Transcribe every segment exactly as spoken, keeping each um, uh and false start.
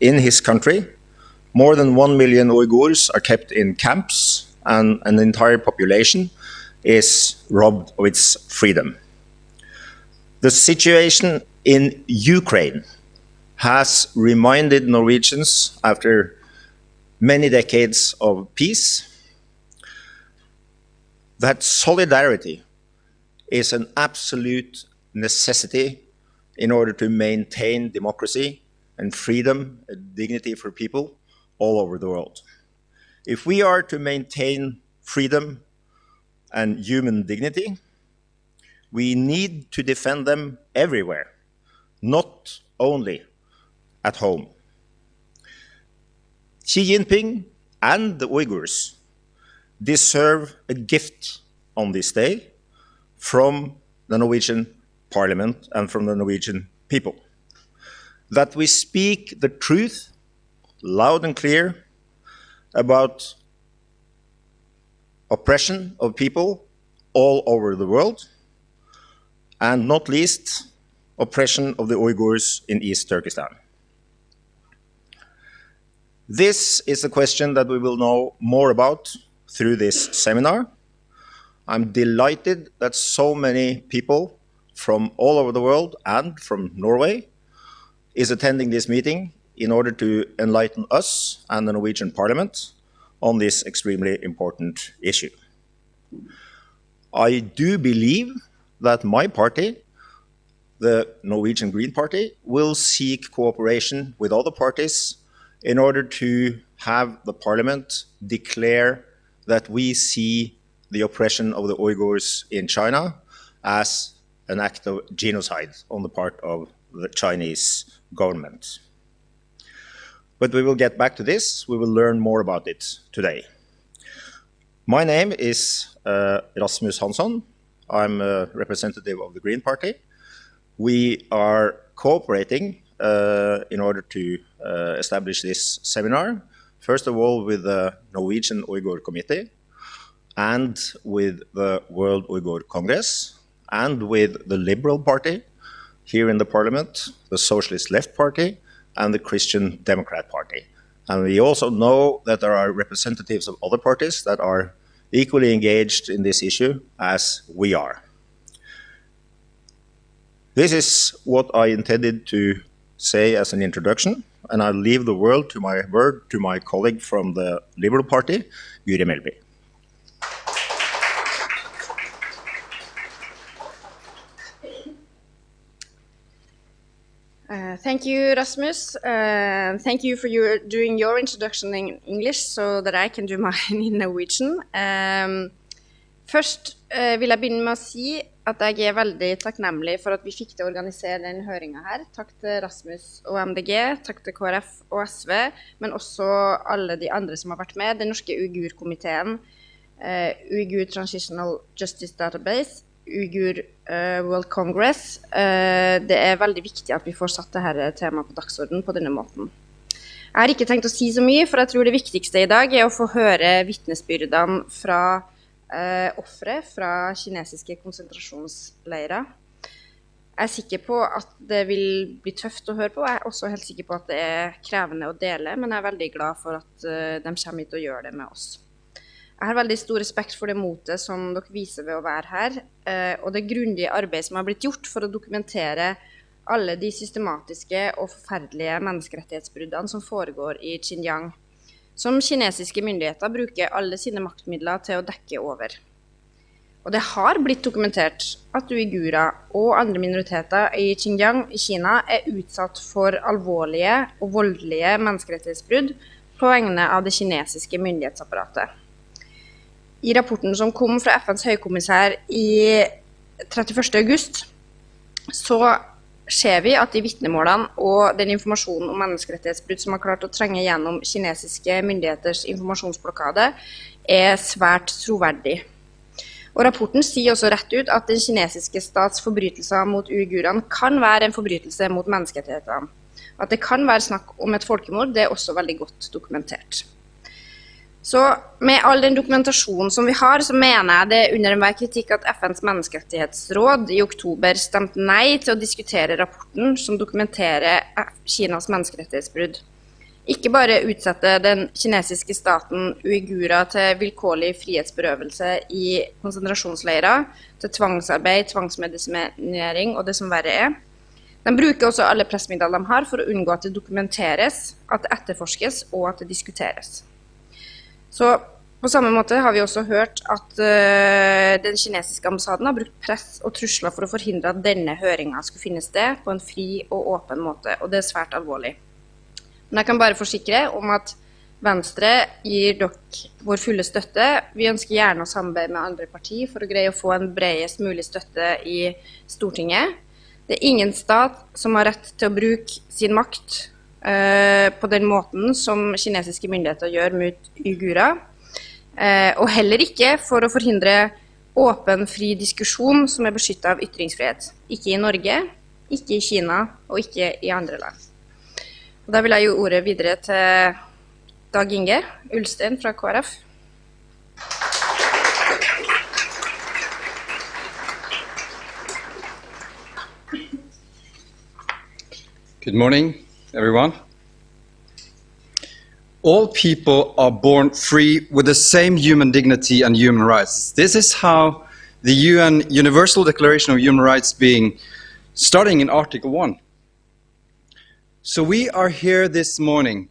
in his country. More than one million Uyghurs are kept in camps, and an entire population is robbed of its freedom. The situation in Ukraine has reminded Norwegians, after many decades of peace, that solidarity is an absolute necessity in order to maintain democracy and freedom and dignity for people all over the world. If we are to maintain freedom and human dignity, we need to defend them everywhere, not only at home. Xi Jinping and the Uyghurs deserve a gift on this day from the Norwegian Parliament and from the Norwegian people. That we speak the truth loud and clear about oppression of people all over the world, and not least, oppression of the Uyghurs in East Turkestan. This is a question that we will know more about through this seminar. I'm delighted that so many people from all over the world and from Norway is attending this meeting in order to enlighten us and the Norwegian Parliament on this extremely important issue. I do believe that my party, the Norwegian Green Party, will seek cooperation with other parties in order to have the Parliament declare that we see the oppression of the Uyghurs in China as an act of genocide on the part of the Chinese government. But we will get back to this. We will learn more about it today. My name is uh, Rasmus Hansson. I'm a representative of the Green Party. We are cooperating uh, in order to uh, establish this seminar, first of all, with the Norwegian Uyghur Committee and with the World Uyghur Congress and with the Liberal Party here in the Parliament, the Socialist Left Party, and the Christian Democrat Party. And we also know that there are representatives of other parties that are equally engaged in this issue as we are. This is what I intended to say as an introduction, and I leave the word to my word to my colleague from the Liberal Party, Guri Melby. Uh, thank you, Rasmus. Uh, thank you for your, doing your introduction in English so that I can do mine in Norwegian. Um, først uh, vil jeg begynne med å si at jeg er veldig takknemlig for at vi fikk til å organisere denne høringa her. Takk til Rasmus og M D G, takk til K R F og S V, men også alle de andre som har vært med. Den norske uigurkomiteen, uh, Uyghur Transitional Justice Database, Uyghur uh, World Congress. Uh, det er veldig viktig at vi får satt dette temaet på dagsordenen på denne måten. Jeg har ikke tenkt å si så mye, for jeg tror det viktigste i dag er å få høre vitnesbyrdene fra uh, ofre fra kinesiske konsentrasjonsleirer. Jeg er sikker på at det vil bli tøft å høre på. Jeg er også helt sikker på at det er krevende å dele, men jeg er veldig glad for at uh, de kommer hit og gjør det med oss. Jeg har veldig stor respekt for det motet som dere viser ved å være her, uh, og det grundige arbeidet som har blitt gjort for å dokumentere alle de systematiske og forferdelige menneskerettighetsbruddene som foregår i Xinjiang, som kinesiske myndigheter bruker alle sine maktmidler til å dekke over. Og det har blitt dokumentert at uigurer og andre minoriteter i Xinjiang i Kina er utsatt for alvorlige og voldelige menneskerettighetsbrudd på vegne av det kinesiske myndighetsapparatet. I rapporten som kom fra F N's høykommissær i trettiførste august, så ser vi at de vitnemålene og den informasjonen om menneskerettighetsbrudd som har klart å trenge gjennom kinesiske myndigheters informasjonsblokade, er svært troverdig. Og Rapporten sier også rett ut at den kinesiske stats forbrytelser mot uigurene kan være en forbrytelse mot menneskerettighetene. At det kan være snakk om et folkemord, det er også veldig godt dokumentert. Så med all den dokumentasjonen som vi har, så mener jeg det er under enhver kritikk at F N's menneskerettighetsråd i oktober stemte nei til å diskutere rapporten som dokumenterer Kinas menneskerettighetsbrudd. Ikke bare utsetter den kinesiske staten uigurer til vilkårlig frihetsberøvelse i konsentrasjonsleirer, til tvangsarbeid, tvangsmedisinering og det som verre er. De bruker også alle pressemidler de har for å unngå at det dokumenteres, at det etterforskes og at det diskuteres. Så på samme måte har vi også hørt at eh, den kinesiske ambassaden har brukt press og trusler for å forhindre at denne høringen skulle finne sted på en fri og åpen måte, og det er svært alvorlig. Men jeg kan bare forsikre om at Venstre gir dere vår fulle støtte. Vi ønsker gjerne å samarbeide med andre partier for å greie å få en bredest mulig støtte i Stortinget. Det er ingen stat som har rett til å bruke sin makt eh, på den måten som kinesiske myndigheter gjør mot uigurer. Eh, og heller ikke for å forhindre åpen, fri diskusjon som er beskyttet av ytringsfrihet. Ikke i Norge, ikke i Kina og ikke i andre land. Og da vil jeg gi ordet videre til Dag Inge Ulstein fra K R F. Good morning, everyone. All people are born free with the same human dignity and human rights. This is how the U N Universal Declaration of Human Rights being starting in Article one. So we are here this morning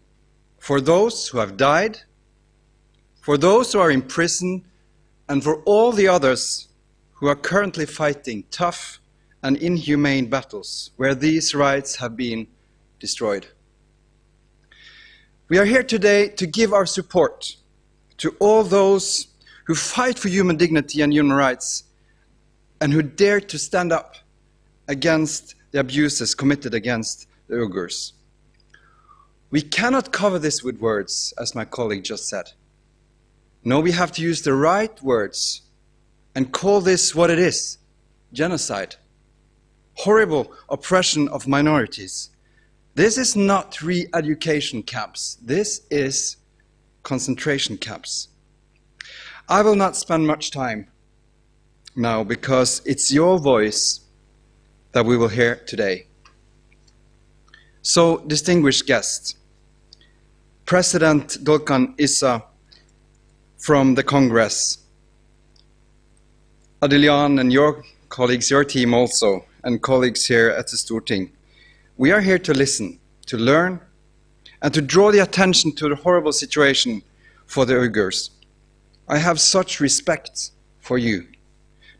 for those who have died, for those who are in prison, and for all the others who are currently fighting tough and inhumane battles where these rights have been destroyed. We are here today to give our support to all those who fight for human dignity and human rights and who dare to stand up against the abuses committed against the Uyghurs. We cannot cover this with words, as my colleague just said. No, we have to use the right words and call this what it is: genocide, horrible oppression of minorities. This is not re education camps, this is concentration camps. I will not spend much time now because it's your voice that we will hear today. So, distinguished guests, President Dolkan Issa from the Congress, Adilian and your colleagues, your team also, and colleagues here at the Storting, we are here to listen, to learn, and to draw the attention to the horrible situation for the Uyghurs. I have such respect for you,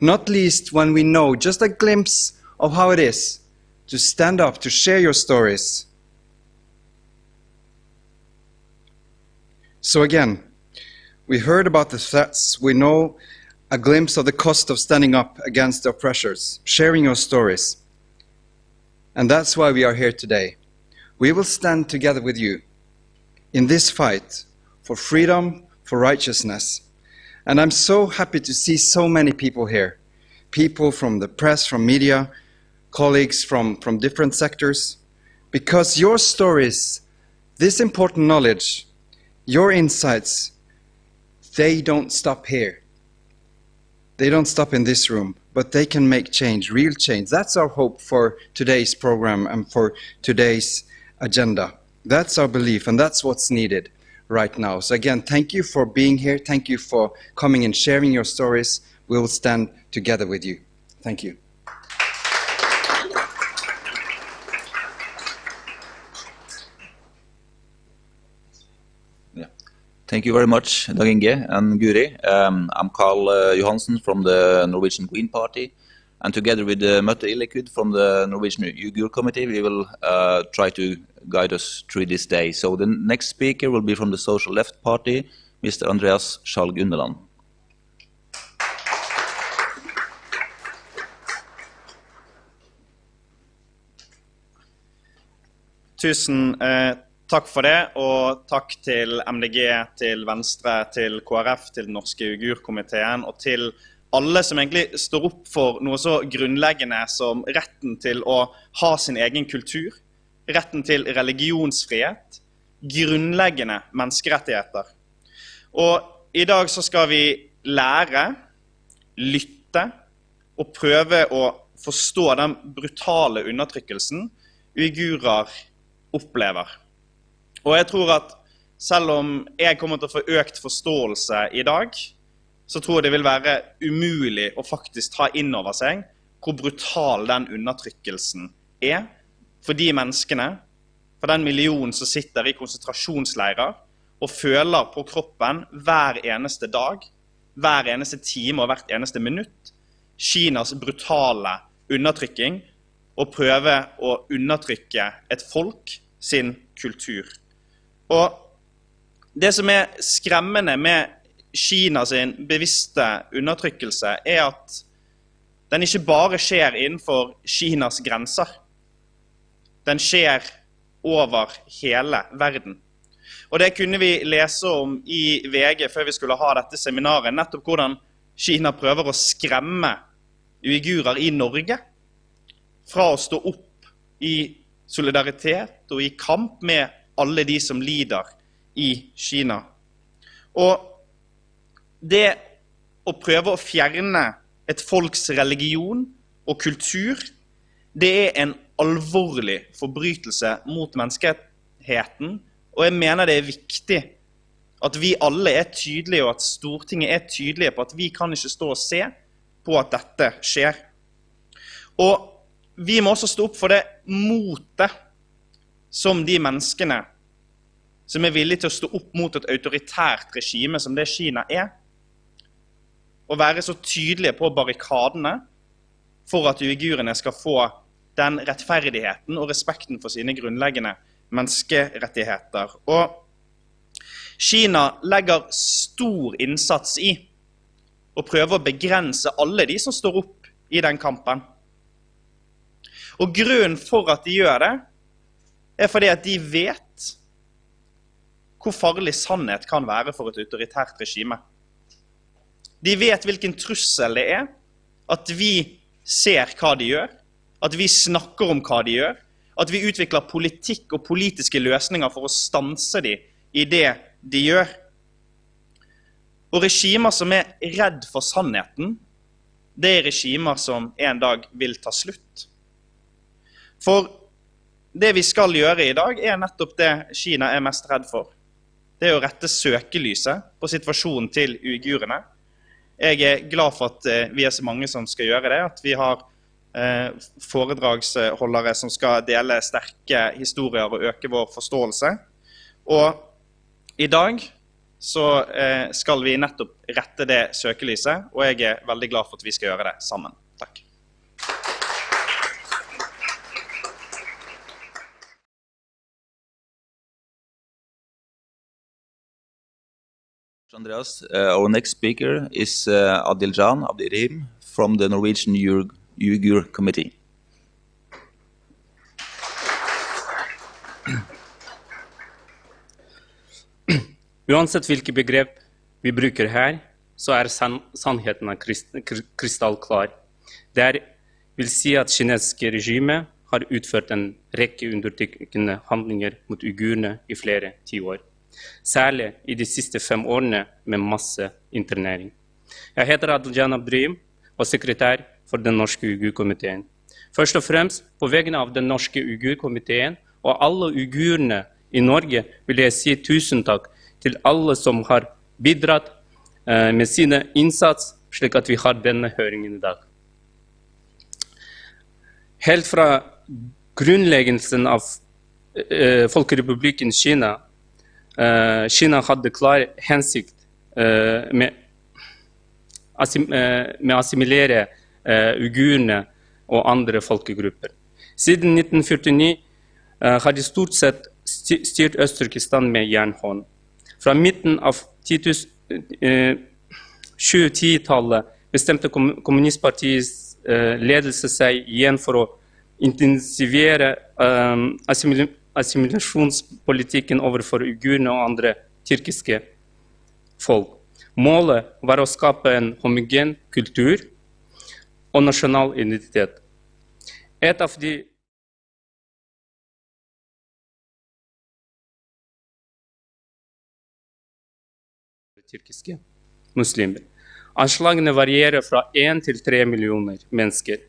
not least when we know just a glimpse of how it is to stand up, to share your stories. So again, we heard about the threats, we know a glimpse of the cost of standing up against the oppressors, sharing your stories. And that's why we are here today. We will stand together with you in this fight for freedom, for righteousness. And I'm so happy to see so many people here, people from the press, from media, colleagues from, from different sectors, because your stories, this important knowledge, your insights, they don't stop here. They don't stop in this room, but they can make change, real change. That's our hope for today's program and for today's agenda. That's our belief, and that's what's needed right now. So again, thank you for being here. Thank you for coming and sharing your stories. We will stand together with you. Thank you. Thank you very much, Dag Inge and Guri. Um, I'm Karl uh, Johansen from the Norwegian Green Party, and together with uh, Møte i Likud from the Norwegian Uyghur Committee, we will uh, try to guide us through this day. So the next speaker will be from the Social Left Party, Mister Andreas Skjalg Unneland. Tusen eh, takk for det, og takk til M D G, til Venstre, til K R F, til den norske uigurkomiteen og til alle som egentlig står opp for noe så grunnleggende som retten til å ha sin egen kultur, retten til religionsfrihet, grunnleggende menneskerettigheter. Og i dag så skal vi lære, lytte og prøve å forstå den brutale undertrykkelsen uigurer opplever. Og jeg tror at selv om jeg kommer til å få økt forståelse i dag, så tror jeg det vil være umulig å faktisk ta inn over seg hvor brutal den undertrykkelsen er for de menneskene, for den millionen som sitter i konsentrasjonsleirer og føler på kroppen hver eneste dag, hver eneste time og hvert eneste minutt, Kinas brutale undertrykking og prøve å undertrykke et folk sin kultur. Og det som er skremmende med Kina sin bevisste undertrykkelse, er at den ikke bare skjer innenfor Kinas grenser. Den skjer over hele verden. Og det kunne vi lese om i V G før vi skulle ha dette seminaret, nettopp hvordan Kina prøver å skremme uigurer i Norge fra å stå opp i solidaritet og i kamp med alle de som lider i Kina. Og det å prøve å fjerne et folks religion og kultur, det er en alvorlig forbrytelse mot menneskeheten. Og jeg mener det er viktig at vi alle er tydelige, og at Stortinget er tydelige på at vi kan ikke stå og se på at dette skjer. Og vi må også stå opp for det motet som de menneskene som er villige til å stå opp mot et autoritært regime som det Kina er, og være så tydelige på barrikadene for at uigurene skal få den rettferdigheten og respekten for sine grunnleggende menneskerettigheter. Og Kina legger stor innsats i å prøve å begrense alle de som står opp i den kampen. Og grunnen for at de gjør det, er fordi at de vet hvor farlig sannhet kan være for et autoritært regime. De vet hvilken trussel det er at vi ser hva de gjør, at vi snakker om hva de gjør, at vi utvikler politikk og politiske løsninger for å stanse de i det de gjør. Og regimer som er redd for sannheten, det er regimer som en dag vil ta slutt. For det vi skal gjøre i dag, er nettopp det Kina er mest redd for. Det er å rette søkelyset på situasjonen til uigurene. Jeg er glad for at eh, vi er så mange som skal gjøre det, at vi har eh, foredragsholdere som skal dele sterke historier og øke vår forståelse. Og i dag så eh, skal vi nettopp rette det søkelyset, og jeg er veldig glad for at vi skal gjøre det sammen. Takk. Andreas, uh, our next speaker is uh, Adiljan Abdirahim from the Norwegian Uyghur, Uyghur Committee. Uansett hvilke begrep vi bruker her, så er san sannheten krystallklar. Det vil si at kinesiske regimet har utført en rekke undertrykkende handlinger mot uigurene i flere tiår. Særlig i de siste fem årene med masseinternering. Jeg heter Adiljan Abdrim og sekretær for Den norske uigurkomiteen. Først og fremst på vegne av Den norske uigurkomiteen og alle uigurene i Norge vil jeg si tusen takk til alle som har bidratt eh, med sine innsats, slik at vi har denne høringen i dag. Helt fra grunnleggelsen av eh, Folkerepublikken Kina eh, Kina hadde klar hensikt eh, med, assim, eh, med å assimilere eh, uigurene og andre folkegrupper. Siden nitten førtini eh, har de stort sett styrt Øst-Turkestan med jernhånd. Fra midten av tjue ti-tallet bestemte Kommunistpartiets ledelse seg igjen for å intensivere assimilasjonspolitikken overfor uigurene og andre tyrkiske folk. Målet var å skape en homogen kultur og nasjonal identitet. Et av de tyrkiske muslimer. Anslagene varierer fra én til tre millioner mennesker.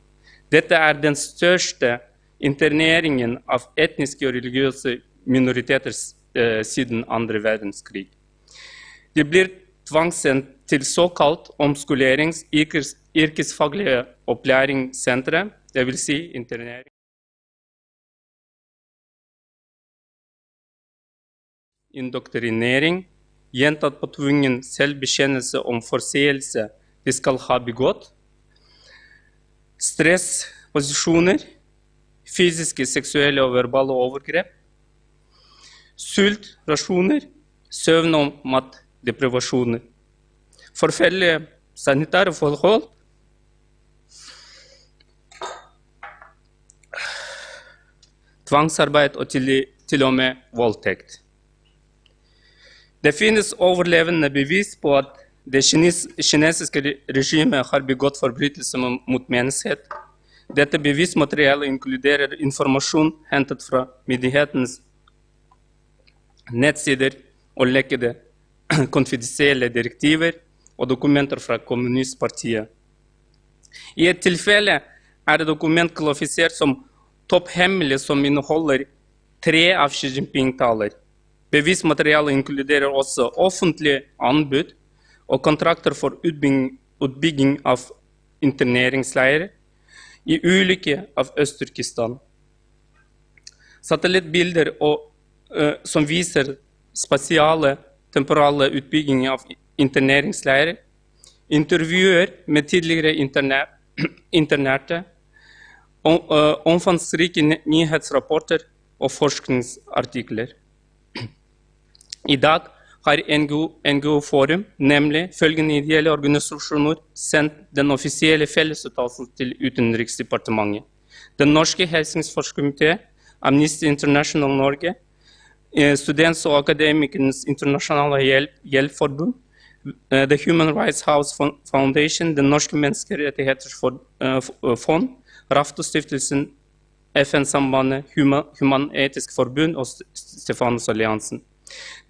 Dette er den største interneringen av etniske og religiøse minoriteter eh, sedan andre verdenskrig. Det blir tvangssett til såkalt omskoleringsyrkesfaglige opplæringssenter, det vil si internering, indoktrinering, gjentatt påtvungen selvbekjennelse om forseelse de skal ha begått, stressposisjoner, fysiske, seksuelle og verbale overgrep, sultrasjoner, søvn- og matdeprivasjoner, forferdelige sanitære forhold, tvangsarbeid og til, til og med voldtekt. Det finnes overlevende bevis på at det kines, kinesiske re- regimet har begått forbrytelser mot, mot menneskehet. Dette bevismaterialet inkluderer informasjon hentet fra myndighetenes nettsider og lekkede konfidensielle direktiver og dokumenter fra kommunistpartiet. I et tilfelle er et dokument kvalifisert som topphemmelig, som inneholder tre av Xi Jinping-taler. Bevismaterialet inkluderer også offentlige anbud og kontrakter for utbygging, utbygging av interneringsleirer i ulike av Øst-Turkestan. Satellittbilder og, eh, som viser spasiale, temporale utbygging av interneringsleirer, intervjuer med tidligere interne, internerte, om, eh, omfangsrike ny- nyhetsrapporter og forskningsartikler. I dag har N G O, N G O Forum nemlig følgende ideelle organisasjoner sendt den offisielle fellesuttalelsen til Utenriksdepartementet. Den norske Helsingsforskomité, Amnesty International Norge, eh, Students- og Akademikernes Internasjonale Hjelp, Hjelpforbund, eh, The Human Rights House Fo- Foundation, Den norske Menneskerettigheters For, eh, F- eh, Fond, Raftostiftelsen, F N-sambandet, Huma- Human-Etisk Forbund og St- Stefanusalliansen.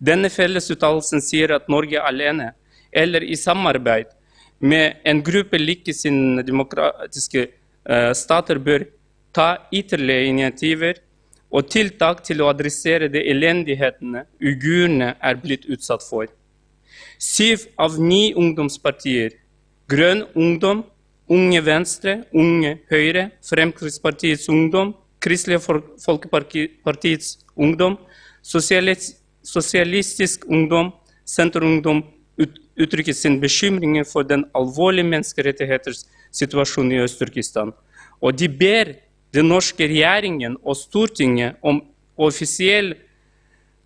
Denne fellesuttalelsen sier at Norge alene, eller i samarbeid med en gruppe likesinnede demokratiske eh, stater, bør ta ytterligere initiativer og tiltak til å adressere de elendighetene uigurene er blitt utsatt for. Syv av ni ungdomspartier, Grønn Ungdom, Unge Venstre, Unge Høyre, Fremskrittspartiets Ungdom, Kristelig Fol- Folkeparti- Partiets Ungdom, Sosialis- Sosialistisk Ungdom, Senterungdom, ut- uttrykker sin bekymring for den alvorlige menneskerettigheters situasjon i Øst-Turkestan. Og de ber den norske regjeringen og Stortinget om offisiell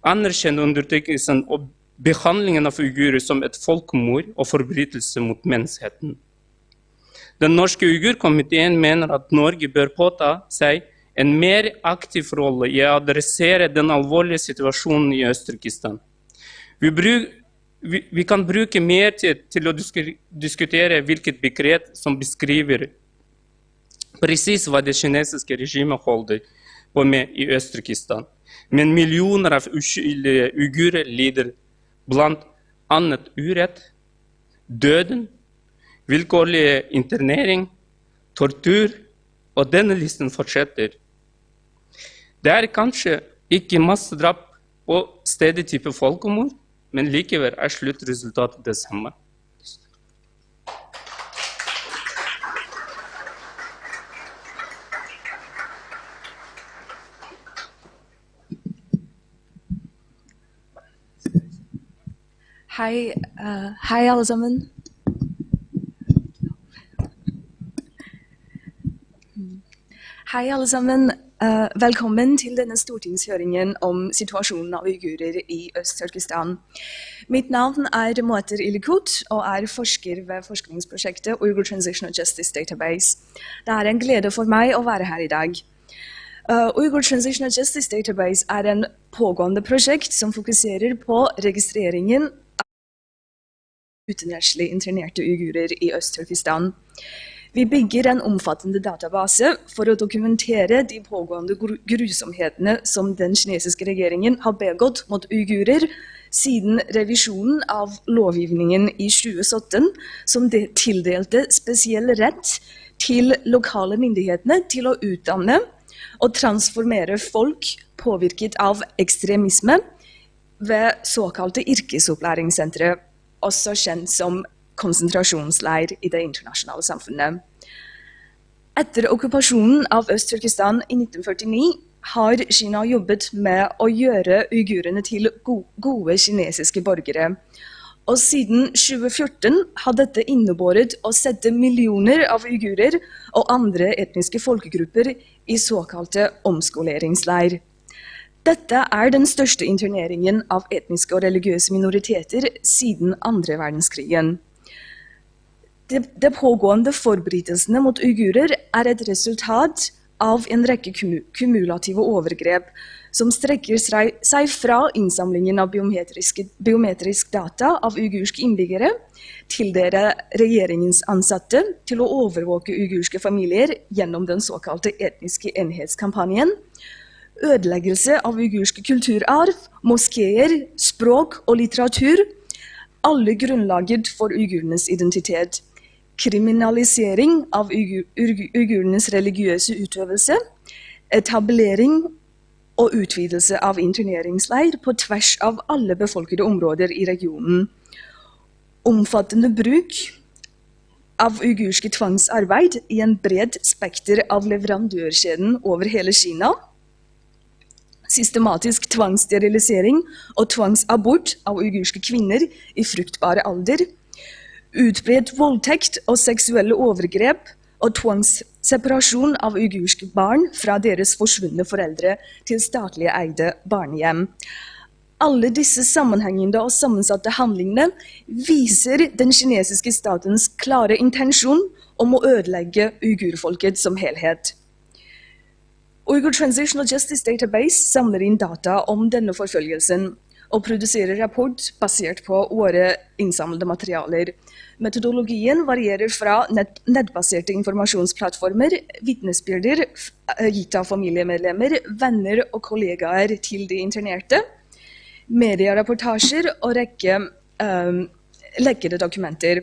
anerkjenne undertrykkelsen og behandlingen av uigurer som et folkemord og forbrytelse mot menneskeheten. Den norske uigurkomiteen mener at Norge bør påta seg en mer aktiv rolle i å adressere den alvorlige situasjonen i Øst-Turkestan. Vi, bruk, vi, vi kan bruke mer tid til å disku- diskutere hvilket begrep som beskriver presis hva det kinesiske regimet holder på med i Øst-Turkestan. Men millioner av uskyldige uigurer lider blant annet urett, døden, vilkårlig internering, tortur, og denne listen fortsetter. Det er kanskje ikke massedrap og stedig type folkemord, men likevel er sluttresultatet det samme. Hei, eh, hei alle sammen. Hei alle sammen. Eh, velkommen til denne stortingshøringen om situasjonen av uigurer i Øst-Turkestan. Mitt navn er Moater Ilikut og er forsker ved forskningsprosjektet Uyghur Transitional Justice Database. Det er en glede for meg å være her i dag. Eh, Uyghur Transitional Justice Database er en pågående prosjekt som fokuserer på registreringen av utenrettslig internerte uigurer i Øst-Turkestan. Vi bygger en omfattende database for å dokumentere de pågående gru- grusomhetene som den kinesiske regjeringen har begått mot uigurer siden revisjonen av lovgivningen i tjue sytten, som de tildelte spesiell rett til lokale myndighetene til å utdanne og transformere folk påvirket av ekstremisme ved såkalte yrkesopplæringssentre, også kjent som konsentrasjonsleir i det internasjonale samfunnet. Etter okkupasjonen av Øst-Turkestan i nitten førtini har Kina jobbet med å gjøre uigurene til go- gode kinesiske borgere. Og siden tjue fjorten har dette innebåret å sette millioner av uigurer og andre etniske folkegrupper i såkalte omskoleringsleir. Dette er den største interneringen av etniske og religiøse minoriteter siden andre verdenskrigen. De, de pågående forbrytelsene mot uigurer er et resultat av en rekke kumu- kumulative overgrep som strekker seg, seg fra innsamlingen av biometriske, biometrisk data av uigurske innbyggere, tildele regjeringens ansatte til å overvåke uigurske familier gjennom den såkalte etniske enhetskampanjen, ødeleggelse av uigurske kulturarv, moskeer, språk og litteratur, alle grunnlaget for uigurenes identitet, kriminalisering av uigu- uigu- uigurenes religiøse utøvelse, etablering og utvidelse av interneringsleir på tvers av alle befolkede områder i regionen, omfattende bruk av uigurske tvangsarbeid i en bred spekter av leverandørkjeden over hele Kina, systematisk tvangssterilisering og tvangsabort av uigurske kvinner i fruktbare alder, utbredt voldtekt og seksuelle overgrep og tvangsseparasjon av uigurske barn fra deres forsvunne foreldre til statlig eide barnehjem. Alle disse sammenhengende og sammensatte handlingene viser den kinesiske statens klare intensjon om å ødelegge uigurfolket som helhet. Uyghur Transitional Justice Database samler inn data om denne forfølgelsen og produserer rapport basert på våre innsamlede materialer. Metodologien varierer fra nett, nettbaserte informasjonsplattformer, vitnesbyrder f- eh, gitt av familiemedlemmer, venner og kollegaer til de internerte, medierapportasjer og rekke um, lekkede dokumenter.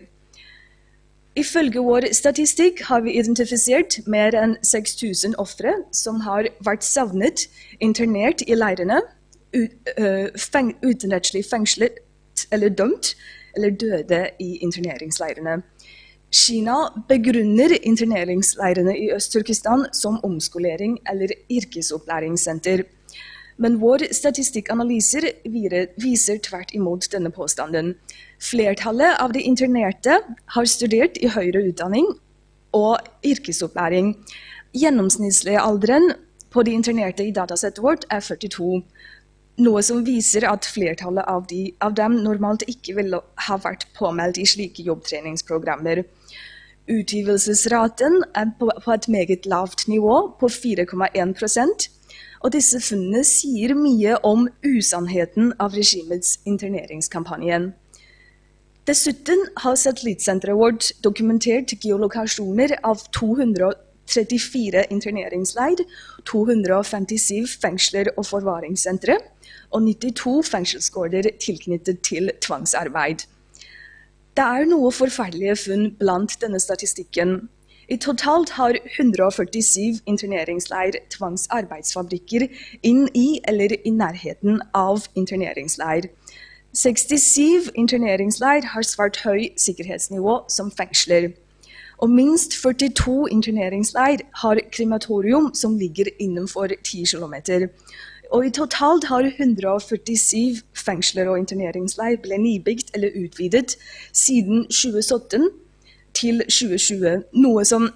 Ifølge vår statistikk har vi identifisert mer enn seks tusen ofre som har vært savnet, internert i leirene, ut, øh, feng, utenrettslig fengslet eller dømt, eller døde i interneringsleirene. Kina begrunner interneringsleirene i Øst-Turkestan som omskolering eller yrkesopplæringssenter. Men vår statistikkanalyser vire- viser tvert imot denne påstanden. Flertallet av de internerte har studert i høyere utdanning og yrkesopplæring. Gjennomsnittsalderen på de internerte i datasettet vårt er førtito, noe som viser at flertallet av, de, av dem normalt ikke ville ha vært påmeldt i slike jobbtreningsprogrammer. Utgivelsesraten er på, på et meget lavt nivå, på fire komma en prosent, og disse funnene sier mye om usannheten av regimets interneringskampanje. Dessuten har satellittsenteret vårt dokumentert geolokasjoner av to hundre og trettifire interneringsleir, to hundre og femtisju fengsler og forvaringssentre og nittito fengselsgårder tilknyttet til tvangsarbeid. Det er noe forferdelige funn blant denne statistikken. I totalt har hundre og førtisju interneringsleir tvangsarbeidsfabrikker inn i eller i nærheten av interneringsleir. Sekstisju interneringsleir har svært høy sikkerhetsnivå som fengsler. Og minst førtito interneringsleir har krematorium som ligger innenfor ti kilometer. Og i totalt har hundre og førtisju fengsler og interneringsleir ble nybygd eller utvidet siden tjue sytten til tjue tjue, noe som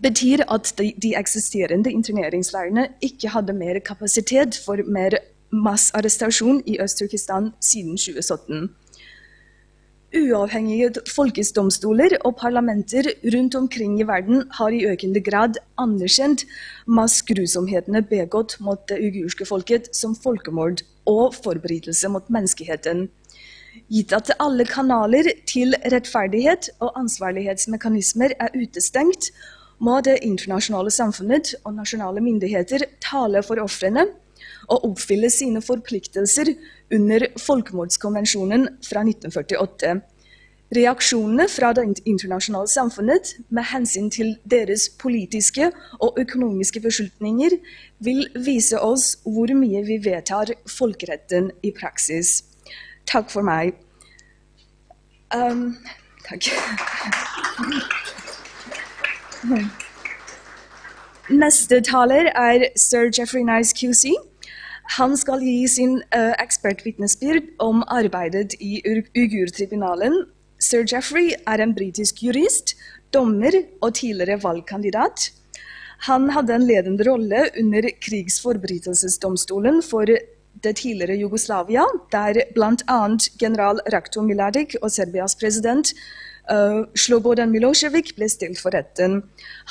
betyr at de, de eksisterende interneringsleirene ikke hadde mer kapasitet for mer massarrestasjon i Øst-Turkestan siden tjue sytten. Uavhengige folkedomstoler og parlamenter rundt omkring i verden har i økende grad anerkjent massgrusomhetene begått mot det uigurske folket som folkemord og forbrytelse mot menneskeheten. Gitt at alle kanaler til rettferdighet og ansvarlighetsmekanismer er utestengt, må det internasjonale samfunnet og nasjonale myndigheter tale for ofrene og oppfylle sine forpliktelser under Folkemordskonvensjonen fra nitten førtiåtte. Reaksjonene fra det internasjonale samfunnet med hensyn til deres politiske og økonomiske beslutninger vil vise oss hvor mye vi vedtar folkeretten i praksis. Takk for meg. Um, takk. Neste taler er sir Geoffrey Nice Q C. Han skal gi sin uh, ekspertvitnesbyrd om arbeidet i Uighurtribunalen. Sir Geoffrey er en britisk jurist, dommer og tidligere valgkandidat. Han hadde en ledende rolle under krigsforbrytelsesdomstolen for det tidligere Jugoslavia, der blant annet general Ratko Mladic og Serbias president uh, Slobodan Milosevic ble stilt for retten.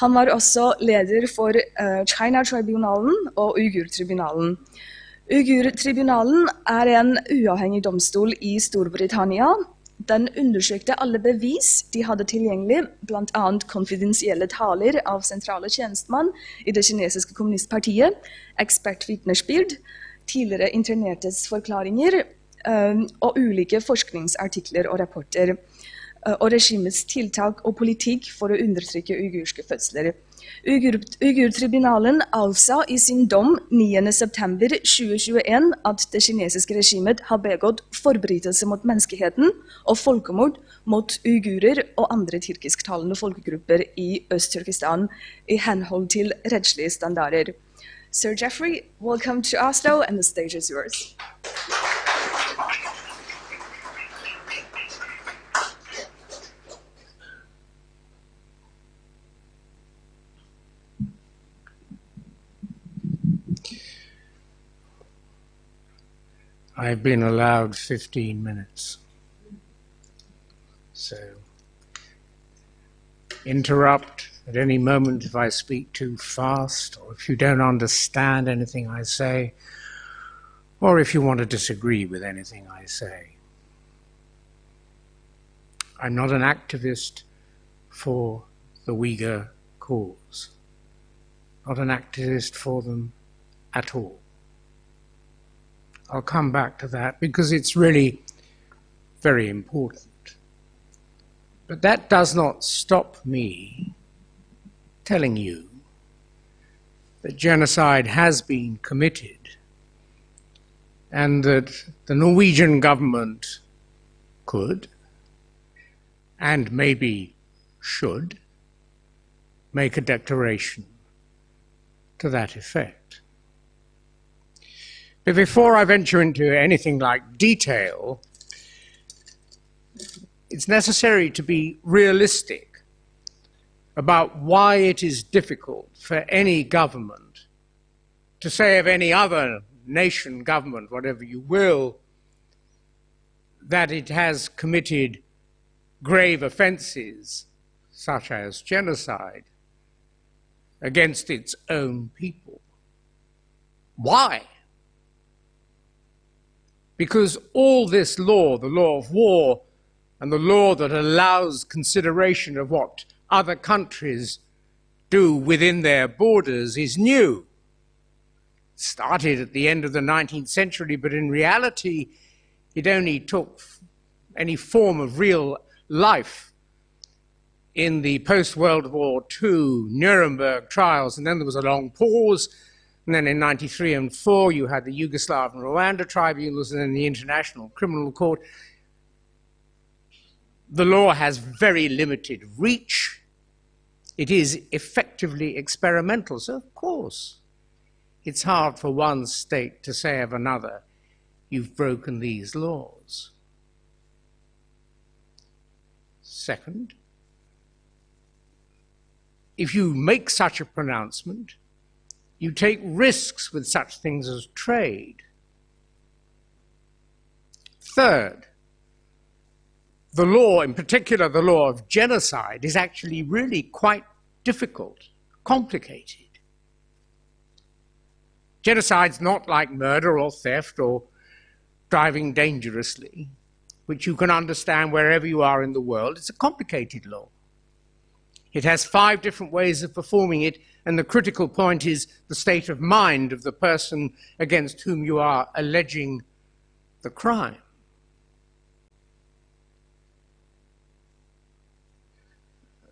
Han var også leder for uh, China-tribunalen og Uighur-tribunalen. Uighur-tribunalen er en uavhengig domstol i Storbritannia. Den undersøkte alle bevis de hadde tilgjengelig, blant annet konfidensielle taler av sentrale tjenestemann i det kinesiske kommunistpartiet, ekspertvitnesbyrd, tidligere internertes forklaringer, og ulike forskningsartikler og rapporter, og regimets tiltak og politikk for å undertrykke uigurske fødsler. Uigur-, Uigurtribunalen avsa i sin dom niende september tjue tjueen at det kinesiske regimet har begått forbrytelser mot menneskeheten og folkemord mot uigurer og andre tyrkisktalende folkegrupper i Øst-Turkestan i henhold til rettslige standarder. Sir Geoffrey, welcome to Oslo, and the stage is yours. I've been allowed fifteen minutes. So interrupt at any moment if I speak too fast or if you don't understand anything I say or if you want to disagree with anything I say. I'm not an activist for the Uyghur cause, not an activist for them at all. I'll come back to that because it's really very important. But that does not stop me telling you that genocide has been committed and that the Norwegian government could and maybe should make a declaration to that effect. But before I venture into anything like detail, it's necessary to be realistic about why it is difficult for any government to say of any other nation government, whatever you will, that it has committed grave offences, such as genocide, against its own people. Why? Because all this law, the law of war, and the law that allows consideration of what other countries do within their borders is new. Started at the end of the nineteenth century, but in reality, it only took any form of real life in the post World War Two Nuremberg trials, and then there was a long pause. And then in ninety-three and four, you had the Yugoslav and Rwanda tribunals, and then the International Criminal Court. The law has very limited reach. It is effectively experimental. So, of course, it's hard for one state to say of another, "You've broken these laws." Second, if you make such a pronouncement, you take risks with such things as trade. Third, the law, in particular the law of genocide, is actually really quite difficult, complicated. Genocide's not like murder or theft or driving dangerously, which you can understand wherever you are in the world. It's a complicated law. It has five different ways of performing it, and the critical point is the state of mind of the person against whom you are alleging the crime.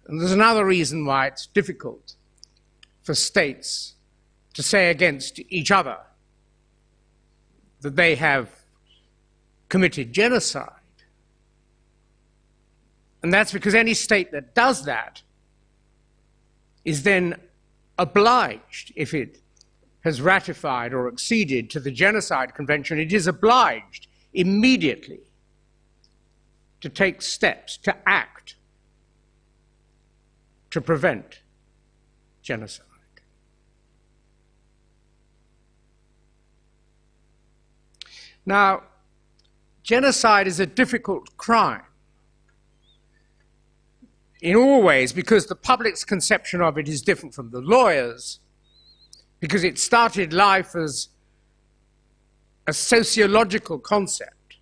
And there's another reason why it's difficult for states to say against each other that they have committed genocide. And that's because any state that does that is then obliged, if it has ratified or acceded to the Genocide Convention, it is obliged immediately to take steps, to act, to prevent genocide. Now, genocide is a difficult crime in all ways because the public's conception of it is different from the lawyers, because it started life as a sociological concept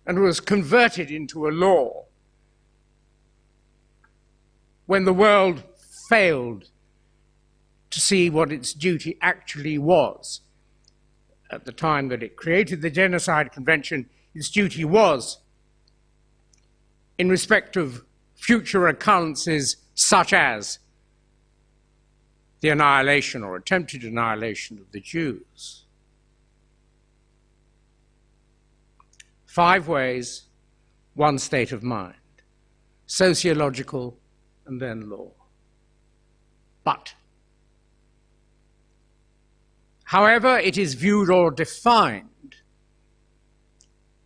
and was converted into a law when the world failed to see what its duty actually was. At the time that it created the Genocide Convention, its duty was in respect of future occurrences such as the annihilation or attempted annihilation of the Jews. Five ways, one state of mind: sociological and then law. But however it is viewed or defined,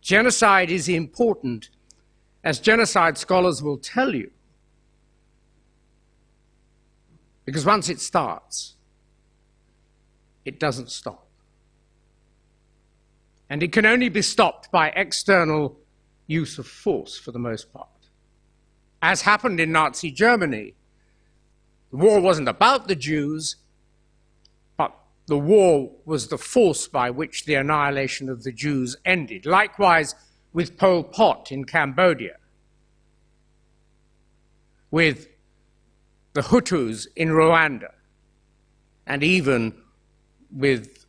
genocide is important, as genocide scholars will tell you, because once it starts, it doesn't stop. And it can only be stopped by external use of force for the most part, as happened in Nazi Germany. The war wasn't about the Jews, but the war was the force by which the annihilation of the Jews ended. Likewise with Pol Pot in Cambodia, with the Hutus in Rwanda, and even with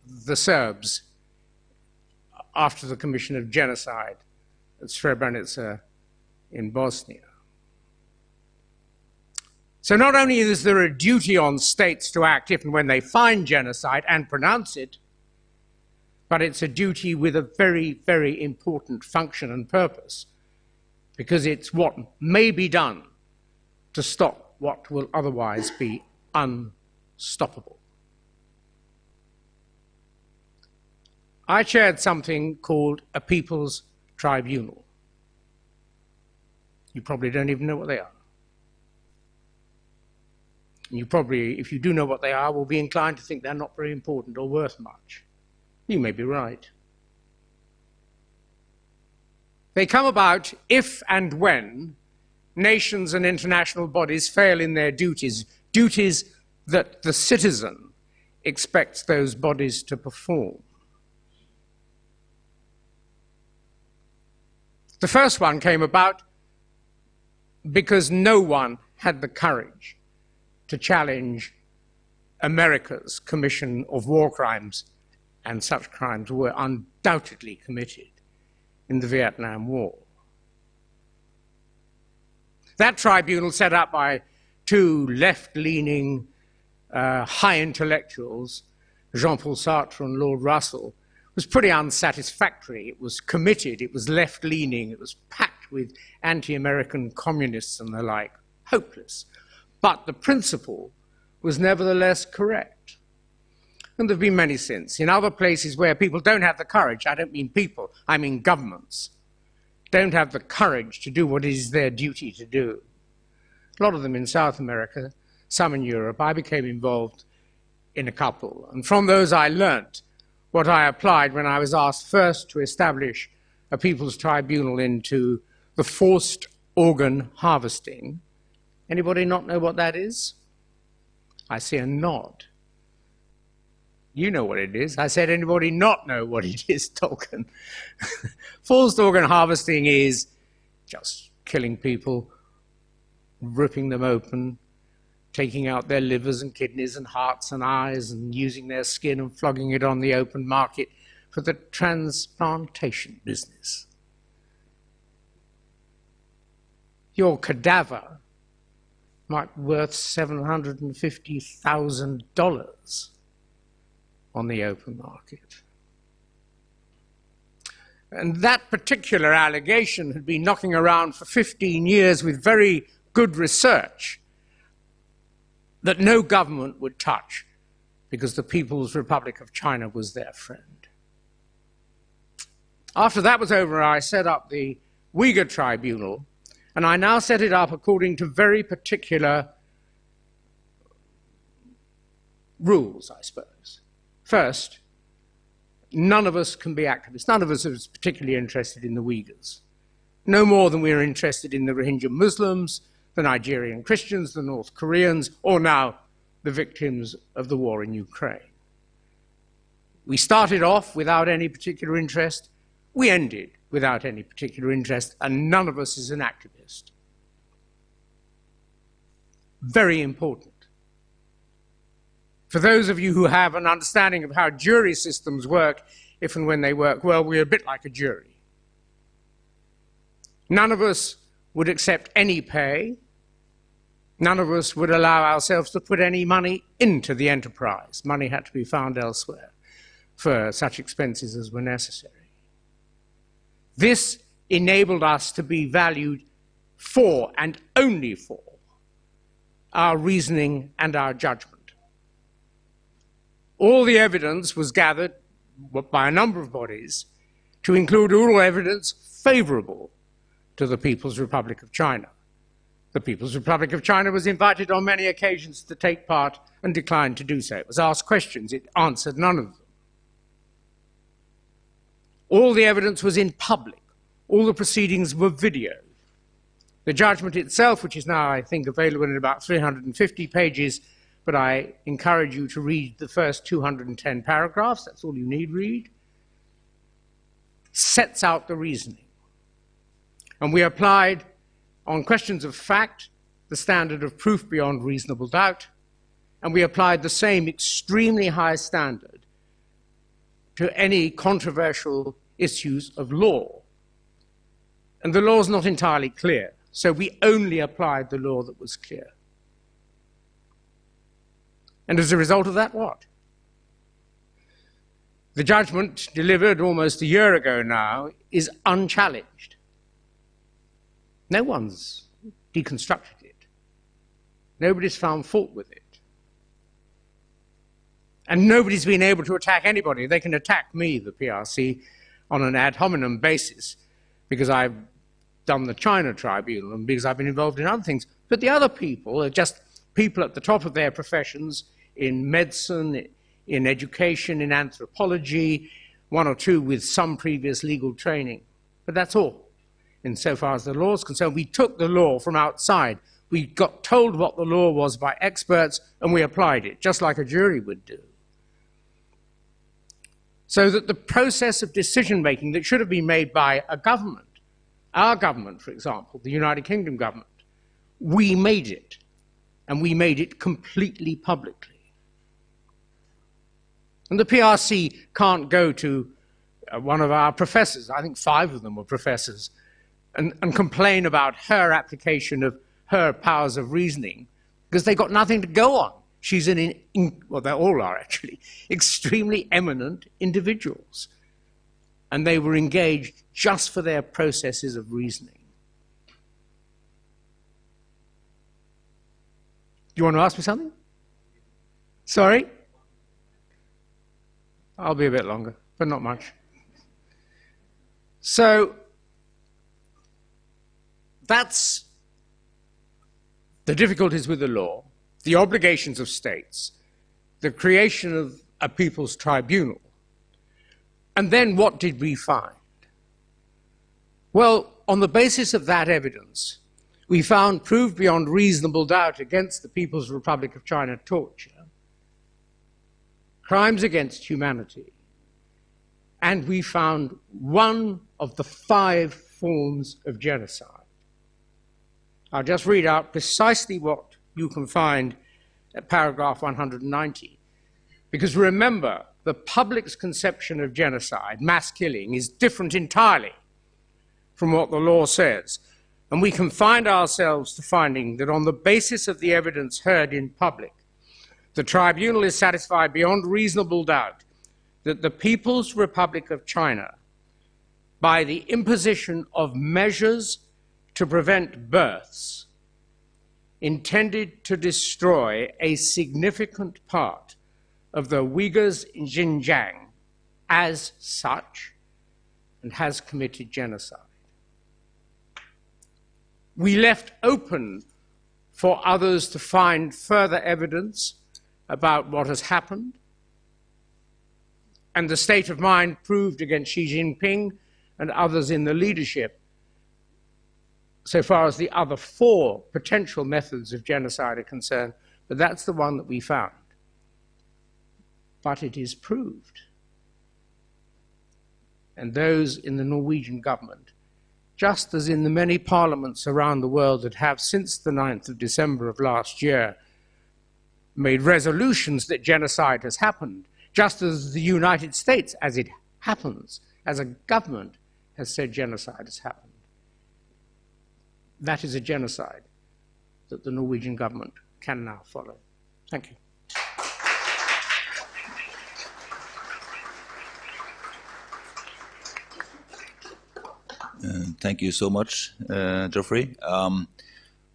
the Serbs after the commission of genocide at Srebrenica in Bosnia. So not only is there a duty on states to act if and when they find genocide and pronounce it, but it's a duty with a very, very important function and purpose, because it's what may be done to stop what will otherwise be unstoppable. I chaired something called a People's Tribunal. You probably don't even know what they are. You probably, if you do know what they are, will be inclined to think they're not very important or worth much. You may be right. They come about if and when nations and international bodies fail in their duties, duties that the citizen expects those bodies to perform. The first one came about because no one had the courage to challenge America's commission of war crimes, and such crimes were undoubtedly committed in the Vietnam War. That tribunal, set up by two left-leaning, uh, high intellectuals, Jean-Paul Sartre and Lord Russell, was pretty unsatisfactory. It was committed, it was left-leaning, it was packed with anti-American communists and the like. Hopeless. But the principle was nevertheless correct. And there have been many since. In other places where people don't have the courage, I don't mean people, I mean governments, don't have the courage to do what is their duty to do, a lot of them in South America, some in Europe, I became involved in a couple. And from those I learnt what I applied when I was asked first to establish a People's Tribunal into the forced organ harvesting. Anybody not know what that is? I see a nod. You know what it is. I said, anybody not know what it is, Tolkien? Forced organ harvesting is just killing people, ripping them open, taking out their livers and kidneys and hearts and eyes and using their skin and flogging it on the open market for the transplantation business. Your cadaver might be worth seven hundred and fifty thousand dollars on the open market. And that particular allegation had been knocking around for fifteen years with very good research that no government would touch because the People's Republic of China was their friend. After that was over, I set up the Uyghur Tribunal, and I now set it up according to very particular rules, I suppose. First, none of us can be activists. None of us is particularly interested in the Uyghurs. No more than we are interested in the Rohingya Muslims, the Nigerian Christians, the North Koreans, or now the victims of the war in Ukraine. We started off without any particular interest. We ended without any particular interest, and none of us is an activist. Very important. For those of you who have an understanding of how jury systems work, if and when they work well, we're a bit like a jury. None of us would accept any pay. None of us would allow ourselves to put any money into the enterprise. Money had to be found elsewhere for such expenses as were necessary. This enabled us to be valued for and only for our reasoning and our judgment. All the evidence was gathered by a number of bodies to include all evidence favorable to the People's Republic of China. The People's Republic of China was invited on many occasions to take part and declined to do so. It was asked questions, it answered none of them. All the evidence was in public. All the proceedings were videoed. The judgment itself, which is now, I think, available in about three hundred and fifty pages, but I encourage you to read the first two hundred and ten paragraphs, that's all you need read, sets out the reasoning. And we applied, on questions of fact, the standard of proof beyond reasonable doubt, and we applied the same extremely high standard to any controversial issues of law. And the law's not entirely clear, so we only applied the law that was clear. And as a result of that, what? The judgment delivered almost a year ago now is unchallenged. No one's deconstructed it. Nobody's found fault with it. And nobody's been able to attack anybody. They can attack me, the P R C, on an ad hominem basis because I've done the China Tribunal and because I've been involved in other things. But the other people are just people at the top of their professions in medicine, in education, in anthropology, one or two with some previous legal training. But that's all. Insofar as the law is concerned, we took the law from outside. We got told what the law was by experts and we applied it, just like a jury would do. So that the process of decision making that should have been made by a government, our government, for example, the United Kingdom government, we made it, and we made it completely publicly. And the P R C can't go to uh, one of our professors, I think five of them were professors, and, and complain about her application of her powers of reasoning because they got nothing to go on. She's an, in, in, well, they all are actually, extremely eminent individuals. And they were engaged just for their processes of reasoning. Do you want to ask me something? Sorry? I'll be a bit longer, but not much. So that's the difficulties with the law, the obligations of states, the creation of a people's tribunal. And then what did we find? Well, on the basis of that evidence, we found proof beyond reasonable doubt against the People's Republic of China torture, crimes against humanity, and we found one of the five forms of genocide. I'll just read out precisely what you can find at paragraph one hundred ninety. Because remember, the public's conception of genocide, mass killing, is different entirely from what the law says. And we confine ourselves to finding that on the basis of the evidence heard in public, the tribunal is satisfied beyond reasonable doubt that the People's Republic of China, by the imposition of measures to prevent births, intended to destroy a significant part of the Uyghurs' Xinjiang as such and has committed genocide. We left open for others to find further evidence about what has happened and the state of mind proved against Xi Jinping and others in the leadership, so far as the other four potential methods of genocide are concerned, but that's the one that we found. But it is proved. And those in the Norwegian government, just as in the many parliaments around the world that have since the ninth of December of last year made resolutions that genocide has happened, just as the United States, as it happens, as a government, has said genocide has happened. That is a genocide that the Norwegian government can now follow. Thank you. Uh, thank you so much, uh, Geoffrey. Um,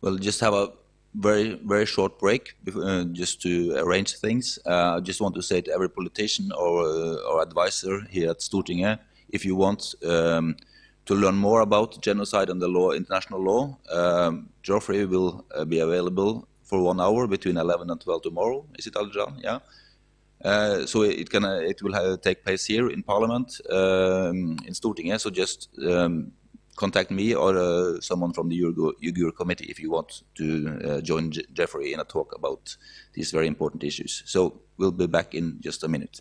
we'll just have a very, very short break bef- uh, just to arrange things. Uh, I just want to say to every politician or, uh, or advisor here at Stortinget, if you want um, to learn more about genocide and the law, international law, um, Geoffrey will uh, be available for one hour between eleven and twelve tomorrow. Is it, Alican? Yeah. Uh, so it can uh, it will uh, take place here in Parliament um, in Stortinget. So just um, contact me or uh, someone from the Uyghur, Uyghur Committee if you want to uh, join J- Geoffrey in a talk about these very important issues. So we'll be back in just a minute.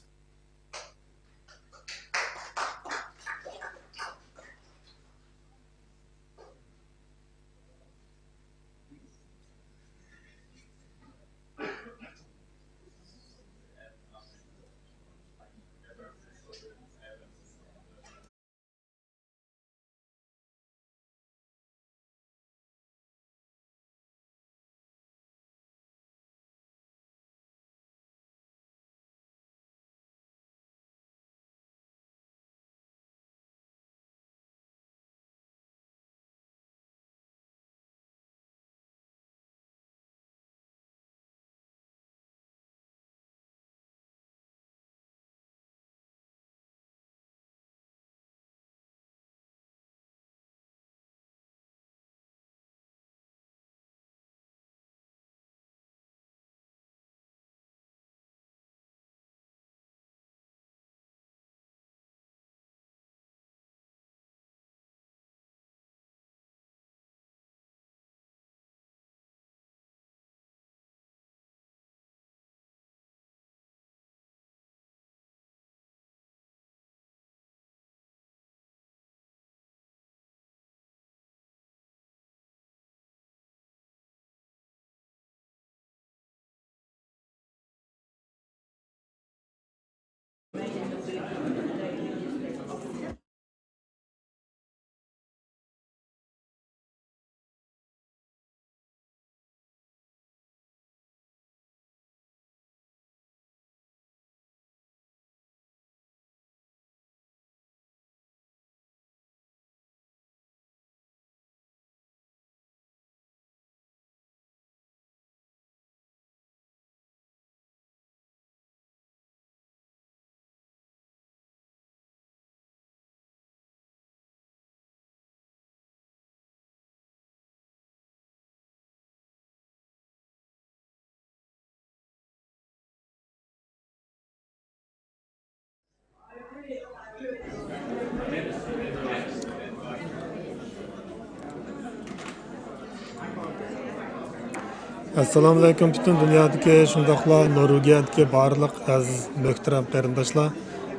ئەسسالامۇئەلەيكۇم پۈتۈن دۇنيادىكى، شۇنداقلا نورۋېگىيەدىكى بارلىق ئەزىز مۆھتەرەم قېرىنداشلار،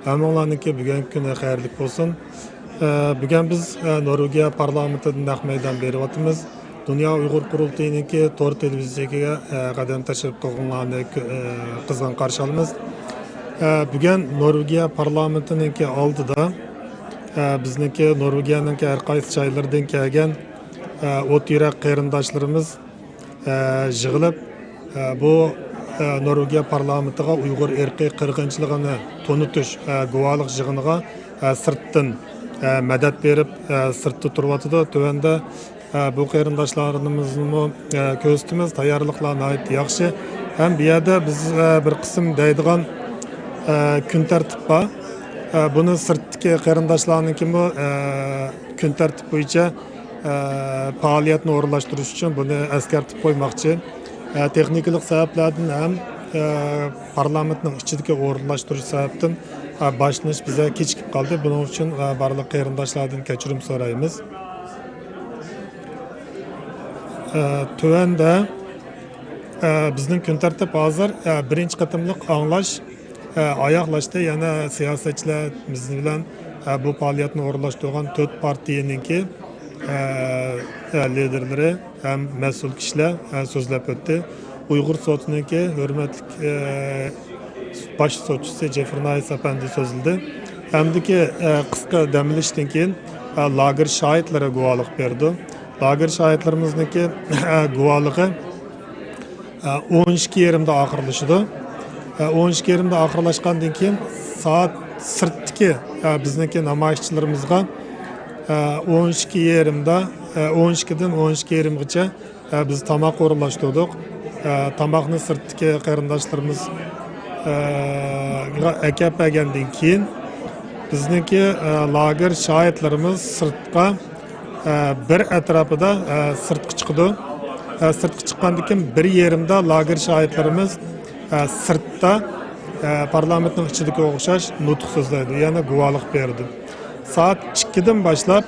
ھەممىڭلارنىڭكى بۈگۈنكى كۈنى خەيرلىك بولسۇن. ئە، بۈگۈن بىز، ئە، نورۋېگىيە پارلامېنتىدا نەق مەيدان بېرىۋاتىمىز. دۇنيا ئۇيغۇر قۇرۇلتىيىنىڭكى تور تېلېۋىزىيەسىگە، ئە، قەدەم تەشرىپ قىلغانلارنى، ئە، قىزغىن قارشى ئالىمىز. ئە، بۈگۈن نورۋېگىيە پارلامېنتىنىڭكى ئالدىدا، ئە، بىزنىڭكى نورۋېگىيەنىڭكى ھەر قايسى جايلىرىدىن كەلگەن، ئوت يۈرەك قېرىنداشلىرىمىز، ئە، يىغىلىپ، ئە، بۇ، ئە، نورۋېگىيە پارلامېنتىغا ئۇيغۇر ئىرقىي قىرغىنچىلىقىنى تونۇتۇش، ئە، گۇۋاھلىق يىغىنىغا، ئە، سىرتتىن، ئە، مەدەت بېرىپ، ئە، سىرتتا تۇرۇۋاتىدۇ. تۆۋەندە، ئە، بۇ قېرىنداشلىرىمىزنىمۇ، ئە، كۆرسىتىمىز. تەييارلىقلار ناھايىتى ياخشى. ھەم بۇ يەردە بىز، ئە، بىر قىسىم دەيدىغان، ئە، كۈن تەرتىپ بار. ئە، بۇنى سىرتتىكى قېرىنداشلارنىڭكىمۇ، ئە، كۈن تەرتىپ بويىچە، ئە، پائالىيەتنى ئورۇنلاشتۇرۇش ئۈچۈن بۇنى ئەسكەرتىپ قويماقچى. ئە، تېخنىكىلىق سەۋەبلەردىن ھەم، ئە، پارلامېنتنىڭ ئىچىدىكى ئورۇنلاشتۇرۇش سەۋەبتىن، ئە، باشلىنىش بىزە كېچىكىپ قالدى. بۇنىڭ ئۈچۈن، ئە، بارلىق قېرىنداشلاردىن كەچۈرۈم سورايمىز. ئە، تۆۋەندە، ئە، بىزنىڭ كۈن تەرتىپ ھازىر، ئە، بىرىنچى قېتىملىق ئاڭلاش، ئە، ئاياغلاشتى. يەنە سىياسەتچىلەر بىز بىلەن، ئە، بۇ پائالىيەتنى ئورۇنلاشتۇرغان تۆت پارتىيەنىڭكى، ئە، ئە، لىدېرلىرى ھەم مەسئۇل كىشىلەر، ئە، سۆزلەپ ئۆتتى. ئۇيغۇر سوتىنىڭكى ھۆرمەتلىك، ئە، باش سوتچىسى جېفرى نايس ئەپەندى سۆزلىدى. ئەمدىكى، ئە، قىسقا دەم ئېلىشتىن كېيىن، ئە، لاگېر شاھىتلىرى گۇۋاھلىق بېرىدۇ. لاگېر شاھىتلىرىمىزنىڭكى، ئە، گۇۋاھلىقى، ئە، ئون ئىككى يېرىمدا ئاخىرلىشىدۇ. ئە، ئون ئىككى يېرىمدا ئاخىرلاشقاندىن كېيىن سائەت سىرتتىكى، ئە، بىزنىڭكى نامايىشچىلىرىمىزغا، ئە، ئون ئىككى يېرىمدا، ئە، ئون ئىككىدىن ئون ئىككى يېرىمغىچە، ئە، بىز تاماق ئورۇنلاشتۇردۇق. ئە، تاماقنى سىرتتىكى قېرىنداشلىرىمىز، ئە، غا ئەكەپ بەرگەندىن كېيىن، بىزنىڭكى، ئە، لاگېر شاھىتلىرىمىز سىرتقا، ئە، بىر ئەتراپىدا، ئە، سىرتقا چىقىدۇ. ئە، سىرتقا چىققاندىن كېيىن بىر يېرىمدا لاگېر شاھىتلىرىمىز، ئە، سىرتتا، ئە، پارلامېنتنىڭ ئىچىدىكىگە ئوخشاش نۇتۇق سۆزلەيدۇ، يەنى گۇۋاھلىق بېرىدۇ. سائەت ئىككىدىن باشلاپ،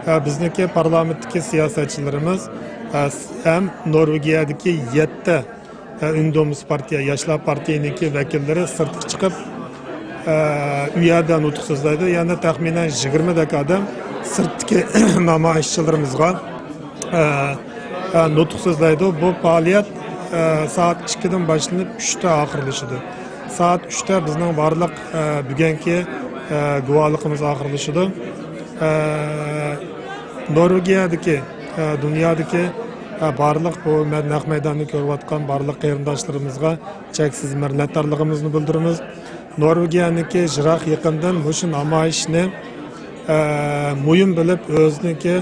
ئە، بىزنىڭكى پارلامېنتتىكى سىياسەتچىلىرىمىز، ئە، ھەم نورۋېگىيەدىكى يەتتە، ئە، ئۈندومىس پارتىيە، ياشلار پارتىيىنىڭكى ۋەكىللىرى سىرتقا چىقىپ، ئە، ئۇ يەردە نۇتۇق سۆزلەيدۇ. يەنە تەخمىنەن يىگىرمىدەك ئادەم سىرتتىكى نامايىشچىلىرىمىزغا، ئە، ئە، نۇتۇق سۆزلەيدۇ. بۇ پائالىيەت، ئە، سائەت ئىككىدىن باشلىنىپ ئۈچتە ئاخىرلىشىدۇ. سائەت ئۈچتە بىزنىڭ بارلىق، ئە، بۈگۈنكى، ئە، گۇۋاھلىقىمىز ئاخىرلىشىدۇ. ئە، نورۋېگىيەدىكى، ئە، دۇنيادىكى، ئە، بارلىق بۇ مە-، نەق مەيداننى كۆرۈۋاتقان بارلىق قېرىنداشلىرىمىزغا چەكسىز مىننەتدارلىقىمىزنى بىلدۈرىمىز. نورۋېگىيەنىڭكى يىراق يېقىندىن مۇشۇ نامايىشنى، ئە، مۇھىم بىلىپ، ئۆزىنىڭكى،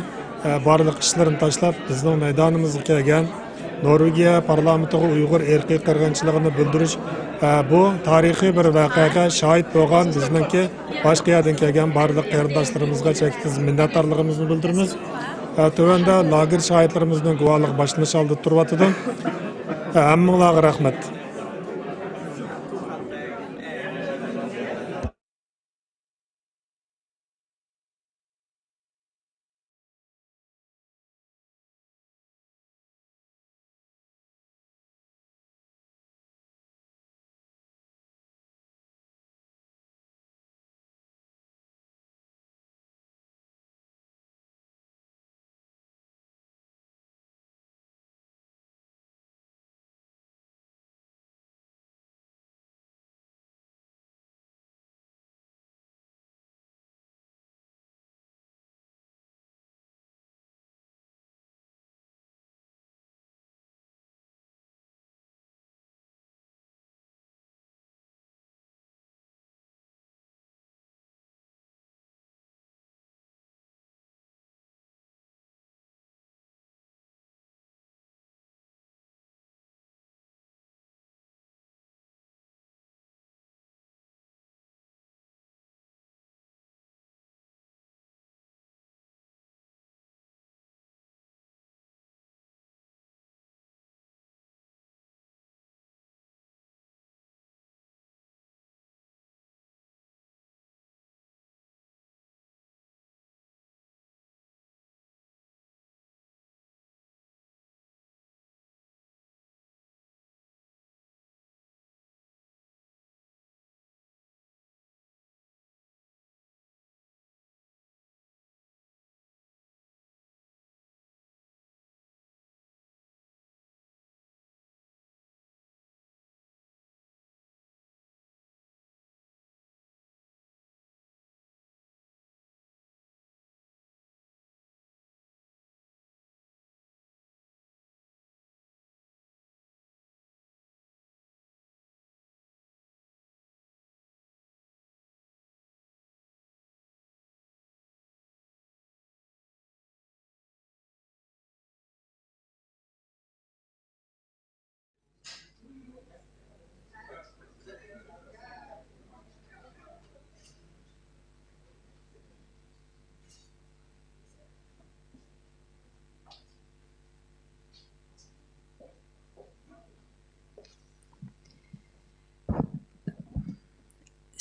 ئە، بارلىق ئىشلىرىنى تاشلاپ، بىزنىڭ مەيدانىمىزغا كەلگەن، نورۋېگىيە پارلامېنتىغا ئۇيغۇر ئىرقىي قىرغىنچىلىقىنى بىلدۈرۈش، ئە، بۇ تارىخىي بىر ۋەقەگە شاھىت بولغان بىزنىڭكى باشقا يەردىن كەلگەن بارلىق قېرىنداشلىرىمىزغا چەكسىز مىننەتدارلىقىمىزنى بىلدۈرىمىز. ئە، تۆۋەندە لاگېر شاھىتلىرىمىزنىڭ گۇۋاھلىقى باشلىنىش ئالدىدا تۇرۇۋاتىدۇ. ئە، ھەممىڭلارغا رەھمەت.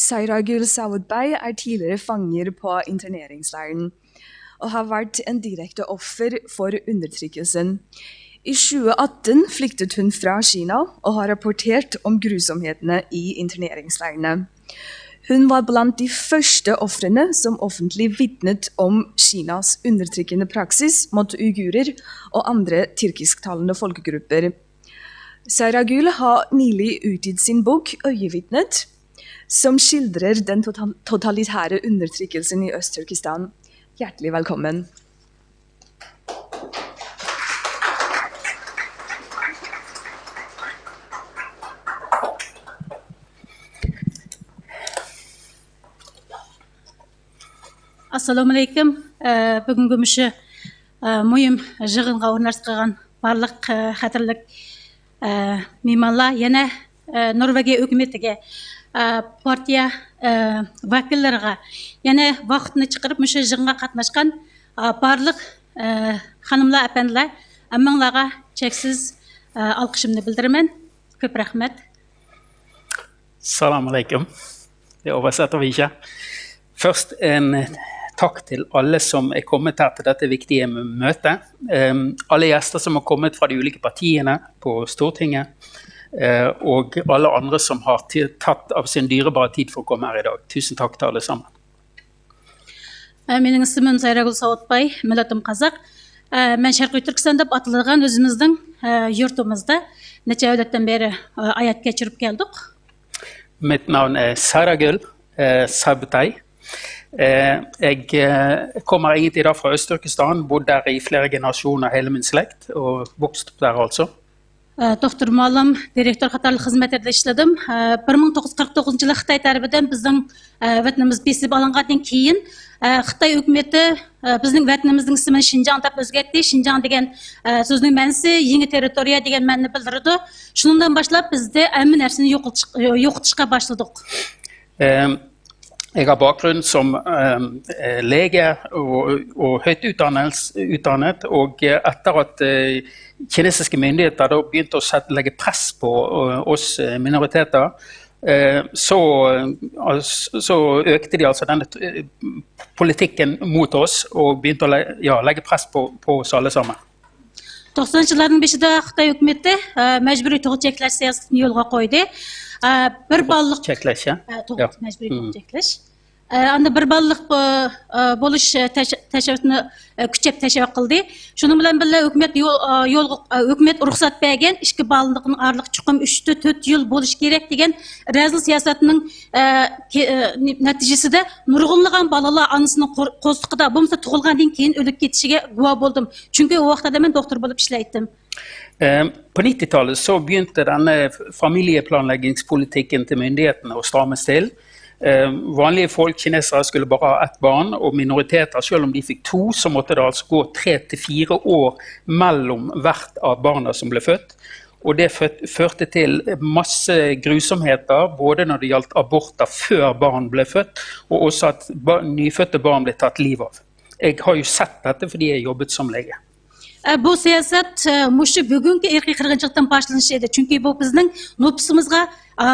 Sairagul Saudbay er tidligere fanger på interneringsleiren og har vært en direkte offer for undertrykkelsen. I tjue atten flyktet hun fra Kina og har rapportert om grusomhetene i interneringsleirene. Hun var blant de første ofrene som offentlig vitnet om Kinas undertrykkende praksis mot uigurer og andre tyrkisktalende folkegrupper. Sairagul har nylig utgitt sin bok Øyevitnet, som skildrer den total- totalitære undertrykkelsen i Øst-Turkestan. Hjertelig velkommen. ئەسسالامۇئەلەيكۇم. ئە، بۈگۈنكى مۇشۇ، ئە، مۇھىم يىغىنغا ئورۇنلاشقان بارلىق، ئە، خەتەرلىك، ئە، مېھمانلار، يەنە، ئە، نورۋېگىيە ھۆكۈمىتىگە، ئە، پارتىيە، ئە، ۋەكىللىرىغا، يەنە ۋاقىتنى چىقىرىپ مۇشۇ يىغىنغا قاتناشقان، ئە، بارلىق، ئە، خانىملار، ئەپەندىلەر، ھەممىڭلارغا چەكسىز، ئە، ئالقىشىمنى بىلدۈرىمەن. كۆپ رەھمەت. Salam alaikum. Det oversetter vi ikke. Først en takk til alle som er kommet her til dette viktige møtet. Ehm, Alle gjester som har kommet fra de ulike partiene på Stortinget, eh, og alle andre som har ti- tatt av sin dyrebare tid for å komme her i dag. Tusen takk til alle sammen. ئە، مېنىڭ ئىسمىم سايراگۈل ساۋۇتباي، مىللىتىم قازاق. ئە، مەن شەرقىي تۈركىستان دەپ ئاتىلىدىغان ئۆزىمىزنىڭ، ئە، يۇرتىمىزدا نەچچە ئەۋلادتىن بېرى، ئە، ھايات كەچۈرۈپ كەلدۇق. Mitt navn er Saragul eh, Sabtai. Eh, jeg eh, kommer egentlig da fra Øst-Turkestan, bodd der i flere generasjoner, hele min slekt, og vokst opp der altså. ئە، دوختۇر مۇئەللىم، دىرېكتور قاتارلىق خىزمەتلەردە ئىشلىدىم. ئە، بىر مىڭ توققۇز يۈز قىرىق توققۇزىنچى يىلى خىتاي تەرىپىدىن بىزنىڭ، ئە، ۋەتىنىمىز بېسىپ ئالىنغاندىن كېيىن، ئە، خىتاي ھۆكۈمىتى، ئە، بىزنىڭ ۋەتىنىمىزنىڭ ئىسمىنى شىنجاڭ دەپ ئۆزگەرتتى. شىنجاڭ دېگەن، ئە، سۆزنىڭ مەنىسى يېڭى تېررىتورىيە دېگەن مەنىنى بىلدۈرىدۇ. شۇنىڭدىن باشلاپ بىزدە ھەممە نەرسىنى يوقىتىش، يوقىتىشقا باشلىدۇق. Eh, Jeg har bakgrunn som eh, lege og, og høyt utdannet, utdannet, og eh, etter at eh, kinesiske myndigheter da begynte å sette, legge press på eh, oss eh, minoriteter, eh, så, eh, så økte de altså denne eh, politikken mot oss og begynte å le, ja, legge press på, på oss alle sammen. توقسانىنچى يىللارنىڭ بېشىدا خىتاي ھۆكۈمىتى، ئە، مەجبۇرىي تۇغۇت چەكلەش سىياسىتىنى يولغا قويدى. ئە، بىر بالىلىق چەكلەش، يا؟ ئە، تۇغۇت، مەجبۇرىي تۇغۇت چەكلەش. ئە، ئاندا بىر بالىلىق، ئە، بولۇش، ئە، تەش-، تەشەببۇسىنى، ئە، كۈچەپ تەشۋىق قىلدى. شۇنىڭ بىلەن بىللە، ھۆكۈمەت يول، ئە، يولغا، ئە، ھۆكۈمەت رۇخسەت بەرگەن ئىككى بالىلىقنىڭ ئارىلىقى چوقۇم ئۈچ تۆت يىل بولۇش كېرەك دېگەن رەزىل سىياسەتنىڭ، ئە، كې-، ئە، نەتىجىسىدە نۇرغۇنلىغان بالىلار ئانىسىنىڭ قور-، قورسىقىدا، بولمىسا تۇغۇلغاندىن كېيىن ئۆلۈپ كېتىشىگە گۇۋاھ بولدۇم. چۈنكى ئۇ ۋاقىتلاردا مەن دوختۇر بولۇپ ئىشلەيتتىم. Eh, På nittitallet så begynte denne familieplanleggingspolitikken til myndighetene å strammes til. Eh, Vanlige folk, kinesere, skulle bare ha ett barn, og minoriteter, selv om de fikk to, så måtte det altså gå tre til fire år mellom hvert av barna som ble født. Og det ført- førte til masse grusomheter, både når det gjaldt aborter før barn ble født, og også at ba- nyfødte barn ble tatt livet av. Jeg har jo sett dette fordi jeg jobbet som lege. ئە، بۇ سىياسەت، ئە، مۇشۇ بۈگۈنكى ئىرقىي قىرغىنچىلىقتىن باشلىنىشى ئىدى. چۈنكى بۇ بىزنىڭ نوپۇسىمىزغا، ئە،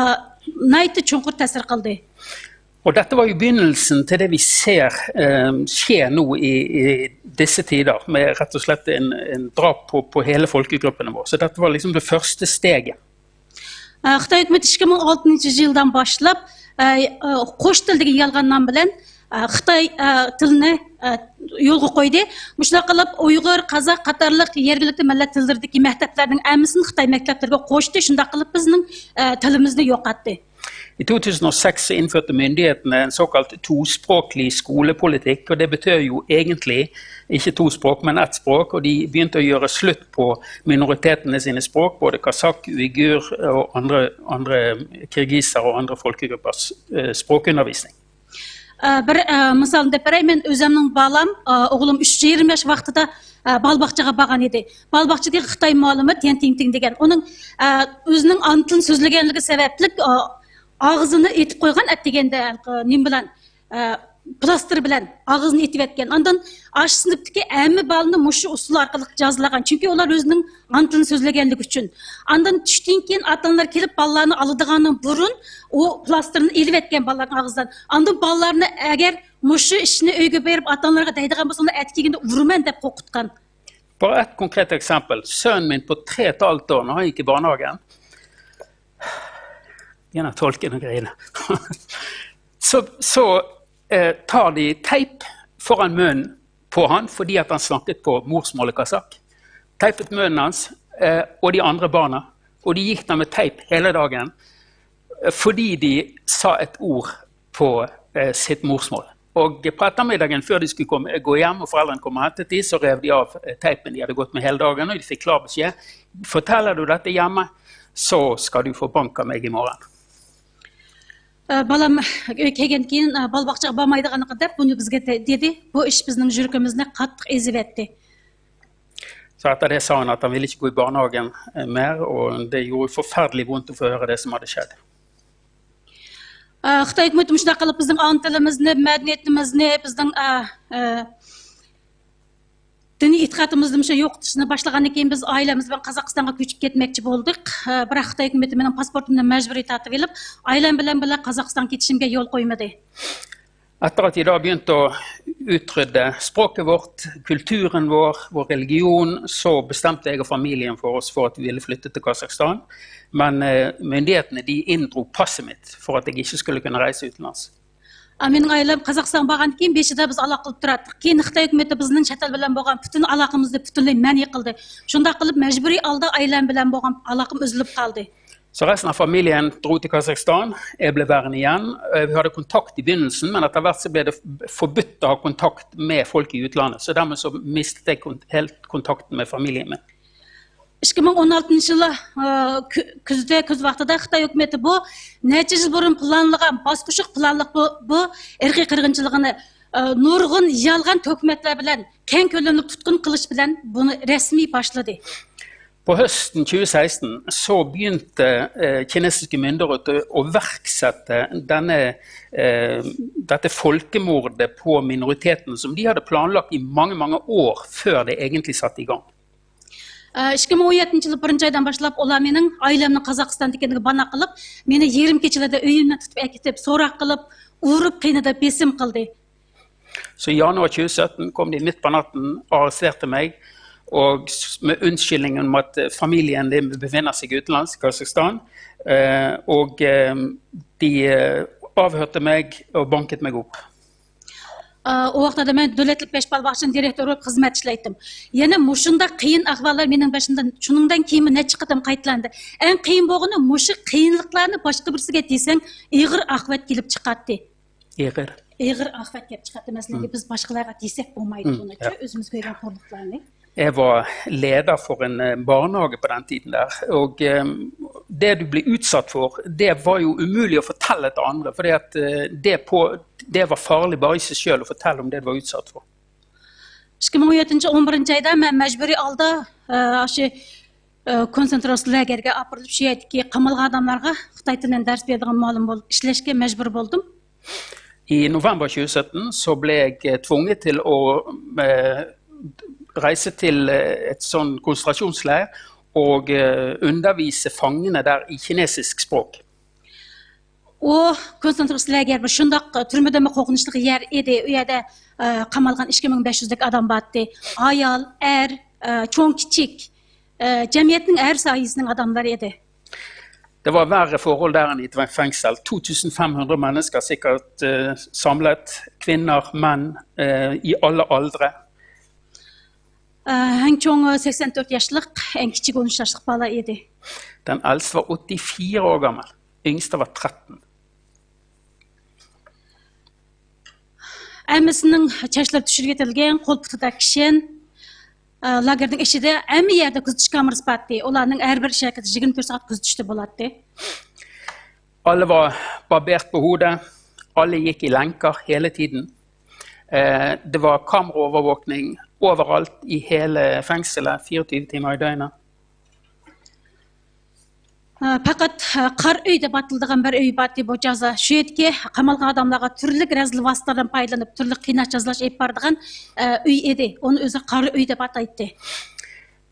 ناھايىتى چوڭقۇر تەسىر قىلدى. Og dette var jo begynnelsen til det vi ser eh, skjer nå i, i disse tider, med rett og slett en, en drap på, på hele folkegruppene våre. Så dette var liksom det første steget. ئە، خىتاي ھۆكۈمىتى ئىككى مىڭ ئالتىنچى يىلدىن باشلاپ، ئە، ئە، قوش تىل دېگەن يالغان نام بىلەن، ئە، خىتاي، ئە، تىلىنى، ئە، يولغا قويدى. مۇشۇنداق قىلىپ ئۇيغۇر، قازاق قاتارلىق يەرگىلىكتە مىللەت تىللىرىدىكى مەكتەپلەرنىڭ ھەممىسىنى خىتاي مەكتەپلىرىگە قوشتى. شۇنداق قىلىپ بىزنىڭ، ئە، تىلىمىزنى يوقاتتى. I to tusen og seks så innførte myndighetene en såkalt tospråklig skolepolitikk, og det betød jo egentlig ikke to språk, men ett språk, og de begynte å gjøre slutt på minoritetene sine språk, både kasakh, uigur og andre, andre kirgisere og andre folkegruppers eh, språkundervisning. ئە، بىر، ئە، مىسالنى دەپ بېرەي، مەن ئۆزۈمنىڭ بالام، ئە، ئوغلۇم ئۈچ يېرىم ياش ۋاقتىدا، ئە، بالىباقچىغا بارغان ئىدى. بالىباقچىدىكى خىتاي مۇئەللىمى تيەن تىڭتىڭ دېگەن. ئۇنىڭ، ئە، ئۆزىنىڭ ئانا تىلىنى سۆزلىگەنلىكى سەۋەبلىك، ئە، ئاغزىنى ئېتىپ قويغان ئەتىگەندە، ئە، نېمە بىلەن، ئە، پلاستىر بىلەن ئاغزىنى ئېتىۋەتكەن. ئاندىن ئاشۇ سىنىپتىكى ھەممە بالىنى مۇشۇ ئۇسۇل ئارقىلىق جازالىغان. چۈنكى ئۇلار ئۆزىنىڭ ئانا تىلىنى سۆزلىگەنلىكى ئۈچۈن. ئاندىن چۈشتىن كېيىن ئاتا-ئانىلار كېلىپ بالىلارنى ئالىدىغاندىن بۇرۇن ئۇ پلاستىرنى ئېلىۋەتكەن بالىلارنىڭ ئاغزىدىن. ئاندىن بالىلارنى ئەگەر مۇشۇ ئىشنى ئۆيگە بېرىپ ئاتا-ئانىلارغا دەيدىغان بولسا، ئۇلار ئەتە كەلگەندە ئۇرىمەن دەپ قورقۇتقان. Bare et konkret eksempel. Sønnen min på tre og et halvt år, når han gikk i barnehagen, yana tolken og grine. Så, så eh, tar de teip foran munnen på han fordi at han snakket på morsmålet kasak. Teipet munnen hans eh, og de andre barna. Og de gikk der med teip hele dagen eh, fordi de sa et ord på eh, sitt morsmål. Og på ettermiddagen, før de skulle komme, gå hjem og foreldrene kom og hentet de, så rev de av eh, teipen de hadde gått med hele dagen, og de fikk klar beskjed: «Forteller du dette hjemme, så skal du få bank av meg i morgen.» بالام ئۆيگە كەلگەندىن كېيىن بالا باغچىغا بارمايدىغانلىقىنى دەپ بۇنى بىزگە دېدى. بۇ ئىش بىزنىڭ يۈرىكىمىزنى قاتتىق ئېزىۋەتتى. Så etter det sa han at han ville ikke gå i barnehagen eh, mer, og det gjorde forferdelig vondt å få høre det som hadde skjedd. خىتاي ھۆكۈمىتى مۇشۇنداق قىلىپ بىزنىڭ ئانا تىلىمىزنى، مەدەنىيىتىمىزنى، بىزنىڭ دىنىي ئېتىقادىمىزنى مۇشۇ يوقىتىشنى باشلىغاندىن كېيىن بىز ئائىلەم بىلەن قازاقىستانغا كۆچۈپ كەتمەكچى بولدۇق. بىراق خىتاي ھۆكۈمىتى مېنىڭ پاسپورتۇمنى مەجبۇرىي تارتىۋېلىپ، ئائىلەم بىلەن بىللە قازاقىستانغا كېتىشىمگە يول قويمىدى. Etter at de da begynte å utrydde språket vårt, kulturen vår, vår religion, så bestemte jeg og familien for oss for at vi ville flytte til Kasakhstan. Men eh, myndighetene de inndro passet mitt for at jeg ikke skulle kunne reise utenlands. مېنىڭ ئائىلەم قازاقىستانغا بارغاندىن كېيىن بېشىدا بىز ئالاقە قىلىپ تۇراتتۇق. كېيىن خىتاي ھۆكۈمىتى بىزنىڭ چەت ئەل بىلەن بولغان پۈتۈن ئالاقىمىزنى پۈتۈنلەي مەنئى قىلدى. شۇنداق قىلىپ مەجبۇرىي ھالدا ئائىلەم بىلەن بولغان ئالاقىم ئۈزۈلۈپ قالدى. Så resten av familien dro til Kasakhstan. Jeg ble værende igjen. Eh, Vi hadde kontakt i begynnelsen, men etter hvert så ble det forbudt å ha kontakt med folk i utlandet. Så dermed så mistet jeg helt kontakten med familien min. ئىككى مىڭ ئون ئالتىنچى يىلى كۈزدە، كۈز ۋاقتىدا خىتاي ھۆكۈمىتى بۇ نەچچە يىل بۇرۇن پىلانلىغان، باس قوشۇق پىلانلىق بۇ، بۇ ئىرقىي قىرغىنچىلىقىنى نۇرغۇن يالغان تۆھمەتلەر بىلەن، كەڭ كۆلەملىك تۇتقۇن قىلىش بىلەن بۇنى رەسمىي باشلىدى. På høsten tjue seksten så begynte eh, kinesiske myndigheter å iverksette denne, eh, dette folkemordet på minoritetene som de hadde planlagt i mange, mange år før det egentlig satte i gang. ئىككى مىڭ ئون يەتتىنچى يىل بىرىنچى ئايدىن باشلاپ ئۇلار مېنىڭ ئائىلەمنىڭ قازاقىستاندا ئىكەنلىكىگە بانا قىلىپ، مېنى يېرىم كېچىلەردە ئۆيۈمدىن تۇتۇپ ئەكېتىپ، سوراق قىلىپ، ئۇرۇپ، قىينىدى، بېسىم قىلدى. Så i januar tjue sytten kom de midt på natten og arresterte meg. Og s- med unnskyldningen om at eh, familien din befinner seg utenlands, i Kasakhstan. Eh, og eh, de eh, avhørte meg og banket meg opp. ئۇ ۋاقىتتا مەن دۆلەتلىك بەش بالىباغچىنىڭ دىرېكتورى بولۇپ خىزمەت ئىشلەيتتىم. يەنە مۇشۇنداق قىيىن ئەھۋاللار مېنىڭ بېشىمدىن شۇنىڭدىن كېيىنمۇ نەچچە قېتىم قايتىلاندى. ئەڭ قىيىن بولغىنى مۇشۇ قىيىنلىقلارنى باشقا بىرسىگە دېسەڭ ئېغىر ئاقىۋەت كېلىپ چىقاتتى. ئېغىر. ئېغىر ئاقىۋەت كېلىپ چىقاتتى. مەسىلەن، بىز باشقىلارغا دېسەك بولمايدۇ بۇنىچۇ، ئۆزىمىز كۆرگەن خورلۇقلارنى. Jeg var leder for en eh, barnehage på den tiden der. Og eh, det du ble utsatt for, det var jo umulig å fortelle til andre. For det, på, det var farlig bare i seg sjøl å fortelle om det du var utsatt for. ئىككى مىڭ ئون يەتتىنچى يىل ئون بىرىنچى ئايدا مەن مەجبۇرىي ھالدا ئاشۇ كونسېنتراتسىيە لاگېرىغا ئاپىرىلىپ، شۇ يەردىكى قامالغان ئادەملەرگە خىتاي تىلىدىن دەرس بېرىدىغان مۇئەللىم بولۇپ ئىشلەشكە مەجبۇر بولدۇم. I november tjue sytten så ble jeg eh, tvunget til å eh, reise til eh, et sånn konsentrasjonsleir og eh, undervise fangene der i kinesisk språk. ئۇ كونسېنتراتسىيە لاگېرى بىر شۇنداق تۈرمىدىنمۇ قورقۇنچلۇق يەر ئىدى. ئۇ يەردە قامالغان ئىككى مىڭ بەش يۈزدەك ئادەم بارتتى. ئايال، ئەر، چوڭ، كىچىك، جەمئىيەتنىڭ ھەر ساھەسىنىڭ ئادەملىرى ئىدى. Det var verre forhold der enn i et fengsel. to tusen fem hundre mennesker sikkert eh, samlet. Kvinner, menn, eh, i alle aldre. ئەڭ چوڭى سەكسەن تۆت ياشلىق، ئەڭ كىچىكى ئون ئۈچ ياشلىق بالا ئىدى. Den eldste var åttifire år gammel. Yngste var tretten. ھەممىسىنىڭ چاچلىرى چۈشۈرۈۋېتىلگەن، قول پۇتىدا كىشەن. ئە، لاگېرنىڭ ئىچىدە ھەممە يەردە كۆزىتىش كامېرىسى بارتتى. ئۇلارنىڭ ھەر بىر ئىش ھەرىكىتى يىگىرمە تۆت سائەت كۆزىتىشتە بولاتتى. Alle var barbert på hodet. Alle gikk i lenker hele tiden. Eh, det var kameraovervåkning overalt i hele fengselet, fire og tyve timer i døgnet. پەقەت قارا ئۆي دەپ ئاتىلىدىغان بىر ئۆي بارتى بۇ جازا. شۇ يەردىكى قامالغان ئادەملەرگە تۈرلۈك رەزىل ۋاسىتىلەردىن پايدىلىنىپ، تۈرلۈك قىيناش، جازىلاش ئېلىپ بارىدىغان ئۆي ئىدى. ئۇنى ئۆزى قارا ئۆي دەپ ئاتايتتى.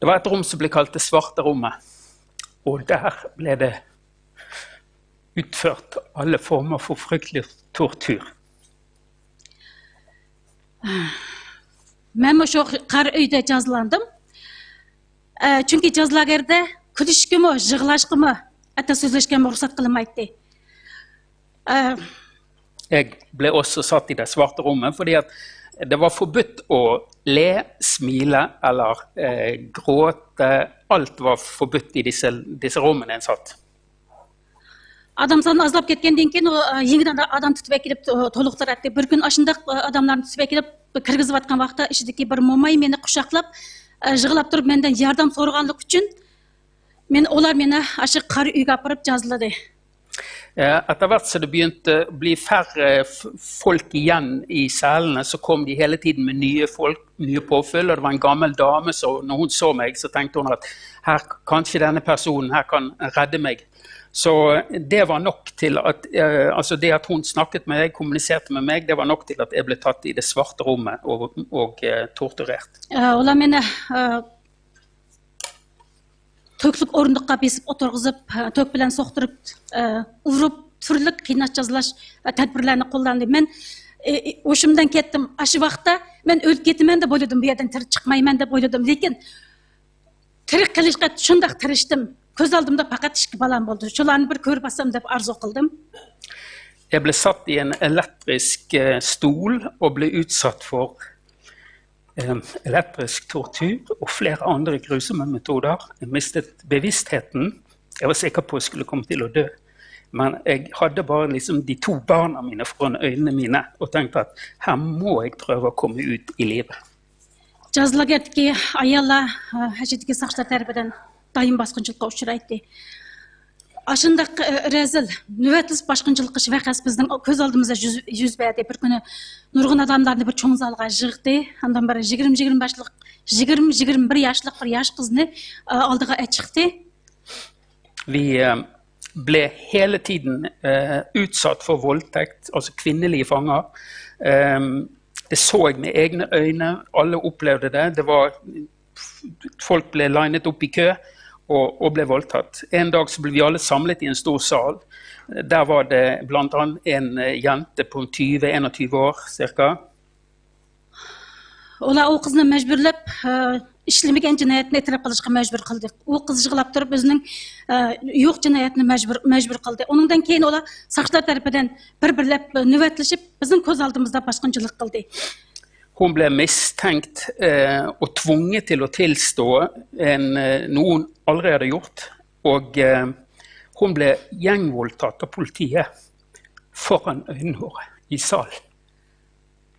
Det var et rom som ble kalt det svarte rommet. Og der ble det utført alle former for fryktelig tortur. مەنمۇ شۇ قارا ئۆيدە جازىلاندىم. ئە، چۈنكى جازا لاگېرىدا كۈلۈشكىمۇ، يىغلاشقىمۇ، ھەتتا سۆزلەشكەمۇ رۇخسەت قىلىنمايتتى. ئە، Jeg ble også satt i det svarte rommet, fordi at det var forbudt å le, smile eller eh, gråte. Alt var forbudt i disse, disse rommene jeg satt. ئادەم سانى ئازلاپ كەتكەندىن كېيىن ئۇ، ئە، يېڭىدىن ئادەم تۇتۇپ ئەكېلىپ تو-، تولۇقتۇراتتى. بىر كۈنى ئاشۇنداق، ئە، ئادەملەرنى تۇتۇپ ئەكېلىپ كىرگۈزۈۋاتقان ۋاقىتتا ئىچىدىكى بىر موماي مېنى قۇچاقلاپ، ئە، يىغلاپ تۇرۇپ مەندىن ياردەم سورىغانلىقى ئۈچۈن مېنى ئۇلار مېنى ئاشۇ قارا ئۆيگە ئاپىرىپ جازىلىدى. Eh, Etter hvert som det begynte å bli færre f- folk igjen i cellene, så kom de hele tiden med nye folk, nye påfyll. Og det var en gammel dame, så når hun så meg, så tenkte hun at her, kanskje denne personen her kan redde meg. Så det var nok til at eh, altså det at hun snakket med meg, kommuniserte med meg, det var nok til at jeg ble tatt i det svarte rommet og, og eh, torturert. ئە، ئۇلار مېنى، ئە، تۈكلۈك ئورۇندۇققا بېسىپ ئولتۇرغۇزۇپ، ئە، تۈك بىلەن سوقتۇرۇپ، ئە، ئۇرۇپ، تۈرلۈك قىيناش، جازىلاش، ئە، تەدبىرلەرنى قوللاندى. مەن ئە، ئە، ھوشۇمدىن كەتتىم. ئاشۇ ۋاقىتتا مەن ئۆلۈپ كېتىمەن دەپ ئويلىدىم، بۇ يەردىن تىرىك چىقمايمەن دەپ ئويلىدىم. لېكىن تىرىك قېلىشقا شۇنداق تىرىشتىم. كۆز ئالدىمدا پەقەت ئىككى بالام بولدى. شۇلارنى بىر كۆرۈپ ئالسام دەپ ئارزۇ قىلدىم. Jeg ble satt i en elektrisk eh, stol og ble utsatt for eh, elektrisk tortur og flere andre grusomme metoder. Jeg mistet bevisstheten. Jeg var sikker på at jeg skulle komme til å dø. Men jeg hadde bare liksom de to barna mine foran øynene mine og tenkte at her må jeg prøve å komme ut i livet. جازا لاگېرىدىكى ئاياللار، ئە، ئىچىدىكى ساقچىلار تەرىپىدىن دائىم باسقۇنچىلىققا ئۇچرايتتى. ئاشۇنداق، ئە، رەزىل، نۆۋەتلىك باسقۇنچىلىق قىلىش ۋەقەسى بىزنىڭ كۆز ئالدىمىزدا يۈز، يۈز بەردى. بىر كۈنى نۇرغۇن ئادەملەرنى بىر چوڭ زالغا يىغدى. ئاندىن بىر يىگىرمە، يىگىرمە بەشلىق، يىگىرمە، يىگىرمە بىر ياشلىق بىر ياش قىزنى، ئە، ئالدىغا ئەچىقتى. Vi eh, ble hele tiden eh, utsatt for voldtekt, altså kvinnelige fanger. Eh, det så jeg med egne øyne, alle opplevde det. Det var Folk ble linet opp i kø og, og ble voldtatt. En dag så ble vi alle samlet i en stor sal. Der var det blant annet en eh, jente på tyve, en og tyve år cirka. ئۇلار ئۇ قىزنى مەجبۇرلاپ، ئە، ئىشلىمىگەن جىنايەتنى ئېتىراپ قىلىشقا مەجبۇر قىلدى. ئۇ قىز يىغلاپ تۇرۇپ ئۆزىنىڭ، ئە، يوق جىنايەتنى مەجبۇر، مەجبۇر قىلدى. ئۇنىڭدىن كېيىن ئۇلار ساقچىلار تەرىپىدىن بىر-بىرلەپ نۆۋەتلىشىپ، بىزنىڭ كۆز ئالدىمىزدا باسقۇنچىلىق قىلدى. Hun ble mistenkt eh, og tvunget til å tilstå en, eh, noe hun aldri hadde gjort. Og eh, hun ble gjengvoldtatt av politiet foran øynene våre i salen.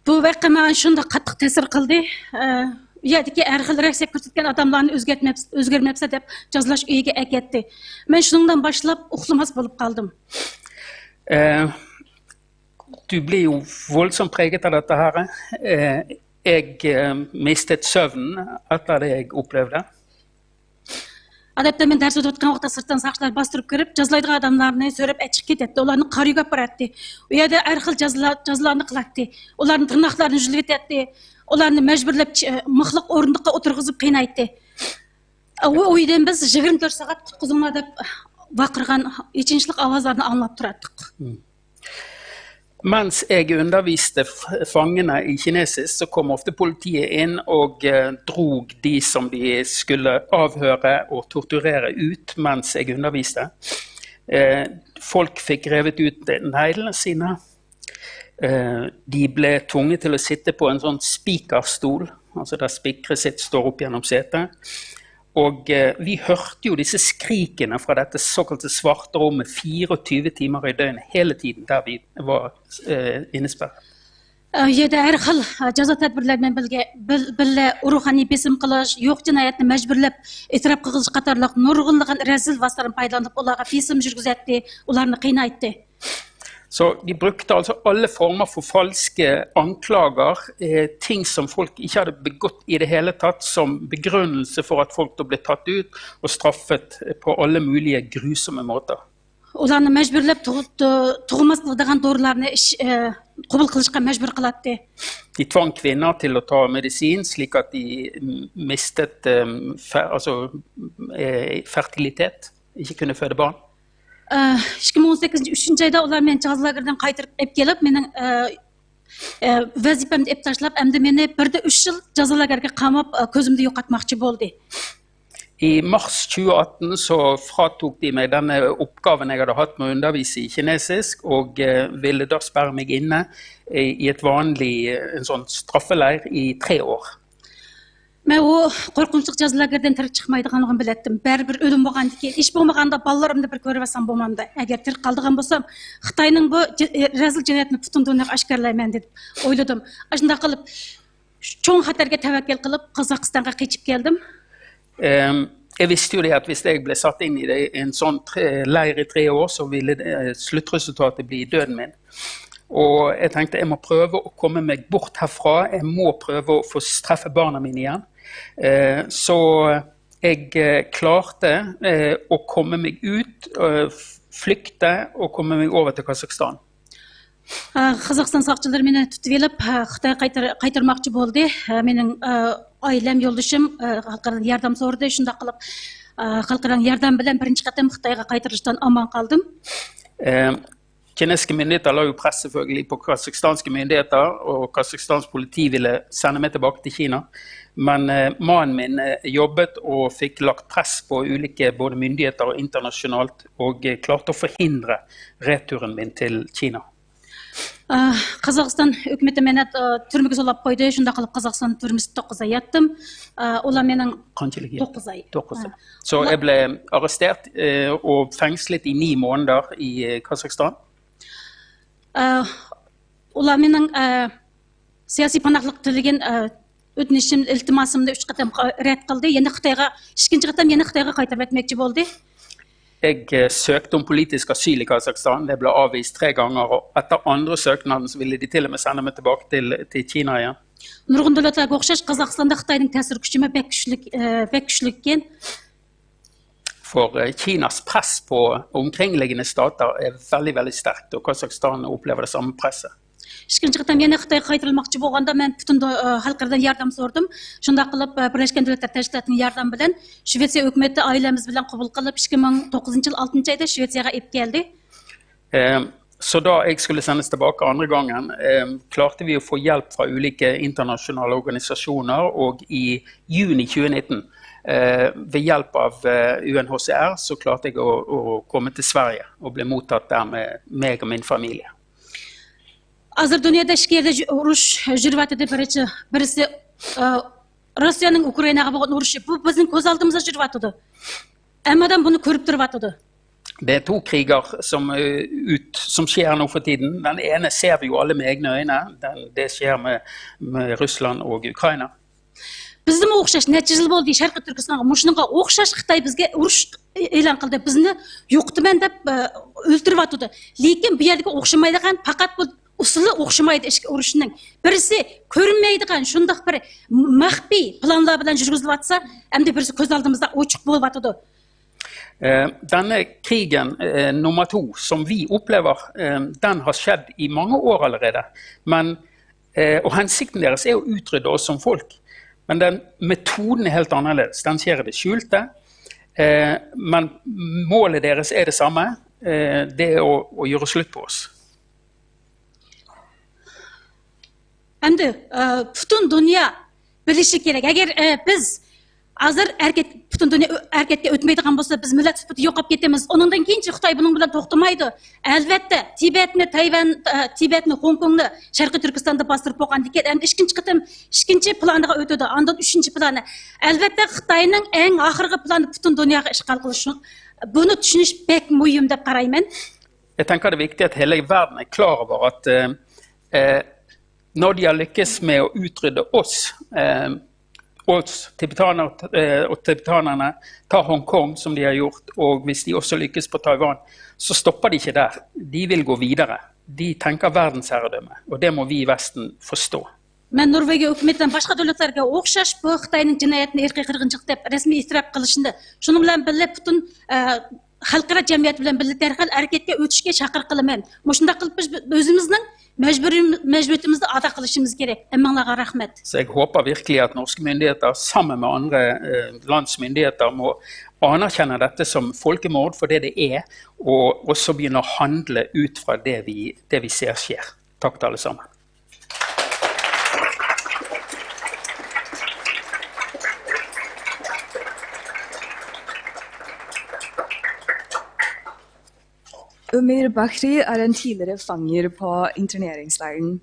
بۇ ۋەقە ماڭا شۇنداق قاتتىق تەسىر قىلدى. ئە، ئۇ يەردىكى ھەر خىل رەھسىيەت كۆرسەتكەن ئادەملارنى ئۆزگەرتمەپسىز، ئۆزگەرمەپسىز دەپ جازىلاش ئۆيىگە ئەكەتتى. مەن شۇنىڭدىن باشلاپ ئۇخلىماس بولۇپ قالدىم. Eh, du blir jo voldsomt preget av dette her. Eh, jeg eh, mistet søvnen etter det jeg opplevde. ئادەتتە مەن دەرس ئۆتۈۋاتقان ۋاقىتتا سىرتتىن ساقچىلار باستۇرۇپ كىرىپ، جازىلايدىغان ئادەملارنى سۆرەپ ئەچىقىپ كېتەتتى. ئۇلارنى قارا ئۆيگە ئاپىراتتى. ئۇ يەردە ھەر خىل جازىلا-، جازىلارنى قىلاتتى. ئۇلارنىڭ تىرناقلىرىنى يۈزلىۋېتەتتى. ئۇلارنى مەجبۇرلاپ چ-، مىخلىق ئورۇندۇققا ئولتۇرغۇزۇپ قىينايتتى. ئۇ ئۆيدىن بىز يىگىرمە تۆت سائەت قۇتقۇزۇڭلار دەپ ۋارقىرىغان ئېچىنىشلىق ئاۋازلارنى ئاڭلاپ تۇراتتۇق. Mens jeg underviste f- fangene i kinesisk, så kom ofte politiet inn og eh, dro de som de skulle avhøre og torturere, ut mens jeg underviste. Eh, folk fikk revet ut eh, neglene sine. Eh, de ble tvunget til å sitte på en sånn spikerstol, altså der spikere sitter, står opp gjennom setet. Og eh, vi hørte jo disse skrikene fra dette såkalte svarte rommet fire og tyve timer i døgnet hele tiden der vi var eh, innesperret. ئۇ يەردە ھەر خىل جازا تەدبىرلەر بىلەن بىلگە، بىل-، بىللە ئورۇقخانىنى بېسىم قىلىش، يوق جىنايەتنى مەجبۇرلاپ ئېتىراپ قىلغۇزۇش قاتارلىق نۇرغۇنلىغان رەزىل ۋاسىتىلەردىن پايدىلىنىپ ئۇلارغا بېسىم يۈرگۈزەتتى، ئۇلارنى قىينايتتى. Så de brukte altså alle former for falske anklager, eh, ting som folk ikke hadde begått i det hele tatt, som begrunnelse for at folk da ble tatt ut og straffet på alle mulige grusomme måter. ئۇلارنى مەجبۇرلاپ تۇغ- تۇ- تۇغماس قىلىدىغان دورىلارنى ئىش- ئە، قوبۇل قىلىشقا مەجبۇر قىلاتتى. De tvang kvinner til å ta medisin slik at de mm, mistet eh, fer, altså, eh, fertilitet, ikke kunne føde barn. ئىككى مىڭ ئون سەككىزىنچى ئۈچىنچى ئايدا ئۇلار مېنى جازا لاگېرىدىن قايتۇرۇپ ئېلىپ كېلىپ، مېنىڭ ئە، ئە، ۋەزىپەمنى ئېلىپ تاشلاپ، ئەمدى مېنى بىردە ئۈچ يىل جازا لاگېرىگە قاماپ، ئە، كۆزۈمدە يوقاتماقچى بولدى. I mars tjue atten så fratok de meg denne oppgaven jeg hadde hatt med å undervise i kinesisk, og eh, ville da sperre meg inne i i et vanlig eh, en sånn straffeleir i tre år. مەن ئۇ قورقۇنچلۇق جازا لاگېرىدىن تىرىك چىقمايدىغانلىقىنى بىلەتتىم. بەرىبىر ئۆلۈم بولغاندىكىن، ھېچ بولمىغاندا بالىلىرىمنى بىر كۆرۈۋەتسەم بولمامدۇ؟ ئەگەر تىرىك قالىدىغان بولسام، خىتاينىڭ بۇ ج- رەزىل جىنايەتنى پۈتۈن دۇنياغا ئاشكارىلايمەن دېدىم، ئويلىدىم. ئاشۇنداق قىلىپ، چوڭ خەتەرگە تەۋەككەل قىلىپ، قازاقىستانغا قېچىپ كەلدىم. Ehm, jeg visste jo det at hvis jeg ble satt inn i det, en sånn tre, leir i tre år, så ville eh, sluttresultatet bli døden min. Og jeg tenkte jeg må prøve å komme meg bort herfra. Jeg må prøve å få treffe barna mine igjen. Eh, så jeg eh, klarte eh, å komme meg ut, eh, flykte og komme meg over til Kasakhstan. قازاقىستان ساقچىلىرى مېنى تۇتۇۋېلىپ، خىتايغا قايتۇر- قايتۇرماقچى بولدى. مېنىڭ ئائىلەم، يولدىشىم خەلقئارادىن ياردەم سورىدى. شۇنداق قىلىپ، خەلقئارانىڭ ياردەم بىلەن بىرىنچى قېتىم خىتايغا قايتۇرۇلۇشتىن ئامان قالدىم. Eh, kinesiske myndigheter la jo press selvfølgelig på kasakhstanske myndigheter, og kasakhstansk politi ville sende meg tilbake til Kina. Men eh, mannen min eh, jobbet og fikk lagt press på ulike både myndigheter og internasjonalt, og eh, klarte å forhindre returen min til Kina. قازاقىستان ھۆكۈمىتى مېنى تۈرمىگە سولاپ قويدى. شۇنداق قىلىپ قازاقىستان تۈرمىسىدە توققۇز ئاي ياتتىم. ئۇلار مېنىڭ قانچىلىك يىل؟ توققۇز ئاي. To'qqiz yil. Så jeg ble arrestert eh, og fengslet i ni måneder i eh, Kasakhstan. ئۇلار مېنىڭ سىياسىي پاناھلىق تىلىگەن ئۆتۈنۈشۈم، ئىلتىماسىمنى ئۈچ قېتىم رەت قىلدى. يەنە خىتايغا، ئىككىنچى قېتىم يەنە خىتايغا قايتۇرۇپ ئەتمەكچى بولدى. Jeg eh, søkte om politisk asyl i Kasakhstan. Jeg ble avvist tre ganger, og etter andre søknaden så ville de til og med sende meg tilbake til, til Kina igjen. نۇرغۇن دۆلەتلەرگە ئوخشاش قازاقىستاندا خىتاينىڭ تەسىر كۈچىمۇ بەك كۈچلۈك، بەك كۈچلۈككەن. For eh, Kinas press på omkringliggende stater er veldig, veldig sterkt, og Kasakhstan opplever det samme presset. ئىككىنچى قېتىم يەنە خىتايغا قايتۇرۇلماقچى بولغاندا، مەن پۈتۈن دۇ- خەلقئارادىن ياردەم سورىدىم. شۇنداق قىلىپ، بىرلەشكەن دۆلەتلەر تەشكىلاتىنىڭ ياردىمى بىلەن شىۋېتسىيە ھۆكۈمىتى ئائىلەمىز بىلەن قوبۇل قىلىپ، ئىككى مىڭ توققۇزىنچى يىل ئالتىنچى ئايدا شىۋېتسىيەگە ئېلىپ كەلدى. Eh, så da jeg skulle sendes tilbake andre gangen, eh, klarte vi å få hjelp fra ulike internasjonale organisasjoner, og i juni tjue nitten, eh, ved hjelp av eh, U N H C R, så klarte jeg å, å komme til Sverige og ble mottatt der med meg og min familie. ھازىر دۇنيادا ئىككى يەردە ئۇرۇش يۈرۈۋاتىدۇ. بىرىسى، بىرىسى روسىيەنىڭ ئۇكرائىناغا بولغان ئۇرۇشى. بۇ بىزنىڭ كۆز ئالدىمىزدا يۈرۈۋاتىدۇ. ھەممە ئادەم بۇنى كۆرۈپ تۇرۇۋاتىدۇ. Det er to kriger som, eh, ut, som skjer nå for tiden. Den ene ser vi jo alle med egne øyne. Den, det skjer med, med Russland og Ukraina. بىزدىمۇ ئوخشاش نەچچە يىل بولدى شەرقىي تۈركىستانغا مۇشۇنىڭغا ئوخشاش خىتاي بىزگە ئۇرۇش ئېلان قىلدى، بىزنى يوقىتىمەن دەپ ئۆلتۈرۈۋاتىدۇ. لېكىن بۇ يەردىكى ئوخشىمايدىغان پەقەت بۇ ئۇسۇلى ئوخشىمايدۇ ئىككى ئۇرۇشنىڭ. بىرسى كۆرۈنمەيدىغان شۇنداق بىر مەخپىي پىلانلار بىلەن يۈرگۈزۈلۈۋاتسا، ئەمدى بىرسى كۆز ئالدىمىزدا ئوچۇق بولۇۋاتىدۇ. Eh, Denne krigen eh, nummer to som vi opplever, eh, den har skjedd i mange år allerede. Men, eh, og hensikten deres er å utrydde oss som folk. Men den metoden er helt annerledes. Den skjer i det skjulte. Eh, men målet deres er det samme. Eh, det er å, å gjøre slutt på oss. ئەمدى پۈتۈن دۇنيا بىلىشى كېرەك. ئەگەر بىز ھازىر ھەرىكەت، پۈتۈن دۇنيا ھەرىكەتكە ئۆتمەيدىغان بولسا، بىز مىللەت سۈپىتى يوقاپ كېتىمىز. ئۇنىڭدىن كېيىنچە خىتاي بۇنىڭ بىلەن توختىمايدۇ. ئەلۋەتتە، تىبەتنى، تەيۋەن، تىبەتنى، خوڭكوڭنى، شەرقىي تۈركىستاندا باستۇرۇپ بولغاندىن كېيىن، ئەمدى ئىككىنچى قېتىم ئىككىنچى پىلانىغا ئۆتىدۇ. ئاندىن ئۈچىنچى پىلانى. ئەلۋەتتە، خىتاينىڭ ئەڭ ئاخىرقى پىلانى پۈتۈن دۇنياغا ئىشغال قىلىش. بۇنى چۈشىنىش بەك مۇھىم دەپ قارايمەن. Jeg tenker det er viktig at hele verden er klar over at eh, eh, når de har lykkes med å utrydde oss, eh, oss tibetaner, eh, og tibetanerne tar Hongkong som de har gjort, og hvis de også lykkes på Taiwan, så stopper de ikke der. De vil gå videre. De tenker verdensherredømme, og det må vi i Vesten forstå. مەن نورۋېگىيە ھۆكۈمىتىنىڭ باشقا دۆلەتلەرگە ئوخشاش بۇ خىتاينىڭ جىنايەتنى ئىرقىي قىرغىنچىلىق دەپ رەسمىي ئېتىراپ قىلىشىنى، شۇنىڭ بىلەن بىللە پۈتۈن، ئە، خەلقئارا جەمئىيەت بىلەن بىللە دەرھال ھەرىكەتكە ئۆتۈشكە چاقىرىق قىلىمەن. مۇشۇنداق قىلىپ بىز ئۆزىمىزنىڭ مەجبۇرىي-، مەجبۇرىيىتىمىزنى ئادا قىلىشىمىز كېرەك. ھەممىڭلارغا رەھمەت. Så jeg håper virkelig at norske myndigheter sammen med andre eh, lands myndigheter må anerkjenne dette som folkemord for det det er, og også begynne å handle ut fra det vi, det vi ser skjer. Takk til alle sammen. Ømir Bahri er en tidligere fanger på interneringsleiren.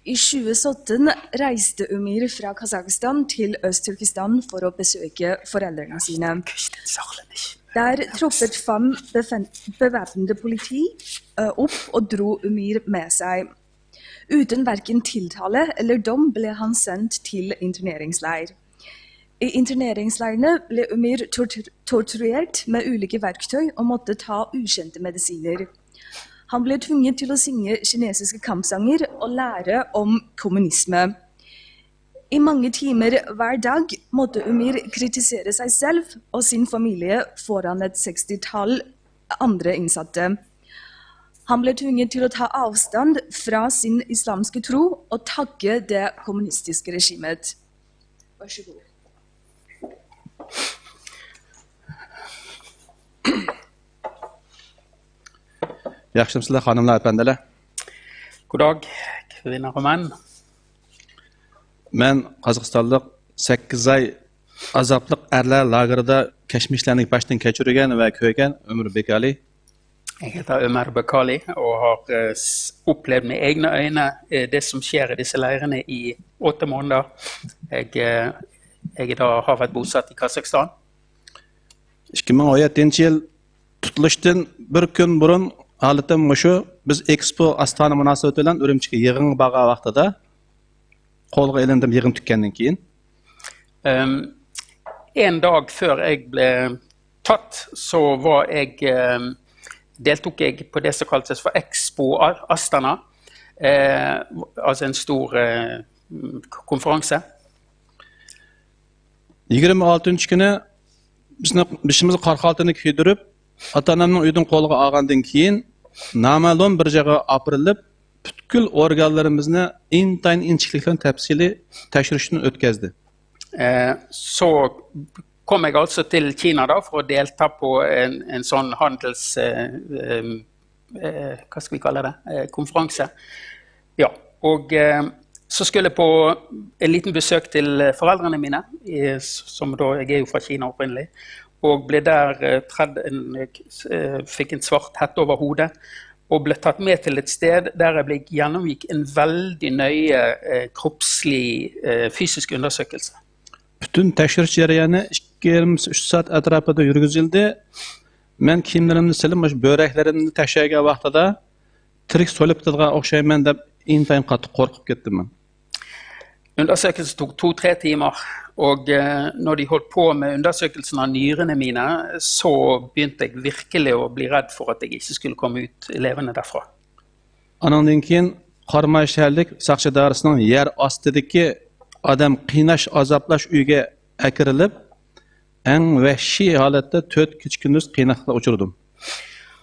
I tjue sytten reiste Ømir fra Kasakhstan til Øst-Turkestan for å besøke foreldrene sine. Der troppet fem befen- bevæpnede politi eh, opp og dro Ømir med seg. Uten verken tiltale eller dom ble han sendt til interneringsleir. I interneringsleirene ble Umir tortur torturert med ulike verktøy og måtte ta ukjente medisiner. Han ble tvunget til å synge kinesiske kampsanger og lære om kommunisme. I mange timer hver dag måtte Umir kritisere seg selv og sin familie foran et sekstitall andre innsatte. Han ble tvunget til å ta avstand fra sin islamske tro og takke det kommunistiske regimet. Vær så god. ياخشىمۇسىلەر خانىملار، ئەپەندىلەر؟ God dag, kvinner og menn. مەن قازاقىستانلىق سەككىز ئاي ئازابلىق ئەرلەر لاگېرىدا كەچمىشلەرنى باشتىن كەچۈرگەن ۋە كۆرگەن ئۆمەر بېكالى. Jeg heter Ömer Bekali og har eh, s- opplevd med egne øyne eh, det som skjer i disse leirene i åtte måneder. Jeg, eh, jeg da har vært bosatt i Kasakhstan. ئىككى مىڭ ئون يەتتىنچى يىل تۇتۇلۇشتىن بىر كۈن بۇرۇن ھالىتىم مۇشۇ. بىز ئېكسپو ئاستانە مۇناسىۋىتى بىلەن ئۈرۈمچىگە يىغىنغا بارغان ۋاقتىدا قولغا ئېلىندىم يىغىن تۈگىگەندىن كېيىن. Ehm, en dag før jeg ble tatt, så var jeg ehm, deltok jeg på det som kaltes for Expo A- Astana. Eh, altså en stor eh, konferanse. يىگىرمە ئالتىنچى كۈنى بىزنى بېشىمىزغا قارا خالتىنى كىيدۈرۈپ، ئاتا-ئانامنىڭ ئۆيىدىن قولغا ئالغاندىن كېيىن، نامەلۇم بىر جايغا ئاپىرىلىپ، پۈتكۈل ئورگانلىرىمىزنى ئىنتايىن ئىنچىكىلىك بىلەن تەپسىلىي تەكشۈرۈشتىن ئۆتكەزدى. Eh, så kom jeg altså til Kina da for å delta på en, en sånn handels... Eh, eh, hva skal vi kalle det? Eh, konferanse. Ja, og eh, så skulle jeg på en liten besøk til eh, foreldrene mine, i, som da, jeg er jo fra Kina opprinnelig, og ble der eh, tredd en, eh, fikk en svart hette over hodet, og ble tatt med til et sted der jeg ble, gjennomgikk en veldig nøye eh, kroppslig, eh, fysisk undersøkelse. پۈتۈن تەكشۈرۈش جەريانى ئىككى يېرىم ئۈچ سائەت ئەتراپىدا يۈرگۈزۈلدى. مەن كىيىملىرىمنى سېلىپ، مۇشۇ بۆرەكلىرىمنى تەكشۈرگەن ۋاقتىدا تىرىك سويۇلۇپ كېتىدىغان ئوخشايمەن دەپ ئىنتايىن قاتتىق قورقۇپ كەتتىم مەن. Undersøkelsen tok to-tre timer, og eh, når de holdt på med undersøkelsen av nyrene mine, så begynte jeg virkelig å bli redd for at jeg ikke skulle komme ut levende derfra. ئانىڭدىن كېيىن قاراماي شەھەرلىك ساقچى ئىدارىسىنىڭ يەر ئاستىدىكى ئادەم قىيناش، ئازابلاش ئۆيىگە ئەكىرىلىپ، ئەڭ ۋەھشىي ھالەتتە تۆت كېچە كۈندۈز قىيناقلىققا ئۇچرىدىم.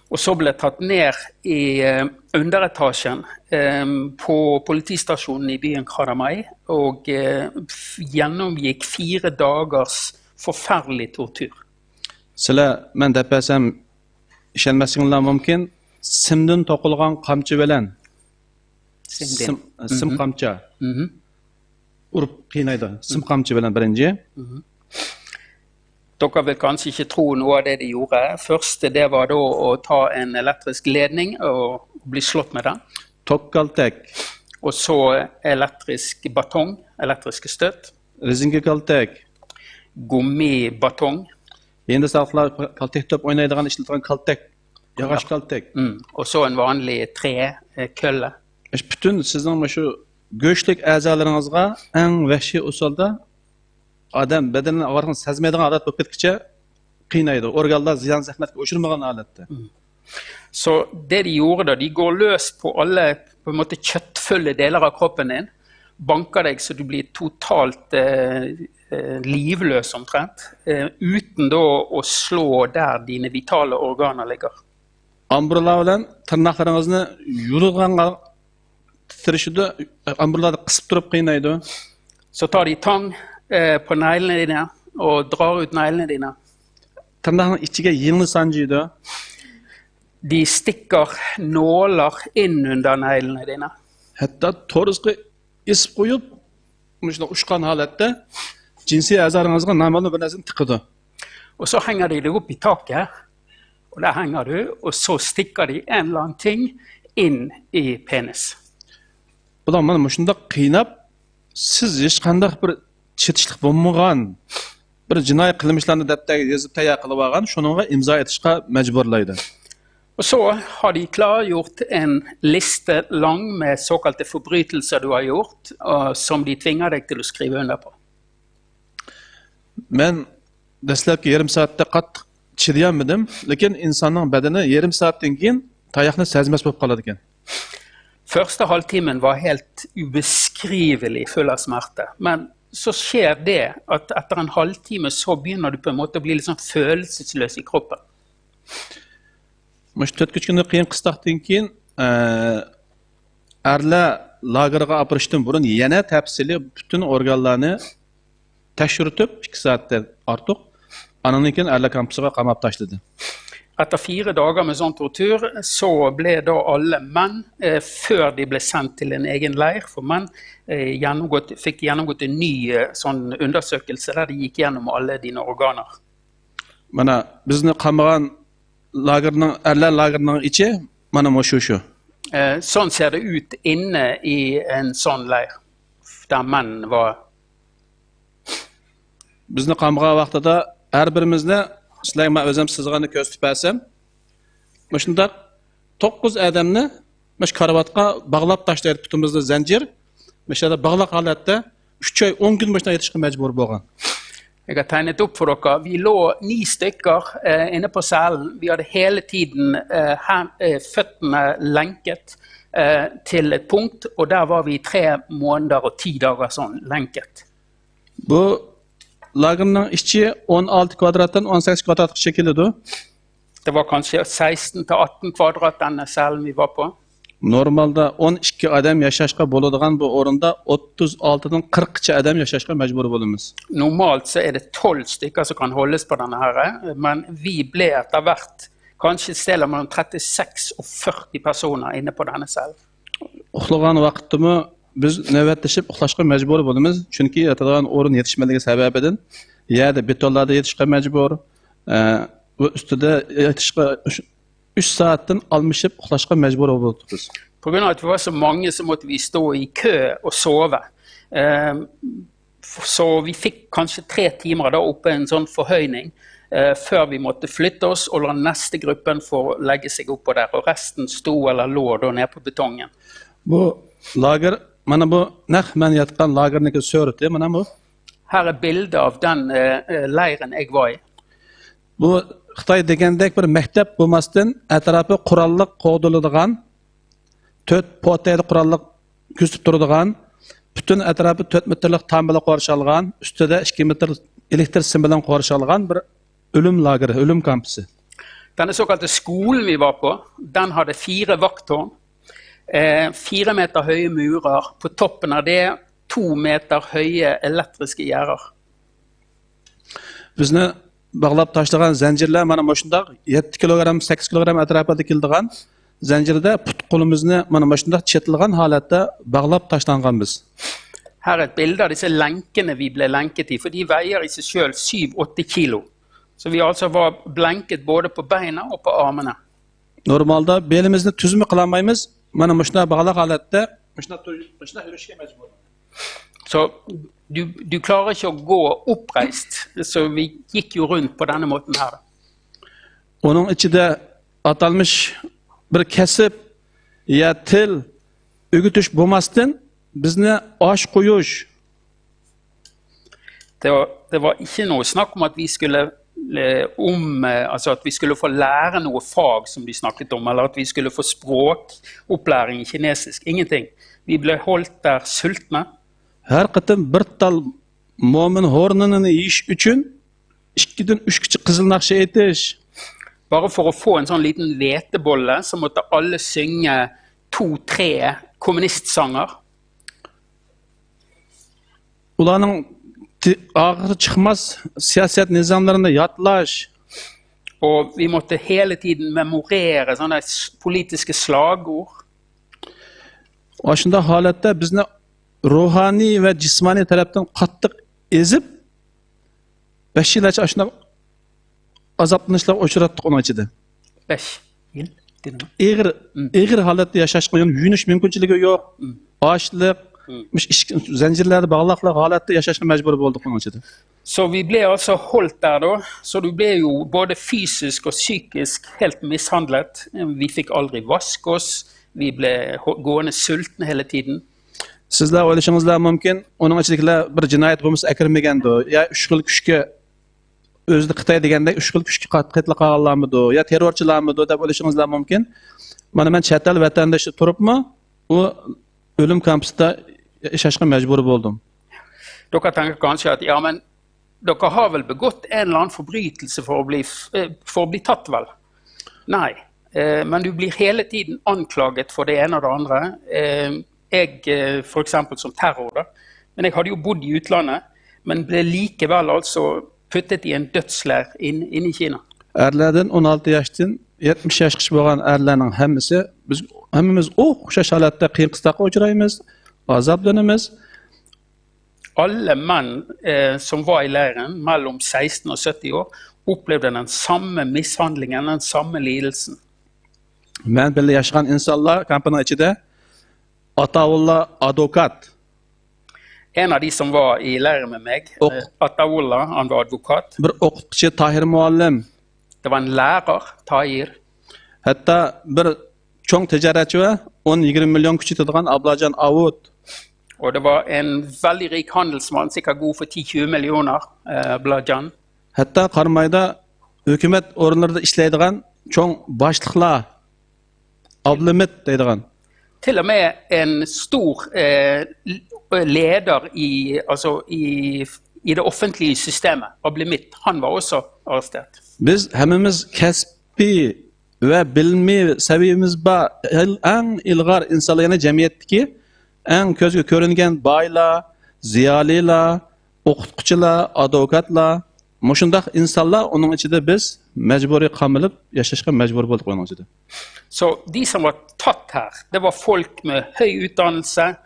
Og så ble jeg tatt ned i eh, underetasjen eh, på politistasjonen i byen Karamay og eh, f- gjennomgikk fire dagers forferdelig tortur. سىلەر مەن دەپ بەرسەم ئىشەنمەسلىكىڭلار مۇمكىن. سىمدىن توقۇلغان قامچا بىلەن سىم، سىم قامچا ئۇرۇپ قىينايدۇ. سىم قامچا بىلەن بىرىنچى. Dere vil kanskje ikke tro noe av det de gjorde. Første det var da å ta en elektrisk ledning og bli slått med den. توك كالتەك، Og så elektrisk batong, elektriske støt. رېزىنكا كالتەك، Gummibatong. ھىندىستانلىقلار كالتەك توپ ئوينايدىغان ئىشلىتىدىغان كالتەك، ياغاچ كالتەك. Mm. Og så en vanlig tre-kølle. پۈتۈن سىزنىڭ مۇشۇ گۆشلۈك ئەزالىرىڭىزغا ئەڭ ۋەھشىي ئۇسۇلدا ئادەم بەدىنىنىڭ ئاغرىقىنى سەزمەيدىغان ھالەت بولۇپ كەتكۈچە قىينايدۇ. ئورگانلار زىيان زەخمەتكە ئۇچرىمىغان ھالەتتە. Så det de gjorde da, de går løs på alle på en måte kjøttfulle deler av kroppen din, banker deg så du blir totalt eh, eh, livløs omtrent, eh, uten da å slå der dine vitale organer ligger. ئامبۇرلار بىلەن تىرناقلىرىڭىزنى يۇلغانغا تىرىشىدۇ، ئامبۇرلاردا قىسىپ تۇرۇپ قىينايدۇ. Så tar de tang eh, på neglene dine og drar ut neglene dine. تىرناقنىڭ ئىچىگە يىڭنە سانجىيدۇ. De stikker nåler inn under neglene dine. ھەتتا تورۇسقا ئېسىپ قويۇپ، مۇشۇنداق ئۇچقان ھالەتتە جىنسىي ئەزالىرىڭىزغا نامەلۇم بىر نەرسىنى تىقىدۇ. Og så henger de deg opp i taket. Og der henger du, og så stikker de en eller annen ting inn i penis. بۇلار مانا مۇشۇنداق قىيناپ، سىز ھېچقانداق بىر چېتىشلىق بولمىغان بىر جىنايى قىلمىشلارنى دەپتەرگە يېزىپ تەييار قىلىۋالغان، شۇنىڭغا ئىمزا ئېتىشقا مەجبۇرلايدۇ. Og så har de klargjort en liste lang med såkalte forbrytelser du har gjort, og som de tvinger deg til å skrive under på. مەن دەسلەپكى يېرىم سائەتتە قاتتىق چىدىيالمىدىم، لېكىن ئىنساننىڭ بەدىنى يېرىم سائەتتىن كېيىن تاياقنى سەزمەس بولۇپ قالىدىكەن. Første halvtimen var helt ubeskrivelig full av smerte. Men så skjer det at etter en halvtime så begynner du på en måte å bli litt sånn følelsesløs i kroppen. مۇشۇ تۆت ئۈچ كۈندىن قېيىن قىستاقتىن كېيىن ئەرلەر لاگېرغا ئاپىرىشتىن بۇرۇن يەنە تەپسىلىي پۈتۈن ئورگانلارنى تەكشۈرتۈپ، ئىككى سائەتتىن ئارتۇق، ئانىڭدىن كېيىن ئەرلەر كامپۇسىغا قاماپ تاشلىدى. Etter fire dager med sånn tortur så ble da alle menn, eh, før de ble sendt til en egen leir for menn, eh, gjennomgått, fikk gjennomgått en ny eh, sånn undersøkelse der de gikk gjennom alle dine organer. مانا بىزنى قامىغان لاگېرنىڭ، ئەرلەر لاگېرىنىڭ ئىچى مانا مۇشۇ شۇ. Eh, sånn ser det ut inne i en sånn leir, der menn var. بىزنى قامىغان ۋاقتىدا ھەر بىرىمىزنى، سىلەرگە مەن ئۆزۈم سىزغاننى كۆرسىتىپ بەرسەم، مۇشۇنداق توققۇز ئادەمنى مۇشۇ كارىۋاتقا باغلاپ تاشلايدۇ پۇتىمىزدا زەنجىر. مۇشۇ يەردە باغلاق ھالەتتە ئۈچ ئاي ئون كۈن مۇشۇنداق يېتىشقا مەجبۇر بولغان. Jeg har tegnet opp for dere. Vi lå ni stykker eh, inne på cellen. Vi hadde hele tiden eh, hen, eh, føttene lenket eh, til et punkt, og der var vi i tre måneder og ti dager sånn lenket. بۇ لاگېرنىڭ ئىچى ئون ئالتە كۋادراتتىن ئون سەككىز كۋادراتقىچە كېلىدۇ. Det var kanskje seksten til atten kvadrat, denne cellen vi var på. نورمالدا ئون ئىككى ئادەم ياشاشقا بولىدىغان بۇ ئورۇندا ئوتتۇز ئالتىدىن قىرىققىچە ئادەم ياشاشقا مەجبۇر بولىمىز. Normalt så er det tolv stykker som kan holdes på denne her, men vi ble etter hvert kanskje et sted mellom trettiseks og førti personer inne på denne cellen. ئۇخلىغان ۋاقىتتىمۇ بىز نۆۋەتلىشىپ ئۇخلاشقا مەجبۇر بولىمىز، چۈنكى ياتىدىغان ئورۇن يېتىشمەنلىكى سەۋەبىدىن يەردە بېتونلاردا يېتىشقا مەجبۇر، ئە، ۋە ئۈستىدە يېتىشقا ئۈچ، ئۈچ سائەتتىن ئالمىشىپ ئۇخلاشقا مەجبۇر بولۇپ تۇرىمىز. På grunn av at vi var så mange, så måtte vi stå i kø og sove. Eh, så vi fikk kanskje tre timer da oppe en sånn forhøyning eh, før vi måtte flytte oss og la neste gruppen få legge seg oppå der. Og resten sto eller lå da nede på betongen. بۇ لاگېر، مانا بۇ نەق مەن ياتقان لاگېرنىڭكى سۈرىتى، مانا بۇ. Her er bilde av den eh, eh, leiren jeg var i. بۇ خىتاي دېگەندەك بىر مەكتەپ بولماستىن، ئەتراپى قوراللىق قوغدىلىدىغان، تۆت پوتەيلىك قوراللىق كۆزىتىپ تۇرىدىغان، پۈتۈن ئەتراپى تۆت مېتىرلىق تام بىلەن قورشالغان، ئۈستىدە ئىككى مېتىر ئېلېكتر سىم بىلەن قورشالغان بىر ئۆلۈم لاگېرى، ئۆلۈم كامپىسى. Denne såkalte skolen vi var på, den hadde fire vakttårn. Eh, fire meter høye murer. På toppen av det to meter høye elektriske gjerder. بىزنى باغلاپ تاشلىغان زەنجىرلەر مانا مۇشۇنداق يەتتە كىلوگرام، سەككىز كىلوگرام ئەتراپىدا كېلىدىغان زەنجىردە پۇت-قولىمىزنى مانا مۇشۇنداق چېتىلغان ھالەتتە باغلاپ تاشلانغان بىز. Her er et bilde av disse lenkene vi ble lenket i, for de veier i seg sjøl syv-åtte kilo. Så vi altså var blenket både på beina og på armene. نورمالدا بېلىمىزنى تۈزمە قىلالمايمىز. مانا مۇشۇنداق باغلاق ھالەتتە مۇشۇنداق تۇر-، مۇشۇنداق يۈرۈشكە مەجبۇر. Så du, du klarer ikke å gå oppreist, så vi gikk jo rundt på denne måten her. ئۇنىڭ ئىچىدە ئاتالمىش بىر كەسىپ يا تىل ئۆگىتىش بولماستىن بىزنى ئاش قويۇش، Det var, det var ikke noe snakk om at vi skulle eh, om, eh, altså at vi skulle få lære noe fag, som de snakket om, eller at vi skulle få språkopplæring i kinesisk. Ingenting. Vi ble holdt der sultne. ھەر قېتىم بىر تال مومىن ھورنىنى يېيىش ئۈچۈن ئىككىدىن ئۈچكىچە قىزىل ناخشا ئېيتىش. Bare for å få en sånn liten hvetebolle, så måtte alle synge to-tre kommunistsanger. ئۇلارنىڭ تى-، ئاخىرى چىقماس سىياسەت نىزاملىرىنى يادلاش. Og vi måtte hele tiden memorere sånne s-, politiske slagord. ئاشۇنداق ھالەتتە بىزنى روھانىي ۋە جىسمانىي تەرەپتىن قاتتىق ئېزىپ، بەش يىللارچە ئاشۇنداق ئازابلىنىشلارغا ئۇچراتتۇق ئۇنىڭ ئىچىدە. بەش يىل دېدىڭ. ئېغىر، مم. ئېغىر ھالەتتە ياشاشقا، يەنى يۇيۇنۇش مۇمكىنچىلىكى يوق، مم. ئاچلىق، مم. مۇشۇ ئىشىك زەنجىرلەردە باغلاقلىق ھالەتتە ياشاشقا مەجبۇر بولدۇق ئۇنىڭ ئىچىدە. Så vi ble altså holdt der da. Så du ble jo både fysisk og psykisk helt mishandlet. Vi fikk aldri vaske oss. Vi ble gående sultne hele tiden. سىزلەر ئويلىشىڭىزلار مۇمكىن، ئۇنىڭ ئىچىدىكىلەر بىر جىنايەت بولمىسا ئەكىرمىگەندۇ، يا ئۈچ خىل كۈچكە، ئۆزىدە خىتاي دېگەندەك ئۈچ خىل كۈچكە قات-، قېتىلىپ قالغانلارمىدۇ، يا تېررورچىلارمىدۇ دەپ ئويلىشىڭىزلار مۇمكىن. مانا مەن چەت ئەل ۋەتەندىشى تۇرۇپمۇ، ئۇ ئۆلۈم كامپۇسىدا ياشاشقا مەجبۇر بولدۇم. Dere tenker kanskje at ja, men dere har vel begått en eller annen forbrytelse for å bli, eh, for å bli tatt, vel? Nei. Eh, men du blir hele tiden anklaget for det ene og det andre. Eh, jeg, eh, for eksempel som terror, da. Men jeg hadde jo bodd i utlandet, men ble likevel altså puttet i en dødsleir inn, inn i Kina. ئەرلەردىن ئون ئالتە ياشتىن يەتمىش ياشقىچە بولغان ئەرلەرنىڭ ھەممىسى، بىز ھەممىمىز ئوخشاش ھالەتتە قىيىن قىستاققا ئۇچرايمىز، ئازابلىنىمىز. Alle menn, eh, som var i leiren, mellom seksten og sytti år, opplevde den samme mishandlingen, den samme lidelsen. مەن بىللە ياشىغان ئىنسانلار كامپىنىڭ ئىچىدە ئاتاۋۇللا ئادۋوكات. En av de som var i leiren med meg, Oq- eh, Ataullah, han var advokat. بىر ئوقۇتقۇچى تاھىر مۇئەللىم. Det var en lærer, Tahir. ھەتتا بىر چوڭ تىجارەتچى ۋە ئون يىگىرمە مىليون كۈچ يېتىدىغان ئابلاجان ئاۋۇت. Og det var en veldig rik handelsmann, sikkert god for ti tjue millioner, eh, Ablajan. ھەتتا قارامايدا ھۆكۈمەت ئورۇنلىرىدا ئىشلەيدىغان چوڭ باشلىقلار، ئابلىمىت دەيدىغان. Til og med en stor, eh, leder i, altså i, i det offentlige systemet, Ablimit, han var også arrestert. بىز ھەممىمىز كەسپىي ۋە بىلىمى سەۋىيەمىز بار، ئەڭ ئىلغار ئىنسانلار، يەنى جەمئىيەتتىكى ئەڭ كۆزگە كۆرۈنگەن بايلار، زىيالىيلار، ئوقۇتقۇچىلار، ئادۋوكاتلار، مۇشۇنداق ئىنسانلار ئۇنىڭ ئىچىدە بىز مەجبۇرىي قامىلىپ ياشاشقا مەجبۇر بولدۇق ئۇنىڭ ئىچىدە. Så de som var tatt her, det var folk med høy utdannelse,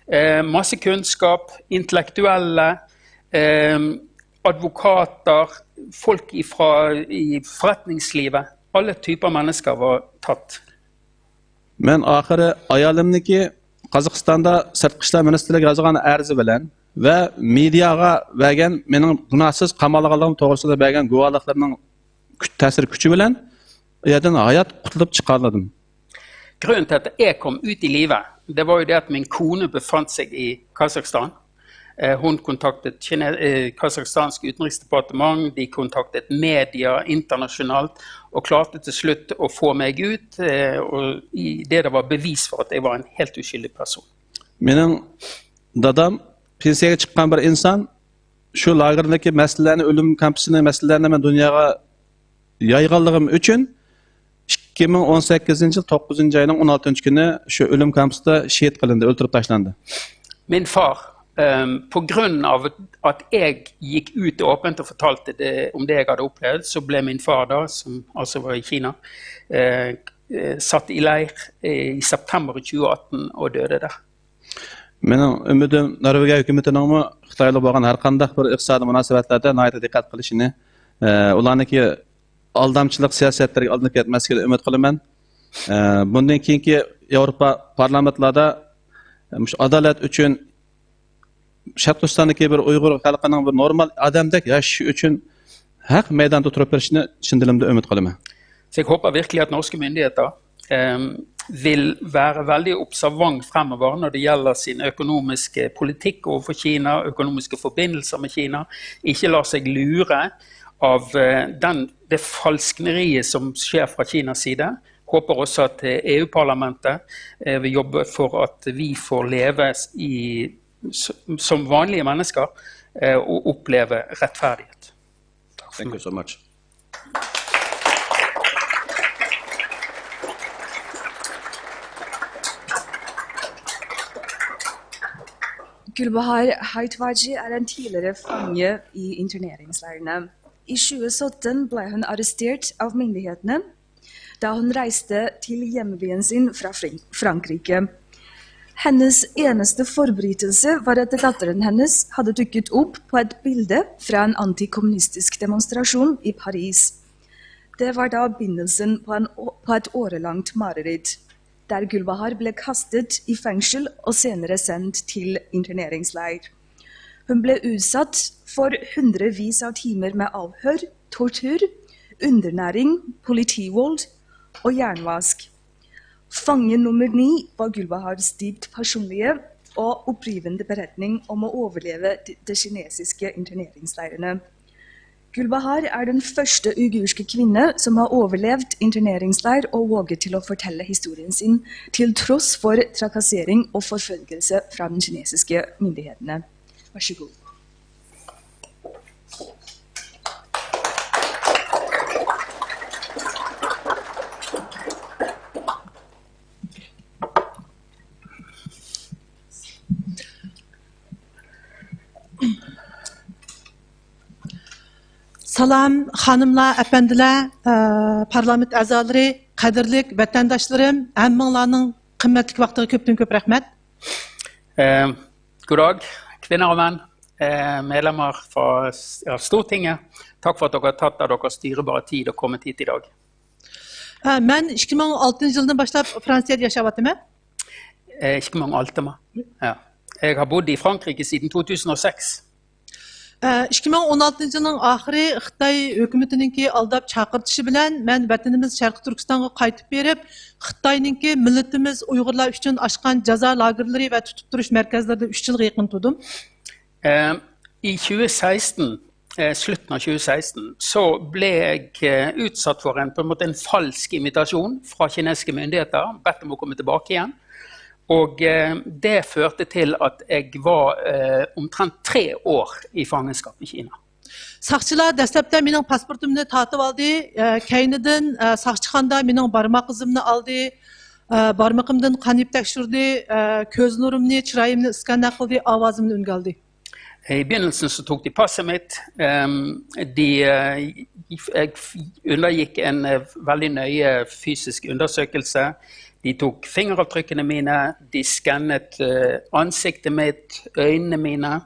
eh, masse kunnskap, intellektuelle, eh, advokater, folk ifra, i forretningslivet. Alle typer mennesker var tatt. مەن ئاخىرى ئايالىمنىڭكى قازاقىستاندا سىرتقى ئىشلار مىنىستىرلىكىگە يازغان ئەرزى بىلەن ۋە مېدىياغا بەرگەن مېنىڭ گۇناھسىز قامالغانلىقىم توغرىسىدا بەرگەن گۇۋاھلىقلىرىنىڭ كۈچ-، تەسىر كۈچى بىلەن ئۇ يەردىن ھايات قۇتۇلۇپ چىقارلىدىم. Grunnen til at jeg kom ut i live, det var jo det at min kone befant seg i Kasakhstan. Eh, Hun kontaktet Kine eh, kasakhstansk utenriksdepartement, de kontaktet media internasjonalt og klarte til slutt å få meg ut. Eh, og i det det var bevis for at jeg var en helt uskyldig person. مېنىڭ دادام پېنسىيەگە چىققان بىر ئىنسان، شۇ لاگېردىكى مەسىلىلەرنى، ئۆلۈم كامپىسىنىڭ مەسىلىلەرنى مەن دۇنياغا يايغانلىقىم ئۈچۈن ئىككى مىڭ ئون سەككىزىنچى يىل توققۇزىنچى ئاينىڭ ئون ئالتىنچى كۈنى شۇ ئۆلۈم كامپىسىدا شېھىت قىلىندى، ئۆلتۈرۈپ تاشلاندى. Min far, ehm, på grunn av at jeg gikk ut åpent og fortalte det, om det jeg hadde opplevd, så ble min far da, som altså var i Kina, eh, eh, satt i leir, eh, i september tjue atten og døde der. مېنىڭ ئۈمىدىم نورۋېگىيە ھۆكۈمىتىنىڭمۇ خىتاي بىلەن بولغان ھەر قانداق بىر ئىقتىسادىي مۇناسىۋەتلەردە ناھايىتى دىققەت قىلىشىنى، ئە، ئۇلارنىڭكى ئالدامچىلىق سىياسەتلىرىگە ئالدىنىپ كەتمەسلىكىنى ئۈمىد قىلىمەن. ئە، بۇندىن كېيىنكى ياۋروپا پارلامېنتلاردا مۇشۇ ئادالەت ئۈچۈن، شەرقىي تۈركىستاندىكى بىر ئۇيغۇر خەلقىنىڭ بىر نورمال ئادەمدەك ياشىشى ئۈچۈن ھەق مەيداندا تۇرۇپ بېرىشىنى چىن دىلىمدىن ئۈمىد قىلىمەن. Så jeg håper virkelig at norske myndigheter, ehm, vil være veldig observant fremover når det gjelder sin økonomiske politikk overfor Kina, økonomiske forbindelser med Kina. Ikke lar seg lure av eh, den, det falskneriet som skjer fra Kinas side. Håper også at eh, E U-parlamentet eh, vil jobbe for at vi får leve i, s- som vanlige mennesker eh, og oppleve rettferdighet. Takk for Thank you meg. So much. Gulbahar Haitwaji er en tidligere fange i interneringsleirene. I tjue sytten ble hun arrestert av myndighetene da hun reiste til hjembyen sin fra Frin- Frankrike. Hennes eneste forbrytelse var at datteren hennes hadde dukket opp på et bilde fra en antikommunistisk demonstrasjon i Paris. Det var da begynnelsen på, en, på et årelangt mareritt, der Gulbahar ble kastet i fengsel og senere sendt til interneringsleir. Hun ble utsatt for hundrevis av timer med avhør, tortur, undernæring, politivold og jernvask. Fange nummer ni var Gulbahars dypt personlige og opprivende beretning om å overleve de kinesiske interneringsleirene. Gulbahar er den første uigurske kvinne som har overlevd interneringsleir og våget til å fortelle historien sin, til tross for trakassering og forfølgelse fra den kinesiske myndighetene. Vær så god. سالام، خانىملار، ئەپەندىلەر، ئە، پارلامېنت ئەزالىرى، قەدىرلىك ۋەتەنداشلىرىم، ھەممىڭلارنىڭ قىممەتلىك ۋاقتىغا كۆپتىن كۆپ رەھمەت. Eh, god dag, kvinner og menn, eh, medlemmer fra, av Stortinget. Takk for at dere har tatt av deres dyrebare tid og kommet hit i dag. ھە، مەن ئىككى مىڭ ئون ئالتىنچى يىلدىن باشلاپ فرانسىيەدە ياشاۋاتىمەن. Eh, ikke mange Altema. Ja. Jeg har bodd i Frankrike siden to tusen og seks. ئىككى مىڭ ئون ئالتىنچى يىلنىڭ ئاخىرى خىتاي ھۆكۈمىتىنىڭكى ئالداپ چاقىرتىشى بىلەن مەن ۋەتىنىمىز شەرقىي تۈركىستانغا قايتىپ بېرىپ، خىتاينىڭكى مىللىتىمىز ئۇيغۇرلار ئۈچۈن ئاچقان جازا لاگېرلىرى ۋە تۇتۇپ تۇرۇش مەركەزلىرىدە ئۈچ يىلغا يېقىن تۇردۇم. Eh, I tjue seksten, eh, slutten av tjue seksten, så ble jeg eh, utsatt for en, på en måte en falsk invitasjon fra kinesiske myndigheter. Bedt om å komme tilbake igjen. Og eh, det førte til at jeg var eh, omtrent tre år i fangenskap i Kina. ساقچىلار دەسلەپتە مېنىڭ پاسپورتۇمنى تارتىۋالدى. ئە، كەينىدىن، ئە، ساقچىخانىدا مېنىڭ بارماق ئىزىمنى ئالدى. ئە، بارمىقىمدىن قان يىپ تەكشۈردى. ئە، كۆز نۇرۇمنى، چىرايىمنى ئىسكانېر قىلدى، ئاۋازىمنى ئۈنگە ئالدى. I begynnelsen så tok de passet mitt. Ehm, de, eh, jeg f- undergikk en eh, veldig nøye fysisk undersøkelse. De tok fingeravtrykkene mine, de skannet eh, ansiktet mitt, øynene mine.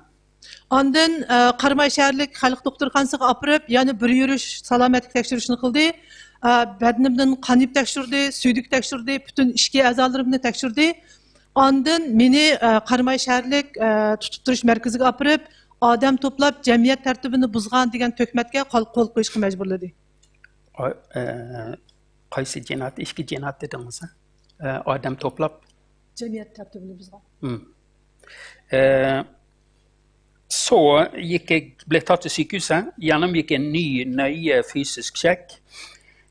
ئاندىن، ئە، قاراماي شەھەرلىك خەلق دوختۇرخانىسىغا ئاپىرىپ، يەنە بىر يۈرۈش سالامەتلىك تەكشۈرۈشنى قىلدى. ئە، بەدىنىمدىن قان يىپ تەكشۈردى، سۈيدۈك تەكشۈردى، پۈتۈن ئىچكى ئەزالىرىمنى تەكشۈردى. ئاندىن مېنى، ئە، قاراماي شەھەرلىك، ئە، تۇتۇپ تۇرۇش مەركىزىگە ئاپىرىپ، ئادەم توپلاپ، جەمئىيەت تەرتىپىنى بۇزغان دېگەن تۆھمەتكە قول، قول قويۇشقا مەجبۇرلىدى. Oi, eh, Qaysi jinoyat, ikki jinoyat dedingiz? Eh, odam to'plab. جەمئىيەت تەرتىپىنى بۇزغان. Hmm. Eh, så gikk jeg, ble tatt til sykehuset, gjennomgikk en ny, nøye fysisk sjekk.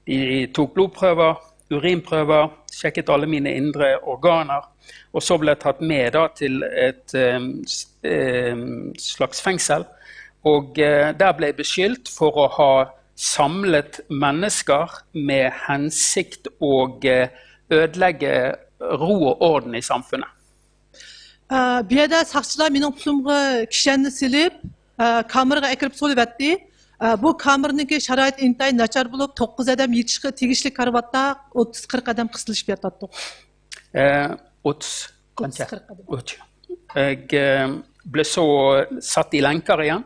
De tok blodprøver, urinprøver, sjekket alle mine indre organer. Og så ble jeg tatt med da, til et eh, s- eh, slags fengsel. Og eh, der ble jeg beskyldt for å ha samlet mennesker med hensikt å eh, ødelegge ro og orden i samfunnet. ئە، بۇ يەردە ساقچىلار مېنىڭ پۇتۇمغا كىشەننى سېلىپ، ئە، كامېرغا ئەكىرىپ سولىۋەتتى. ئە، بۇ كامېرنىڭكى شارائىتى ئىنتايىن ناچار بولۇپ، توققۇز ئادەم يېتىشقا تېگىشلىك كارىۋاتتا ئوتتۇز قىرىق ئادەم قىستىلىشىپ ياتاتتۇق. Eh, Ots, kanskje? Ots. Ots. Jeg eh, ble så satt i lenker igjen.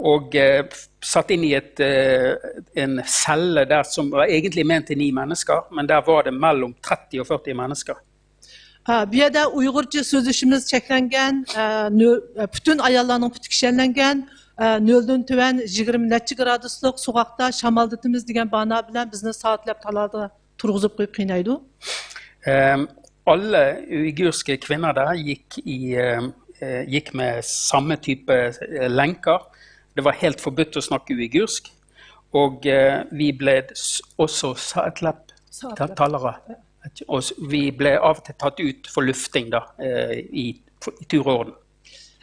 Og eh, satt inn i et, eh, en celle der som var egentlig ment til ni mennesker, men der var det mellom tretti og førti mennesker. ھە، بۇ يەردە ئۇيغۇرچە سۆزلىشىمىز چەكلەنگەن، ئە، نۆ-، ئە، پۈتۈن ئاياللارنىڭ پۇتى كىشەنلەنگەن، ئە، نۆلدىن تۆۋەن يىگىرمە نەچچە گرادۇسلۇق سوغۇقتا شامالدىتىمىز دېگەن بانا بىلەن بىزنى سائەتلەپ تالادا تۇرغۇزۇپ قويۇپ قىينايدۇ. Eh, alle uigurske kvinner der gikk, i, eh, eh, gikk med samme type eh, lenker. Det var helt forbudt å snakke uigursk. Og eh, vi ble s- også satt opp til Tallere. Og s- vi ble av og til tatt ut for lufting da, eh, i, i turorden.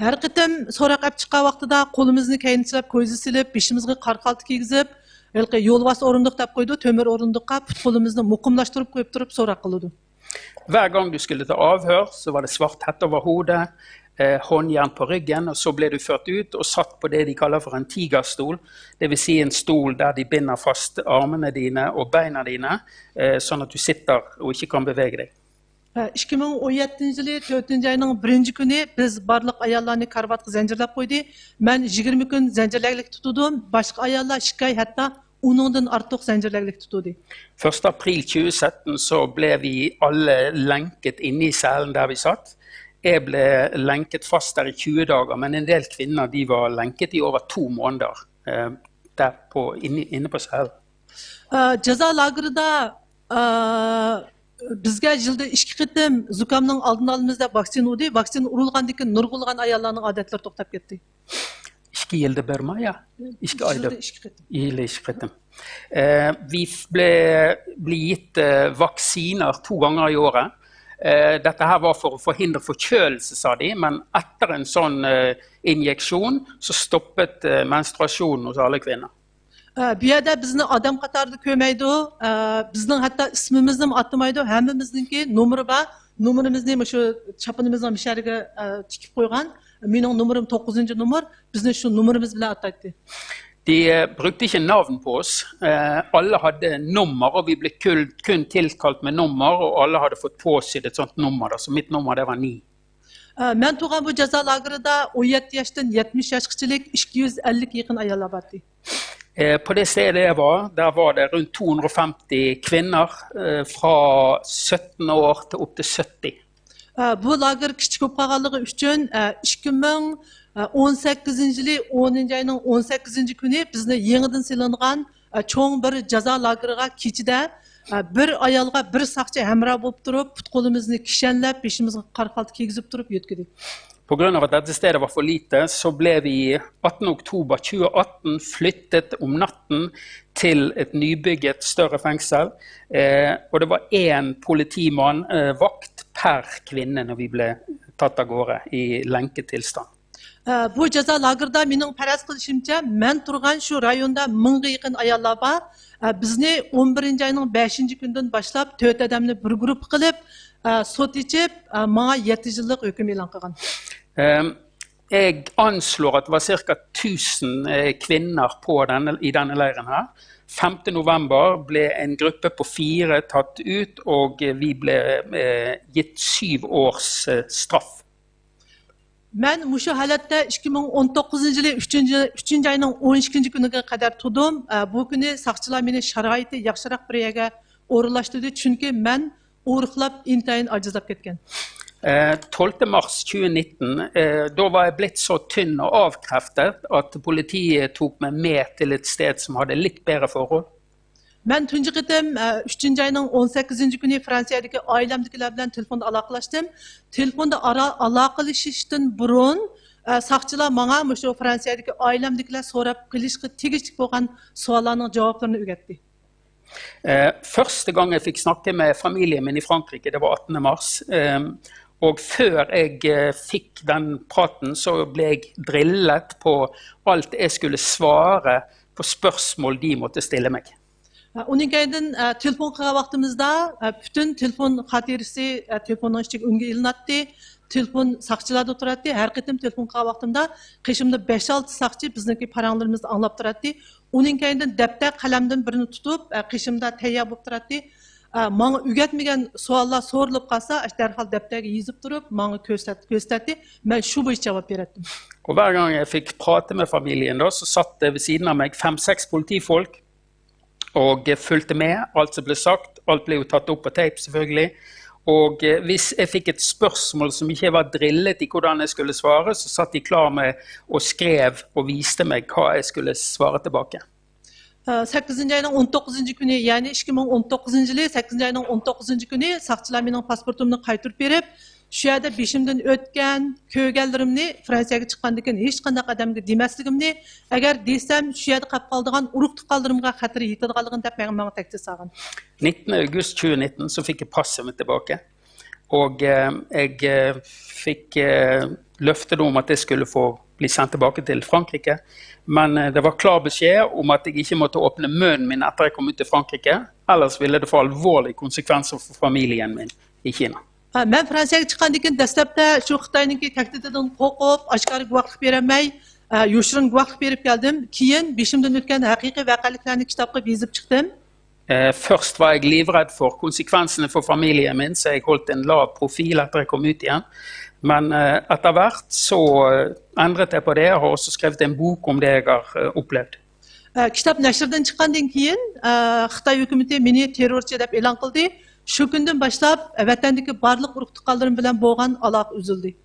ھەر قېتىم سوراق ئەپ چىققان ۋاقتىدا قولىمىزنى كەينى تىلەپ، كويزا سېلىپ، بېشىمىزغا قارا خالتا كىيگۈزۈپ، ھېلىقى يولۋاس ئورۇندۇق دەپ قويىدۇ، تۆمۈر ئورۇندۇققا پۇت قولىمىزنى مۇقىملاشتۇرۇپ قويۇپ تۇرۇپ سوراق قىلىدۇ. Hver gang du skulle ta avhør, så var det svart hette over hodet, eh, håndjern på ryggen, og så ble du ført ut og satt på det de kaller for en tigerstol. Det vil si en stol der de binder fast armene dine og beina dine, eh, sånn at du sitter og ikke kan bevege deg. ئىككى مىڭ ئون يەتتىنچى يىلى تۆتىنچى ئاينىڭ بىرىنچى كۈنى بىز بارلىق ئاياللارنى كارىۋاتقا زەنجىرلەپ قويدى. مەن يىگىرمە كۈن زەنجىرلەگلىك تۇتۇلدۇم. باشقا ئاياللار ئىككى ئاي، ھەتتا ئۇنىڭدىن ئارتۇق زەنجىرلەگلىك تۇتۇلدى. Første april tjue sytten så ble vi alle lenket inne i cellen der vi satt. Jeg ble lenket fast der i tjue dager, men en del kvinner de var lenket i over to måneder eh, der på, inne, inne på cellen. ئە، جازا لاگېرىدا ئە، بىزگە يىلدا ئىككى قېتىم زۇكامنىڭ ئالدىنى ئالىمىز دەپ ۋاكسىنا ئۇردى. ۋاكسىنا ئۇرۇلغاندىن كېيىن نۇرغۇنلىغان ئاياللارنىڭ ئادەتلىرى توختاپ كەتتى. İki yılda bir mi ya? İki ayda. يىلدا ئىككى قېتىم. Yılda iki kıtım. Eh, vi ble, ble gitt eh, vaksiner to ganger i året. Eh, dette her var for å forhindre forkjølelse, sa de, men etter en sånn eh, injeksjon så stoppet eh, menstruasjonen hos alle kvinner. ئە، بۇ يەردە بىزنى ئادەم قاتارىدا كۆرمەيدۇ. ئە، بىزنىڭ ھەتتا ئىسمىمىزنىمۇ ئاتىمايدۇ. ھەممىمىزنىڭكى نومۇرى بار. نومۇرىمىزنى مۇشۇ چاپىنىمىزنىڭ مۇشۇ يەرگە ئە، تىكىپ قويغان. مېنىڭ نومۇرۇم توققۇزىنچى نومۇر. بىزنى شۇ نومۇرىمىز بىلەن ئاتايتتى. De eh, brukte ikke navn på oss. Eh, alle hadde nummer, og vi ble kun, kun tilkalt med nummer, og alle hadde fått påsydd et sånt nummer. Da. Så mitt nummer, det var ni. ئە، مەن تۇرغان بۇ جازا لاگېرىدا ئون يەتتە ياشتىن يەتمىش ياشقىچىلىك ئىككى يۈز ئەللىككە يېقىن ئاياللار بار ئىدى. Eh, på det stedet jeg var, der var det rundt to hundre og femti kvinner eh, fra sytten år til opp til sytti. ئە، بۇ لاگېر كىچىك بولۇپ قالغانلىقى ئۈچۈن، ئە، ئىككى مىڭ ئون سەككىزىنچى يىلى ئونىنچى ئاينىڭ ئون سەككىزىنچى كۈنى بىزنى يېڭىدىن سېلىنغان ئە، چوڭ بىر جازا لاگېرىغا كېچىدە ئە، بىر ئايالغا بىر ساقچى ھەمراھ بولۇپ تۇرۇپ، پۇت قولىمىزنى كىشەنلەپ، بېشىمىزغا قارا خالتا كىيگۈزۈپ تۇرۇپ يۆتكىدى. På grunn av at dette stedet var for lite, så ble vi atten oktober tjueatten flyttet om natten til et nybygget, større fengsel. Eh, og det var én politimann, eh, vakt, per kvinne når vi ble tatt av gårde i lenketilstand. ئە، بۇ جازا لاگېرىدا مېنىڭ پەرەز قىلىشىمچە، مەن تۇرغان شۇ رايوندا مىڭغا يېقىن ئاياللار بار. ئە، بىزنى ئون بىرىنچى ئاينىڭ بەشىنچى كۈنىدىن باشلاپ تۆت ئادەمنى بىر گۇرۇپپا قىلىپ، ئە، سوت ئېچىپ، ئە، ماڭا يەتتە يىللىق ھۆكۈم ئېلان قىلغان. Eh, jeg anslår at det var ca. tusen eh, kvinner på denne, i denne leiren her. Femte november ble en gruppe på fire tatt ut, og vi ble eh, gitt syv års eh, straff. مەن مۇشۇ ھالەتتە ئىككى مىڭ ئون توققۇزىنچى يىلى ئۈچىنچى، ئۈچىنچى ئاينىڭ ئون ئىككىنچى كۈنىگە قەدەر تۇردۇم. ئە، بۇ كۈنى ساقچىلار مېنى شارائىتى ياخشىراق بىر يەرگە ئورۇنلاشتۇردى، چۈنكى مەن ئورۇقلاپ ئىنتايىن ئاجىزلاپ كەتكەن. Eh, tolvte mars tjuenitten, eh, da var jeg blitt så tynn og avkreftet at politiet tok meg med til et sted som hadde litt bedre forhold. مەن تۇنجى قېتىم ئۈچىنچى ئاينىڭ ئون سەككىزىنچى كۈنى فرانسىيەدىكى ئائىلەمدىكىلەر بىلەن تېلېفوندا ئالاقىلەشتىم. تېلېفوندا ئالاقىلىشىشتىن بۇرۇن ساقچىلار ماڭا مۇشۇ فرانسىيەدىكى ئائىلەمدىكىلەر سوراپ قېلىشقا تېگىشلىك بولغان سوئاللارنىڭ جاۋابلىرىنى ئۆگەتتى. Eh, første gang jeg fikk snakke med familien min i Frankrike, det var attende mars. Eh, og før jeg eh, fikk den praten, så ble jeg drillet på alt jeg skulle svare på spørsmål de måtte stille meg. ئۇنىڭ كەينىدىن تېلېفون قىلغان ۋاقتىمىزدا پۈتۈن تېلېفون خاتىرىسى تېلېفوننىڭ ئىچىگە ئۈنگە ئېلىناتتى. تېلېفون ساقچىلاردا تۇراتتى. ھەر قېتىم تېلېفون قىلغان ۋاقتىمدا قېشىمدا بەش-ئالتە ساقچى بىزنىڭكى پاراڭلىرىمىزنى ئاڭلاپ تۇراتتى. ئۇنىڭ كەينىدىن دەپتەر قەلەمدىن بىرنى تۇتۇپ، قېشىمدا تەييار بولۇپ تۇراتتى. ماڭا ئۆگەتمىگەن سوئاللار سورىلىپ قالسا، دەرھال دەپتەرگە يېزىپ تۇرۇپ، ماڭا كۆرسەت-، كۆرسىتەتتى. مەن شۇ بويىچە جاۋاب بېرەتتىم. Og hver gang jeg fikk prate med familien, da, så satt det ved siden av meg fem-seks politifolk og fulgte med. Alt som ble sagt, alt ble jo tatt opp på tape, selvfølgelig. Og eh, hvis jeg fikk et spørsmål som ikke var drillet i hvordan jeg skulle svare, så satt de klar med og skrev og viste meg hva jeg skulle svare tilbake. سەككىزىنچى ئاينىڭ ئون توققۇزىنچى كۈنى، يەنى ئىككى مىڭ ئون توققۇزىنچى يىلى سەككىزىنچى ئاينىڭ ئون توققۇزىنچى كۈنى ساقچىلار مېنىڭ پاسپورتۇمنى قايتۇرۇپ بېرىپ، شۇ يەردە بېشىمدىن ئۆتكەن، كۆرگەنلىرىمنى فرانسىيەگە چىققاندىن كېيىن ھېچقانداق ئادەمگە دېمەسلىكىمنى، ئەگەر دېسەم، شۇ يەردە قېلىپ قالىدىغان ئۇرۇق تۇغقانلىرىمغا خەتىرى يېتىدىغانلىقىنى دەپ ماڭا، ماڭا تەھدىت سالغان. Nitten august tjugo nitten så fick jag passet mitt tillbaka. Och eh, jag eh, fick eh, löfte om att det skulle få bli sänt tillbaka till Frankrike. Men eh, det var klar besked om att jag inte måtte åpne munnen min etter jeg kom ut til Frankrike. Ellers ville det få alvorlige konsekvenser for familien min i Kina. ھە، مەن فرانسىيەگە چىققاندىن كېيىن دەسلەپتە شۇ خىتاينىڭكى تەھدىتىدىن قورقۇپ، ئاشكارا گۇۋاھلىق بېرەلمەي، ھە، يوشۇرۇن گۇۋاھلىق بېرىپ كەلدىم. كېيىن بېشىمدىن ئۆتكەن ھەقىقىي ۋەقەلىكلەرنى كىتابقا يېزىپ چىقتىم. Eh, Først var jeg livredd for konsekvensene for familien min, så jeg holdt en lav profil etter jeg kom ut igjen. Men eh, etter hvert så eh, endret jeg på det. Jeg har også skrevet en bok om det jeg har eh, opplevd. ئە، كىتاب نەشردىن چىققاندىن كېيىن، ئە، خىتاي ھۆكۈمىتى مېنى تېررورچى دەپ ئېلان قىلدى. شۇ كۈندىن باشلاپ ۋەتەندىكى بارلىق ئۇرۇق تۇغقانلىرىم بىلەن بولغان ئالاقە ئۈزۈلدى.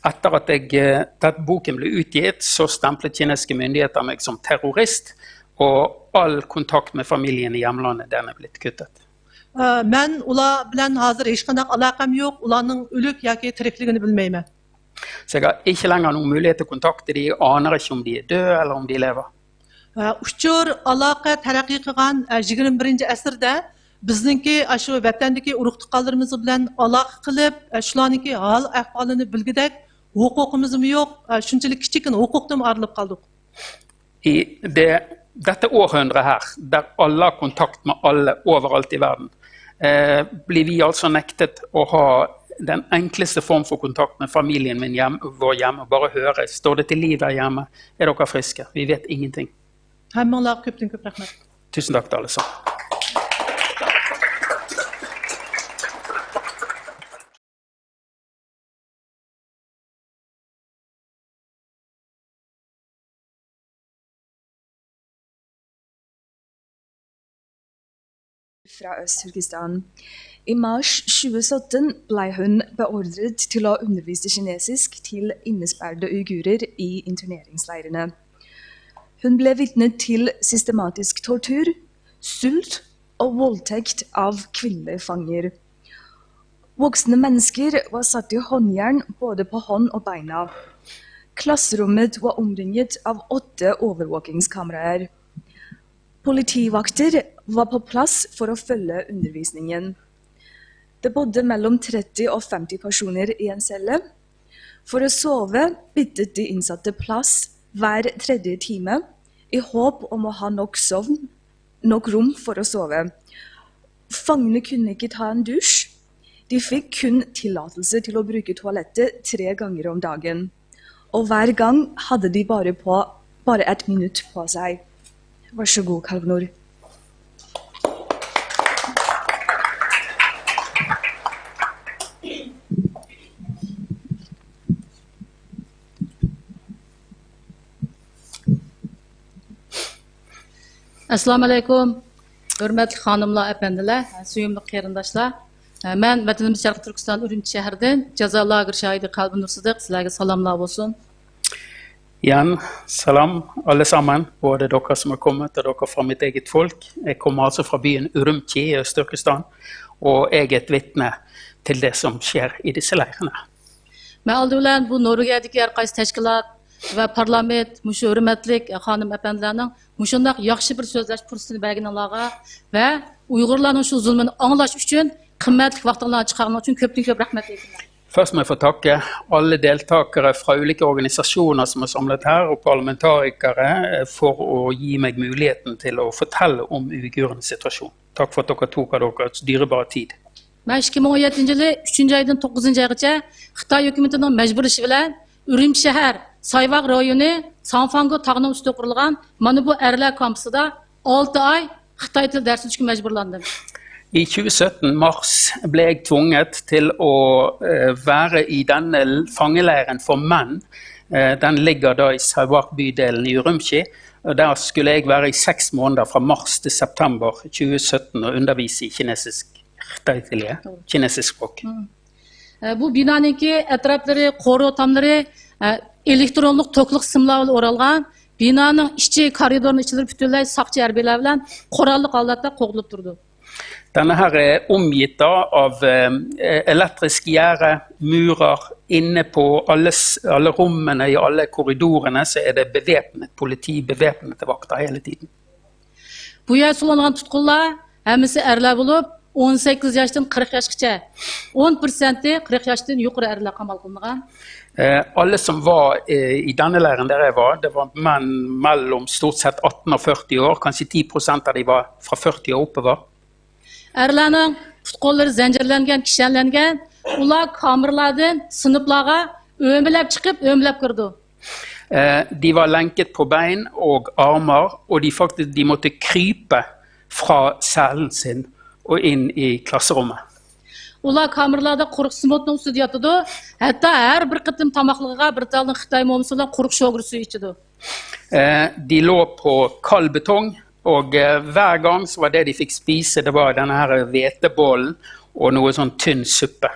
Etter at jeg, eh, denne boken ble utgitt, så stemplet kinesiske myndigheter meg som terrorist, og all kontakt med familien i hjemlandet, den er blitt kuttet. ئە، مەن ئۇلار بىلەن ھازىر ھېچقانداق ئالاقەم يوق، ئۇلارنىڭ ئۆلۈك ياكى تىرىكلىكىنى بىلمەيمەن. Så jeg har ikke lenger noen mulighet til å kontakte dem, jeg aner ikke om de er døde eller om de lever. ئۇچۇر ئالاقە تەرەققىي قىلغان يىگىرمە بىرىنچى ئەسىردە بىزنىڭكى ئاشۇ ۋەتەندىكى ئۇرۇق تۇغقانلىرىمىز بىلەن ئالاقە قىلىپ، شۇلارنىڭكى ھال ئەھۋالىنى بىلگۈدەك ھوقۇقىمىزمۇ يوق، شۇنچىلىك كىچىككىنە ھوقۇقتىنمۇ ئايرىلىپ قالدۇق. I det, dette århundret her, der alle har kontakt med alle overalt i verden, eh, blir vi altså nektet å ha den enkleste form for kontakt med familien min hjemme, vår hjemme. Bare høre, står det til liv der hjemme? Er dere friske? Vi vet ingenting. ھەممىڭلارغا كۆپتىن كۆپ رەھمەت. Tusen takk til alle sammen. Fra Øst-Turkestan. I mars tjue sytten ble hun beordret til å undervise kinesisk til innesperrede uigurer i interneringsleirene. Hun ble vitne til systematisk tortur, sult og voldtekt av kvinnelige fanger. Voksne mennesker var satt i håndjern både på hånd og beina. Klasserommet var omringet av åtte overvåkingskameraer. Politivakter var på plass for å følge undervisningen. Det bodde mellom tretti og femti personer i en celle. For å sove byttet de innsatte plass hver tredje time, i håp om å ha nok søvn, nok rom for å sove. Fangene kunne ikke ta en dusj. De fikk kun tillatelse til å bruke toalettet tre ganger om dagen. Og hver gang hadde de bare, på, bare et minutt på seg. Vær så god, Kalvnor. ئەسسالامۇئەلەيكۇم، ھۆرمەتلىك خانىملار، ئەپەندىلەر، سۆيۈملۈك قېرىنداشلار. مەن ۋەتىنىمىز شەرقىي تۈركىستان ئۈرۈمچى شەھىرىدىن جازا لاگېر شاھىدى قەلبىنۇر سىدىق، سىلەرگە سالاملار بولسۇن. Igjen, salam alle sammen, både dere som har kommet og dere fra mitt eget folk. Jeg kommer altså fra byen Urumqi i Øst-Turkestan, og jeg er et vitne til det som skjer i disse leirene. مەن ئالدى بىلەن بۇ نورۋېگىيەدىكى ھەر قايسى تەشكىلات ۋە پارلامېنت، مۇشۇ ھۆرمەتلىك خانىم ئەپەندىلەرنىڭ مۇشۇنداق ياخشى بىر سۆزلەش پۇرسىتىنى بەرگىنىڭلارغا ۋە ئۇيغۇرلارنىڭ شۇ زۇلمىنى ئاڭلاش ئۈچۈن قىممەتلىك ۋاقتىڭلارنى چىقارغىنىڭ ئۈچۈن كۆپتىن كۆپ رەھمەت ئېيتىمەن. Først må jeg få takke alle deltakere fra ulike organisasjoner som er samlet her, og parlamentarikere, eh, for å gi meg muligheten til å fortelle om uigurenes situasjon. Takk for at dere tok av deres dyrebare tid. مەن ئىككى مىڭ ئون يەتتىنچى يىلى ئۈچىنچى ئايدىن توققۇزىنچى ئايغىچە خىتاي ھۆكۈمىتىنىڭ مەجبۇرلىشى بىلەن ئۈرۈمچى شەھەر سايۋاگ رايونى ساڭفاڭگو تاغنىڭ ئۈستىدە قۇرۇلغان مانا بۇ ئەرلەر كامپۇسىدا ئالتە ئاي خىتاي تىلى دەرسى ئۆتۈشكە مەجبۇرلاندىم. I tjue sytten, mars, ble jeg tvunget til å eh, være i denne fangeleiren for menn. Eh, Den ligger da i Sawaq-bydelen i Urumqi. Og der skulle jeg være i seks måneder, fra mars til september tjue sytten, og undervise i kinesisk, kinesisk språk. ئە، بۇ بىنانىڭكى ئەتراپلىرى، قورۇ تاملىرى، ئە، ئېلېكترونلۇق توكلۇق سىملار بىلەن ئورالغان. بىنانىڭ ئىچى، كارىدورنىڭ ئىچلىرى پۈتۈنلەي ساقچى ھەربىيلەر بىلەن قوراللىق ھالەتتە قوغدىلىپ تۇرىدۇ. Denne her er omgitt da av eh, elektrisk gjerde, murer. Inne på alle, s- alle rommene, i alle korridorene, så er det bevæpnet politi, bevæpnede vakter hele tiden. بۇ يەردە سولانغان تۇتقۇنلار ھەممىسى ئەرلەر بولۇپ، ئون سەككىز ياشتىن قىرىق ياشقىچە. ئون پىرسەنتى قىرىق ياشتىن يۇقىرى ئەرلەر قامال قىلىنغان. Eh, alle som var eh, i denne leiren der jeg var, det var menn mellom stort sett atten og førti år. Kanskje ti prosent av de var fra førti og oppover. ئەرلەرنىڭ پۇت-قوللىرى زەنجىرلەنگەن، كىشەنلەنگەن. ئۇلار كامېرلاردىن سىنىپلارغا ئۆمىلەپ چىقىپ، ئۆمىلەپ كىرىدۇ. Eh, de var lenket på bein og armer, og de, faktisk, de måtte krype fra cellen sin og inn i klasserommet. ئۇلار كامېرلاردا قۇرۇق سىموتنىڭ ئۈستىدە ياتىدۇ. ھەتتا ھەر بىر قېتىم تاماقلىقىغا بىر تالنىڭ خىتاي مومىسى بىلەن قۇرۇق شوگىرى سۈيى ئىچىدۇ. Eh, de lå på kald betong, og eh, hver gang så var det de fikk spise, det var denne her hvetebollen og noe sånn tynn suppe.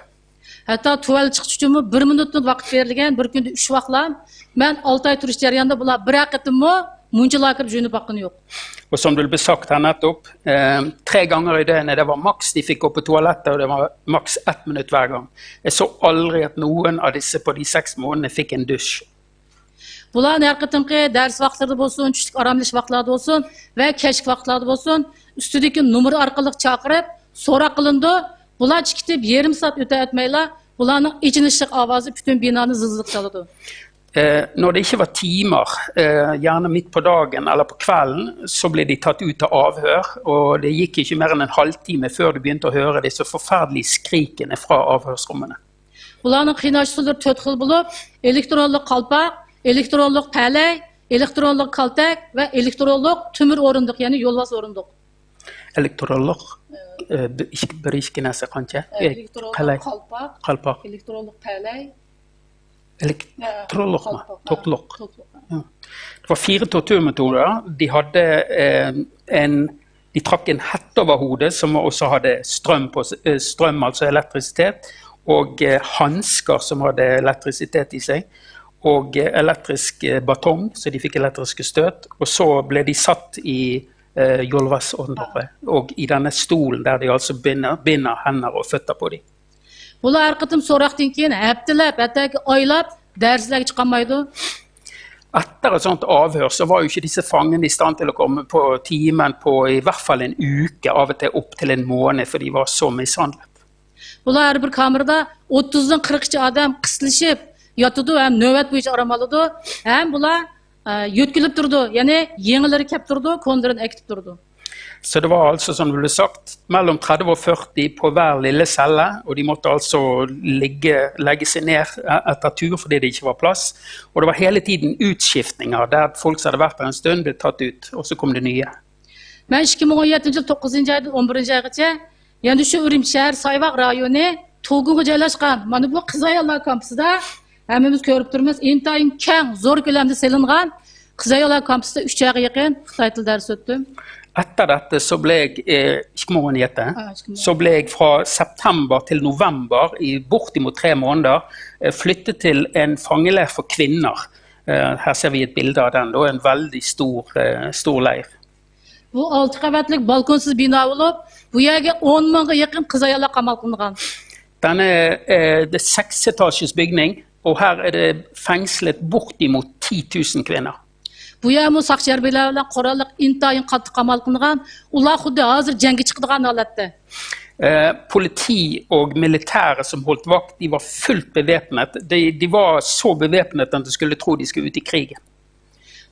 ھەتتا تۇۋالېتكە چىقىش ئۈچۈنمۇ بىر مىنۇتتىن ۋاقىت بېرىلگەن، بىر كۈندە ئۈچ ۋاقلام. مەن ئالتە ئاي تۇرۇش جەريانىدا بۇلار بىرەر قېتىممۇ مۇنچىلار كىرىپ يۇيۇنۇپ باققىنى يوق. Og som det ble sagt her nettopp, eh, tre ganger i døgnet, det var maks de fikk gå på toalettet, og det var maks ett minutt hver gang. Jeg så aldri at noen av disse på de seks månedene fikk en dusj. بۇلارنى ھەر قېتىمقى دەرس ۋاقىتلىرىدا بولسۇن، چۈشلۈك ئارام ئېلىش ۋاقىتلاردا بولسۇن ۋە كەچلىك ۋاقىتلاردا بولسۇن، ئۈستىدىكى نومۇر ئارقىلىق چاقىرىپ، سوراق قىلىنىدۇ. بۇلار چىقىپ يېرىم سائەت ئۆتە-ئۆتمەيلا، بۇلارنىڭ ئېچىنىشلىق ئاۋازى پۈتۈن بىنانى زىلزىلە سالىدۇ. Eh, når det ikke var timer, eh, gjerne midt på dagen eller på kvelden, så ble de tatt ut til avhør. Og det gikk ikke mer enn en halvtime før du begynte å høre disse forferdelige skrikene fra avhørsrommene. بۇلارنىڭ قىيناش ئۇسۇللىرى تۆت خىل بولۇپ، ئېلېكترونلۇق قالپاق، ئېلېكترونلۇق پەلەي، ئېلېكترونلۇق كالتەك ۋە ئېلېكترونلۇق تۆمۈر ئورۇندۇق، يەنى يولۋاس ئورۇندۇق. Elektrolog, eh, bir, ikke, bir ikke nese kanskje? Eh, ئېلېكترونلۇق قەلەي. قالپاق، قالپاق. ئېلېكترونلۇق پەلەي. Elektrolog ما؟ قالپاق، توكلۇق. توكلۇق. Ja. Det var fire torturmetoder. De hadde eh, en De trakk en hette over hodet som også hadde strøm, på, eh, strøm, altså elektrisitet, og eh, hansker som hadde elektrisitet i seg, og eh, elektrisk eh, batong, så de fikk elektriske støt. Og så ble de satt i eh, Jolvas-åndere, og i denne stolen der de altså binder, binder hender og føtter på dem. بۇلار ھەر قېتىم سوراقتىن كېيىن ھەپتىلەپ، ھەتتاكى ئايلاپ دەرسلەرگە چىقالمايدۇ. Etter et sånt avhør så var jo ikke disse fangene i stand til å komme på timen på i hvert fall en uke, av og til opp til en måned, for de var så mishandlet. بۇلار ھەر بىر كامېردا ئوتتۇزدىن قىرىققىچە ئادەم قىستىلىشىپ ياتىدۇ ھەم نۆۋەت بويىچە ئارام ئالىدۇ. ھەم بۇلار ئە، يۆتكىلىپ تۇرىدۇ، يەنى يېڭىلىرى كەپ تۇرىدۇ، كونىلىرىنى ئەكېتىپ تۇرىدۇ. Så det var altså, som det ble sagt, mellom tredve og førti på hver lille celle, og de måtte altså ligge, legge seg ned etter tur fordi det ikke var plass. Og det var hele tiden utskiftninger der folk som hadde vært der en stund, ble tatt ut, og så kom det nye. مەن ئىككى مىڭ ئون يەتتىنچى يىل توققۇزىنچى ئايدىن ئون بىرىنچى ئايغىچە يەنە شۇ ئۈرۈمچى شەھەر سايۋاق رايونى تۇغۇڭغا جايلاشقان مانا بۇ قىزاياللار كامپۇسىدا ھەممىمىز كۆرۈپ تۇرىمىز، ئىنتايىن كەڭ، زور كۆلەمدە سېلىنغان قىزاياللار كامپۇسىدا ئۈچ ئايغا يېقىن خىتاي تىلى دەرس ئۆتتۈم. Etter dette så ble jeg eh, ikke må hun gjette, Ah, ikke må. Så ble jeg fra september til november i bortimot tre måneder eh, flyttet til en fangeleir for kvinner. Eh, Her ser vi et bilde av den, da, en veldig stor, eh, stor leir. بۇ ئالتە قەۋەتلىك بالكونسىز بىنا بولۇپ، بۇ يەرگە ئون مىڭغا يېقىن قىزاياللار قامال قىلىنغان. Denne, eh, det er seksetasjes bygning, og her er det fengslet bortimot ti tusen kvinner. بۇ يەرمۇ ساقچى ھەربىيلەر بىلەن قوراللىق ئىنتايىن قاتتىق قامال قىلىنغان. ئۇلار خۇددى ھازىر جەڭگە چىقىدىغان ھالەتتە. Eh, Politi og militære som holdt vakt, de var fullt bevæpnet. De, de var så bevæpnet at du skulle tro de skulle ut i krigen.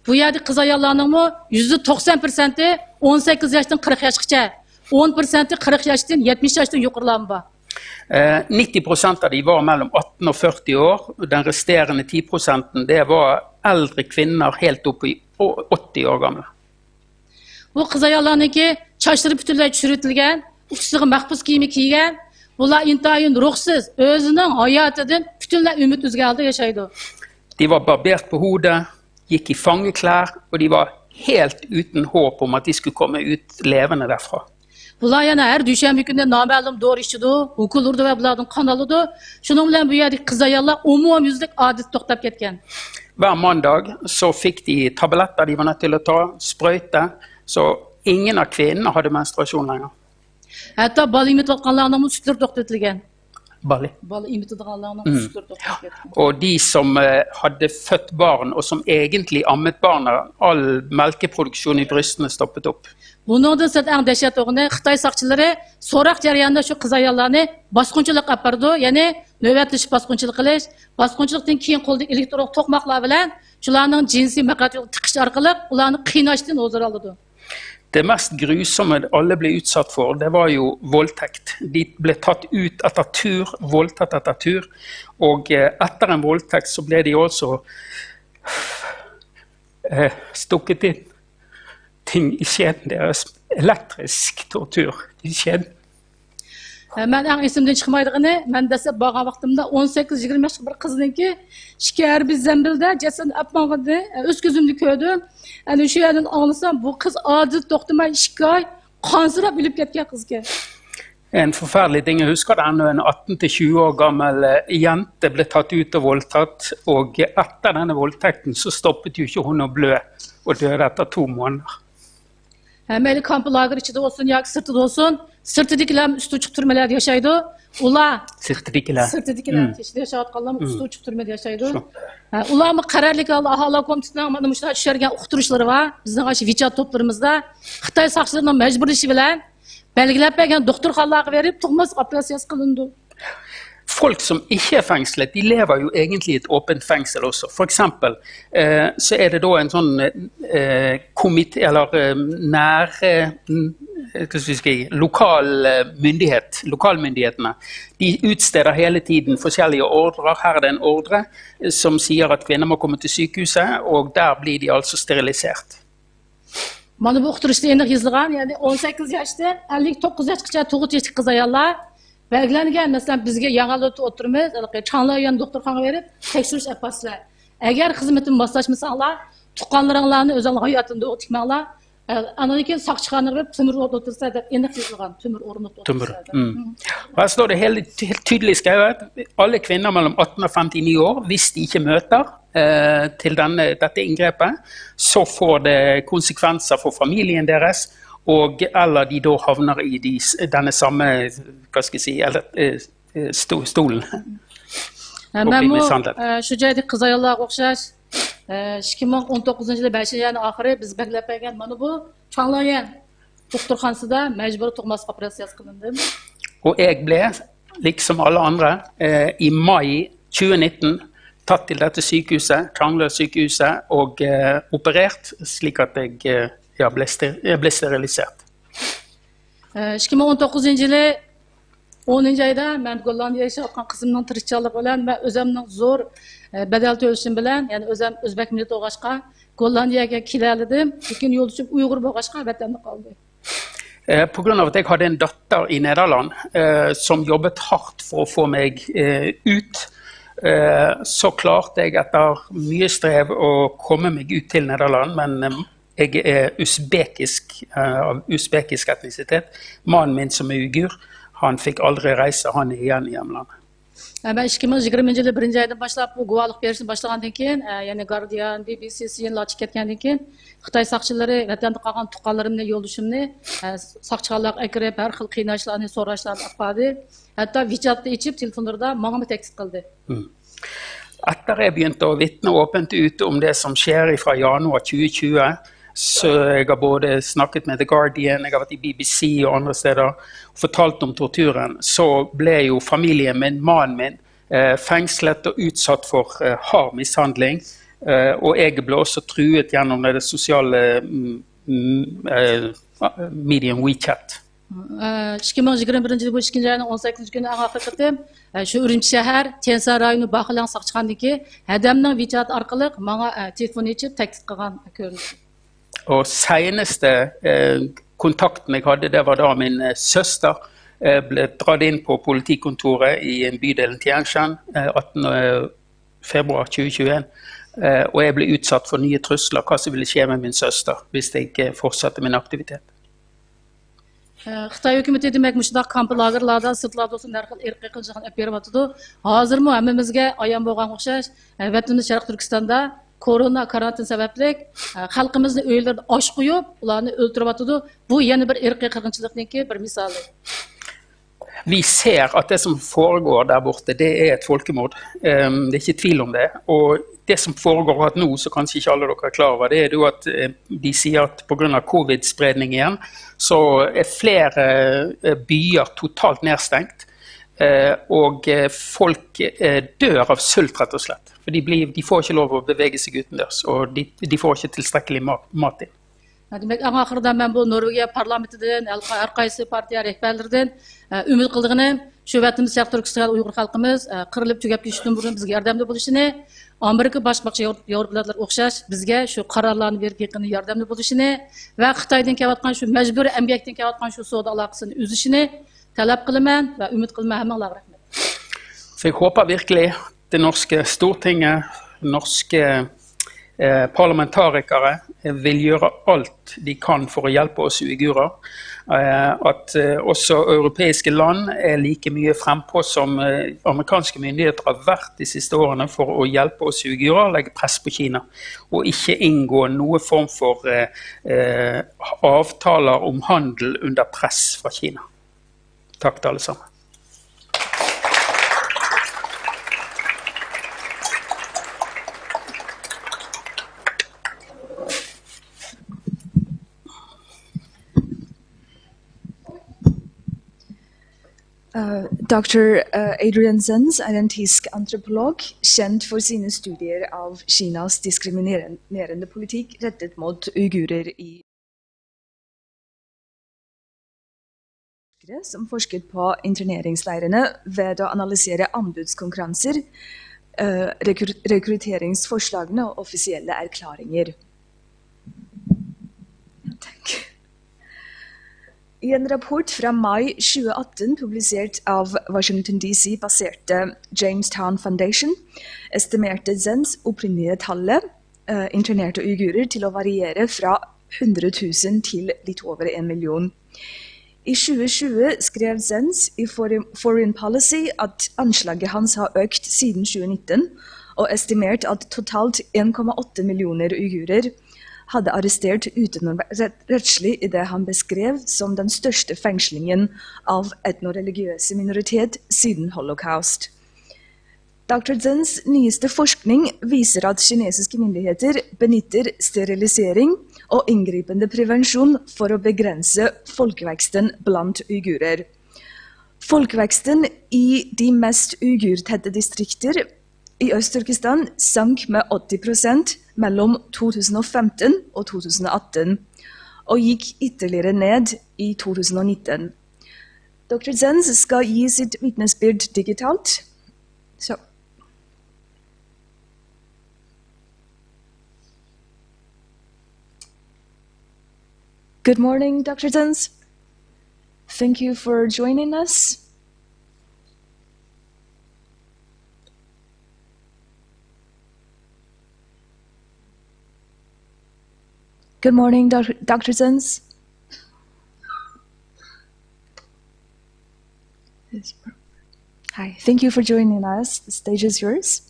بۇ يەردىكى قىزاياللارنىڭمۇ يۈزدە توقسان پىرسەنتى ئون سەككىز ياشتىن قىرىق ياشقىچە، ئون پىرسەنتى قىرىق ياشتىن يەتمىش ياشتىن يۇقىرىلارمۇ بار. Eh, nitti prosent av de var mellom atten og førti år. Den resterende ti prosenten, det var eldre kvinner helt opp i å- åtti år gamle. بۇ قىزاياللارنىڭكى چاچلىرى پۈتۈنلەي چۈشۈرۈۋېتىلگەن، ئۇچىسىغا مەخپۇس كىيىمى كىيگەن، بۇلار ئىنتايىن روھسىز، ئۆزىنىڭ ھاياتىدىن پۈتۈنلەي ئۈمىد ئۈزگەن ھالدا ياشايدۇ. De var barbert på hodet, gikk i fangeklær, og de var helt uten håp om at de skulle komme ut levende derfra. بۇلار يەنە ھەر دۈشەنبە كۈنى نامەلۇم دورا ئىچىدۇ، ئوكۇل ئۇرىدۇ ۋە بۇلاردىن قان ئالىدۇ. شۇنىڭ بىلەن بۇ يەردىكى قىزاياللار ئومۇميۈزلۈك ئادىتى توختاپ كەتكەن. Hver mandag så fikk de tabletter de var nødt til å ta, sprøyte, så ingen av kvinnene hadde menstruasjon lenger. ھەتتا بالا ئېمىتىۋاتقانلارنىڭمۇ سۈتلىرى توختىتىلگەن. بالا. بالا ئېمىتىدىغانلارنىڭ سۈتلىرى توختىتىلگەن. Og de som eh, hadde født barn, og som egentlig ammet barna, all melkeproduksjon i brystene stoppet opp. بۇنىڭدىن سىرت ئەڭ دەھشەت بولغىنى خىتاي ساقچىلىرى سوراق جەريانىدا شۇ قىز ئاياللارنى باسقۇنچىلىق ئاپىرىدۇ، يەنى نۆۋەتلىشىپ باسقۇنچىلىق قىلىش، باسقۇنچىلىقتىن كېيىن قولدا ئېلېكترون توقماقلار بىلەن شۇلارنىڭ جىنسىي مەقئەتلىرىنى تىقىش ئارقىلىق ئۇلارنى قىيناشتىن ھۇزۇر ئالىدۇ. Det mest grusomme alle ble utsatt for, det var jo voldtekt. De ble tatt ut etter tur, voldtatt etter tur. Og eh, etter en voldtekt så ble de altså eh, stukket inn ting i skjeden deres. Elektrisk tortur i skjeden. مەن ئەڭ ئېسىمدىن چىقمايدىغىنى، مەن دەسلەپ بارغان ۋاقتىمدا ئون سەككىز يىگىرمە ياشلىق بىر قىزنىڭكى ئىككى ھەربىي زەمبىلدە جەسىتىنى ئەپ ماڭغىنىنى ئۆز كۆزۈمدە كۆردۈم. ئەنە شۇ يەردىن ئاڭلىسام، بۇ قىز ئاجىز توختىماي ئىككى ئاي قانسىراپ ئۆلۈپ كەتكەن قىزكەن. En forferdelig ting. Jeg husker det ennå. En atten til tjue år gammel eh, jente ble tatt ut og voldtatt. Og etter denne voldtekten så stoppet jo ikke hun å blø. Og døde etter to måneder. ھە، مەيلى كامپ لاگېر ئىچىدە بولسۇن ياكى سىرتىدا بولسۇن، سىرتىدىكىلەر ئۈستى ئوچۇق تۈرمىلەردە ياشايدۇ. ئۇلار سىرتىدىكىلەر. سىرتىدىكىلەر، كېچىدە ياشاۋاتقانلار ئۈستى ئوچۇق تۈرمىدە ياشايدۇ. ھە، ئۇلارمۇ قەرەللىك ھالدا ئاھالىلەر كومىتېتىنىڭ مانا مۇشۇنداق چۈشۈرگەن ئۇقتۇرۇشلىرى بار. بىزنىڭ ئاشۇ ۋىچات توپلىرىمىزدا خىتاي ساقچىلىرىنىڭ مەجبۇرلىشى بىلەن بەلگىلەپ بەرگەن دوختۇرخانىلارغا بېرىپ تۇغماسلىق ئوپېراتسىيەسى قىلىنىدۇ. Folk som ikke er fengslet, de lever jo egentlig i et åpent fengsel også. For eksempel eh, så er det da en sånn eh, komité, eller eh, nær eh, hva skal vi si, lokal eh, myndighet, lokalmyndighetene. De utsteder hele tiden forskjellige ordrer. Her er det en ordre eh, som sier at kvinner må komme til sykehuset, og der blir de altså sterilisert. مانا بۇ ئۇقتۇرۇشتا ئېنىق يېزىلغان، يەنى ئون سەككىز ياشتىن ئەللىك توققۇز ياشقىچە تۇغۇت يېشىدىكى قىز ئاياللار بەلگىلەنگەن، مەسىلەن، بىزگە ياڭيۇلۇدا ئولتۇرىمىز، چاڭلايۈەن دوختۇرخانىغا بېرىپ تەكشۈرۈش ئەپ بارسىلەر. ئەگەر خىزمىتىنى ماسلاشمىساڭلار، تۇغقانلىرىڭلارنى ئۆزۈڭلار ھاياتىنى دوغا تىكمەڭلار. ئاندىن كېيىن ساقچىخانىغا بېرىپ تۆمۈر ئورنىتىلسە دەپ ئېنىق يېزىلغان، تۆمۈر ئورنىتىلسە. تۆمۈر. Her står det helt, helt tydelig skrevet. Alle kvinner mellom atten og femtini år, hvis de ikke møter eh, til denne, dette inngrepet, så får det konsekvenser for familien deres, og eller de da havner i de, denne samme, hva skal jeg si, eller, eh, eh, sto, stolen. ھە، مەنمۇ ئە، شۇ جايدىكى قىز ئاياللارغا ئوخشاش، ئە، ئىككى مىڭ ئون توققۇزىنچى يىلى بەشىنچى ئاينىڭ ئاخىرى بىز بەلگىلەپ بەرگەن مانا بۇ چاڭلايۈەن دوختۇرخانىسىدا مەجبۇرىي تۇغماسلىق ئوپېراتسىيەسى قىلىندىم. Og jeg ble, liksom alle andre, eh, i mai tjue nitten tatt til dette sykehuset, Changler sykehuset, og eh, operert slik at jeg, eh, ja, ble, ster jeg ble sterilisert. ئە، ئىككى مىڭ ئون توققۇزىنچى يىلى ئونىنچى ئايدا مەن گوللاندىيەدە ياشاۋاتقان قىزىمنىڭ تىرىشچانلىقى بىلەن ۋە ئۆزەمنىڭ زور ئە، بەدەل تۆلىشىم بىلەن، يەنى ئۆزەم ئۆزبەك مىللىتى بولغاچقا، گوللاندىيەگە كېلەلىدىم. لېكىن يولدىشىم ئۇيغۇر بولغاچقا، ۋەتەندە قالدى. Eh, på grunn av at jeg hadde en datter i Nederland eh, som jobbet hardt for å få meg eh, ut, eh, så klarte jeg etter mye strev å komme meg ut til Nederland. Men eh, jeg er usbekisk, eh, av usbekisk etnisitet. Mannen min, som er uigur, han fikk aldri reise. Han er igjen i hjemlandet. ئە، مەن ئىككى مىڭ يىگىرمىنچى يىلى بىرىنچى ئايدىن باشلاپ بۇ گۇۋاھلىق بېرىشنى باشلىغاندىن كېيىن، ئە، يەنى گاردىيان، بى بى سى، سى ئېن ئېن لار چىقىپ كەتكەندىن كېيىن، خىتاي ساقچىلىرى ۋەتەندە قالغان تۇغقانلىرىمنى، يولدىشىمنى، ئە، ساقچىخانىلارغا ئەكىرىپ، ھەر خىل قىيناشلارنى، سوراشلارنى ئېلىپ باردى. ھەتتا ۋىچاتتا ئېچىپ، تېلېفونلىرىدا ماڭىمۇ تەھدىت قىلدى. Etter jeg begynte å vitne åpent ut om det som skjer fra januar tjue tjue, så jeg har både snakket med The Guardian, jeg har vært i B B C og andre steder og fortalt om torturen, så ble jo familien min, mannen min, eh, fengslet og utsatt for eh, hard mishandling. Eh, og jeg ble også truet gjennom det sosiale mm, mm, eh, medium WeChat. ئىككى مىڭ يىگىرمە بىرىنچى يىل بۇ ئىككىنچى ئاينىڭ ئون سەككىزىنچى كۈنى ئەڭ ئاخىرقى قېتىم شۇ ئۈرۈمچى شەھەر تيەنسا رايونى باخلياڭ ساقچىخانىدىكى ھەدەمنىڭ ۋىچات ئارقىلىق ماڭا تېلېفون ئېچىپ تەھدىت قىلغان كۆرۈنۈشى. Og seneste eh, kontakten jeg hadde, det var da min eh, søster eh, ble dratt inn på politikontoret i en bydel i Tianshan eh, atten februar tjue tjueen. Eh, og jeg ble utsatt for nye trusler, hva som ville skje med min søster hvis jeg eh, fortsatte min aktivitet. خىتاي ھۆكۈمىتى دېمەك مۇشۇنداق كامپ لاگېرلاردا، سىرتلاردا بولسۇن ھەر خىل ئىرقىي قىرغىنچىلىقنى ئېلىپ بېرىۋاتىدۇ. ھازىرمۇ ھەممىمىزگە ئايان بولغانغا ئوخشاش، ۋەتىنىمىز شەرقىي تۈركىستاندا كورونا كارانتىن سەۋەبلىك، ئە، خەلقىمىزنى ئۆيلىرىدە ئاچ قويۇپ، ئۇلارنى ئۆلتۈرۈۋاتىدۇ. بۇ يەنە بىر ئىرقىي قىرغىنچىلىقنىڭكى بىر مىسالى. Vi ser att det som foregår der borte, det er et folkemord. Ehm, Det er ikke tvil om det. Og det som foregår akkurat nå, som kanskje ikke alle dere er klar over, det er jo at eh, de sier at pga. Covid-spredning igjen, så er flere eh, byer totalt nedstengt. Eh, Og eh, folk eh, dør av sult, rett og slett. For de, blir, de får ikke lov å bevege seg utendørs, og de, de får ikke tilstrekkelig mat, mat inn. دېمەك، ئەڭ ئاخىرىدا مەن بۇ نورۋېگىيە پارلامېنتىدىن، ھەر قايسى پارتىيە رەھبەرلىرىدىن ئە، ئۈمىد قىلىدىغىنىم، شۇ ۋەتىنىمىز شەرقىي تۈركىستان ئۇيغۇر خەلقىمىز ئە، قىرىلىپ تۈگەپ كېتىشتىن بۇرۇن بىزگە ياردەمدە بولۇشىنى، ئامېرىكا باشقا باشقا ياۋروپا دۆلەتلىرىگە ئوخشاش بىزگە شۇ قارارلارنى بېرىپ يېقىندا ياردەمدە بولۇشىنى ۋە خىتايدىن كېلىۋاتقان شۇ مەجبۇرىي ئەمگەكتىن كېلىۋاتقان شۇ سودا ئالاقىسىنى ئۈزۈشىنى تەلەپ قىلىمەن ۋە ئۈمىد قىلىمەن. ھەممىڭلارغا رەھمەت. Så jeg håper virkelig det norske Stortinget, norske eh, parlamentarikere vil gjøre alt de kan for å hjelpe oss uigurer. Eh, At eh, også europeiske land er like mye frempå som eh, amerikanske myndigheter har vært de siste årene for å hjelpe oss uigurer og legge press på Kina. Og ikke inngå noe form for eh, eh, avtaler om handel under press fra Kina. Takk til alle sammen. Uh, Doktor uh, Adrian Zenz er en tysk antropolog, kjent for sine studier av Kinas diskriminerende politikk rettet mot uigurer i som forsket på interneringsleirene ved å analysere anbudskonkurranser, uh, rekru rekrutteringsforslagene og offisielle erklæringer. Takk. I en rapport fra mai tjue atten publisert av Washington D C-baserte Jamestown Foundation estimerte Zenz opprinnelige tallet eh, internerte uigurer til å variere fra hundre tusen til litt over en million. I tjue tjue skrev Zenz i Foreign Policy at anslaget hans har økt siden tjue nitten, og estimert at totalt en komma åtte millioner uigurer hadde arrestert utenomrettslig i det han beskrev som den største fengslingen av etnoreligiøse minoritet siden holocaust. Doktor Zens nyeste forskning viser at kinesiske myndigheter benytter sterilisering og inngripende prevensjon for å begrense folkeveksten blant uigurer. Folkeveksten i de mest uigurtette distrikter i Øst-Turkestan sank med åtti prosent mellom to tusen og femten og to tusen og atten, og gikk ytterligere ned i to tusen og nitten. Doktor Zenz skal gi sitt vitnesbyrd digitalt. So. Good morning, Doktor Zenz. Thank you for joining us. Good morning, Doctor Zenz. Hi, thank you for joining us. The stage is yours.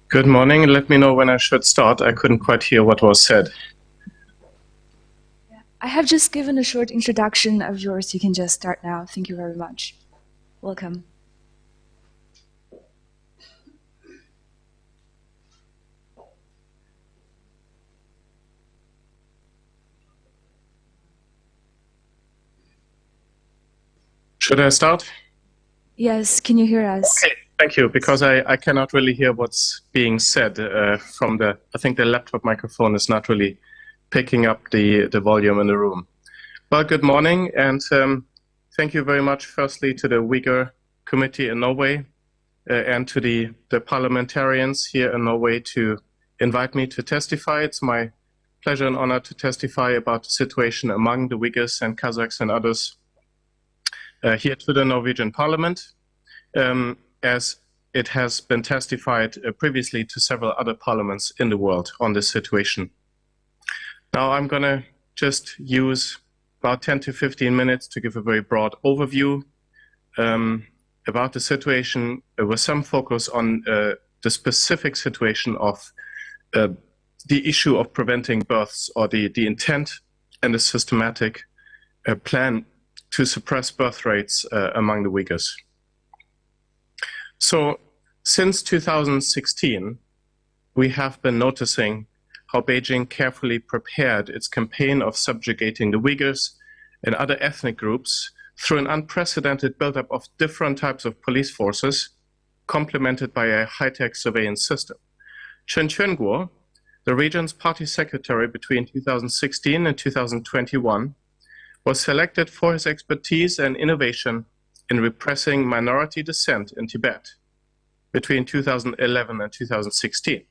Good morning. Let me know when I should start. I couldn't quite hear what was said. I have just given a short introduction of yours. You can just start now. Thank you very much. Welcome. Should I start? Yes, can you hear us? Okay, thank you, because I, I cannot really hear what's being said uh, from the, I think the laptop microphone is not really picking up the, the volume in the room. Well, good morning, and um, thank you very much, firstly, to the Uyghur Committee in Norway uh, and to the, the parliamentarians here in Norway to invite me to testify. It's my pleasure and honor to testify about the situation among the Uyghurs and Kazakhs and others uh, here to the Norwegian Parliament. Um, as it has been testified uh, previously to several other parliaments in the world on this situation. Now I'm going to just use about ten to fifteen minutes to give a very broad overview um, about the situation uh, with some focus on uh, the specific situation of uh, the issue of preventing births or the, the intent and the systematic uh, plan to suppress birth rates uh, among the Uyghurs. So, since two thousand sixteen, we have been noticing how Beijing carefully prepared its campaign of subjugating the Uyghurs and other ethnic groups through an unprecedented buildup of different types of police forces, complemented by a high-tech surveillance system. Chen Quanguo, the region's party secretary between two thousand sixteen and two thousand twenty-one, was selected for his expertise and innovation in repressing minority dissent in Tibet between two thousand eleven and two thousand sixteen.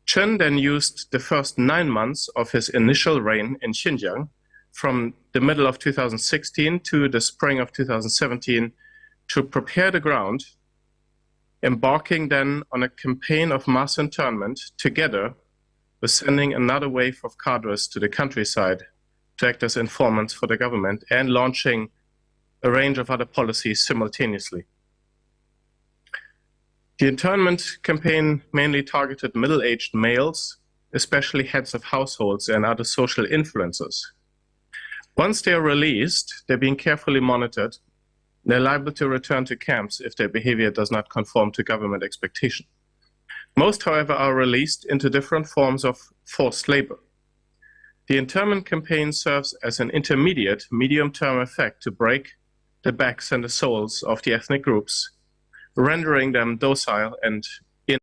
Chen then used the first nine months of his initial reign in Xinjiang, from the middle of two thousand sixteen to the spring of two thousand seventeen, to prepare the ground, embarking then on a campaign of mass internment together with sending another wave of cadres to the countryside to act as informants for the government and launching a range of other policies simultaneously. The internment campaign mainly targeted middle-aged males, especially heads of households and other social influencers. Once they are released, they're being carefully monitored. They're liable to return to camps if their behavior does not conform to government expectation. Most, however, are released into different forms of forced labor. The internment campaign serves as an intermediate, medium-term effect to break the backs and the souls of the ethnic groups, rendering them docile and in,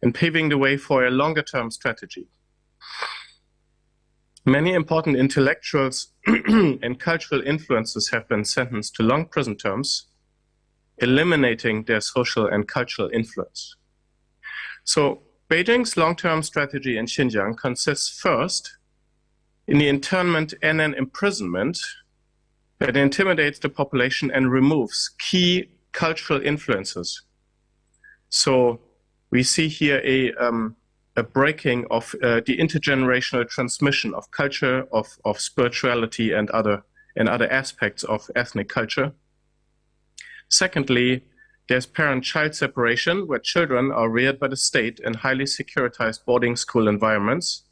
and paving the way for a longer-term strategy. Many important intellectuals and cultural influences have been sentenced to long prison terms, eliminating their social and cultural influence. So Beijing's long-term strategy in Xinjiang consists first in the internment and an imprisonment that intimidates the population and removes key cultural influences. So we see here a, um, a breaking of uh, the intergenerational transmission of culture, of, of spirituality, and other, and other aspects of ethnic culture. Secondly, there's parent-child separation, where children are reared by the state in highly securitized boarding school environments,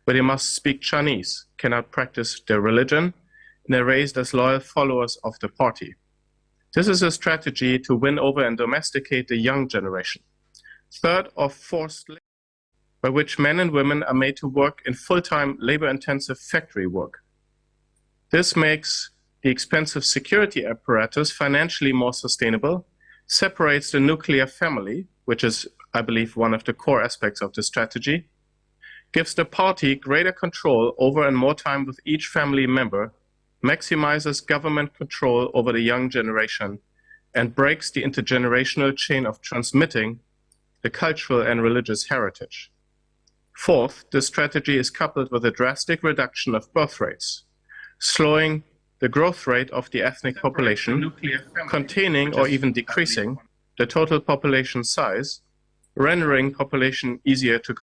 where they must speak Chinese, cannot practice their religion, and are raised as loyal followers of the party. This is a strategy to win over and domesticate the young generation. Third, of forced labor, by which men and women are made to work in full-time, labor-intensive factory work. This makes the expensive security apparatus financially more sustainable, separates the nuclear family, which is, I believe, one of the core aspects of the strategy, gives the party greater control over and more time with each family member, maximizes government control over the young generation, and breaks the intergenerational chain of transmitting the cultural and religious heritage. Fourth, this strategy is coupled with a drastic reduction of birth rates, slowing the growth rate of the ethnic population, containing or even decreasing the total population size, rendering population easier to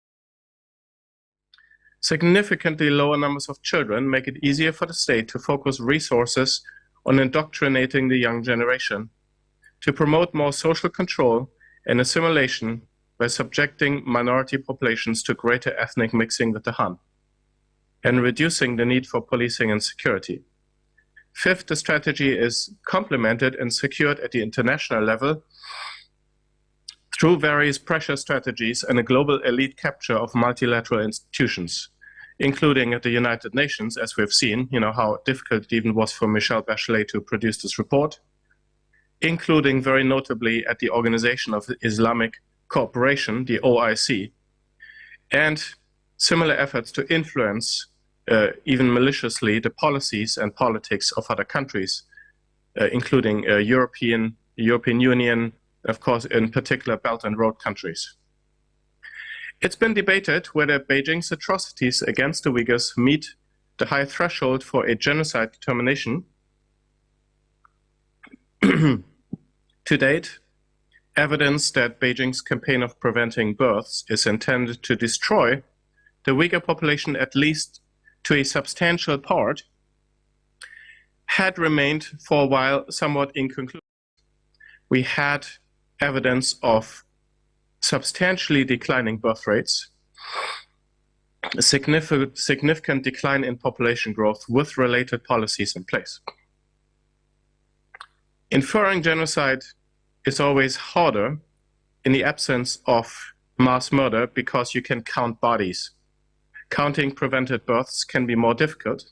Significantly lower numbers of children make it easier for the state to focus resources on indoctrinating the young generation, to promote more social control and assimilation by subjecting minority populations to greater ethnic mixing with the Han, and reducing the need for policing and security. Fifth, the strategy is complemented and secured at the international level through various pressure strategies and a global elite capture of multilateral institutions, including at the United Nations, as we've seen, you know, how difficult it even was for Michelle Bachelet to produce this report, including very notably at the Organization of Islamic Cooperation, the O I C, and similar efforts to influence, uh, even maliciously, the policies and politics of other countries, uh, including uh, European, European Union, of course, in particular Belt and Road countries. It's been debated whether Beijing's atrocities against the Uyghurs meet the high threshold for a genocide determination. To date, evidence that Beijing's campaign of preventing births is intended to destroy the Uyghur population, at least to a substantial part, had remained for a while somewhat inconclusive. We had evidence of substantially declining birth rates, a significant, significant decline in population growth with related policies in place. Inferring genocide is always harder in the absence of mass murder because you can count bodies. Counting prevented births can be more difficult,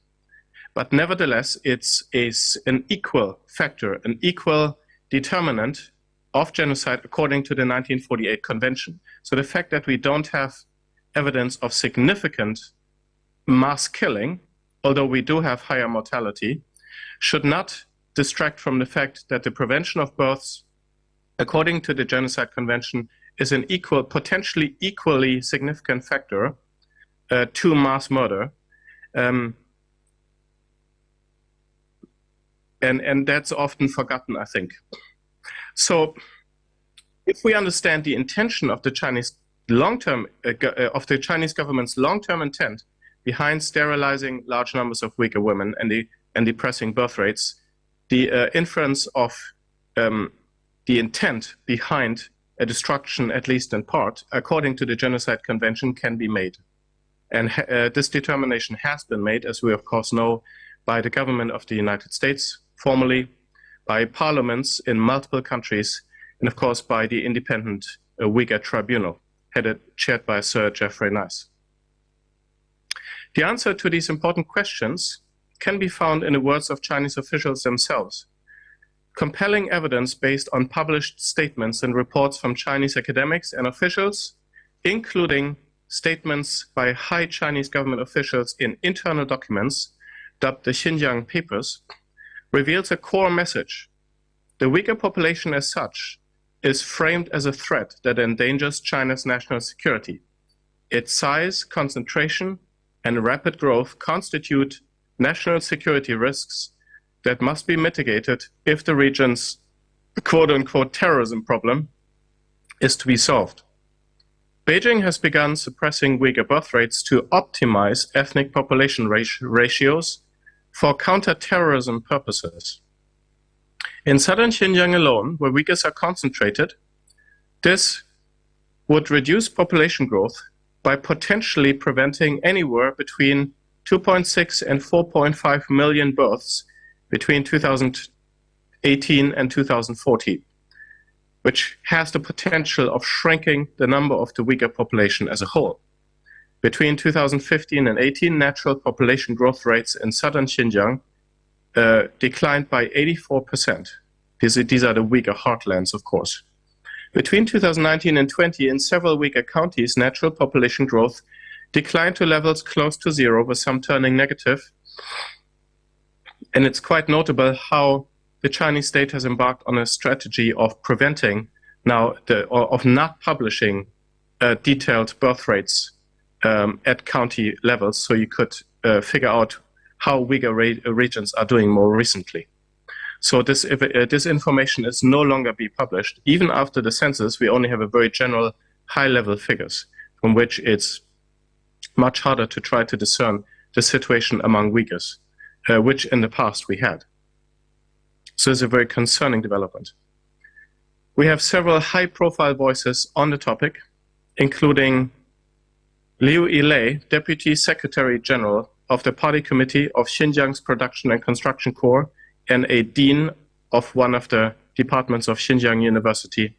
but nevertheless, it's a s-, an equal factor, an equal determinant of genocide according to the nineteen forty-eight convention. So the fact that we don't have evidence of significant mass killing, although we do have higher mortality, should not distract from the fact that the prevention of births, according to the Genocide Convention, is an equal, potentially equally significant factor, uh, to mass murder. Um, and, and that's often forgotten, I think. So if we understand the intention of the Chinese long-term, uh, go-, uh, of the Chinese government's long-term intent behind sterilizing large numbers of Uyghur women and the, and depressing birth rates, the, uh, inference of, um, the intent behind a destruction, at least in part, according to the Genocide Convention, can be made. And ha-, uh, this determination has been made, as we of course know, by the government of the United States, formally, by parliaments in multiple countries, and of course by the independent, uh, Uyghur Tribunal, headed, chaired by Sir Geoffrey Nice. The answer to these important questions can be found in the words of Chinese officials themselves. Compelling evidence based on published statements and reports from Chinese academics and officials, including statements by high Chinese government officials in internal documents dubbed the Xinjiang Papers, reveals a core message. The Uyghur population as such is framed as a threat that endangers China's national security. Its size, concentration, and rapid growth constitute national security risks that must be mitigated if the region's quote-unquote terrorism problem is to be solved. Beijing has begun suppressing Uyghur birth rates to optimize ethnic population rat-, ratios for counter-terrorism purposes. In southern Xinjiang alone, where Uyghurs are concentrated, this would reduce population growth by potentially preventing anywhere between two point six and four point five million births between two thousand eighteen and two thousand forty, which has the potential of shrinking the number of the Uyghur population as a whole. Between two thousand fifteen and eighteen, natural population growth rates in southern Xinjiang, uh, declined by eighty-four percent. These, these are the Uyghur heartlands, of course. Between two thousand nineteen and twenty, in several Uyghur counties, natural population growth declined to levels close to zero, with some turning negative. And it's quite notable how the Chinese state has embarked on a strategy of preventing now the, or of not publishing, uh, detailed birth rates, um, at county levels, so you could, uh, figure out how Uyghur re-, regions are doing more recently. So this, if, uh, this information is no longer be published. Even after the census, we only have a very general high-level figures from which it's much harder to try to discern the situation among Uyghurs, uh, which in the past we had. So it's a very concerning development. We have several high-profile voices on the topic, including Liu Yilei, Deputy Secretary General of the Party Committee of Xinjiang's Production and Construction Corps and a dean of one of the departments of Xinjiang University.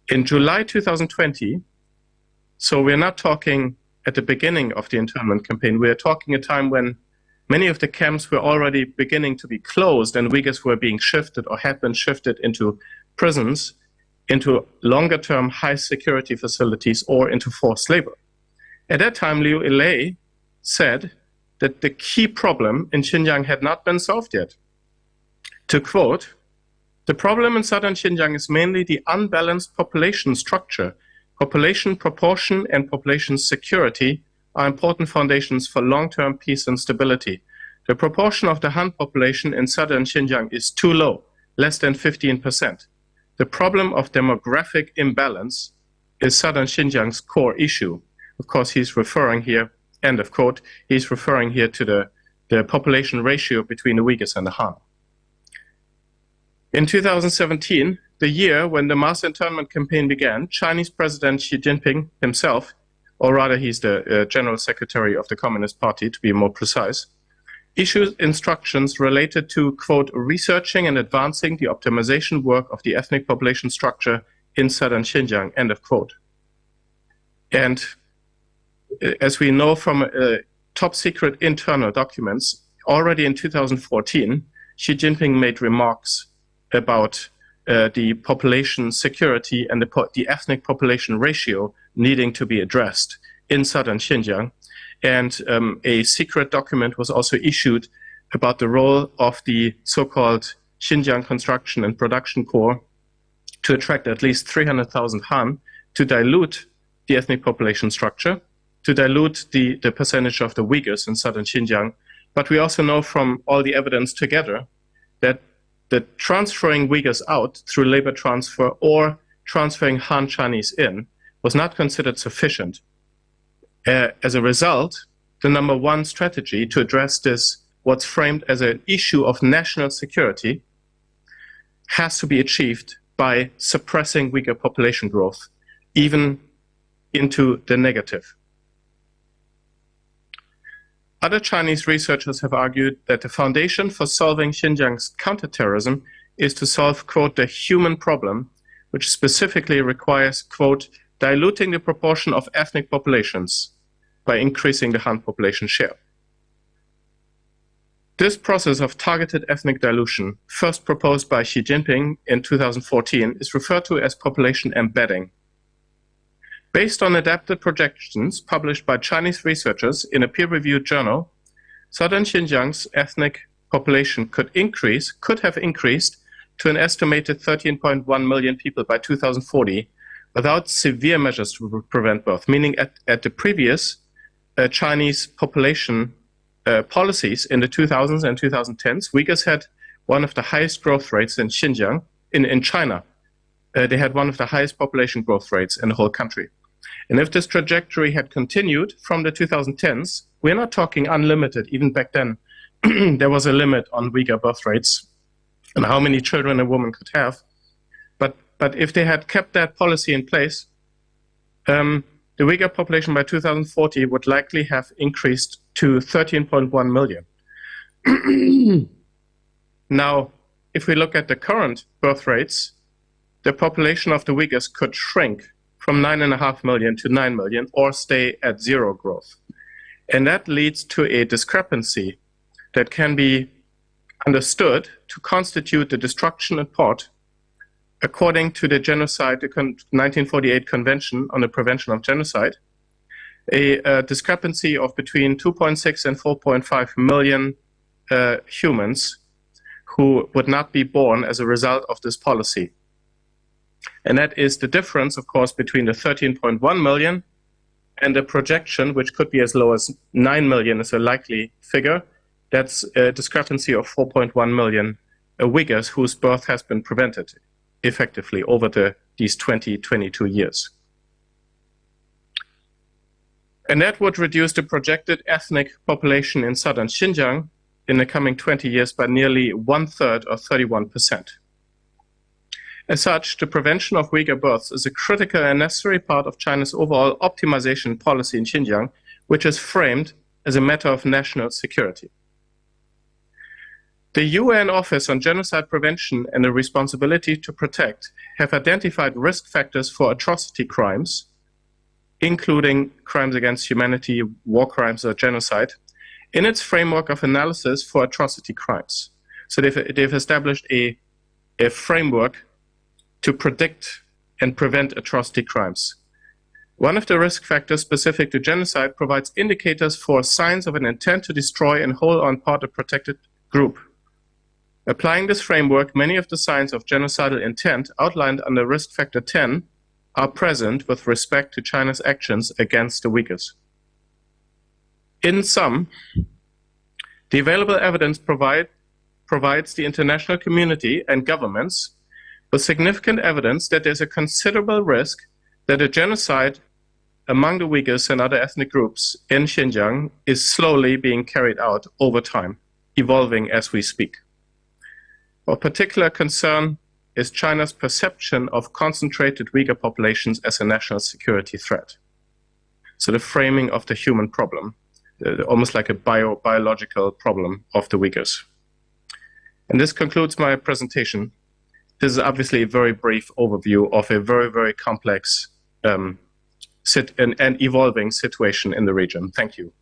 In July two thousand twenty, so we're not talking at the beginning of the internment campaign, we are talking a time when many of the camps were already beginning to be closed and Uyghurs were being shifted or had been shifted into prisons, into longer-term high-security facilities, or into forced labor. At that time, Liu Yilei said that the key problem in Xinjiang had not been solved yet. To quote, "The problem in southern Xinjiang is mainly the unbalanced population structure. Population proportion and population security are important foundations for long-term peace and stability. The proportion of the Han population in southern Xinjiang is too low, less than fifteen percent. The problem of demographic imbalance is southern Xinjiang's core issue. Of course, he's referring here, end of quote, he's referring here to the, the population ratio between the Uyghurs and the Han. In two thousand seventeen, the year when the mass internment campaign began, Chinese President Xi Jinping himself, or rather, he's the uh, General Secretary of the Communist Party, to be more precise, issued instructions related to, quote, researching and advancing the optimization work of the ethnic population structure in southern Xinjiang, end of quote. And uh, as we know from uh, top secret internal documents, already in two thousand fourteen, Xi Jinping made remarks about uh, the population security and the, po- the ethnic population ratio needing to be addressed in southern Xinjiang. And um, a secret document was also issued about the role of the so-called Xinjiang Construction and Production Corps to attract at least three hundred thousand Han to dilute the ethnic population structure, to dilute the, the percentage of the Uyghurs in southern Xinjiang. But we also know from all the evidence together that the transferring Uyghurs out through labor transfer or transferring Han Chinese in was not considered sufficient. Uh, as a result, the number one strategy to address this, what's framed as an issue of national security, has to be achieved by suppressing Uyghur population growth, even into the negative. Other Chinese researchers have argued that the foundation for solving Xinjiang's counterterrorism is to solve, quote, the human problem, which specifically requires, quote, diluting the proportion of ethnic populations by increasing the Han population share. This process of targeted ethnic dilution, first proposed by Xi Jinping in two thousand fourteen, is referred to as population embedding. Based on adapted projections published by Chinese researchers in a peer-reviewed journal, southern Xinjiang's ethnic population could increase, could have increased to an estimated thirteen point one million people by two thousand forty without severe measures to pre- prevent birth, meaning at, at the previous uh, Chinese population uh, policies in the two thousands and two thousand tens, Uyghurs had one of the highest growth rates in Xinjiang, in, in China. Uh, they had one of the highest population growth rates in the whole country. And if this trajectory had continued from the two thousand tens, we're not talking unlimited. Even back then, there was a limit on Uyghur birth rates and how many children a woman could have. But, but if they had kept that policy in place, um, the Uyghur population by two thousand forty would likely have increased to thirteen point one million. Now, if we look at the current birth rates, the population of the Uyghurs could shrink from nine and a half million to nine million or stay at zero growth. And that leads to a discrepancy that can be understood to constitute the destruction in part, according to the genocide, the con- nineteen forty-eight Convention on the Prevention of Genocide, a, uh discrepancy of between two point six and four point five million uh, humans who would not be born as a result of this policy. And that is the difference, of course, between the thirteen point one million and the projection, which could be as low as nine million is a likely figure. That's a discrepancy of four point one million Uyghurs whose birth has been prevented effectively over the, these twenty, twenty-two years. And that would reduce the projected ethnic population in southern Xinjiang in the coming twenty years by nearly one third, or thirty-one percent. As such, the prevention of Uyghur births is a critical and necessary part of China's overall optimization policy in Xinjiang, which is framed as a matter of national security. The U N Office on Genocide Prevention and the Responsibility to Protect have identified risk factors for atrocity crimes, including crimes against humanity, war crimes, or genocide, in its framework of analysis for atrocity crimes. So they've, they've established a, a framework to predict and prevent atrocity crimes. One of the risk factors specific to genocide provides indicators for signs of an intent to destroy in whole or in part a protected group. Applying this framework, many of the signs of genocidal intent outlined under risk factor ten are present with respect to China's actions against the Uyghurs. In sum, the available evidence provide, provides the international community and governments with significant evidence that there's a considerable risk that a genocide among the Uyghurs and other ethnic groups in Xinjiang is slowly being carried out over time, evolving as we speak. Of particular concern is China's perception of concentrated Uyghur populations as a national security threat. So the framing of the human problem, uh, almost like a bio-, biological problem of the Uyghurs. And this concludes my presentation. This is obviously a very brief overview of a very, very complex, um, sit-, and, and evolving situation in the region. Thank you.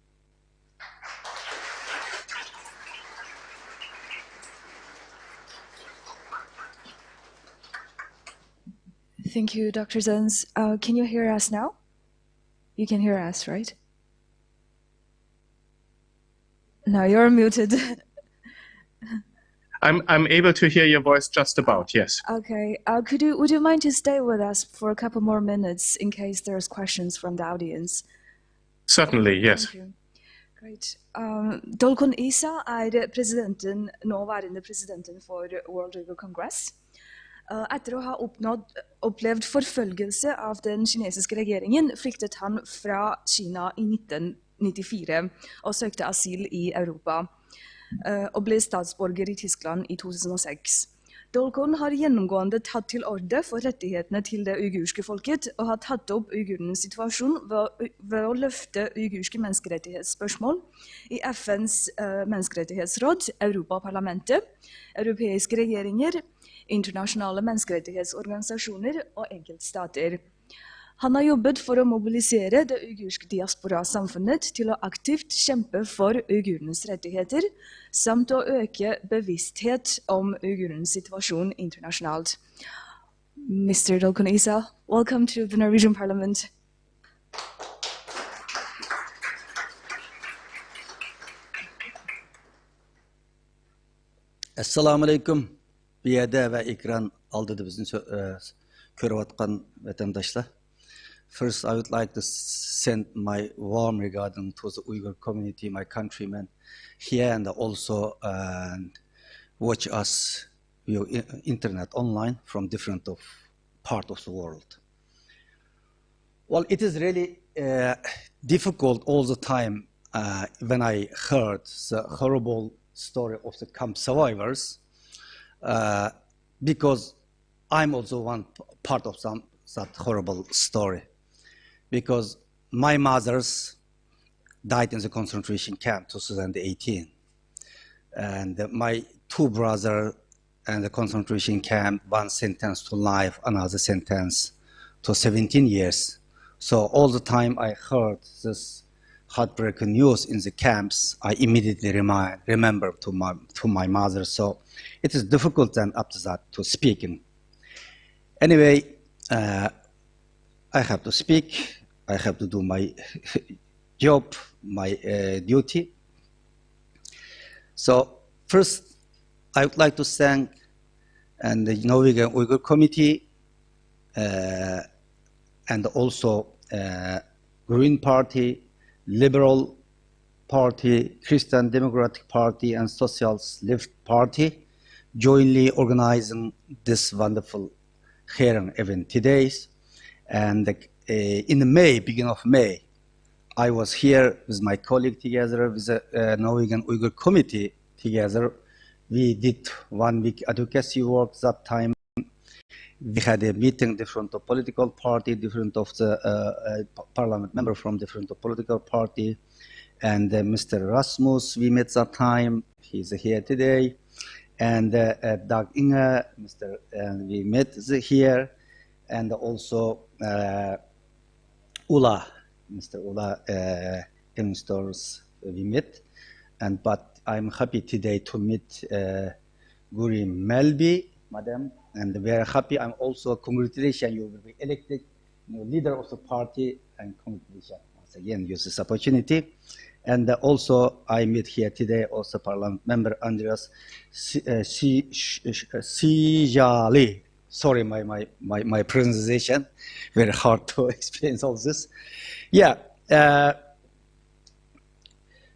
Thank you, Doctor Zenz. Uh, can you hear us now? You can hear us, right? Now you're muted. I'm, I'm able to hear your voice just about, yes. Okay. Uh, could you, would you mind to stay with us for a couple more minutes in case there's questions from the audience? Certainly, yes. Thank you. Great. Um, Dolkun Isa er presidenten, nåværende presidenten for World Uyghur Congress. Uh, etter å ha oppnådd, opplevd forfølgelse av den kinesiske regjeringen, flyktet han fra Kina i nitten nittifire og søkte asyl i Europa, uh, og ble statsborger i Tyskland i to tusen og seks. Dolkun har gjennomgående tatt til orde for rettighetene til det uigurske folket, og har tatt opp uigurenes situasjon ved, ved å løfte uigurske menneskerettighetsspørsmål i F N's, eh, menneskerettighetsråd, Europaparlamentet, europeiske regjeringer, internasjonale menneskerettighetsorganisasjoner og enkeltstater. Han har jobbet for å mobilisere det uigurske diasporasamfunnet til å aktivt kjempe for uigurenes rettigheter, samt å øke bevissthet om uigurenes situasjon internasjonalt. Mister Dolkun Isa, welcome to the Norwegian Parliament. ئەسسالامۇ ئەلەيكۇم. بۇ يەردە ۋە ئېكران ئالدىدا بىزنى سۆ-، ئە، كۆرۈۋاتقان ۋەتەنداشلار. First, I would like to send my warm regarding to the Uyghur community, my countrymen here, and also, uh, watch us via i-, internet online from different of part of the world. Well, it is really, uh, difficult all the time, uh, when I heard the horrible story of the camp survivors, uh, because I'm also one p-, part of some, that horrible story, because my mothers died in the concentration camp two thousand eighteen, and my two brothers and the concentration camp, one sentence to life, another sentence to seventeen years. So all the time I heard this heartbreaking news in the camps, I immediately remind, remember to my, to my mother. So it is difficult then after that to speaking. Anyway, uh, I have to speak. I have to do my job, my, uh, duty. So first, I would like to thank and the Norwegian Uyghur Committee, uh, and also, uh, Green Party, Liberal Party, Christian Democratic Party, and Socialist Left Party jointly organizing this wonderful hearing event today. And, uh, in May, beginning of May, I was here with my colleague together with the, uh, Norwegian Uyghur Committee together. We did one week advocacy work that time. We had a meeting, different of political party, different of the, uh, uh, p-, parliament member from different of political party, and, uh, Mister Rasmus, we met that time. He's here today. And, uh, uh, Dag Inge, Mister and we met the, here, and also, uh, Ula, Mister Ula, uh, Instors, we met. And but I'm happy today to meet, uh, Guri Melby, Madam, and very happy. I'm also congratulating you will be elected new leader of the party, and congratulations once again use this opportunity. And, uh, also I meet here today also Parliament member Andreas Si-, uh, Si-, Sh-, Sh-, uh, Sijali. Sorry, my, my, my, my pronunciation. Very hard to explain all this. Yeah. Uh,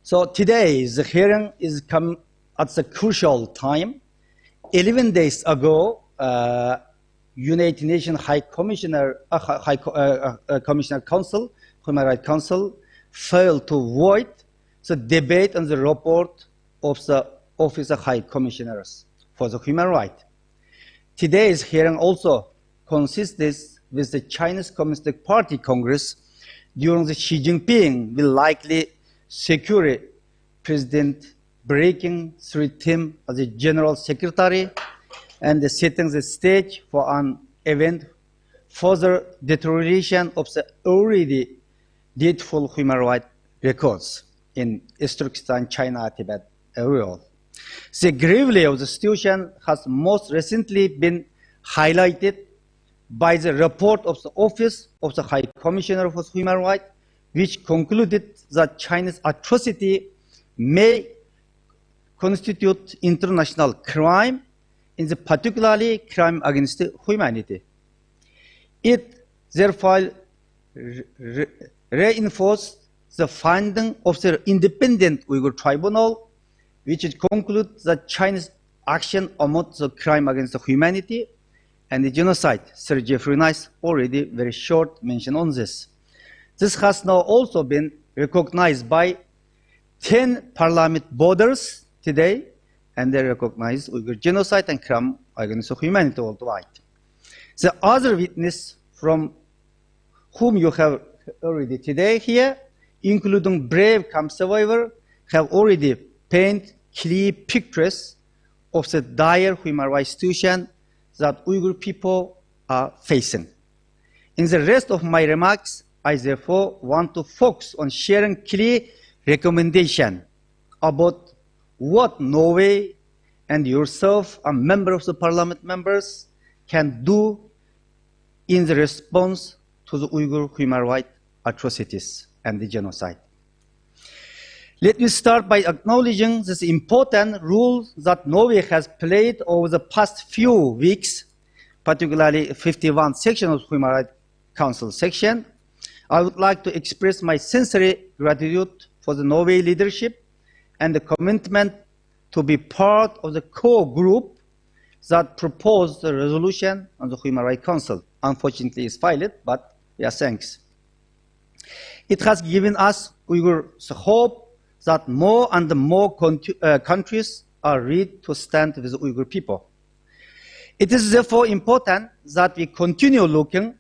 so today the hearing is come at the crucial time. Eleven days ago, uh, United Nations High Commissioner, uh, High, High Co- uh, uh, uh, Commissioner Council, Human Rights Council, failed to vote the debate on the report of the Office of High Commissioners for the Human Rights. Today's hearing also coincided with the Chinese Communist Party Congress, during the Xi Jinping will likely secure President Brian Sri Tim as the General Secretary and setting the stage for an event further deterioration of the already dreadful human rights records in East Turkestan, China, Tibet, everywhere. The gravity of the situation has most recently been highlighted by the report of the Office of the High Commissioner for Human Rights, which concluded that China's atrocity may constitute international crime, in the particularly crime against humanity. It therefore re- re- reinforced the finding of the independent Uyghur tribunal, which concludes that China's action amount to crime against humanity and the genocide. Sir Jeffrey Nice already very short mention on this. This has now also been recognized by ten parliament bodies today, and they recognize Uyghur genocide and crime against humanity worldwide. The other witness from whom you have already today here, including brave camp survivor, have already painted clear pictures of the dire human rights situation that Uyghur people are facing. In the rest of my remarks, I therefore want to focus on sharing clear recommendation about what Norway and yourself, a member of the parliament members, can do in the response to the Uyghur human rights atrocities and the genocide. Let me start by acknowledging this important role that Norway has played over the past few weeks, particularly fifty-one section of Human Rights Council section. I would like to express my sincere gratitude for the Norway leadership and the commitment to be part of the core group that proposed the resolution on the Human Rights Council. Unfortunately, it's failed, but yeah, thanks. It has given us Uyghurs hope that more and more con- uh, countries are ready to stand with the Uyghur people. It is therefore important that we continue looking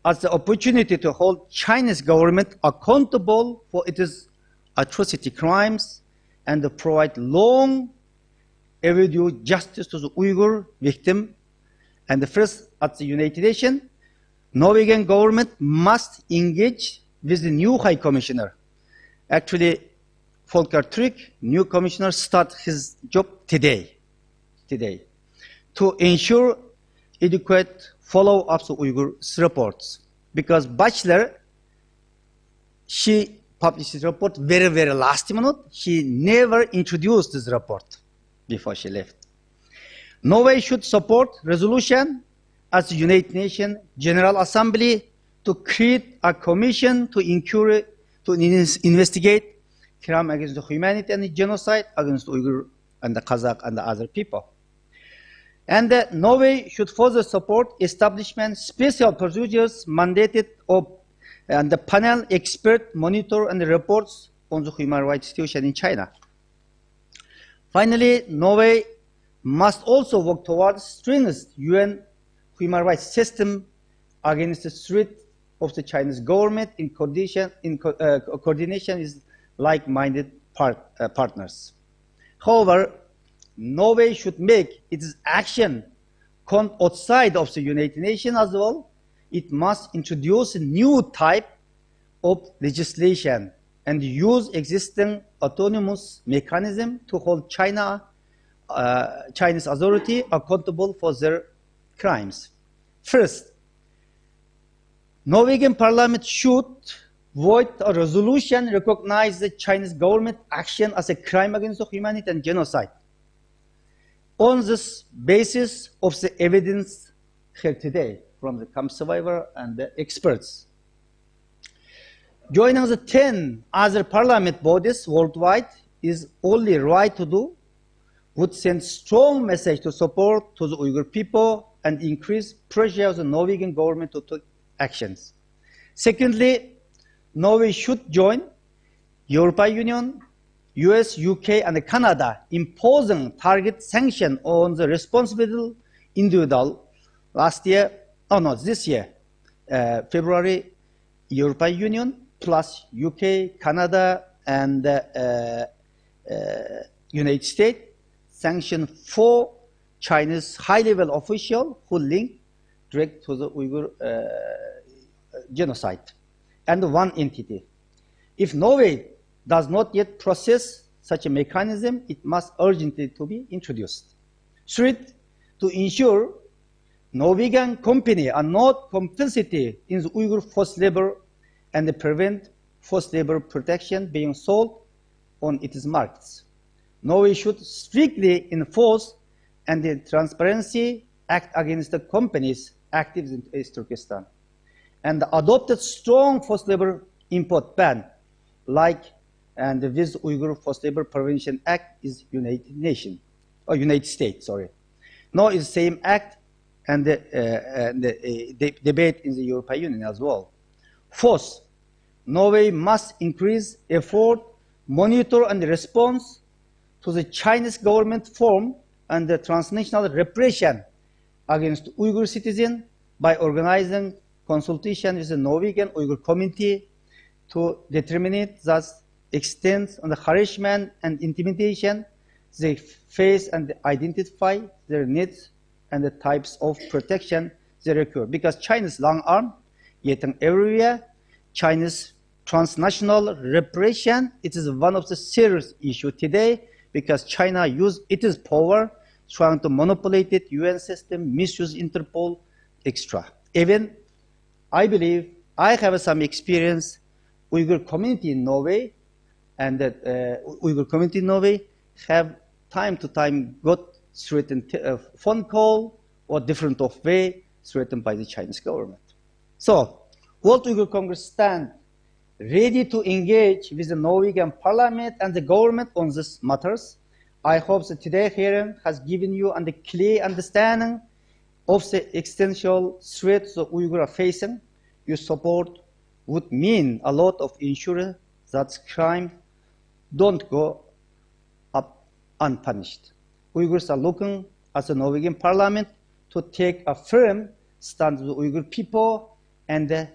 at the opportunity to hold Chinese government accountable for its atrocity crimes and to provide long overdue justice to the Uyghur victim. And first, at the United Nations, Norwegian government must engage with the new High Commissioner. Actually, Volker Turk, new commissioner, start his job today, today, to ensure adequate follow-ups of Uyghur reports. Because Bachelet, she published this report very, very last minute. She never introduced this report before she left. Norway should support resolution as the United Nations General Assembly to create a commission to inquire, to in- investigate crime against the humanity and genocide against Uyghur and the Kazakh and the other people. And uh, Norway should further support establishment special procedures mandated of and the panel expert monitor and reports on the human rights situation in China. Finally, Norway must also work towards strengthened U N human rights system against the threat of the Chinese government in coordination, in co- uh, coordination with like-minded part, uh, partners. However, Norway should make its action count outside of the United Nations as well. It must introduce a new type of legislation and use existing autonomous mechanism to hold China, uh, Chinese authority accountable for their crimes. First, Norwegian parliament should vote a resolution recognize the Chinese government action as a crime against humanity and genocide. On this basis of the evidence here today from the camp survivor and the experts, joining the ten other parliament bodies worldwide is only right to do, would send strong message to support to the Uyghur people and increase pressure on the Norwegian government to take actions. Secondly, Norway should join European Union, U S, U K, and Canada imposing target sanction on the responsible individual last year, oh no, this year, uh, February, European Union plus U K, Canada, and uh, uh, United States sanction four Chinese high-level official who link direct to the Uyghur uh, genocide and one entity. If Norway does not yet process such a mechanism, it must urgently to be introduced. Third, to ensure Norwegian company are not complicity in the Uyghur forced labor and prevent forced labor protection being sold on its markets. Norway should strictly enforce and the Transparency Act against the companies active in East Turkestan and adopted strong forced labor import ban, like and with Uyghur Forced Labor Prevention Act is United Nation or United States, sorry. Now is same act and the, uh, and the uh, de- debate in the European Union as well. Fourth, Norway must increase effort, monitor and response to the Chinese government form and the transnational repression against Uyghur citizens by organizing consultation with the Norwegian Uyghur community to determine the extent of the harassment and intimidation they face and identify their needs and the types of protection they require. Because China's long arm getting everywhere, China's transnational repression, it is one of the serious issues today because China use its power trying to manipulate it, U N system, misuse Interpol, et cetera. Even I believe I have some experience Uyghur community in Norway, and that uh, Uyghur community in Norway have time to time got threatened uh, phone call or different of way threatened by the Chinese government. So, World Uyghur Congress stand ready to engage with the Norwegian Parliament and the government on these matters. I hope that today's hearing has given you a clear understanding of the existential threat the Uyghurs are facing. Your support would mean a lot of ensuring that crime don't go up unpunished. Uyghurs are looking at the Norwegian Parliament to take a firm stand with the Uyghur people and uh,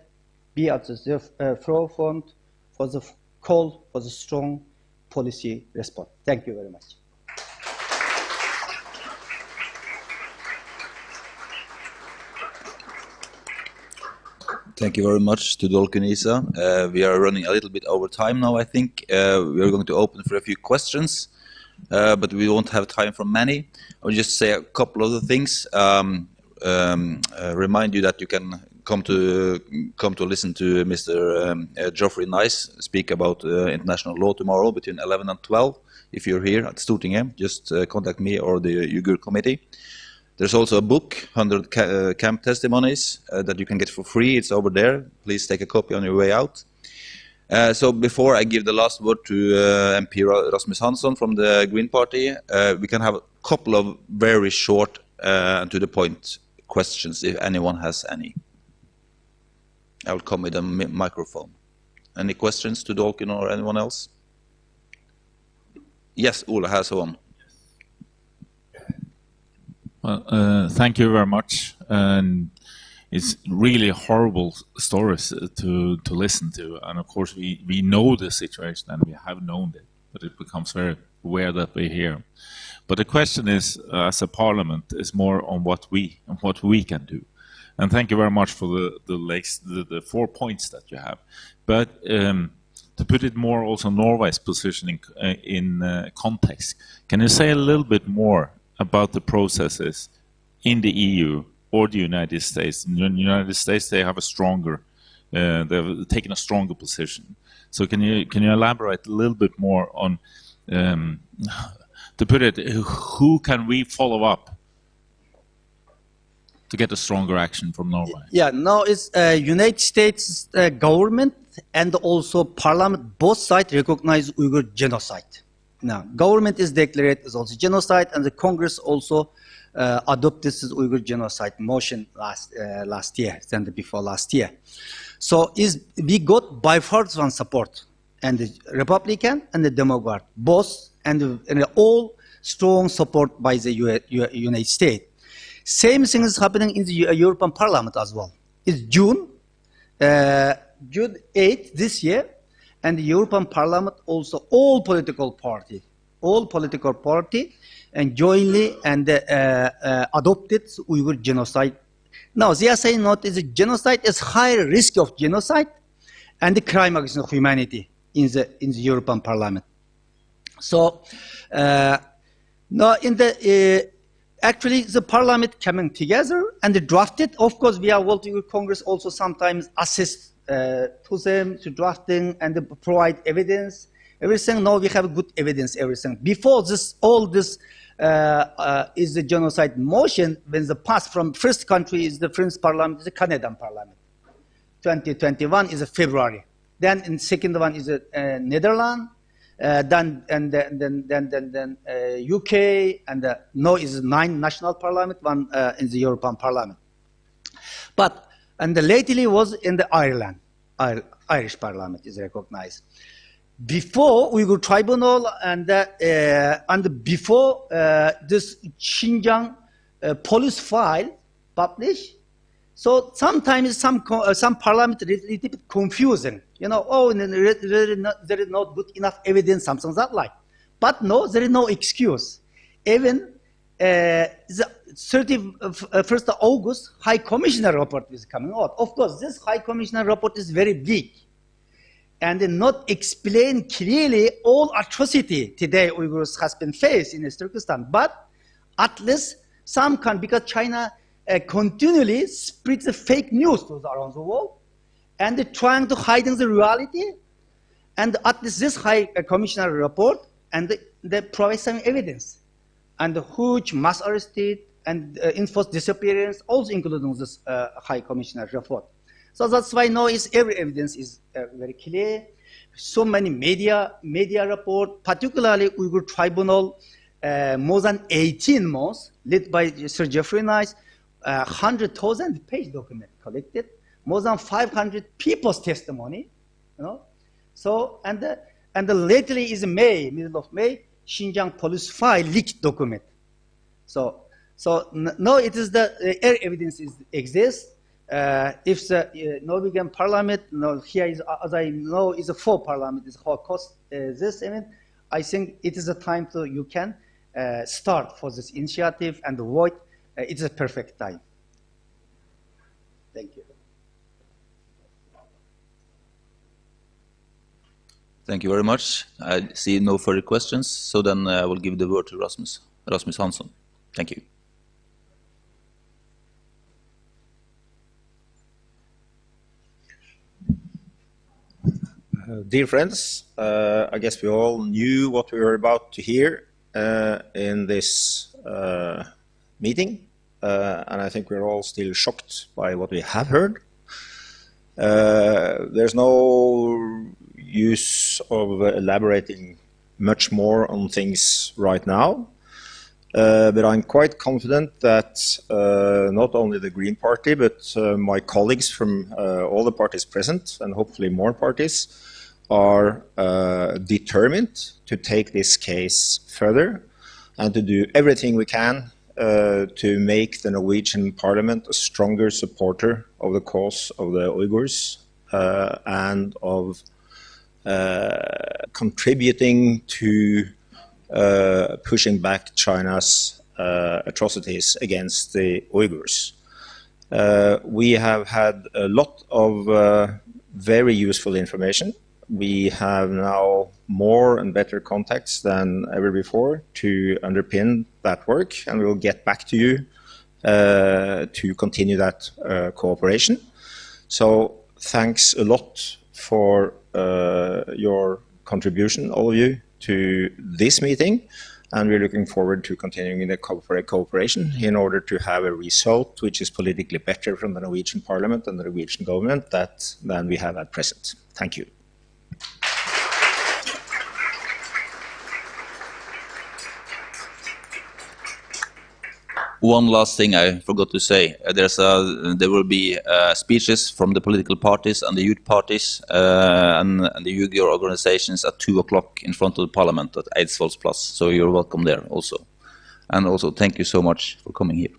be at the uh, forefront for the call for the strong policy response. Thank you very much. Thank you very much to Dolkun Isa. Uh, we are running a little bit over time now, I think. Uh, we are going to open for a few questions, uh, but we won't have time for many. I'll just say a couple of the things. Um, um, uh, remind you that you can come to come to listen to Mister Um, uh, Geoffrey Nice speak about uh, international law tomorrow between eleven and twelve. If you're here at Stortinget, just uh, contact me or the Uyghur Committee. There's also a book, one hundred ca- uh, Camp Testimonies, uh, that you can get for free. It's over there. Please take a copy on your way out. Uh, so before I give the last word to uh, M P Ra- Rasmus Hansson from the Green Party, uh, we can have a couple of very short uh, and to the point questions if anyone has any. I will come with a mi- microphone. Any questions to Dolkun or anyone else? Yes, Ola has one. Well, uh, thank you very much. And it's really horrible stories to, to listen to. And of course, we, we know the situation and we have known it, but it becomes very aware that we hear. But the question is, uh, as a parliament, is more on what we and what we can do. And thank you very much for the the, lex, the the four points that you have. But um, to put it more also Norway's position in, uh, in uh, context, can you say a little bit more about the processes in the E U or the United States? In the United States, they have a stronger, uh, they've taken a stronger position. So can you can you elaborate a little bit more on um, to put it, who can we follow up to get a stronger action from Norway? Yeah, now it's uh, United States uh, government and also parliament, both sides recognize Uyghur genocide. Now, government is declared as also genocide, and the Congress also uh, adopted this Uyghur genocide motion last uh, last year, then the before last year. So is we got bipartisan support, and the Republican and the Democrat, both, and, and all strong support by the U- U- United States. Same thing is happening in the Eu- European Parliament as well. It's June, uh, June eighth this year, and the European Parliament also all political party, all political party, and jointly and uh, uh, adopted Uyghur genocide. Now they are saying not is a genocide, it's high risk of genocide and the crime against humanity in the in the European Parliament. So uh, now in the uh, actually the Parliament coming together and drafted. Of course, we are World Congress also sometimes assist uh, to them to drafting and provide evidence. Everything now we have good evidence. Everything before this, all this uh, uh, is the genocide motion. When the pass from first country is the French Parliament, the Canadian Parliament. twenty twenty-one is February. Then in second one is uh, Netherlands. Uh, then and then then then then, then uh, U K and uh, now is nine national parliament, one uh, in the European Parliament. But and lately was in the Ireland, Ir- Irish Parliament is recognized. Before Uyghur Tribunal and uh, uh, and before uh, this Xinjiang uh, police file published, so sometimes some co- uh, some parliament is a little bit confusing. You know, oh, there is not, there is not good enough evidence, something that like. But no, there is no excuse. Even uh, the thirty-first of August, High Commissioner report is coming out. Of course, this High Commissioner report is very big and not explain clearly all atrocity today Uyghurs has been faced in East Turkestan. But at least some can, because China uh, continually spreads the fake news to the, around the world and they're trying to hiding the reality. And at least this High uh, Commissioner report and they, they provide some evidence and the huge mass arrested and uh, enforced disappearance, also including this uh, High Commissioner report. So that's why now is every evidence is uh, very clear. So many media media report, particularly Uyghur Tribunal, uh, more than eighteen months, led by Sir Jeffrey Nice, uh, hundred thousand page document collected, more than five hundred people's testimony, you know. So and the, and the lately is May, middle of May, Xinjiang police file leaked document. So so n- no, it is the uh, air evidence is exists. Uh, if the uh, Norwegian parliament, no, here is uh, as I know is a full parliament is how cost uh, this. I mean, I think it is a time to you can uh, start for this initiative and avoid. Uh, it is a perfect time. Thank you. Thank you very much. I see no further questions, so then uh, I will give the word to Rasmus. Rasmus Hansson. Thank you. Uh, dear friends, uh, I guess we all knew what we were about to hear uh, in this uh, meeting, uh, and I think we're all still shocked by what we have heard. Uh, there's no use of elaborating much more on things right now. Uh, but I'm quite confident that uh, not only the Green Party, but uh, my colleagues from uh, all the parties present, and hopefully more parties, are uh, determined to take this case further and to do everything we can uh, to make the Norwegian Parliament a stronger supporter of the cause of the Uyghurs uh, and of uh, contributing to uh, pushing back China's uh, atrocities against the Uyghurs. Uh, we have had a lot of uh, very useful information. We have now more and better contacts than ever before to underpin that work, and we will get back to you uh, to continue that uh, cooperation. So thanks a lot for uh, your contribution, all of you, to this meeting. And we're looking forward to continuing the cooper- cooperation in order to have a result which is politically better from the Norwegian Parliament and the Norwegian government that, than we have at present. Thank you. One last thing I forgot to say. Uh, there's a, there will be uh, speeches from the political parties and the youth parties uh, and, and the Uyghur organizations at two o'clock in front of the parliament at Eidsvolls Plass. So you're welcome there also. And also, thank you so much for coming here.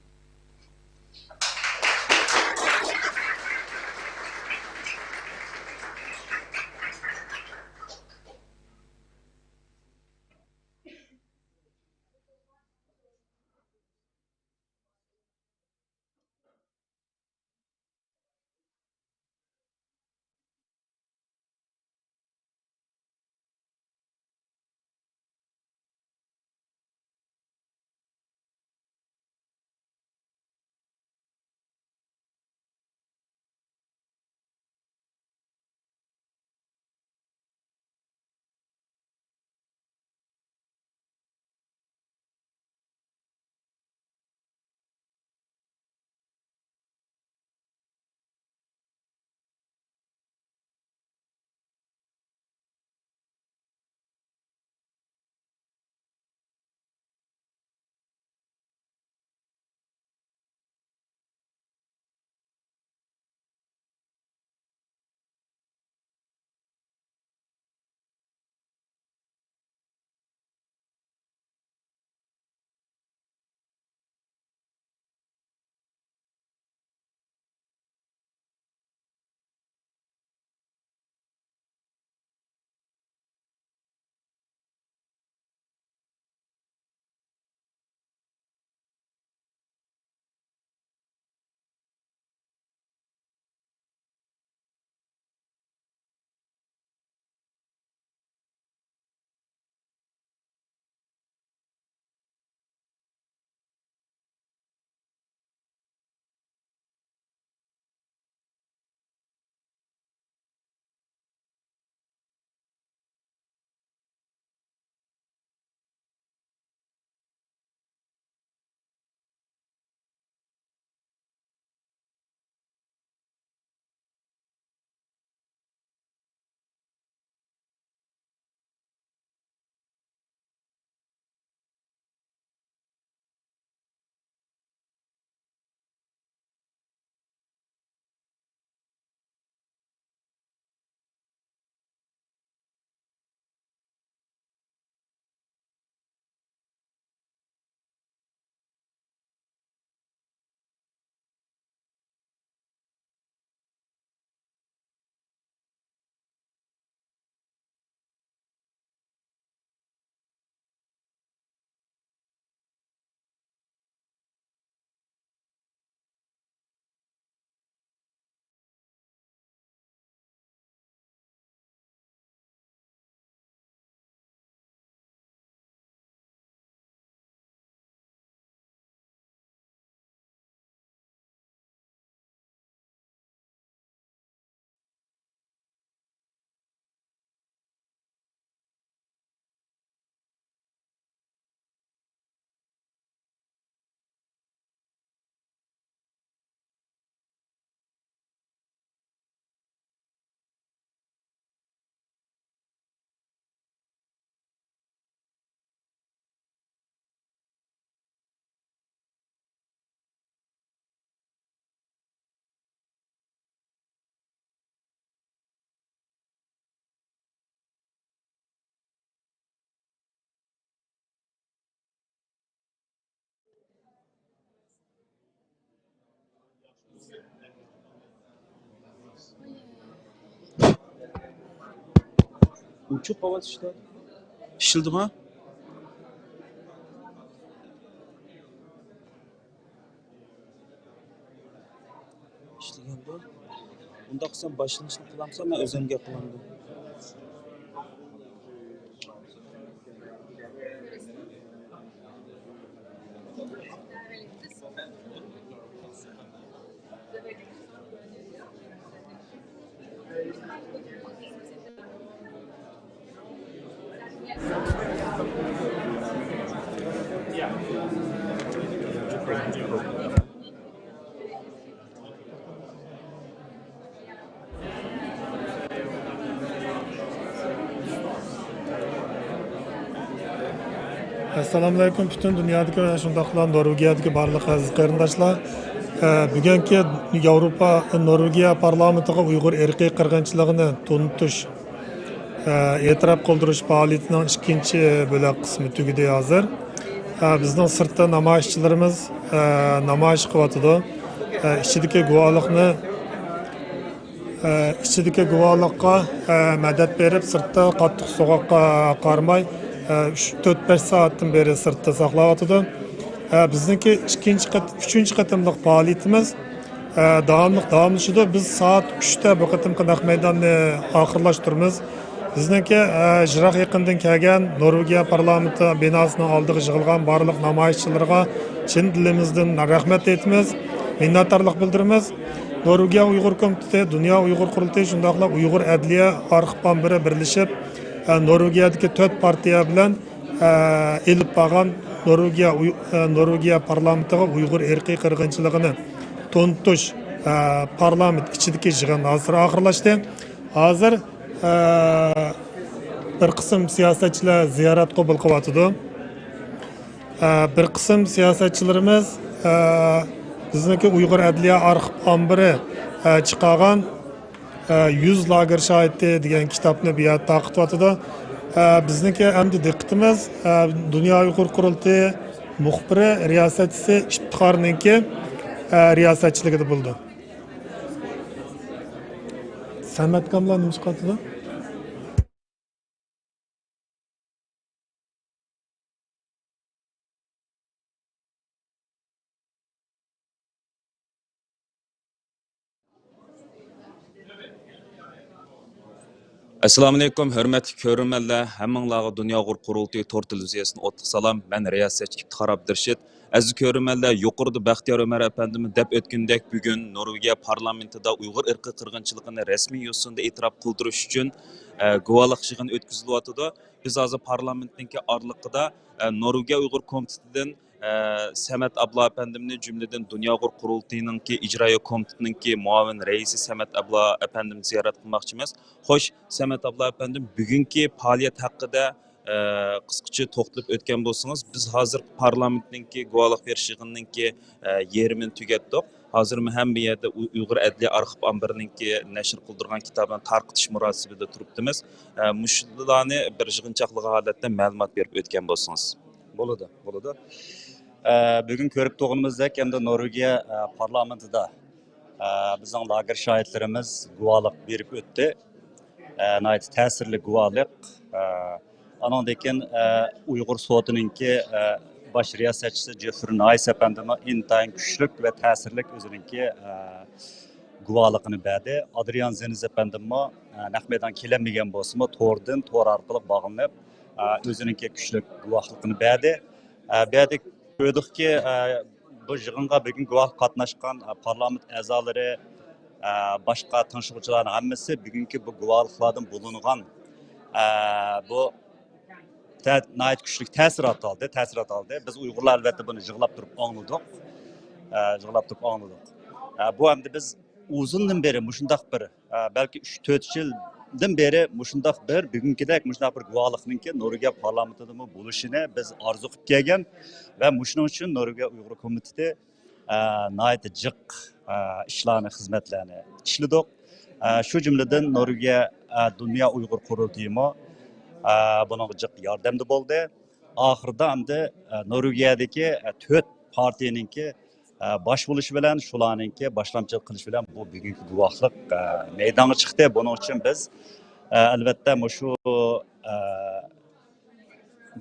ئوچۇق ئاۋاز ئىشلەيدۇ. ئىشلىدىما؟ ئىشلىگەندۇ؟ ئۇنداق قىلسام باشلىنىشنى قىلامسەن، مەن ئۆزۈم گەپ قىلامدۇ؟ ئەسسالامۇئەلەيكۇم، پۈتۈن دۇنيادىكى ۋە شۇنداقلا نورۋېگىيەدىكى بارلىق ئەزىز قېرىنداشلار. ئە، بۈگۈنكى ياۋروپا، نورۋېگىيە پارلامېنتىغا ئۇيغۇر ئىرقىي قىرغىنچىلىقىنى تونۇتۇش، ئە، ئېتىراپ قىلدۇرۇش پائالىيىتىنىڭ ئىككىنچى بۆلەك قىسمى تۈگىدى ھازىر. ئە، بىزنىڭ سىرتتا نامايىشچىلىرىمىز، ئە، نامايىش قىلىۋاتىدۇ. ئە، ئىچىدىكى گۇۋاھلىقنى ئىچىدىكى گۇۋاھلىققا مەدەت بېرىپ، سىرتتا قاتتىق سوغۇققا قارىماي، ئۈچ، تۆت، بەش سائەتتىن بېرى سىرتتا ساقلاۋاتىدۇ. بىزنىڭكى ئىككىنچى قېت-، ئۈچىنچى قېتىملىق پائالىيىتىمىز داۋاملىق داۋاملىشىدۇ. بىز سائەت ئۈچتە بۇ قېتىمقى نەق مەيداننى ئاخىرلاشتۇرىمىز. بىزنىڭكى، ئە، يىراق يېقىندىن كەلگەن نورۋېگىيە پارلامېنتى بىناسىنىڭ ئالدىغا يىغىلغان بارلىق نامايىشچىلارغا چىن دىلىمىزدىن رەھمەت ئېيتىمىز، مىننەتدارلىق بىلدۈرىمىز. نورۋېگىيە ئۇيغۇر كومىتېتى، دۇنيا ئۇيغۇر قۇرۇلتىيى، شۇنداقلا ئۇيغۇر ئەدلىيە ئارخىپ ئامبىرى بىرلىشىپ، ئە، نورۋېگىيەدىكى تۆت پارتىيە بىلەن، ئە، ئېلىپ بارغان نورۋېگىيە ئۇي-، ئە، نورۋېگىيە پارلامېنتىغا ئۇيغۇر ئىرقىي قىرغىنچىلىقىنى تونۇتۇش، ئە، پارلامېنت ئىچىدىكى يىغىن ھازىر ئاخىرلاشتى. ھازىر، ئە، بىر قىسىم سىياسەتچىلەر زىيارەت قوبۇل قىلىۋاتىدۇ. ئە، بىر قىسىم سىياسەتچىلىرىمىز، ئە، بىزنىڭكى ئۇيغۇر ئەدلىيە ئارخىپ ئامبىرى، ئە، چىقارغان، ئە، يۈز لاگېر شاھىتى دېگەن كىتابنى بۇ يەردە تارقىتىۋاتىدۇ. ئە، بىزنىڭكى ئەمدى دىققىتىمىز، ئە، دۇنيا ئۇيغۇر قۇرۇلتىيى مۇخبىرى، رىياسەتچىسى ئىپتىخارنىڭكى، ئە، رىياسەتچىلىكىدە بولىدۇ. سەمەت كاملار نېمە چىقىۋاتىدۇ؟ ئەسسالامۇئەلەيكۇم، ھۆرمەتلىك كۆرۈرمەنلەر، ھەممىڭلارغا دۇنيا ئۇيغۇر قۇرۇلتىيى تور تېلېۋىزىيەسىدىن ئوتلۇق سالام. مەن رىياسەتچى ئىپتىخار ئابدۇرېشىت. ئەزىز كۆرۈرمەنلەر، يۇقىرىدا بەختىيار ئۆمەر ئەپەندىمىز دەپ ئۆتكىنىدەك، بۈگۈن نورۋېگىيە پارلامېنتىدا ئۇيغۇر ئىرقىي قىرغىنچىلىقىنى رەسمىي يوسۇندا ئېتىراپ قىلدۇرۇش ئۈچۈن، ئە، گۇۋاھلىق يىغىنى ئۆتكۈزۈلۈۋاتىدۇ. بىز ھازىر پارلامېنتنىڭكى ئارىلىقىدا، ئە، نورۋېگىيە ئۇيغۇر كومىتېتىدىن، ئە، سەمەت ئابلا ئەپەندىمنى، جۈملىدىن دۇنيا ئۇيغۇر قۇرۇلتىيىنىڭكى ئىجرائىيە كومىتېتىنىڭكى مۇئاۋىن رەئىسى سەمەت ئابلا ئەپەندىمنى زىيارەت قىلماقچىمىز. خوش، سەمەت ئابلا ئەپەندىم، بۈگۈنكى پائالىيەت ھەققىدە، ئە، قىسقىچە توختىلىپ ئۆتكەن بولسىڭىز، بىز ھازىر پارلامېنتنىڭكى گۇۋاھلىق بېرىش يىغىنىنىڭكى، ئە، يېرىمىنى تۈگەتتۇق. ھازىرمۇ ھەممە يەردە ئۇ-، ئۇيغۇر ئەدلىيە ئارخىپ ئامبىرىنىڭكى نەشر قىلدۇرغان كىتابىنى تارقىتىش مۇراسىمىدا تۇرۇپتىمىز. ئە، مۇشۇلارنى بىر يىغىنچاقلىغان ھالەتتە مەلۇمات بېرىپ ئۆتكەن بولسىڭىز. بولىدۇ، بولىدۇ. ئە، بۈگۈن كۆرۈپ تۇرغىنىمىزدەك، ئەمدى نورۋېگىيە، ئە، پارلامېنتىدا، ئە، بىزنىڭ لاگېر شاھىتلىرىمىز گۇۋاھلىق بېرىپ ئۆتتى. ئە، ناھايىتى تەسىرلىك گۇۋاھلىق. ئە، ئانىڭدىن كېيىن، ئە، ئۇيغۇر سوتىنىڭكى، ئە، باش رىياسەتچىسى جېفرى نايس ئەپەندىمۇ ئىنتايىن كۈچلۈك ۋە تەسىرلىك ئۆزىنىڭكى، ئە، گۇۋاھلىقىنى بەردى. ئادرىيان زېنز ئەپەندىممۇ، ئە، نەق مەيدانغا كېلەلمىگەن بولسىمۇ، توردىن، تور ئارقىلىق باغلىنىپ، ئە، ئۆزىنىڭكى كۈچلۈك گۇۋاھلىقىنى بەردى. ئە، بۇ يەردە كۆردۇقكى، ئە، بۇ يىغىنغا بۈگۈن گۇۋاھ قاتناشقان، ئە، پارلامېنت ئەزالىرى، ئە، باشقا تىڭشىغۇچىلارنىڭ ھەممىسى بۈگۈنكى بۇ گۇۋاھلىقلاردىن بۇلىنغان، ئە، بۇ تە-، ناھايىتى كۈچلۈك تەسىرات ئالدى، تەسىرات ئالدى. بىز ئۇيغۇرلار ئەلۋەتتە بۇنى يىغلاپ تۇرۇپ ئاڭلىدۇق. ئە، يىغلاپ تۇرۇپ ئاڭلىدۇق. ئە، بۇ ئەمدى بىز ئۇزۇندىن بېرى مۇشۇنداق بىر، ئە، بەلكى ئۈچ، تۆت يىلدىن بېرى مۇشۇنداق بىر، بۈگۈنكىدەك مۇشۇنداق بىر گۇۋاھلىقنىڭكى نورۋېگىيە پارلامېنتىدىمۇ بولۇشىنى بىز ئارزۇ قىلىپ كەلگەن ۋە مۇشۇنىڭ ئۈچۈن نورۋېگىيە ئۇيغۇر كومىتېتى، ئە، ناھايىتى جىق، ئە، ئىشلارنى، خىزمەتلەرنى ئىشلىدۇق. ئە، شۇ جۈملىدىن نورۋېگىيە، ئە، دۇنيا ئۇيغۇر قۇرۇلتىيىمۇ، ئە، بۇنىڭغا جىق ياردەمدە بولدى. ئاخىرىدا ئەمدى، ئە، نورۋېگىيەدىكى، ئە، تۆت پارتىيىنىڭكى، ئە، باش بولۇشى بىلەن، شۇلارنىڭكى باشلامچىلىق قىلىشى بىلەن بۇ بۈگۈنكى گۇۋاھلىق، ئە، مەيدانغا چىقتى. بۇنىڭ ئۈچۈن بىز، ئە، ئەلۋەتتە، مۇشۇ، ئە،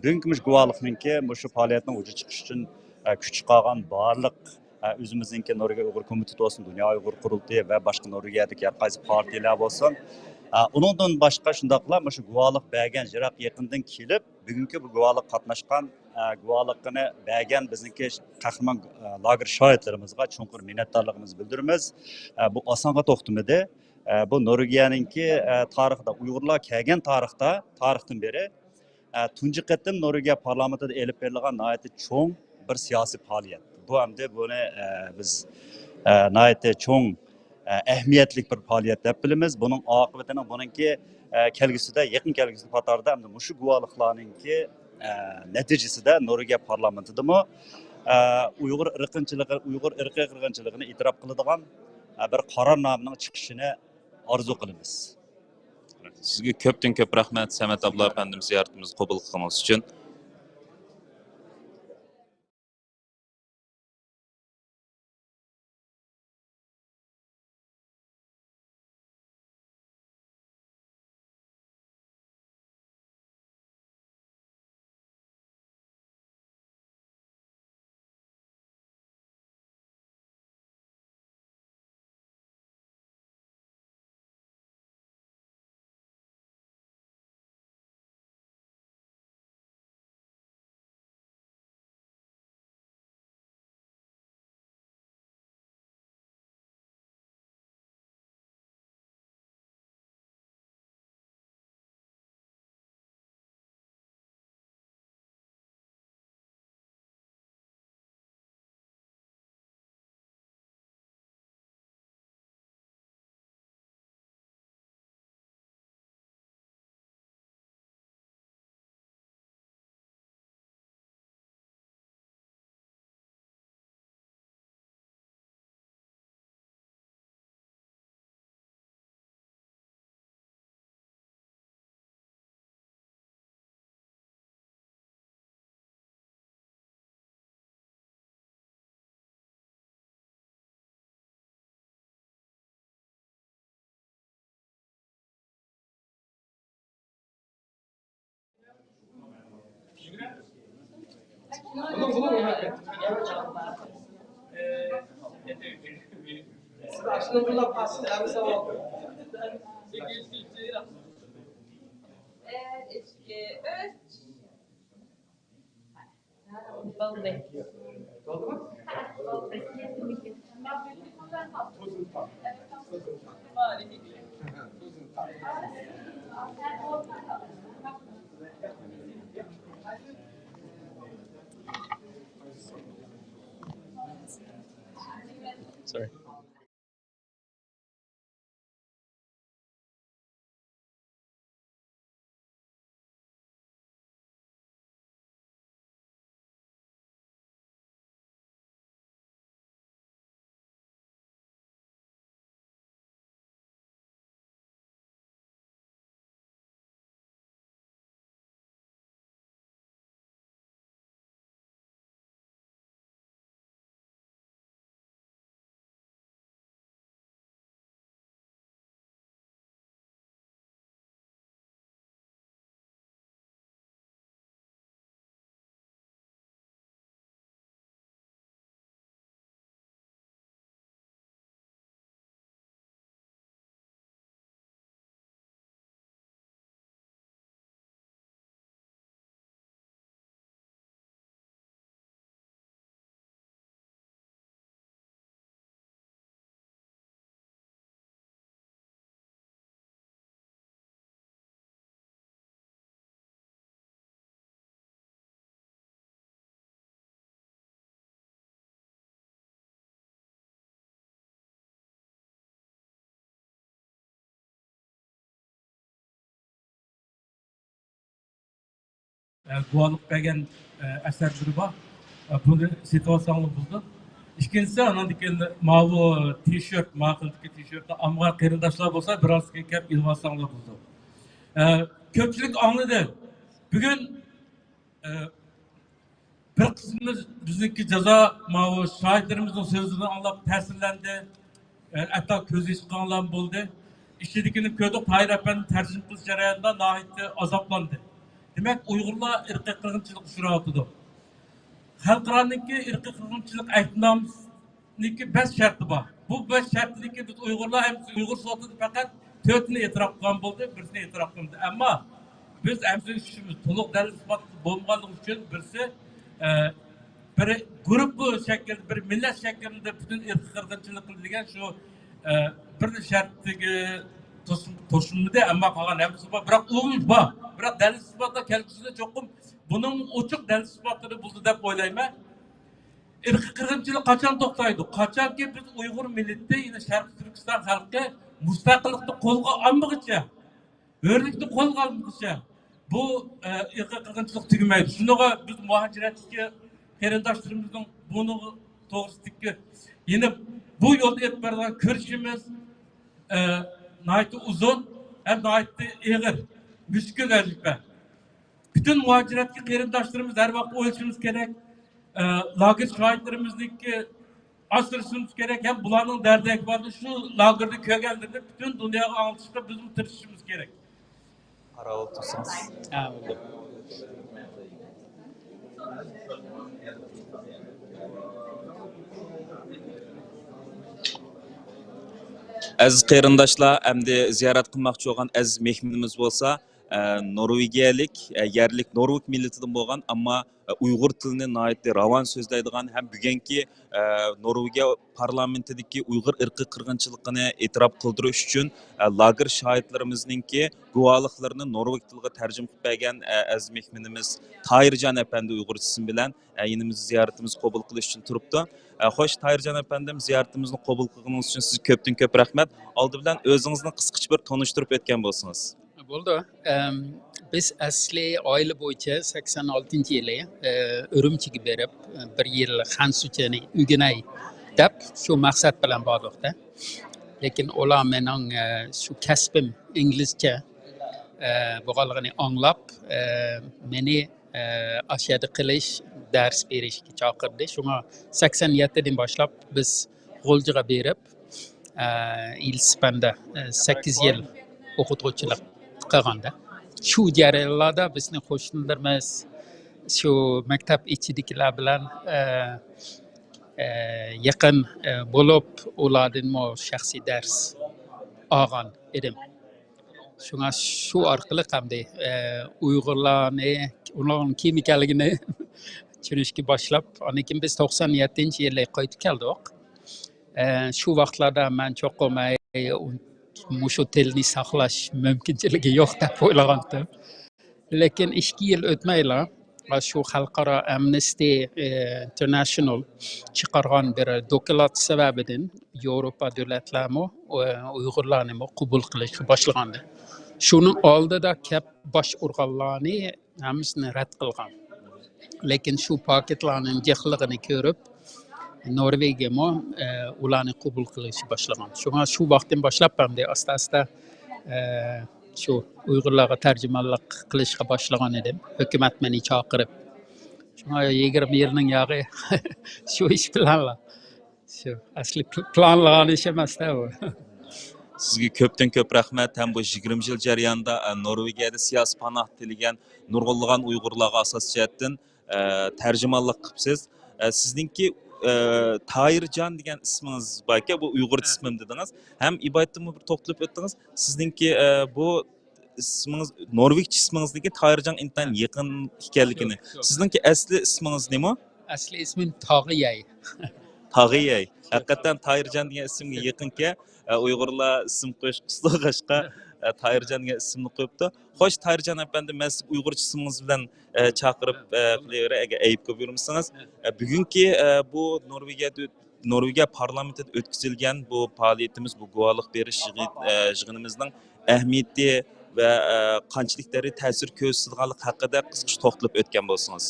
بۈگۈنكى مۇشۇ گۇۋاھلىقنىڭكى مۇشۇ پائالىيەتنىڭ ۋۇجۇدقا چىقىشى ئۈچۈن، ئە، كۈچ چىقارغان بارلىق، ئە، ئۆزىمىزنىڭكى نورۋېگىيە ئۇيغۇر كومىتېتى بولسۇن، دۇنيا ئۇيغۇر قۇرۇلتىيى ۋە باشقا نورۋېگىيەدىكى ھەر قايسى پارتىيەلەر بولسۇن. ئە، ئۇنىڭدىن باشقا شۇنداقلا مۇشۇ گۇۋاھلىق بەرگەن يىراق يېقىندىن كېلىپ، بۈگۈنكى بۇ گۇۋاھلىققا قاتناشقان، ئە، گۇۋاھلىقىنى بەرگەن بىزنىڭكى قەھرىمان، ئە، لاگېر شاھىتلىرىمىزغا چوڭقۇر مىننەتدارلىقىمىزنى بىلدۈرىمىز. ئە، بۇ ئاسانغا توختىمىدى. ئە، بۇ نورۋېگىيەنىڭكى، ئە، تارىخىدا، ئۇيغۇرلار كەلگەن تارىختا، تارىختىن بېرى، ئە، تۇنجى قېتىم نورۋېگىيە پارلامېنتىدا ئېلىپ بېرىلغان ناھايىتى چوڭ بىر سىياسىي پائالىيەت. بۇ ئەمدى بۇنى، ئە، بىز، ئە، ناھايىتى چوڭ، ئە، ئەھمىيەتلىك بىر پائالىيەت دەپ بىلىمىز. بۇنىڭ ئاقىۋىتىنىڭ، بۇنىڭكى، ئە، كەلگۈسىدە، يېقىن كەلگۈسى قاتارىدا ئەمدى مۇشۇ گۇۋاھلىقلارنىڭكى، ئە، نەتىجىسىدە نورۋېگىيە پارلامېنتىدىمۇ، ئە، ئۇيغۇر ئىرقىنچىلىقى، ئۇيغۇر ئىرقىي قىرغىنچىلىقىنى ئېتىراپ قىلىدىغان، ئە، بىر قارارنامىنىڭ چىقىشىنى ئارزۇ قىلىمىز. سىزگە كۆپتىن كۆپ رەھمەت، سەمەت ئابلا ئەپەندىم، زىيارىتىمىزنى قوبۇل قىلغىنىڭىز ئۈچۈن. Sorry. ئە، گۇۋاھلىق بەرگەن، ئە، ئەسەرلىرى بار. ئە، بۇنى سېتىۋالساڭلار بولىدۇ. ئىككىنچىسى، ئاناندىن كېيىن ماۋۇ تىشېرت، ما خىلدىكى تىشېرتنى ئالمىغان قېرىنداشلار بولسا، بىرازدىن كېيىن كەپ ئېلىۋالساڭلار بولىدۇ. ئە، كۆپچىلىك ئاڭلىدى. بۈگۈن، ئە، بىر قىسمىمىز بىزنىڭكى جازا، ماۋۇ شاھىتلىرىمىزنىڭ سۆزلىرىنى ئاڭلاپ تەسىرلەندى. ئە، ھەتتا كۆز يېشى قانلارمۇ بولدى. ئىچىدىكىنى كۆردۇق، تاھىر ئەپەندى تەرجىمە قىلىش جەريانىدا ناھايىتى ئازابلاندى. دېمەك، ئۇيغۇرلار ئىرقىي قىرغىنچىلىققا ئۇچراۋاتىدۇ. خەلقئارانىڭكى ئىرقىي قىرغىنچىلىق ئەھدىنامىسىنىڭكى بەش شەرتى بار. بۇ بەش شەرتتىكى بىز ئۇيغۇرلار ھەم ئۇيغۇر سوتىدا پەقەت تۆتىنى ئېتىراپ قىلغان بولدى، بىرسىنى ئېتىراپ قىلمىدى. ئەمما بىز ئەمسىز كۈچىمىز تولۇق دەلىل ئىسپات بولمىغانلىقى ئۈچۈن بىرسى، ئە، بىر گۇرۇپپا شەكلىدە، بىر مىللەت شەكلىدە پۈتۈن ئىرقىي قىرغىنچىلىق قىلدى دېگەن شۇ، ئە، بىر شەرتتىكى توسۇن-، توسۇلمىدى، ئەمما قالغان ھەممىسى بار. بىراق ئۇمۇ بار. بىراق دەلىل ئىسپاتلار كەلگۈسىدە چوقۇم بۇنىڭ ئوچۇق دەلىل ئىسپاتلىرى بولىدۇ دەپ ئويلايمەن. ئىرقىي قىرغىنچىلىق قاچان توختايدۇ؟ قاچانكى بىز ئۇيغۇر مىللىتى، يەنى شەرقىي تۈركىستان خەلقى مۇستەقىللىقنى قولغا ئالمىغۇچە، ھۆرلۈكنى قولغا ئالمىغۇچە، بۇ، ئە، ئىرقىي قىرغىنچىلىق تۈگىمەيدۇ. شۇنىڭغا بىز مۇھاجىرەتتىكى قېرىنداشلىرىمىزنىڭ بۇنىڭ توغرىسىدىكى، يەنە بۇ يولدا ئېلىپ بارىدىغان كۈرىشىمىز، ئە، ناھايىتى ئۇزۇن ھەم ناھايىتى ئېغىر، مۈشكۈل ۋەزىپە. پۈتۈن مۇھاجىرەتتىكى قېرىنداشلىرىمىز ھەر ۋاقىت ئويلىشىمىز كېرەك. ئە، لاگېر شاھىتلىرىمىزنىڭكى ئاسرىشىمىز كېرەك ھەم بۇلارنىڭ دەردى ئەھۋالىنى شۇ لاگېردا كۆرگەنلىرىنى پۈتۈن دۇنياغا ئاڭلىتىشقا بىزمۇ تىرىشىشىمىز كېرەك. قاراۋۇل تۇرسىڭىز. ھە، بولدى. ئەزىز قېرىنداشلار، ئەمدى زىيارەت قىلماقچى بولغان ئەزىز مېھمىنىمىز بولسا، ئە، نورۋېگىيەلىك، ئە، يەرلىك نورۋېگ مىللىتىدىن بولغان، ئەمما، ئە، ئۇيغۇر تىلىنى ناھايىتى راۋان سۆزلەيدىغان ھەم بۈگۈنكى، ئە، نورۋېگىيە پارلامېنتىدىكى ئۇيغۇر ئىرقىي قىرغىنچىلىقىنى ئېتىراپ قىلدۇرۇش ئۈچۈن، ئە، لاگېر شاھىتلىرىمىزنىڭكى گۇۋاھلىقلىرىنى نورۋېگ تىلىغا تەرجىمە قىلىپ بەرگەن، ئە، ئەزىز مېھمىنىمىز تاھىرجان ئەپەندى ئۇيغۇرچە ئىسمى بىلەن، ئە، يېنىمىزدا زىيارىتىمىزنى قوبۇل قىلىش ئۈچۈن تۇرۇپتۇ. ئە، خوش، تاھىرجان ئەپەندىم، زىيارىتىمىزنى قوبۇل قىلغىنىڭىز ئۈچۈن سىزگە كۆپتىن كۆپ رەھمەت. ئالدى بىلەن ئۆزىڭىزنى قىسقىچە بىر تونۇشتۇرۇپ ئۆتكەن بولسىڭىز. بولدى. ئەم، بىز ئەسلى ئائىلە بويىچە سەكسەن ئالتىنچى يىلى، ئە، ئۈرۈمچىگە بېرىپ، ئە، بىر يىل خەنسۇچىنى ئۆگىنەي دەپ، شۇ مەقسەت بىلەن باردۇق-دە. لېكىن ئۇلار مېنىڭ، ئە، شۇ كەسپىم ئىنگلىزچە، ئە، بولغانلىقىنى ئاڭلاپ، ئە، مېنى، ئە، ئاشۇ يەردە قېلىش، دەرس بېرىشكە چاقىردى. شۇڭا سەكسەن يەتتىدىن باشلاپ بىز غۇلجىغا بېرىپ، ئە، ئىلىسپەندە، ئە، سەككىز يىل ئوقۇتقۇچىلىق قىلغاندا، شۇ جەريانلاردا بىزنى قوشنىلىرىمىز شۇ مەكتەپ ئىچىدىكىلەر بىلەن، ئە، ئە، يېقىن، ئە، بولۇپ، ئۇلاردىنمۇ شەخسىي دەرس ئالغان ئىدىم. شۇڭا شۇ ئارقىلىق ئەمدى، ئە، ئۇيغۇرلارنى، ئۇلارنىڭ كىم ئىكەنلىكىنى چۈشىنىشكە باشلاپ، ئاندىن كېيىن بىز توقسان يەتتىنچى يىلى قايتىپ كەلدۇق. ئە، شۇ ۋاقىتلاردا مەن چوقۇم، ئەي، مۇشۇ تىلنى ساقلاش مۇمكىنچىلىكى يوق دەپ ئويلىغانتىم. لېكىن ئىككى يىل ئۆتمەيلا، شۇ خەلقئارا ئەمنىستى، ئە، ئىنتېرناشنال چىقارغان بىر دوكلات سەۋەبىدىن ياۋروپا دۆلەتلەرمۇ، ئۇ، ئۇيغۇرلارنىمۇ قوبۇل قىلىشقا باشلىغانىدى. شۇنىڭ ئالدىدا كەپ باش ئۇرغانلارنى ھەممىسىنى رەت قىلغان. لېكىن شۇ پاكىتلارنىڭ جىقلىقىنى كۆرۈپ، نورۋېگىيەمۇ، ئە، ئۇلارنى قوبۇل قىلىشقا باشلىغان. شۇڭا شۇ ۋاقىتتىن باشلاپ ئەمدى ئاستا-ئاستا، ئە، شۇ ئۇيغۇرلارغا تەرجىمانلىق قىلىشقا باشلىغان ئىدىم. ھۆكۈمەت مېنى چاقىرىپ. شۇڭا يىگىرمە يىلنىڭ ياغى شۇ ئىش بىلەنلا. شۇ ئەسلى پل-، پىلانلىغان ئىش ئەمەس-دە بۇ. سىزگە كۆپتىن كۆپ رەھمەت. ھەم بۇ يىگىرمە يىل جەريانىدا، ئە، نورۋېگىيەدە سىياسىي پاناھ تىلىگەن نۇرغۇنلىغان ئۇيغۇرلارغا ئاساسىي جەھەتتىن، ئە، تەرجىمانلىق قىپسىز. ئە، سىزنىڭكى، ئە، تاھىرجان دېگەن ئىسمىڭىز باركەن، بۇ ئۇيغۇرچە ئىسمىم دېدىڭىز. ھەم ئىبايەتتىنمۇ بىر توختىلىپ ئۆتتىڭىز. سىزنىڭكى، ئە، بۇ ئىسمىڭىز، نورۋېگچە ئىسمىڭىزنىڭكى تاھىرجان ئىنتايىن يېقىن ئىكەنلىكىنى. شۇ، شۇ. سىزنىڭكى ئەسلى ئىسمىڭىز نېمە؟ ئەسلى ئىسمىم تاغىيەي. تاغىيەي. ھەقىقەتەن تاھىرجان دېگەن ئىسىمگە يېقىنكەن. ئە، ئۇيغۇرلار ئىسىم قويۇش ئۇسۇلى باشقا. ئە، تاھىرجان دېگەن ئىسىمنى قويۇپتۇ. خوش، تاھىرجان ئەپەندى، مەن سىزنى ئۇيغۇرچە ئىسمىڭىز بىلەن، ئە، چاقىرىپ، ئە، قىلىۋېرەي، ئەگەر ئەيىب كۆرمىسىڭىز. ئە، بۈگۈنكى، ئە، بۇ نورۋېگىيەدە نورۋېگىيە پارلامېنتىدا ئۆتكۈزۈلگەن بۇ پائالىيىتىمىز، بۇ گۇۋاھلىق بېرىش يىغىن-، ئە، يىغىنىمىزنىڭ ئەھمىيىتى ۋە، ئە، قانچىلىك دەرىجىدە تەسىر كۆرسىتىدىغانلىقى ھەققىدە قىسقىچە توختىلىپ ئۆتكەن بولسىڭىز.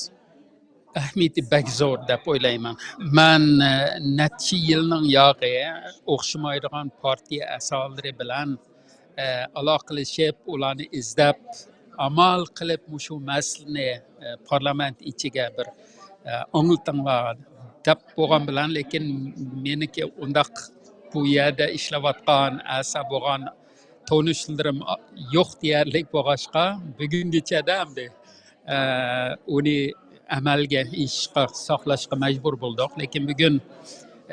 ئەھمىيىتى بەك زور دەپ ئويلايمەن. مەن، ئە، نەچچە يىلنىڭ ياغى ئوخشىمايدىغان پارتىيە ئەزالىرى بىلەن ئالاقىلىشىپ، ئۇلارنى ئىزدەپ، ئامال قىلىپ مۇشۇ مەسىلىنى پارلامېنت ئىچىگە بىر ئاڭلىتىڭلار دەپ بولغان بىلەن، لېكىن مېنىڭكى ئۇنداق بۇ يەردە ئىشلەۋاتقان ئەزا بولغان تونۇشلىرىم يوق دېيەرلىك بولغاچقا، بۈگۈنگىچە ئەمدى ئە، ئۇنى ئەمەلگە ئېشىشقا، ساقلاشقا مەجبۇر بولدۇق. لېكىن بۈگۈن،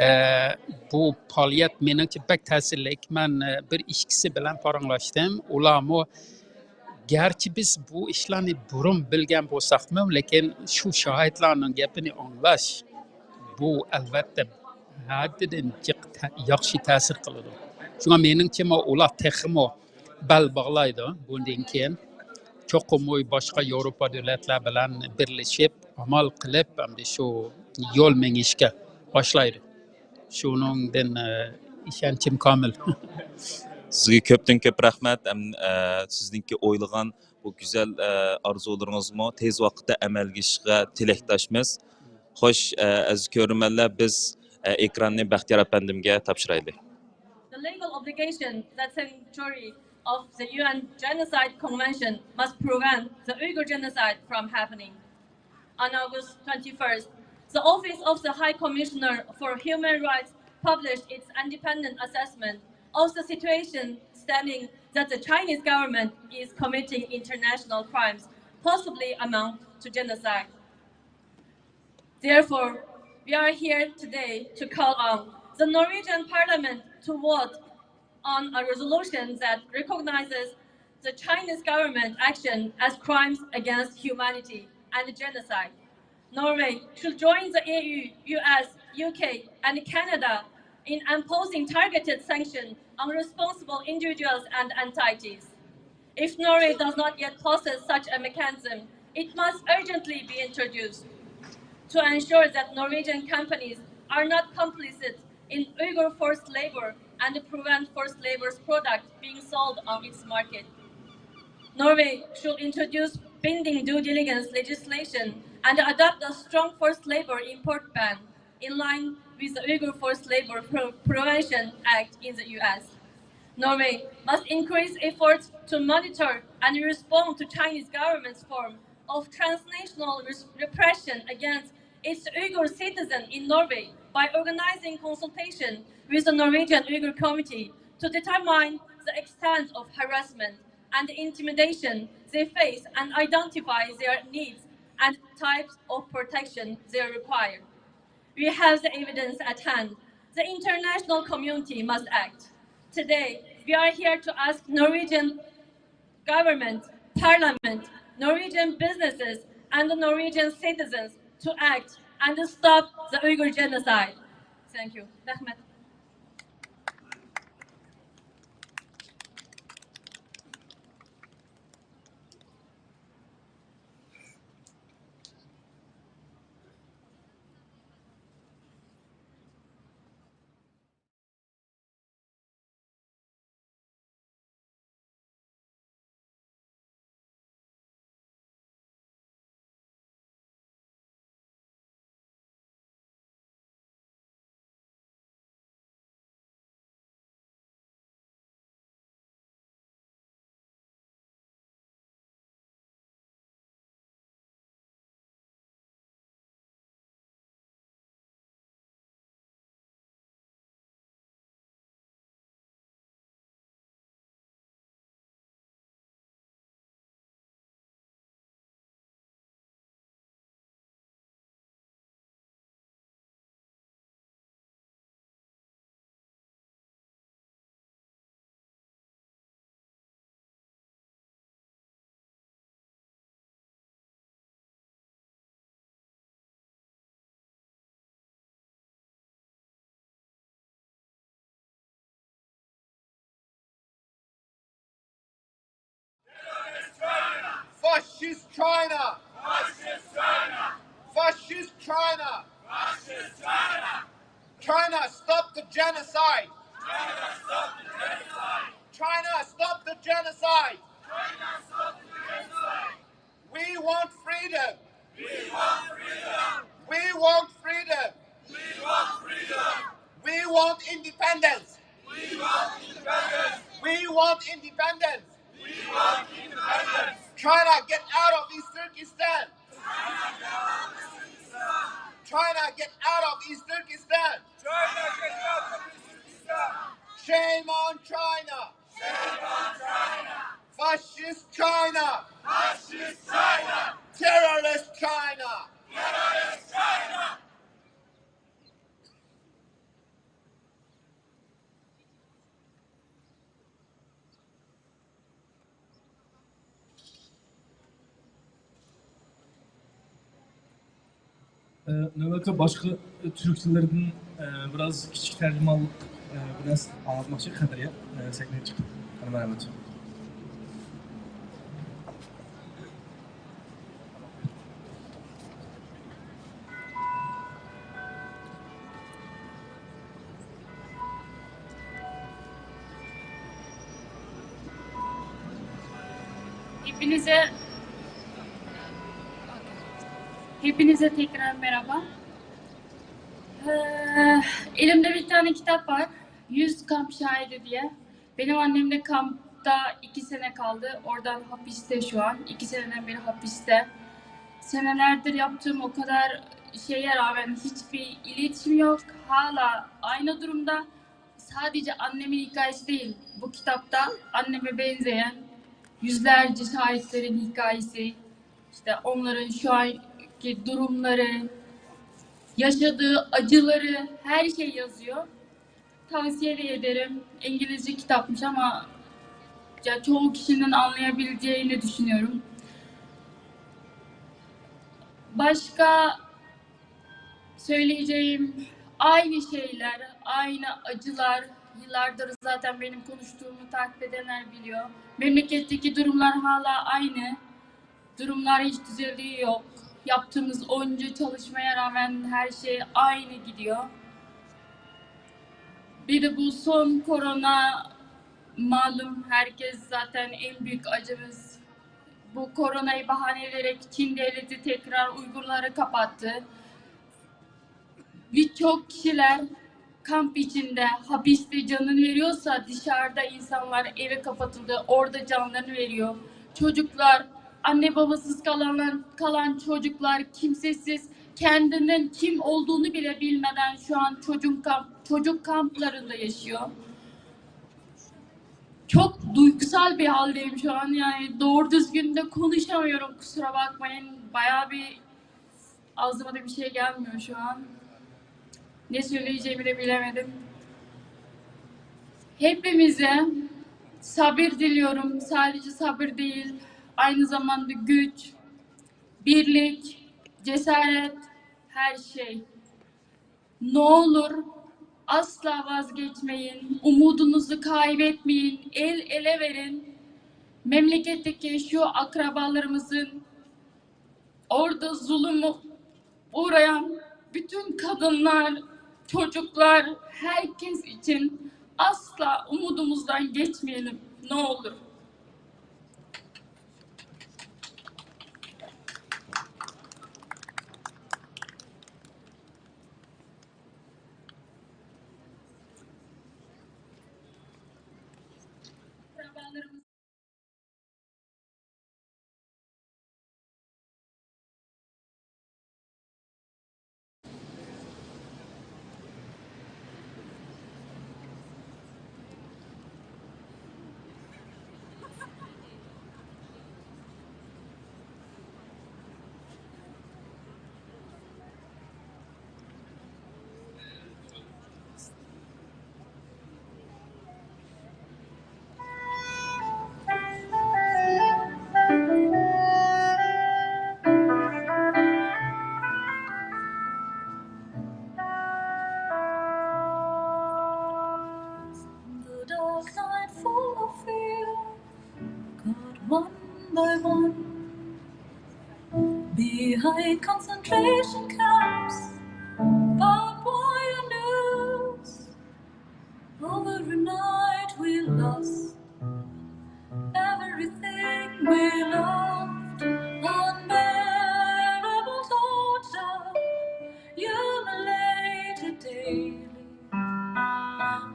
ئە، بۇ پائالىيەت مېنىڭچە بەك تەسىرلىك. مەن، ئە، بىر ئىككىسى بىلەن پاراڭلاشتىم. ئۇلارمۇ، گەرچە بىز بۇ ئىشلارنى بۇرۇن بىلگەن بولساقمۇ، لېكىن شۇ شاھىتلارنىڭ گېپىنى ئاڭلاش، بۇ ئەلۋەتتە ھەددىدىن جىق تە-، ياخشى تەسىر قىلىدۇ. شۇڭا مېنىڭچە، ئۇلار تېخىمۇ بەل باغلايدۇ. بۇندىن كېيىن چوقۇم باشقا ياۋروپا دۆلەتلەر بىلەن بىرلىشىپ، ئامال قىلىپ، ئەمدى شۇ يول مېڭىشكە باشلايدۇ. شۇنىڭدىن، ئە، ئىشەنچىم كامىل. سىزگە كۆپتىن كۆپ رەھمەت. ئەم، ئە، سىزنىڭكى ئويلىغان بۇ گۈزەل، ئە، ئارزۇلىرىڭىزمۇ تېز ۋاقىتتا ئەمەلگە ئېشىشىغا تىلەكداشمىز. خوش، ئە، ئەزىز كۆرۈرمەنلەر، بىز، ئە، ئېكراننى بەختىيار ئەپەندىمگە تاپشۇرايلى. The legal obligation that signatory of the U N Genocide Convention must prevent the Uyghur genocide from happening. On August twenty-first, the Office of the High Commissioner for Human Rights published its independent assessment of the situation, stating that the Chinese government is committing international crimes, possibly amount to genocide. Therefore, we are here today to call on the Norwegian Parliament to vote on a resolution that recognizes the Chinese government action as crimes against humanity and genocide. Norway should join the E U, U S, U K, and Canada in imposing targeted sanctions on responsible individuals and entities. If Norway does not yet possess such a mechanism, it must urgently be introduced to ensure that Norwegian companies are not complicit in Uyghur forced labor and prevent forced labor's product being sold on its market. Norway should introduce binding due diligence legislation and adopt a strong forced labor import ban in line with the Uyghur Forced Labor Pro-, Prevention Act in the U S. Norway must increase efforts to monitor and respond to Chinese government's form of transnational res-, repression against its Uyghur citizens in Norway by organizing consultation with the Norwegian Uyghur Committee to determine the extent of harassment and intimidation they face and identify their needs and types of protection they require. We have the evidence at hand. The international community must act. Today, we are here to ask Norwegian government, parliament, Norwegian businesses, and the Norwegian citizens to act and stop the Uyghur genocide. Thank you. رەھمەت. Fascist China! Fascist China! Fascist China! Fascist China! China, stop the genocide! China, stop the genocide! China, stop the genocide! China, stop the genocide! We want freedom! We want freedom! We want freedom! We want freedom! We want independence! We want independence! We want independence! We want independence! China, get out of East Turkestan! China, get out of East Turkestan! China, get out of East Turkestan! Shame on China! Shame on China! Fascist China! Fascist China! Terrorist China! Terrorist China! ئە، نۆۋەتتە باشقا تۈرك تىللىرىدىن، ئە، بىراز كىچىك تەرجىمانلىق، ئە، بىر نەرسە ئاڭلاتماقچى قەدرىيە، ئە، سەھنىگە چىقىپ. قېنى، مەرھەمەت. If Hepinize, hepinize tekrar merhaba. Ee, elimde bir tane kitap var. Yüz kamp şahidi diye. Benim annem de kampta iki sene kaldı. Oradan hapiste şu an. İki seneden beri hapiste. Senelerdir yaptığım o kadar şeye rağmen hiçbir iletişim yok. Hala aynı durumda. Sadece annemin hikayesi değil. Bu kitapta anneme benzeyen yüzlerce şahitlerin hikayesi, işte onların şu anki durumları, yaşadığı acıları, her şey yazıyor. Tavsiye de ederim. İngilizce kitapmış ama ya çoğu kişinin anlayabileceğini düşünüyorum. Başka söyleyeceğim aynı şeyler, aynı acılar. Yıllardır zaten benim konuştuğumu takip edenler biliyor. Memleketteki durumlar hala aynı. Durumlar hiç düzeliği yok. Yaptığımız onca çalışmaya rağmen her şey aynı gidiyor. Bir de bu son korona, malum, herkes zaten en büyük acımız. Bu koronayı bahane ederek Çin devleti tekrar Uygurları kapattı. Birçok kişiler kamp içinde, hapiste canını veriyorsa, dışarıda insanlar eve kapatıldı, orada canlarını veriyor. Çocuklar, anne babasız kalan, kalan çocuklar, kimsesiz, kendinin kim olduğunu bile bilmeden şu an çocuk kamp, çocuk kamplarında yaşıyor. Çok duygusal bir haldeyim şu an. Yani doğru düzgün de konuşamıyorum. Kusura bakmayın. Bayağı bir ağzıma da bir şey gelmiyor şu an. Ne söyleyeceğimi de bilemedim. Hepimize sabır diliyorum. Sadece sabır değil, aynı zamanda güç, birlik, cesaret, her şey. Ne olur asla vazgeçmeyin, umudunuzu kaybetmeyin, el ele verin. Memleketteki şu akrabalarımızın, orada zulüm uğrayan bütün kadınlar, çocuklar, herkes için asla umudumuzdan geçmeyelim. Ne olur. The dark night full of fear, cut one by one. Behind concentration camps, barbed wire noose. Overnight we lost everything we loved. Unbearable torture, humiliated daily.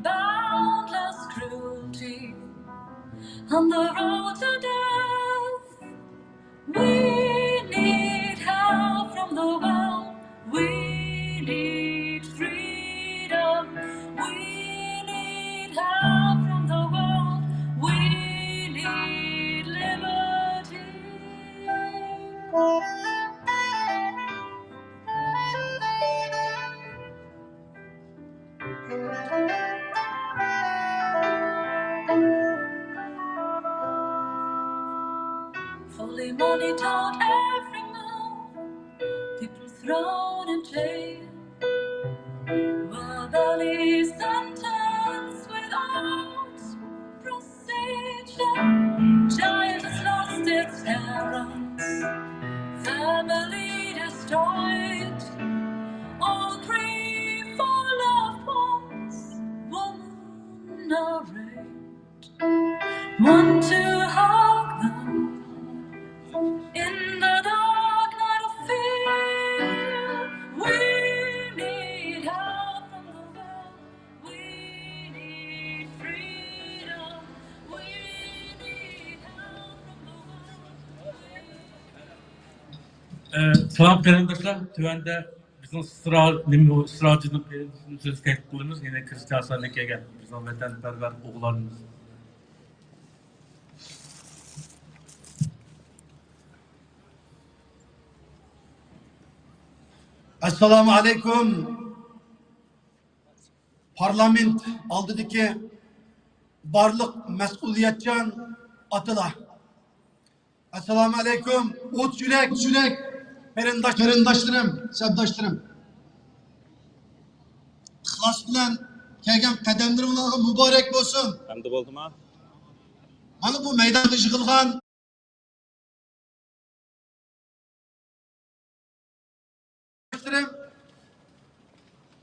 Boundless cruelty on the road to death. We need help from the world. We need freedom. We need help from the world. We need liberty. Holy money taught every move, people thrown in jail, verbally sentenced without procedure. Child has lost its parents, family destroyed, all grief for loved ones, women are raped. Want to hug them, سالام قېرىنداشلار، تۆۋەندە بىزنىڭ سىرا-، نېمە، سىراجىدىن قېرىندىشىمىز سۆز تەكلىپ قىلىمىز، يەنە كىرىستىانىستاندىن كەلگەن بىزنىڭ ۋەتەنپەرۋەر ئوغلانىمىز. ئەسسالامۇ ئەلەيكۇم. پارلامېنت ئالدىدىكى بارلىق مەسئۇلىيەتچان ئاتىلار. ئەسسالامۇ ئەلەيكۇم. ئوت يۈرەك، يۈرەك قېرىنداش، قېرىنداشلىرىم، سەپداشلىرىم. ئىخلاس بىلەن كەلگەن قەدەملىرىڭلارغا مۇبارەك بولسۇن. ئەمدى بولدىما؟ مانا بۇ مەيدانغا يىغىلغان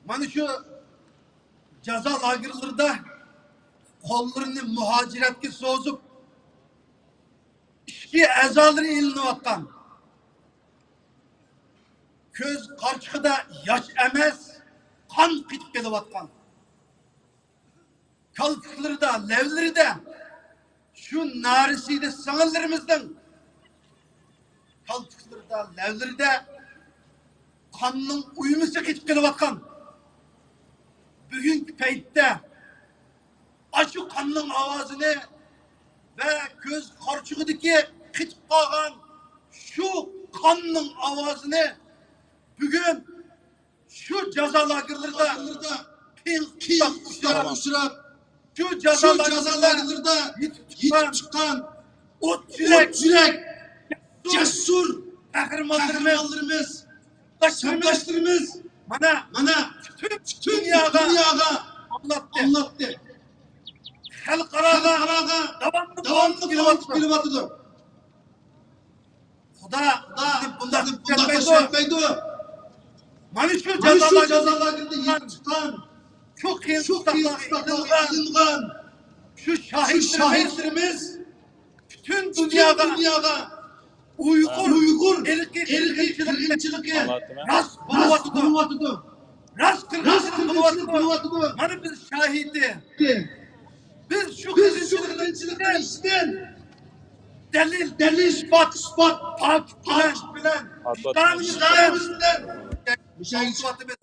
مانا شۇ جازا لاگېرلىرىدا قوللىرىنى مۇھاجىرەتكە سوزۇپ، ئىچكى ئەزالىرى ئېلىنىۋاتقان، كۆز قارىچۇقىدا ياش ئەمەس، قان قېتىپ كېلىۋاتقان، كالپۇكلىرىدا، لەۋلىرىدە شۇ نارەسىدە سىڭىللىرىمىزنىڭ كالپۇكلىرىدا، لەۋلىرىدە قاننىڭ ئۇيۇمىسى قېتىپ كېلىۋاتقان بۈگۈنكى پەيتتە ئاشۇ قاننىڭ ئاۋازىنى ۋە كۆز قارىچۇقىدىكى قېتىپ قالغان شۇ قاننىڭ ئاۋازىنى بۈگۈن شۇ جازا لاگېرلىرىدا قىيىنلىققا ئۇچراپ، شۇ جازا لاگېرلىرىدا يېتىپ چىققان ئوت يۈرەك، جەسۇر قەھرىمانلىرىمىز، سەپداشلىرىمىز مانا پۈتۈن دۇنياغا ئاڭلاتتى. خەلقئاراغا داۋاملىق ئاڭلىتىپ كېلىۋاتىدۇ. خۇدا، خۇدا بۇنداق بۇنداق تاشلاپ بەرمەيدۇ. مانا شۇ جازا لاگېرىدا يېتىپ چىققان، شۇ قىيىنچىلىقلارغا ئېلىنغان شۇ شاھىتلىرىمىز پۈتۈن دۇنياغا ئۇيغۇر ئىرقىي قىرغىنچىلىقى راست بولۇۋاتىدۇ. راست قىرغىنچىلىق بولۇۋاتىدۇ. مانا بىز شاھىتى. بىز شۇ قىرغىنچىلىقنىڭ ئىچىدىن دەلىل، دەلىل، ئىسپات، ئىسپات، پاكىت بىلەن، ۋىجدانىمىز بىلەن مۇشاھىدە قىلىۋاتىمىز.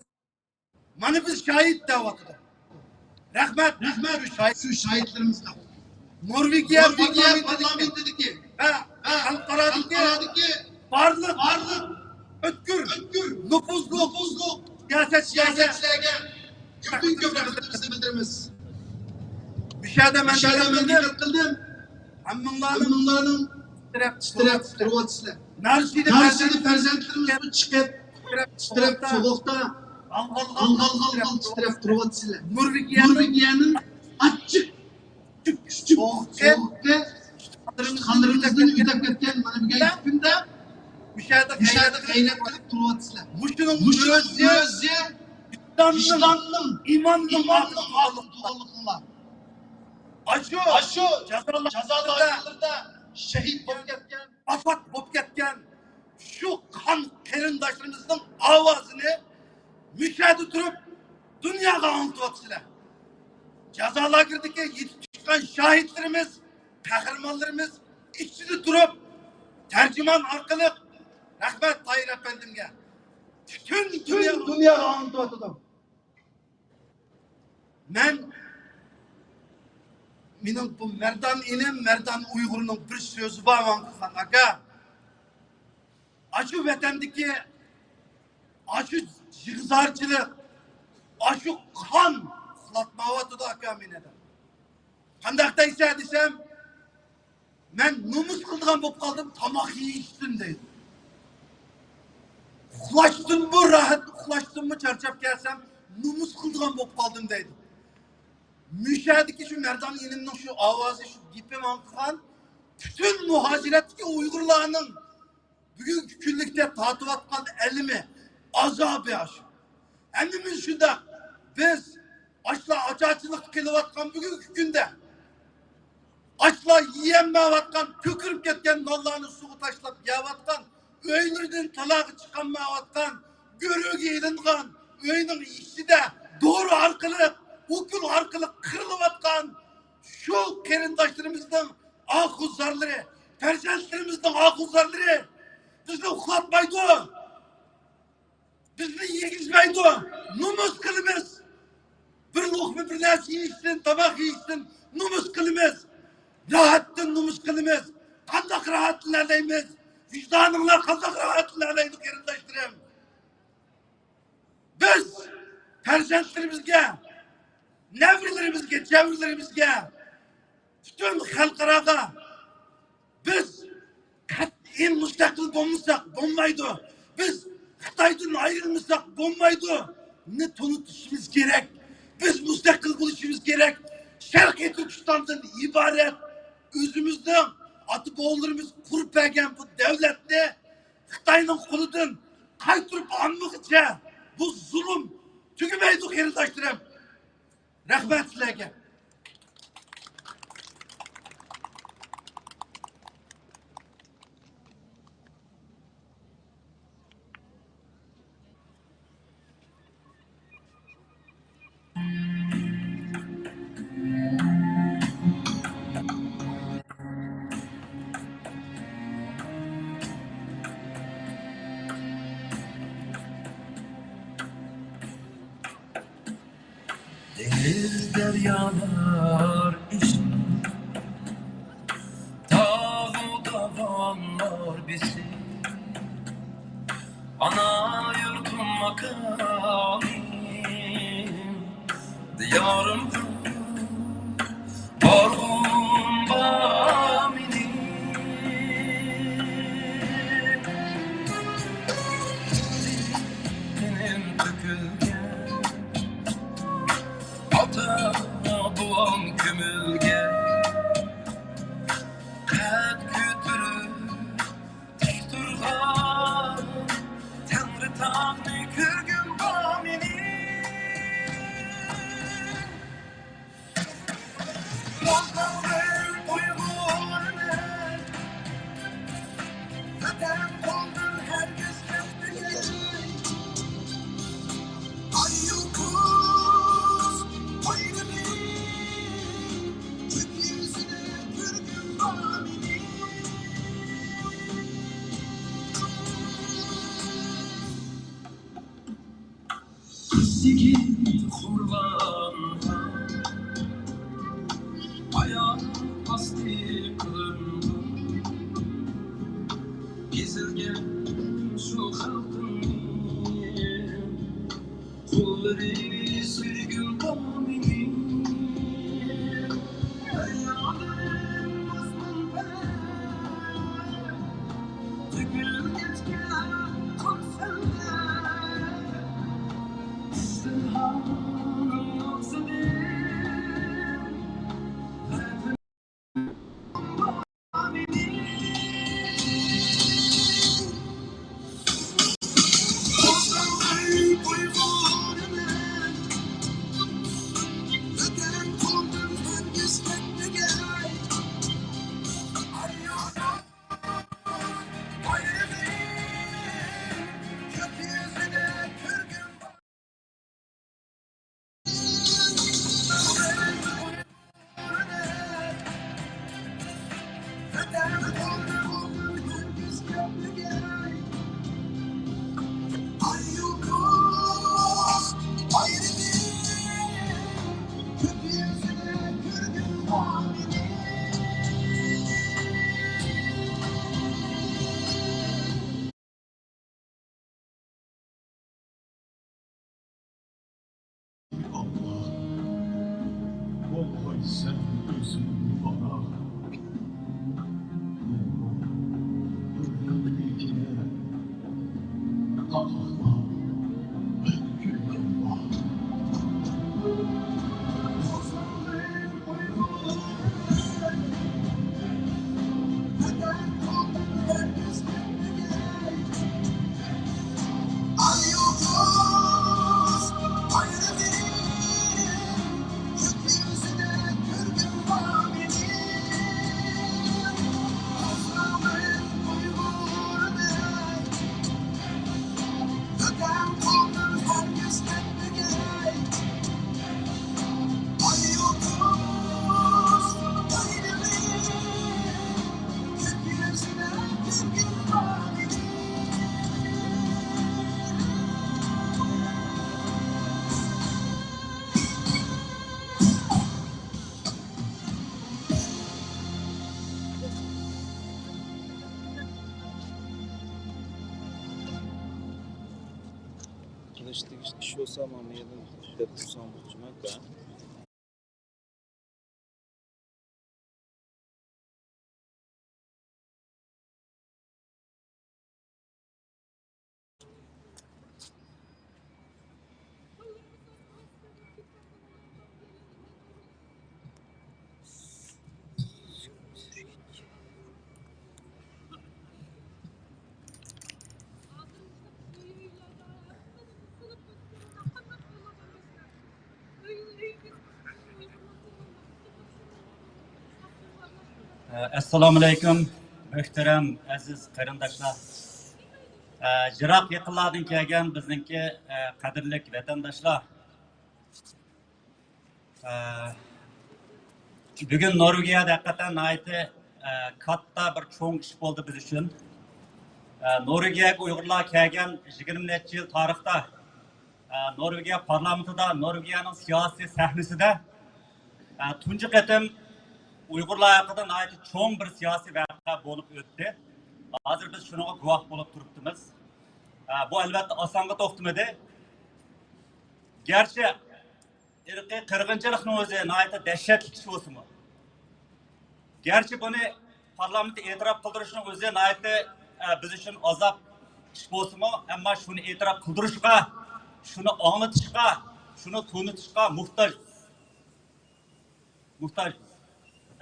مانا بىز شاھىت دەۋاتىدۇ. رەھمەت، رەھمەت شۇ شاھىت، شۇ شاھىتلىرىمىزغا. نورۋېگىيە، نورۋېگىيە پارلامېنتىدىكى ۋە خەلقئارادىكى بارلىق، بارلىق ئۆتكۈر، ئۆتكۈر، نوپۇزلۇق، نوپۇزلۇق سىياسەتچىلەرگە، سىياسەتچىلەرگە كۆپتىن كۆپ رەھمىتىمىزنى بىلدۈرىمىز. مۇشۇ يەردە مەن، مۇشۇ يەردە مەن دىققەت قىلدىم. ھەممىڭلارنىڭ، ھەممىڭلارنىڭ تىترەپ، تىترەپ تۇرۇۋاتىسىلەر. نارەسىدە، نارەسىدە پەرزەنتلىرىمىزمۇ چىقىپ، تىترەپ، سوغۇقتا غال-غال تىترەپ تۇرۇۋاتىسىلەر. نورۋېگىيەنىڭ ئاچچىق سوغۇقى قانلىرىمىزدىن يۆتەپ كەتكەن مانا بۈگۈنكى كۈندە مۇشۇ يەردە غەيرەت قىلىپ تۇرۇۋاتىسىلەر. مۇشۇنىڭ ئۆزى ۋىجداننىڭ، ئىماننىڭ ئالدىدا تۇرغانلىقىڭلار. ئاشۇ، ئاشۇ جازا لاگېرلىرىدا شېھىت بولۇپ كەتكەن، ۋاپات بولۇپ كەتكەن شۇ قان قېرىنداشلىرىمىزنىڭ ئاۋازىنى مۇشۇ يەردە تۇرۇپ دۇنياغا ئاڭلىتىۋاتىسىلەر. جازا لاگېرىدىكى يېتىپ چىققان شاھىتلىرىمىز، قەھرىمانلىرىمىز ئىچىدە تۇرۇپ تەرجىمان ئارقىلىق رەھمەت تاھىر ئەپەندىمگە، پۈتۈن دۇنياغا ئاڭلىتىۋاتىدۇ. مەن، مېنىڭ بۇ مەردان ئىنىم، مەردان ئۇيغۇرنىڭ بىر سۆزى بار، ۋاڭخېخان ئاكا. ئاشۇ ۋەتەندىكى ئاشۇ جىگزارچىلىق، ئاشۇ قان ئۇخلاتمايۋاتىدۇ ئاكا مېنى دەپ. قانداق دەيسە دېسەم، مەن نومۇس قىلىدىغان بولۇپ قالدىم تاماق يېيىشتىن دەيدۇ. ئۇخلاشتىنمۇ راھەت، ئۇخلاشتىنمۇ چارچاپ كەلسەم، نومۇس قىلىدىغان بولۇپ قالدىم دەيدۇ. مۇشۇ يەردىكى شۇ مەردان ئىنىمنىڭ شۇ ئاۋازى، شۇ گېپى ماڭقىغان پۈتۈن مۇھاجىرەتتىكى ئۇيغۇرلارنىڭ بۈگۈنكى كۈنلۈكتە تارتىۋاتقان ئەلىمى، ئازابى ئاشۇ. ھەممىمىز شۇنداق. بىز ئاشۇلار ئاچارچىلىقتا قېلىۋاتقان بۈگۈنكى كۈندە، ئاشۇلار يېيەلمەيۋاتقان، كۆكىرىپ كەتكەن نانلارنى سۇغا تاشلاپ يەۋاتقان، ئۆيلىرىدىن تالاغا چىقالمايۋاتقان، گۆرۈگە ئېلىنغان، ئۆينىڭ ئىچىدە دورا ئارقىلىق، ئوكۇل ئارقىلىق قىرىلىۋاتقان شۇ قېرىنداشلىرىمىزنىڭ ئاھۇ زارلىرى، پەرزەنتلىرىمىزنىڭ ئاھۇ زارلىرى، بىزنى ئۇخلاتمايدۇ. بىزنى يېگۈزمەيدۇ. نومۇس قىلىمىز. بىر لوقما بىر نەرسە يېيىشتىن، تاماق يېيىشتىن نومۇس قىلىمىز. راھەتتىن نومۇس قىلىمىز. قانداق راھەتلىنەلەيمىز؟ ۋىجدانىڭلار قانداق راھەتلىنەلەيدۇ، قېرىنداشلىرىم؟ بىز پەرزەنتلىرىمىزگە، نەۋرىلىرىمىزگە، چەۋرىلىرىمىزگە، پۈتۈن خەلقئاراغا بىز قەتئىي مۇستەقىل بولمىساق بولمايدۇ. بىز خىتايدىن ئايرىلمىساق بولمايدۇ. نى تونۇتۇشىمىز كېرەك. بىز مۇستەقىل بولۇشىمىز كېرەك. شەرقىي تۈركىستاندىن ئىبارەت ئۆزىمىزنىڭ ئاتا-بوۋىلىرىمىز قۇرۇپ بەرگەن بۇ دۆلەتنى خىتاينىڭ قولىدىن قايتۇرۇپ ئالمىغۇچە بۇ زۇلۇم تۈگىمەيدۇ، قېرىنداشلىرىم. رەھمەت سىلەرگە. دېڭىز دەريالار ئېشىپ، تاغۇ داۋانلار بېسىپ، ئانا يۇرتۇم ماكانىم، دىيارىم بارغۇم بار مېنىڭ. تېنىم تۆكۈلگەن، ئاتا بوۋام كۆمۈلگەن، قەد كۆتۈرۈپ تىك تۇرغان تەڭرىتاغنى كۆرگۈم بار مېنىڭ. قىز يىگىت خورلانغان، ئاياغ ئاستى قىلىنغان، ئېزىلگەن شۇ خەلقىمنىڭ قوللىرى سۆيگۈ قومىنى. ھەييالىم مەزمۇن پەرەز، تۆكۈلگەچكە قۇم سەندە، ئىجتىھانىم ئاغزىدىن. ئاللاھ، بولغاي سەن ئۆزۈڭ پاناھ. مەنمۇ ئۆلۈم ئىلكىدە قاقاقلاپ كۈلگەن بار. ئۇسامە مېنىڭ دەپ تۇرساڭ بولىدۇ، جۇمەكە. ئەسسالامۇئەلەيكۇم، مۆھتەرەم ئەزىز قېرىنداشلار، يىراق يېقىنلاردىن كەلگەن بىزنىڭكى قەدىرلىك ۋەتەنداشلار. بۈگۈن نورۋېگىيەدە ھەقىقەتەن ناھايىتى كاتتا بىر چوڭ ئىش بولدى بىز ئۈچۈن. نورۋېگىيەگە ئۇيغۇرلار كەلگەن يىگىرمە نەچچە يىل تارىختا، نورۋېگىيە پارلامېنتىدا، نورۋېگىيەنىڭ سىياسىي سەھنىسىدە تۇنجى قېتىم ئۇيغۇرلار ھەققىدە ناھايىتى چوڭ بىر سىياسىي ۋەقە بولۇپ ئۆتتى. ھازىر بىز شۇنىڭغا گۇۋاھ بولۇپ تۇرۇپتىمىز. بۇ ئەلۋەتتە ئاسانغا توختىمىدى. گەرچە ئىرقىي قىرغىنچىلىقنىڭ ئۆزى ناھايىتى دەھشەتلىك ئىش بولسىمۇ، گەرچە بۇنى پارلامېنتتا ئېتىراپ قىلدۇرۇشنىڭ ئۆزى ناھايىتى، ئە، بىز ئۈچۈن ئازاب ئىش بولسىمۇ، ئەمما شۇنى ئېتىراپ قىلدۇرۇشقا، شۇنى ئاڭلىتىشقا، شۇنى تونۇتۇشقا موھتاجمىز. موھتاجمىز.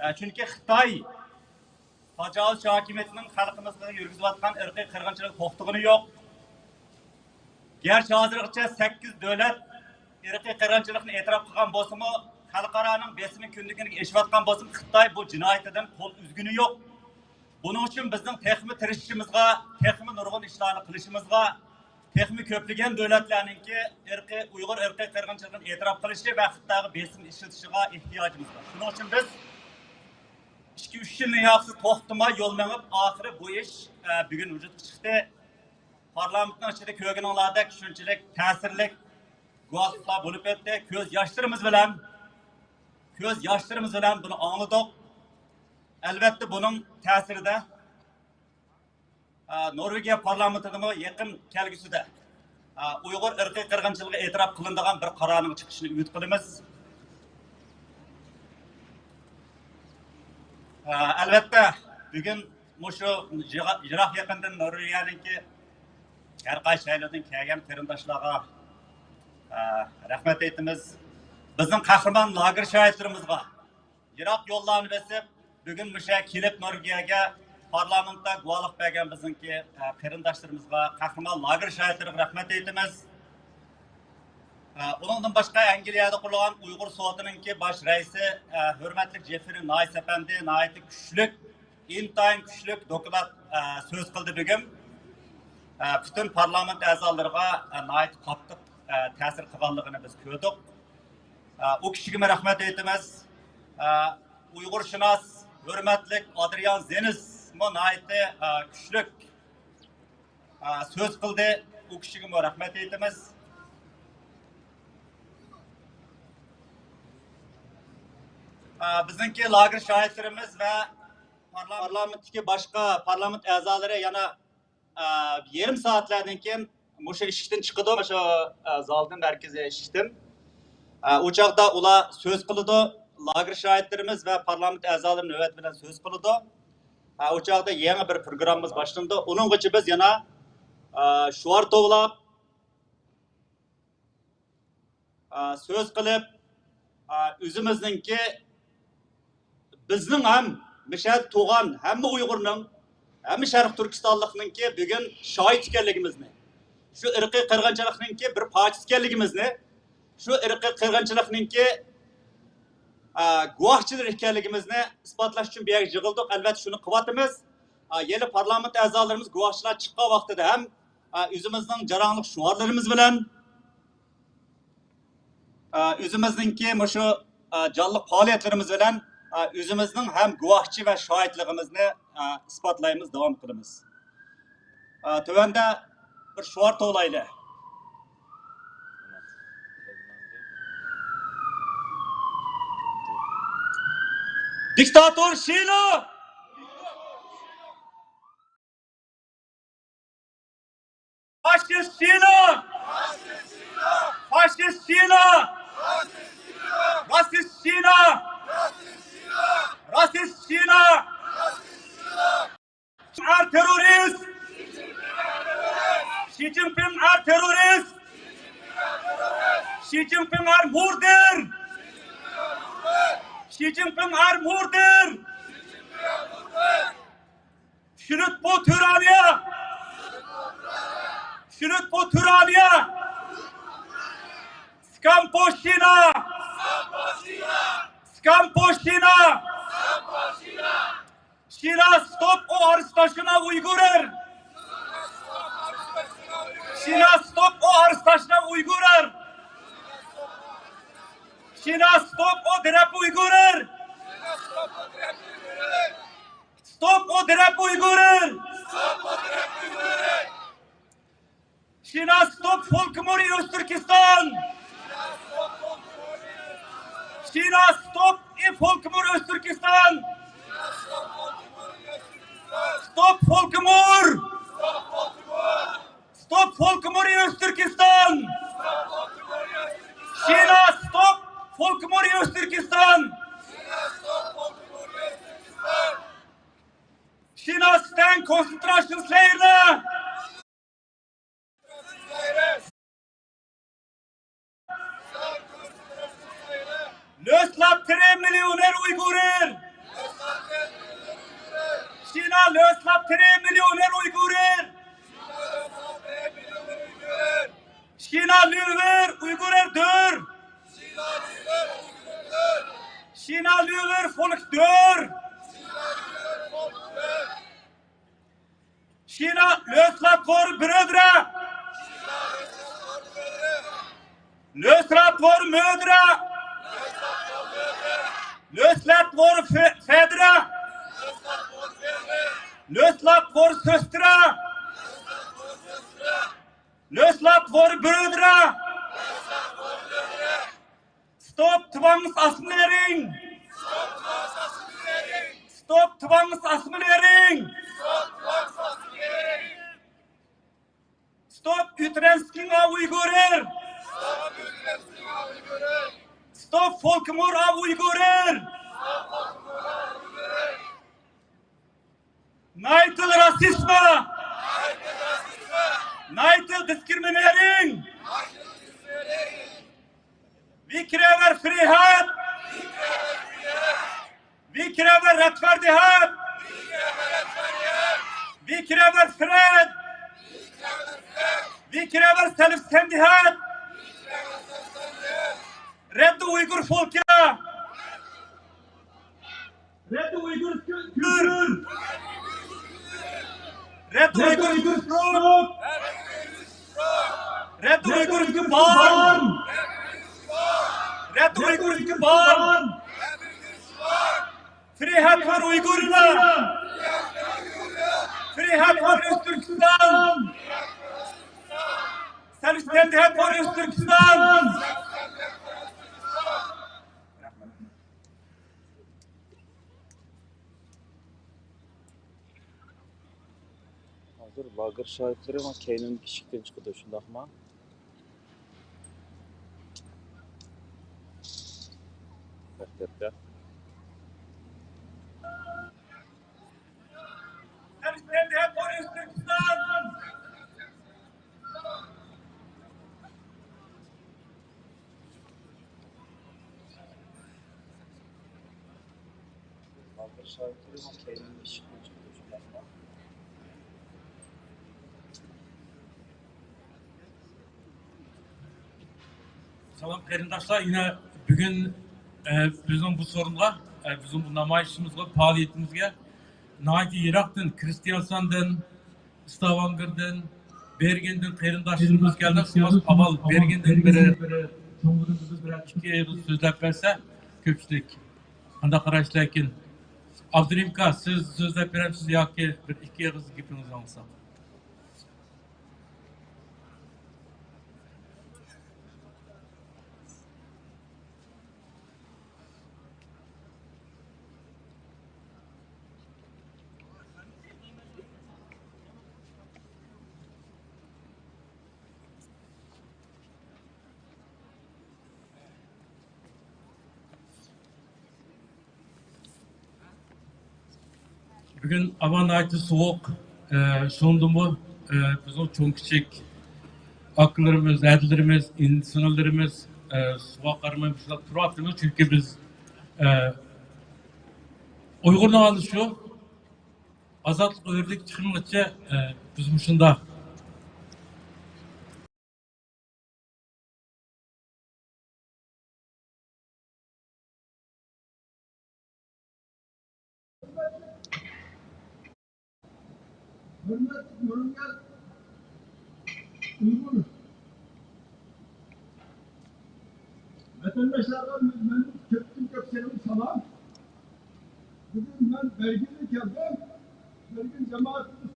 ئە، چۈنكى خىتاي تاجاۋۇزچى ھاكىمىيىتىنىڭ خەلقىمىزغا يۈرگۈزۈۋاتقان ئىرقىي قىرغىنچىلىقى توختىغىنى يوق. گەرچە ھازىرغىچە سەككىز دۆلەت ئىرقىي قىرغىنچىلىقنى ئېتىراپ قىلغان بولسىمۇ، خەلقئارانىڭ بېسىمى كۈندىن-كۈنگە ئېشىۋاتقان بولسىمۇ، خىتاي بۇ جىنايىتىدىن قول ئۈزگىنى يوق. بۇنىڭ ئۈچۈن بىزنىڭ تېخىمۇ تىرىشىشىمىزغا، تېخىمۇ نۇرغۇن ئىشلارنى قىلىشىمىزغا، تېخىمۇ كۆپلىگەن دۆلەتلەرنىڭكى ئىرقىي، ئۇيغۇر ئىرقىي قىرغىنچىلىقىنى ئېتىراپ قىلىشى ۋە خىتايغا بېسىم ئىشلىتىشىغا ئېھتىياجىمىز بار. شۇنىڭ ئۈچۈن بىز ئىككى، ئۈچ يىلنى ياقسىز توختىماي يول مېڭىپ، ئاخىرى بۇ ئىش، ئە، بۈگۈن ۋۇجۇدقا چىقتى. پارلامېنتنىڭ ئىچىدە كۆرگىنىڭلاردەك شۇنچىلىك تەسىرلىك گۇۋاھلىقلار بولۇپ ئۆتتى. كۆز ياشلىرىمىز بىلەن، كۆز ياشلىرىمىز بىلەن بۇنى ئاڭلىدۇق. ئەلۋەتتە، بۇنىڭ تەسىرىدە، ئا، نورۋېگىيە پارلامېنتىدىمۇ يېقىن كەلگۈسىدە، ئا، ئۇيغۇر ئىرقىي قىرغىنچىلىقى ئېتىراپ قىلىنىدىغان بىر قارارنىڭ چىقىشىنى ئۈمىد قىلىمىز. ئا، ئەلۋەتتە، بۈگۈن مۇشۇ يىغا-، يىراق يېقىندىن نورۋېگىيەنىڭكى ھەر قايسى شەھەرلەردىن كەلگەن قېرىنداشلارغا، ئا، رەھمەت ئېيتىمىز. بىزنىڭ قەھرىمان لاگېر شاھىتلىرىمىزغا، يىراق يوللارنى بېسىپ، بۈگۈن مۇشۇ يەرگە كېلىپ، نورۋېگىيەگە پارلامېنتتا گۇۋاھلىق بەرگەن بىزنىڭكى، ئە، قېرىنداشلىرىمىزغا، قەھرىمان لاگېر شاھىتلىرىغا رەھمەت ئېيتىمىز. ئە، ئۇنىڭدىن باشقا، ئەنگلىيەدە قۇرۇلغان ئۇيغۇر سوتىنىڭكى باش رەئىسى، ئە، ھۆرمەتلىك جېفرى نايس ئەپەندى ناھايىتى كۈچلۈك، ئىنتايىن كۈچلۈك دوكلات، ئە، سۆز قىلدى بۈگۈن. ئە، پۈتۈن پارلامېنت ئەزالىرىغا، ئە، ناھايىتى قاتتىق، ئە، تەسىر قىلغانلىقىنى بىز كۆردۇق. ئە، ئۇ كىشىگىمۇ رەھمەت ئېيتىمىز. ئە، ئۇيغۇرشۇناس ھۆرمەتلىك ئادرىيان زېنسمۇ ناھايىتى، ئە، كۈچلۈك، ئە، سۆز قىلدى. ئۇ كىشىگىمۇ رەھمەت ئېيتىمىز. ئە، بىزنىڭكى لاگېر شاھىتلىرىمىز ۋە پارلامېنتتىكى باشقا پارلامېنت ئەزالىرى يەنە ئە، يېرىم سائەتلەردىن كېيىن مۇشۇ ئىشىكتىن چىقىدۇ، مۇشۇ، ئە، زالدىن، مەركىزىي ئىشىكتىن. ئە، ئۇ چاغدا ئۇلار سۆز قىلىدۇ، لاگېر شاھىتلىرىمىز ۋە پارلامېنت ئەزالىرى نۆۋەت بىلەن سۆز قىلىدۇ. ئە، ئۇ چاغدا يېڭى بىر پروگراممىمىز باشلىنىدۇ. ئۇنىڭغىچە بىز يەنە، ئە، شوئار توۋلاپ، ئا، سۆز قىلىپ، ئا، ئۆزىمىزنىڭكى، بىزنىڭ ھەم مىشەدە تۇغان ھەممە ئۇيغۇرنىڭ، ھەممە شەرقىي تۈركىستانلىقنىڭكى بۈگۈن شاھىت ئىكەنلىكىمىزنى، شۇ ئىرقىي قىرغىنچىلىقنىڭكى بىر پارچىسى ئىكەنلىكىمىزنى، شۇ ئىرقىي قىرغىنچىلىقنىڭكى، ئا، گۇۋاھچىلىرى ئىكەنلىكىمىزنى ئىسپاتلاش ئۈچۈن بۇ يەرگە يىغىلدۇق. ئەلۋەتتە، شۇنى قىلىۋاتىمىز. ئا، يەنە پارلامېنت ئەزالىرىمىز گۇۋاھچىلار چىققان ۋاقتىدا ھەم، ئا، ئۆزىمىزنىڭ جاراڭلىق شوئارلىرىمىز بىلەن، ئا، ئۆزىمىزنىڭكى مۇشۇ، ئا، جانلىق پائالىيەتلىرىمىز بىلەن، ئا، ئۆزىمىزنىڭ ھەم گۇۋاھچى ۋە شاھىتلىقىمىزنى، ئا، ئىسپاتلايمىز، داۋام قىلىمىز. ئا، تۆۋەندە بىر شوئار توۋلايلى. دىكتاتور شىلو! فاشىست شىلو! فاشىست شىلو! Rasist Şina! Rasist Şina! Rasist Şina! Er terrorist! Xi Jinping er terrorist! Xi Jinping er murder! Xi Jinping er murder! Schluss på tyranniet! Schluss på tyranniet! Skam på Kina! Skam på Kina! Kina, stopp å arrestasjona uigurer! Kina, stopp å arrestasjona uigurer! Kina, stopp å drepe uigurer! Stopp å drepe uigurer! Kina, stopp folkemord i Øst-Turkestan! Kina, stopp i folkemord i Øst-Turkestan! Stopp folkemord! Stopp folkemord i Øst-Turkestan! Kina, stopp folkemord i Øst-Turkestan! Kina, steng konsentrasjonsleirene! Løslat tre millioner uigurer! Kina, løslat tre millioner uigurer! Kina lyver, uigurer dør! Kina lyver, folk dør! Kina, løslat våre brødre! Løslat våre mødre! Løslat våre fe- fedre! Løslat våre søstre! Løslat våre brødre! Stopp tvangsassimilering! Stopp tvangsassimilering! Stopp utrensking av uigurer! Stopp folkemord av uigurer! Nei til rasisme! Nei til diskriminering! Vi krever frihet! Vi krever rettferdighet! Vi krever fred! Vi krever selvstendighet! Redde uigurfolket! Redde uigursk kultur! Redde uigursk språk! Redde uigurske barn! Redde uigurske barn! Frihet for uigurene! Frihet for Øst-Turkestan! Selvstendighet for Øst-Turkestan! ھازىر لاگېر شاھىتلىرى مانا كەينىدىن ئىشىكتىن چىقىدۇ، شۇنداقمۇ؟ مەكتەپتە. سالام قېرىنداشلار، يەنە بۈگۈن، ئە، بىزنىڭ بۇ سورۇنغا، ئە، بىزنىڭ بۇ نامايىشىمىزغا، پائالىيىتىمىزگە ناھايىتى يىراقتىن، كرېستىيانساندىن، ستاۋانگېردىن، بېرگېندىن قېرىنداشلىرىمىز كەلدى. شۇڭا ئاۋۋال بېرگېندىن بىرى، چوڭلىرىمىز بىرەر ئىككى ئېغىز سۆزلەپ بەرسە، كۆپچىلىك قانداق قارايسىلەر ئىكەن؟ ئابدۇرېھىم ئاكا، سىز سۆزلەپ بېرەمسىز ياكى بىر ئىككى ئېغىز گېپىڭىزنى ئاڭلىساق؟ بۈگۈن ھاۋا ناھايىتى سوغۇق. ئە، شۇندىمۇ، ئە، بىزنىڭ چوڭ كىچىك ئاكىلىرىمىز، ھەدىلىرىمىز، ئىنى-سىڭىللىرىمىز، ئە، سۇغا قارىماي مۇشۇنداق تۇرۇۋاتىمىز. چۈنكى بىز، ئە، ئۇيغۇرنىڭ ھالى شۇ. ئازادلىق ئۆرلۈك چىقمىغۇچە، ئە، بىز مۇشۇنداق. ھۆرمەتلىك نۇرنىياز ئۇيغۇر ۋەتەنداشلارغا مەن كۆپتىن كۆپ سەمىمىي سالام. بۈگۈن مەن بەرگىندىن كەلدىم. بەرگىن جامائىتىمىز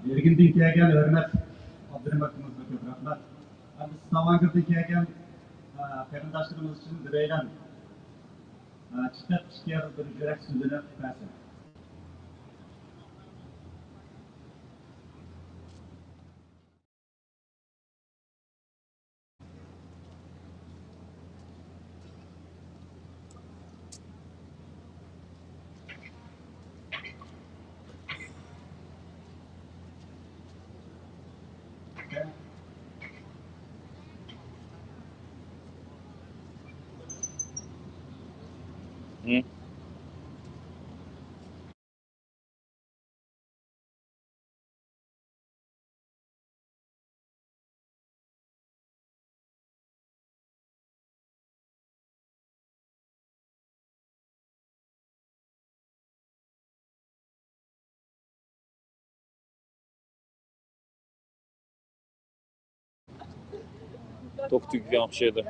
بېرگىندىن كەلگەن ھۆرمەتلىك ئابدۇرېھىم ئاكىمىزغا كۆپ رەھمەت. ئەمدى ستاۋانگېردىن كەلگەن، ئە، قېرىنداشلىرىمىز ئۈچۈن بىرەيلەن، ئە، چىقىپ ئىككى يەردە بىر يۈرەك سۆزىنى قىلىپ بەرسە. توك تۈگىگەن ئوخشايدۇ.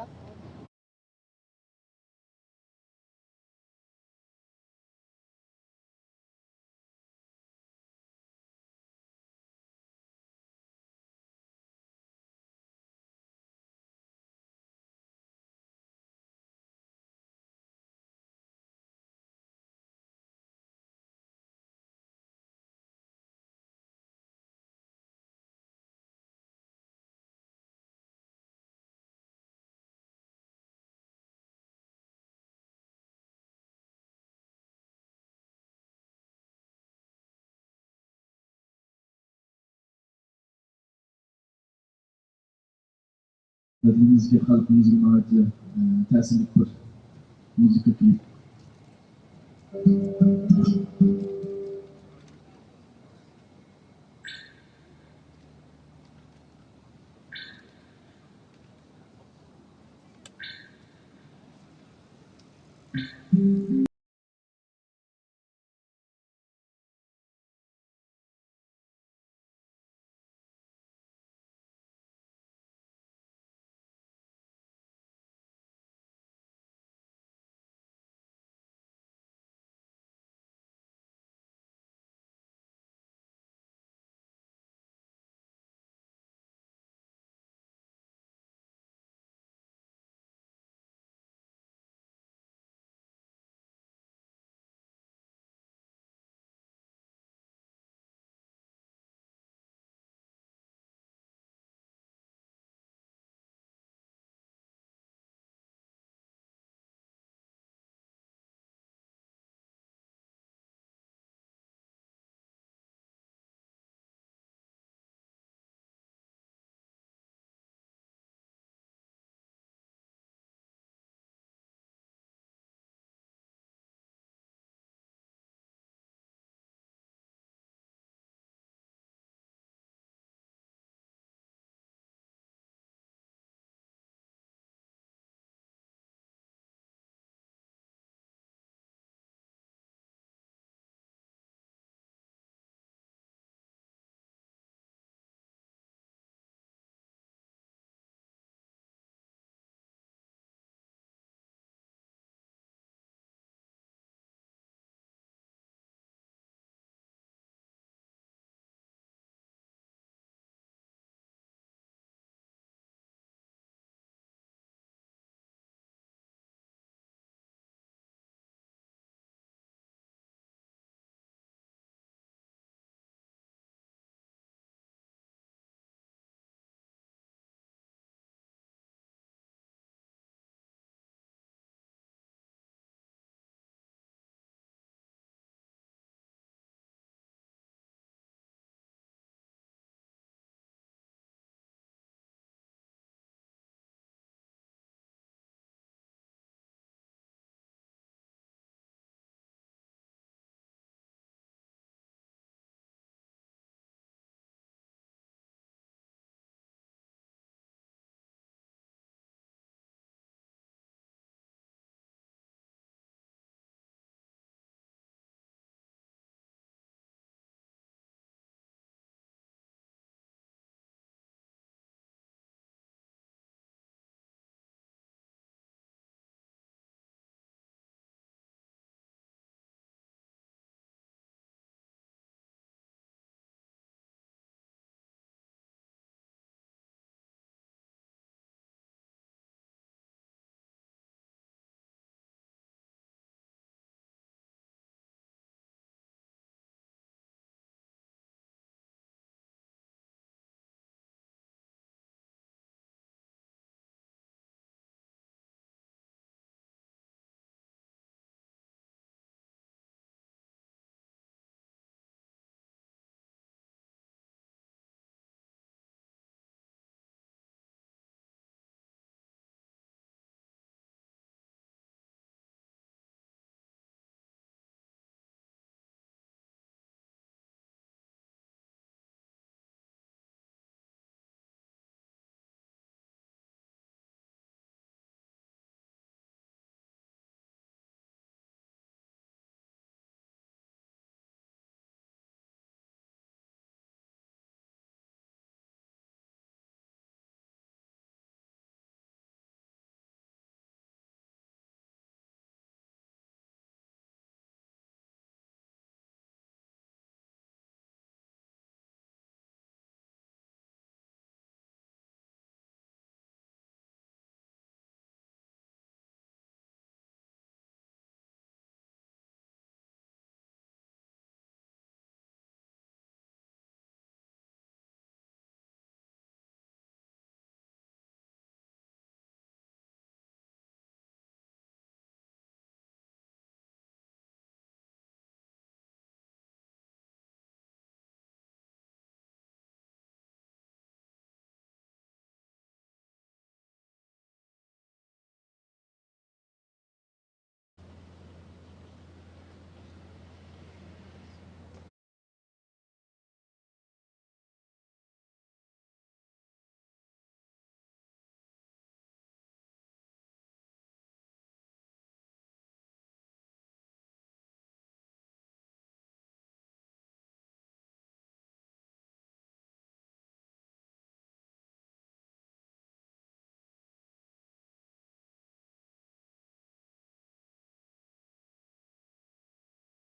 ۋەتىنىمىزگە، خەلقىمىزگە ناھايىتى، ئە، تەسىرلىك بىر مۇزىكا كلىپ.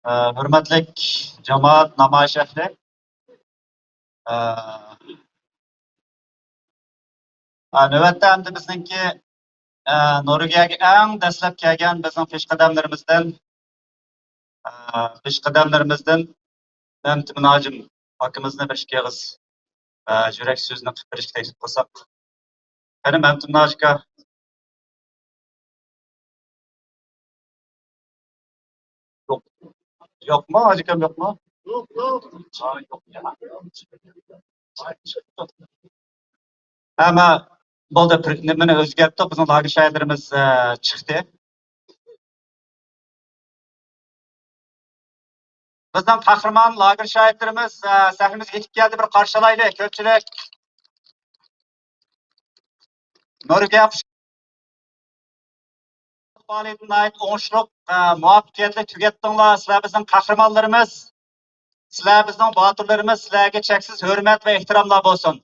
ئە، ھۆرمەتلىك جامائەت، نامايىش ئەھلى. ئە، ئە، نۆۋەتتە ئەمدى بىزنىڭكى، ئە، نورۋېگىيەگە ئەڭ دەسلەپ كەلگەن بىزنىڭ پېشقەدەملىرىمىزدىن، ئە، پېشقەدەملىرىمىزدىن مەمتىمىن ھاجىم ئاكىمىزنى بىر ئىككى ئېغىز، ئە، يۈرەك سۆزىنى قىلىپ بېرىشكە تەكلىپ قىلساق. قېنى، مەمتىمىن ھاجى ئاكا. يوق. يوقمۇ؟ ھاجىكام يوقمۇ؟ يوق، يوق. ھا، يوق يا. ھەممە بولدى، پىر-، نېمىنى ئۆزگەرتتۇق، بىزنىڭ لاگېر شاھىتلىرىمىز، ئە، چىقتى. بىزنىڭ قەھرىمان لاگېر شاھىتلىرىمىز، ئە، سەھنىمىزگە يېتىپ كەلدى، بىر قارشى ئالايلى، كۆپچىلىك. نورۋېگىيە پائالىيىتىنى ناھايىتى ئوڭۇشلۇق، ئە، مۇۋەپپەقىيەتلىك تۈگەتتىڭلار. سىلەر بىزنىڭ قەھرىمانلىرىمىز، سىلەر بىزنىڭ باتۇرلىرىمىز، سىلەرگە چەكسىز ھۆرمەت ۋە ئېھتىراملار بولسۇن.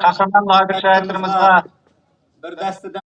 قەھرىمان لاگېر شاھىتلىرىمىزغا بىر دەستىدىن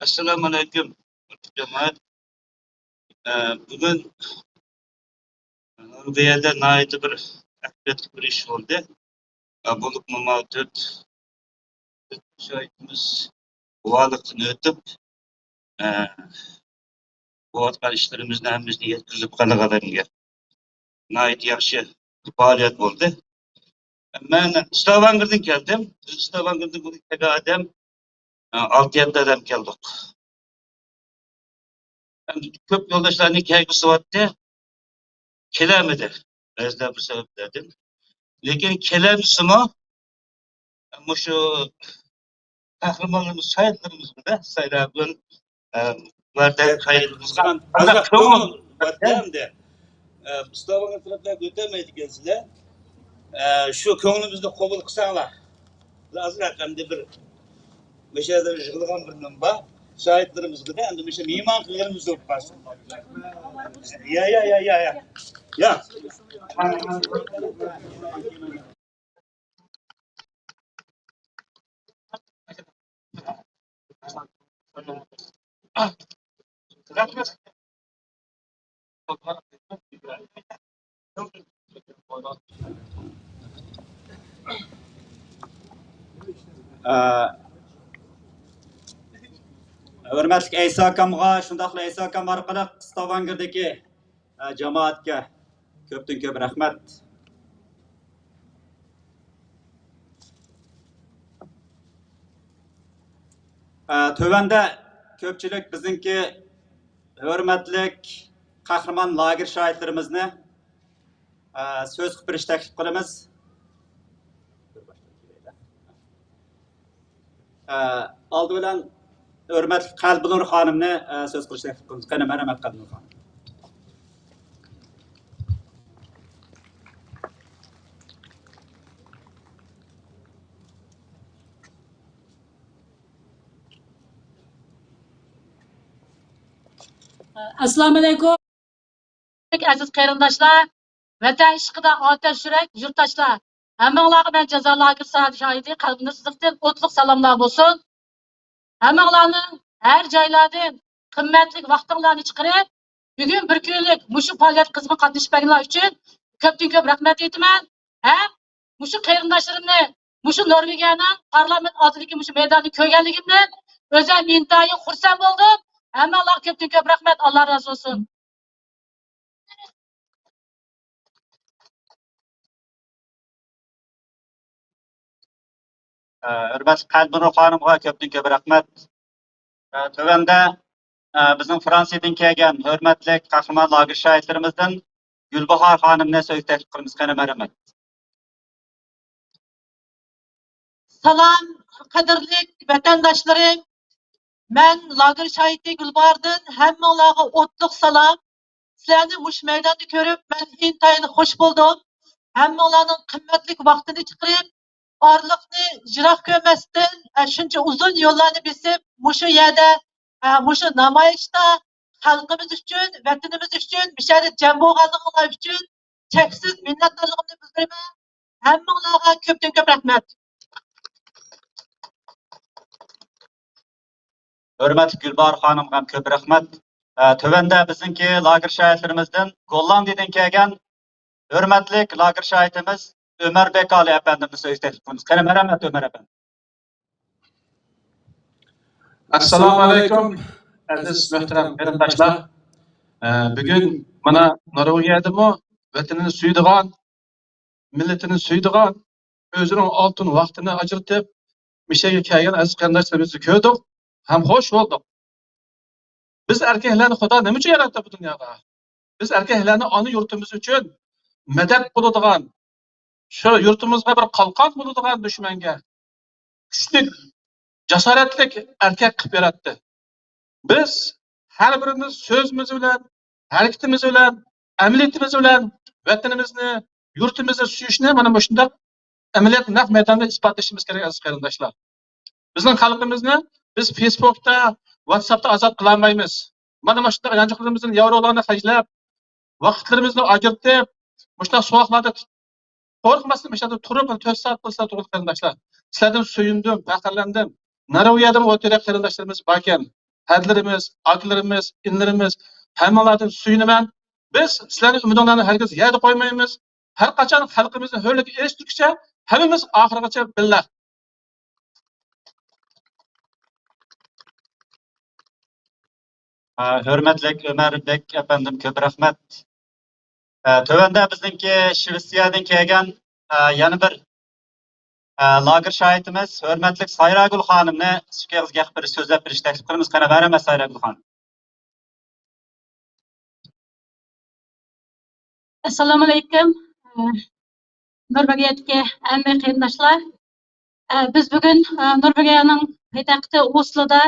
ئەسسالامۇئەلەيكۇم، جامائەت. ئە، بۈگۈن بۇ يەردە ناھايىتى بىر ئەھمىيەتلىك بىر ئىش بولدى. ئە، بولۇپمۇ ماۋۇ تۆت، تۆت شاھىتىمىز گۇۋاھلىقتىن ئۆتۈپ، ئە، بولۇۋاتقان ئىشلىرىمىزنى ھەممىسىنى يەتكۈزۈپ قالغانلىرىمىزگە ناھايىتى ياخشى پائالىيەت بولدى. مەن ستاۋانگېردىن كەلدىم. بىز ستاۋانگېردىن بۇرۇن كەلگەن ئادەم، ئالتە يەتتە ئادەم كەلدۇق. ئەمدى كۆپ يولداشلارنى كەلگۈسى بارتتى. كېلەلمىدى. بەزىلەر بىر سەۋەبلەردىن. لېكىن كېلەلمىسىمۇ، مۇشۇ قەھرىمانلىرىمىز، شاھىتلىرىمىزغا سايراۋۇن، ئە، ۋەتەن خەيرىمىزغا ئازراق كۆڭۈل بەردى. ئە، مۇستاۋاغا تەرەپلەر ئۆتەلمەيدىكەنسىلەر. ئە، شۇ كۆڭلىمىزنى قوبۇل قىلساڭلار. ئازراق ئەمدى بىر مۇشۇ يەردە يىغىلغان بىر نېمە بار. شاھىتلىرىمىزغا ئەمدى مۇشۇ مېھمان قىلغىنىمىز بولۇپ قالسۇن. يا، يا، يا، يا، يا. يا. ئە، ھۆرمەتلىك ئەيسا ئاكامغا، شۇنداقلا ئەيسا ئاكام ئارقىلىق ستاۋانگېردىكى، ئە، جامائەتكە كۆپتىن كۆپ رەھمەت. ئە، تۆۋەندە كۆپچىلىك بىزنىڭكى ھۆرمەتلىك قەھرىمان لاگېر شاھىتلىرىمىزنى، ئە، سۆز قىلىپ بېرىش تەكلىپ قىلىمىز. ئە، ئالدى بىلەن ھۆرمەتلىك قەلبىنۇر خانىمنى، ئە، سۆز قىلىش تەكلىپ قىلىمىز. قېنى، مەرھەمەت، قەلبىنۇر خانىم. ئەسسالامۇئەلەيكۇم. ئەزىز قېرىنداشلار، ۋەتەن ئىشقىدا ئاتەش يۈرەك يۇرتداشلار، ھەممىڭلارغا مەن جازا لاگېر شاھىتى قەلبىمدىن سىزىقتىن ئوتلۇق سالاملار بولسۇن. ھەممىڭلارنىڭ ھەر جايلاردىن قىممەتلىك ۋاقتىڭلارنى چىقىرىپ، بۈگۈن بىر كۈنلۈك مۇشۇ پائالىيەت قىزغىن قاتنىشىپ بەرگەنلەر ئۈچۈن كۆپتىن كۆپ رەھمەت ئېيتىمەن. ھەم مۇشۇ قېرىنداشلىرىمنى مۇشۇ نورۋېگىيەنىڭ پارلامېنت ئالدىدىكى مۇشۇ مەيداندا كۆرگەنلىكىمدىن ئۆزۈم ئىنتايىن خۇرسەن بولدۇم. ھەممىڭلارغا كۆپتىن كۆپ رەھمەت، ئاللا رازى بولسۇن. ھۆرمەتلىك قەلبىنۇر خانىمغا كۆپتىن كۆپ رەھمەت. تۆۋەندە، بىزنىڭ فرانسىيەدىن كەلگەن ھۆرمەتلىك قەھرىمان لاگېر شاھىتلىرىمىزدىن گۈلباھار خانىمنى سۆزگە تەكلىپ قىلىمىز. قېنى، مەرھەمەت. سالام، قەدىرلىك ۋەتەنداشلىرىم! مەن لاگېر شاھىتى گۈلباھاردىن ھەممىڭلارغا ئوتلۇق سالام. سىلەرنى مۇشۇ مەيداندا كۆرۈپ، مەن ئىنتايىن خۇش بولدۇم. ھەممىڭلارنىڭ قىممەتلىك ۋاقتىنى چىقىرىپ، ئارىلىقنى يىراق كۆرمەستىن، ئە، شۇنچە ئۇزۇن يوللارنى بېسىپ، مۇشۇ يەردە، ئە، مۇشۇ نامايىشتا خەلقىمىز ئۈچۈن، ۋەتىنىمىز ئۈچۈن مۇشۇ يەردە جەم بولغانلىقىڭلار ئۈچۈن چەكسىز مىننەتدارلىقىمنى بىلدۈرىمەن. ھەممىڭلارغا كۆپتىن كۆپ رەھمەت. ھۆرمەتلىك گۈلباھار خانىمغا ھەم كۆپ رەھمەت. ئە، تۆۋەندە بىزنىڭكى لاگېر شاھىتلىرىمىزدىن گوللاندىيەدىن كەلگەن ھۆرمەتلىك لاگېر شاھىتىمىز ئۆمەر بېكالى ئەپەندىمنى سۆزگە تەكلىپ قىلىمىز. قېنى، مەرھەمەت، ئۆمەر ئەپەندى. ئەسسالامۇئەلەيكۇم، ئەزىز مۆھتەرەم قېرىنداشلار. ئە، بۈگۈن مانا نورۋېگىيەدىمۇ ۋەتىنىنى سۆيىدىغان، مىللىتىنى سۆيىدىغان، ئۆزىنىڭ ئالتۇن ۋاقتىنى ئاجرىتىپ، مۇشۇ يەرگە كەلگەن ئەزىز قېرىنداشلىرىمىزنى كۆردۇق ھەم خوش بولدۇق. بىز ئەركەكلەرنى خۇدا نېمە ئۈچۈن ياراتتى بۇ دۇنياغا؟ بىز ئەركەكلەرنى ئانا يۇرتىمىز ئۈچۈن مەدەت بولىدىغان، شۇ يۇرتىمىزغا بىر قالقان بولىدىغان دۈشمەنگە كۈچلۈك، جاسارەتلىك ئەركەك قىلىپ ياراتتى. بىز ھەر بىرىمىز سۆزىمىز بىلەن، ھەرىكىتىمىز بىلەن، ئەمەلىيىتىمىز بىلەن ۋەتىنىمىزنى، يۇرتىمىزنى سۆيۈشنى مانا مۇشۇنداق ئەمەلىيەتتە نەق مەيداندا ئىسپاتلىشىمىز كېرەك، ئەزىز قېرىنداشلار. بىزنىڭ خەلقىمىزنى بىز فېيسبۇكتا، ۋاتساپتا ئازاد قىلالمايمىز. مانا مۇشۇنداق يانچۇقلىرىمىزدىن ياۋرولاردىن خەجلەپ، ۋاقىتلىرىمىزنى ئاجرىتىپ، مۇشۇنداق سوغۇقلاردا قورقماستىن مۇشۇ يەردە تۇرۇپ، بىر تۆت سائەت قىلسا تۇغۇلدى قېرىنداشلار. سىلەردىن سۆيۈندۈم، پەخىرلەندىم. نورۋېگىيەدىن ئوتتۇرا قېرىنداشلىرىمىز باركەن. ھەدىلىرىمىز، ئاكىلىرىمىز، ئىنىلىرىمىز، ھەممىڭلاردىن سۆيۈنىمەن. بىز سىلەرنىڭ ئۈمىدىڭلارنى ھەرگىز يەردە قويمايمىز. ھەر قاچان خەلقىمىزنى ھۆرلۈككە ئېرىشتۈرگۈچە ھەممىمىز ئاخىرغىچە بىللە. ھە، ھۆرمەتلىك ئۆمەر بەگ ئەپەندىم، كۆپ رەھمەت. ھە، تۆۋەندە بىزنىڭكى شىۋېتسىيەدىن كەلگەن، ھە، يەنە بىر، ھە، لاگېر شاھىتىمىز، ھۆرمەتلىك سايراگۈل خانىمنى ئىككى ئېغىز گەپ بېرىش، سۆزلەپ بېرىش تەكلىپ قىلىمىز. قېنى، بەرەمەن سايراگۈل خانىم. ئەسسالامۇئەلەيكۇم. نورۋېگىيەدىكى ھەممە قېرىنداشلار. بىز بۈگۈن نورۋېگىيەنىڭ پايتەختى ئوسلودا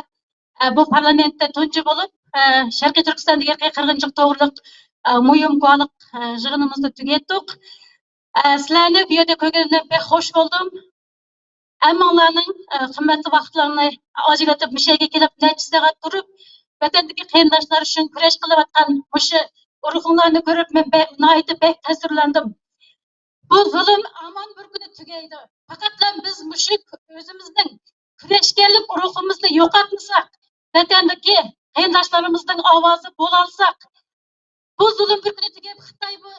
بۇ پارلامېنتتا تۇنجى بولۇپ شەرقىي تۈركىستاندىكى قىرغىنچىلىق توغرىلىق مۇھىم گۇۋاھلىق يىغىنىمىزنى تۈگەتتۇق. سىلەرنى بۇ يەردە كۆرگىنىمدىن بەك خوش بولدۇم. ھەممىڭلارنىڭ، ئە، قىممەتلىك ۋاقىتلارنى ئاجرىتىپ، مۇشۇ يەرگە كېلىپ، نەچچە سائەت تۇرۇپ، ۋەتەندىكى قېرىنداشلار ئۈچۈن كۈرەش قىلىۋاتقان مۇشۇ ئۇرۇقۇڭلارنى كۆرۈپ، مەن بەك، ناھايىتى بەك تەسىرلەندىم. بۇ زۇلۇم ھامان بىر كۈنى تۈگەيدۇ. پەقەتلا بىز مۇشۇ ئۆزىمىزنىڭ كۈرەشكەنلىك ئۇرۇقىمىزنى يوقاتمىساق، ۋەتەندىكى قېرىنداشلىرىمىزنىڭ ئاۋازى بولالىساق، بۇ زۇلۇم بىر كۈنى تۈگەپ، خىتاي بۇ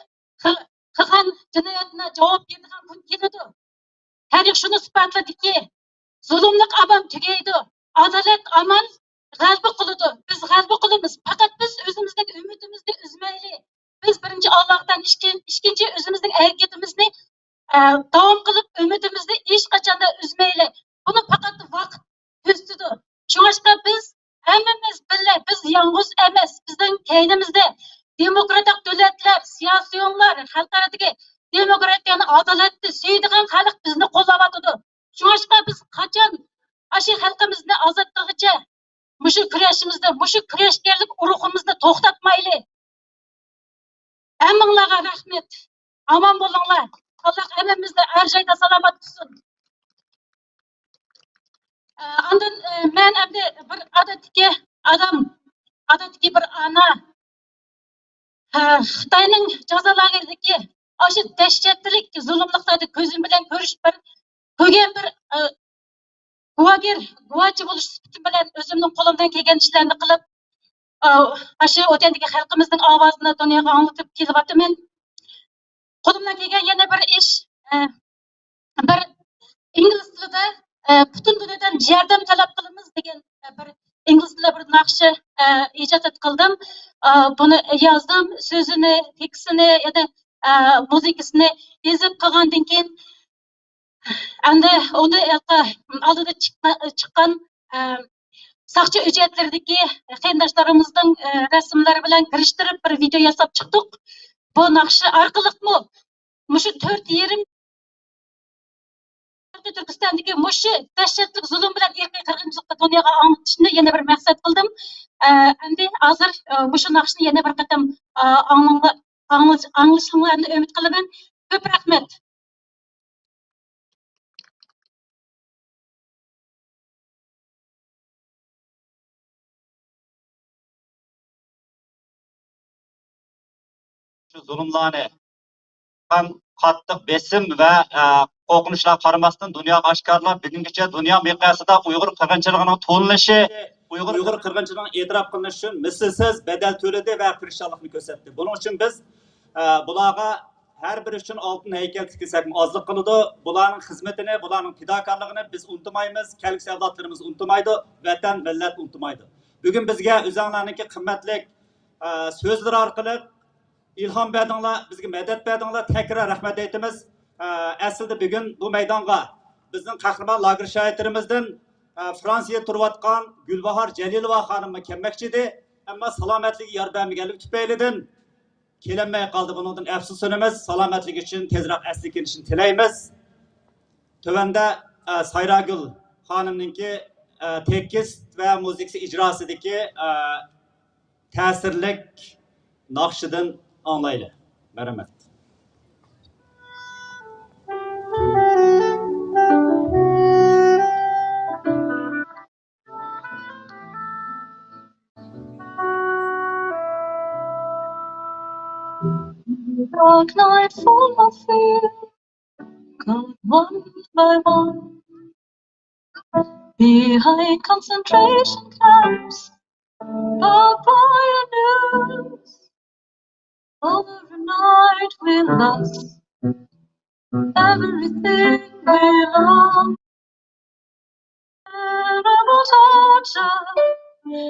قىل-، قىلغان جىنايەتنى جاۋاب بېرىدىغان كۈن كېلىدۇ. تارىخ شۇنى ئىسپاتلىدىكى، زۇلۇملۇق ھامان تۈگەيدۇ، ئادالەت ھامان غەلىبە قىلىدۇ. بىز غەلىبە قىلىمىز. پەقەت بىز ئۆزىمىزنىڭ ئۈمىدىمىزنى ئۈزمەيلى. بىز بىرىنچى ئاللاغا تەن، ئىككىن-، ئىككىنچى ئۆزىمىزنىڭ ھەرىكىتىمىزنى، ئە، داۋام قىلىپ، ئۈمىدىمىزنى ھېچقاچاندا ئۈزمەيلى. بۇنى پەقەت ۋاقىت كۆرسىتىدۇ. شۇڭلاشقا بىز ھەممىمىز بىللە، بىز يالغۇز ئەمەس، بىزنىڭ كەينىمىزدە دېموكراتىك دۆلەتلەر، سىياسىيونلار، خەلقئارادىكى دېموكراتىيەنى، ئادالەتنى سۆيىدىغان خەلق بىزنى قوللاۋاتىدۇ. شۇڭلاشقا بىز قاچان ئاشۇ خەلقىمىزنى ئازاد قىلغىچە مۇشۇ كۈرەشىمىزدە، مۇشۇ كۈرەشكەنلىك ئۇرۇقىمىزنى توختاتمايلى. ھەممىڭلارغا رەھمەت. ئامان بولۇڭلار. ئاللا ھەممىمىزنى ھەر جايدا سالامەت قىلسۇن. ئە، ئاندىن، ئە، مەن ئەمدى بىر ئادەتتىكى ئادەم، ئادەتتىكى بىر ئانا، ئە، خىتاينىڭ جازا لاگېرىدىكى ئاشۇ دەھشەتلىك زۇلۇملۇقلارنى كۆزۈم بىلەن كۆرۈش بىر، كۆرگەن بىر، ئە، گۇۋاھگەر، گۇۋاچى بولۇش سۈپىتىم بىلەن ئۆزۈمنىڭ قولۇمدىن كەلگەن ئىشلارنى قىلىپ، ئا، ئاشۇ ۋەتەندىكى خەلقىمىزنىڭ ئاۋازىنى دۇنياغا ئاڭلىتىپ كېلىۋاتىمەن. قولۇمدىن كەلگەن يەنە بىر ئىش، ئە، بىر ئىنگلىز تىلىدا، ئە، پۈتۈن دۇنيادىن ياردەم تەلەپ قىلىمىز دېگەن، ئە، بىر ئىنگلىز تىلىدا بىر ناخشا، ئە، ئىجاد قىلدىم. ئا، بۇنى يازدىم، سۆزىنى، تېكىستىنى، يەنە، ئە، مۇزىكىسىنى يېزىپ قىلغاندىن كېيىن، ئەمدى ئۇنى ھېلىقى ئالدىدا چىققا-، چىققان، ئە، ساقچى ھۆججەتلىرىدىكى قېرىنداشلىرىمىزنىڭ، ئە، رەسىملىرى بىلەن كىرىشتۈرۈپ بىر ۋىدېئو ياساپ چىقتۇق. بۇ ناخشا ئارقىلىقمۇ مۇشۇ تۆت يېرىم تۈركىستاندىكى مۇشۇ دەھشەتلىك زۇلۇم بىلەن ئىرقىي قىرغىنچىلىقنى دۇنياغا ئاڭلىتىشنى يەنە بىر مەقسەت قىلدىم. ئە، ئەمدى ھازىر، ئە، مۇشۇ ناخشىنى يەنە بىر قېتىم، ئە، ئاڭلىڭلار-، ئاڭلىش-، ئاڭلىشىڭلارنى ئۈمىد قىلىمەن. كۆپ رەھمەت. شۇ زۇلۇملارنى، قاتتىق بېسىم ۋە، ئە، قورقۇنچلارغا قارىماستىن، دۇنياغا ئاشكارىلاپ، بۈگۈنگىچە دۇنيا مىقياسىدا ئۇيغۇر قىرغىنچىلىقىنىڭ تونۇلۇشى، ئۇيغۇر، ئۇيغۇر قىرغىنچىلىقىنىڭ ئېتىراپ قىلىنىشى ئۈچۈن مىسلىسىز بەدەل تۆلىدى ۋە تىرىشچانلىقنى كۆرسەتتى. بۇنىڭ ئۈچۈن بىز، ئە، بۇلارغا ھەر بىرى ئۈچۈن ئالتۇن ھەيكەل تىكلىسەكمۇ ئازلىق قىلىدۇ. بۇلارنىڭ خىزمىتىنى، بۇلارنىڭ پىداكارلىقىنى بىز ئۇنتۇمايمىز، كەلگۈسى ئەۋلادلىرىمىز ئۇنتۇمايدۇ، ۋەتەن، مىللەت ئۇنتۇمايدۇ. بۈگۈن بىزگە ئۆزۈڭلارنىڭكى قىممەتلىك، ئە، سۆزلىرى ئارقىلىق ئىلھام بەردىڭلار، بىزگە مەدەت بەردىڭلار، تەكرار رەھمەت ئېيتىمىز. ئە، ئەسلىدە بۈگۈن بۇ مەيدانغا بىزنىڭ قەھرىمان لاگېر شاھىتلىرىمىزدىن، ئە، فرانسىيەدە تۇرۇۋاتقان گۈلباھار جەلىلوۋا خانىممۇ كەلمەكچى ئىدى، ئەمما سالامەتلىكى يار بەرمىگەنلىكى تۈپەيلىدىن كېلەلمەي قالدى. بۇنىڭدىن ئەپسۇسلىنىمىز، سالامەتلىكى ئۈچۈن تېزرەك ئەسلىگە كېلىشىنى تىلەيمىز. تۆۋەندە، ئە، سايراگۈل خانىمنىڭكى، ئە، تېكىست ۋە مۇزىكىسى ئىجراسىدىكى، ئە، تەسىرلىك ناخشىدىن ئاڭلايلى. مەرھەمەت. Dark night full of fear, caught one by one. Behind concentration camps, barbed wire noose. Overnight we lost everything we loved. Terrible torture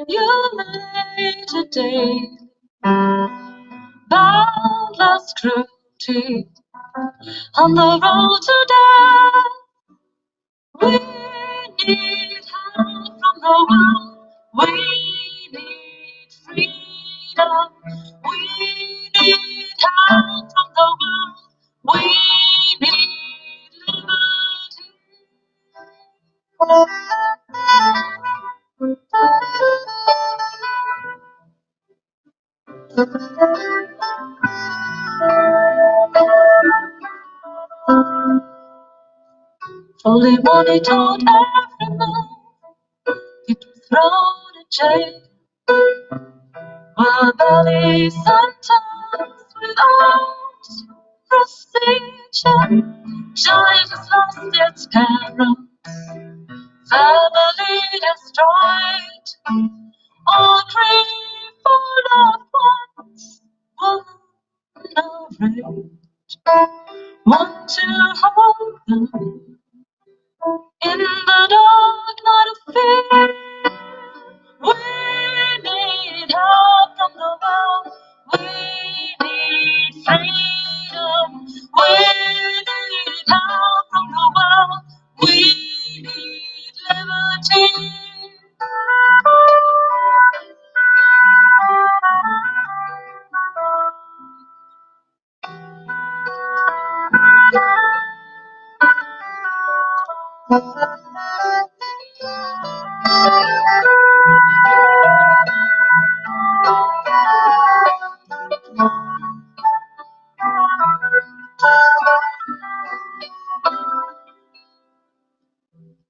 you made today. Boundless cruelty on the road to death. We need help from the world. We need freedom. We need help from the world. We need liberty. Fully monitored every move, people thrown in jail. Verbally sentenced without procedure. Child has lost its parents. Family destroyed. All grieve for loved ones. One want to hold them in the dark night of fear. We need help from the world. We need freedom. We need help from the world. We need liberty.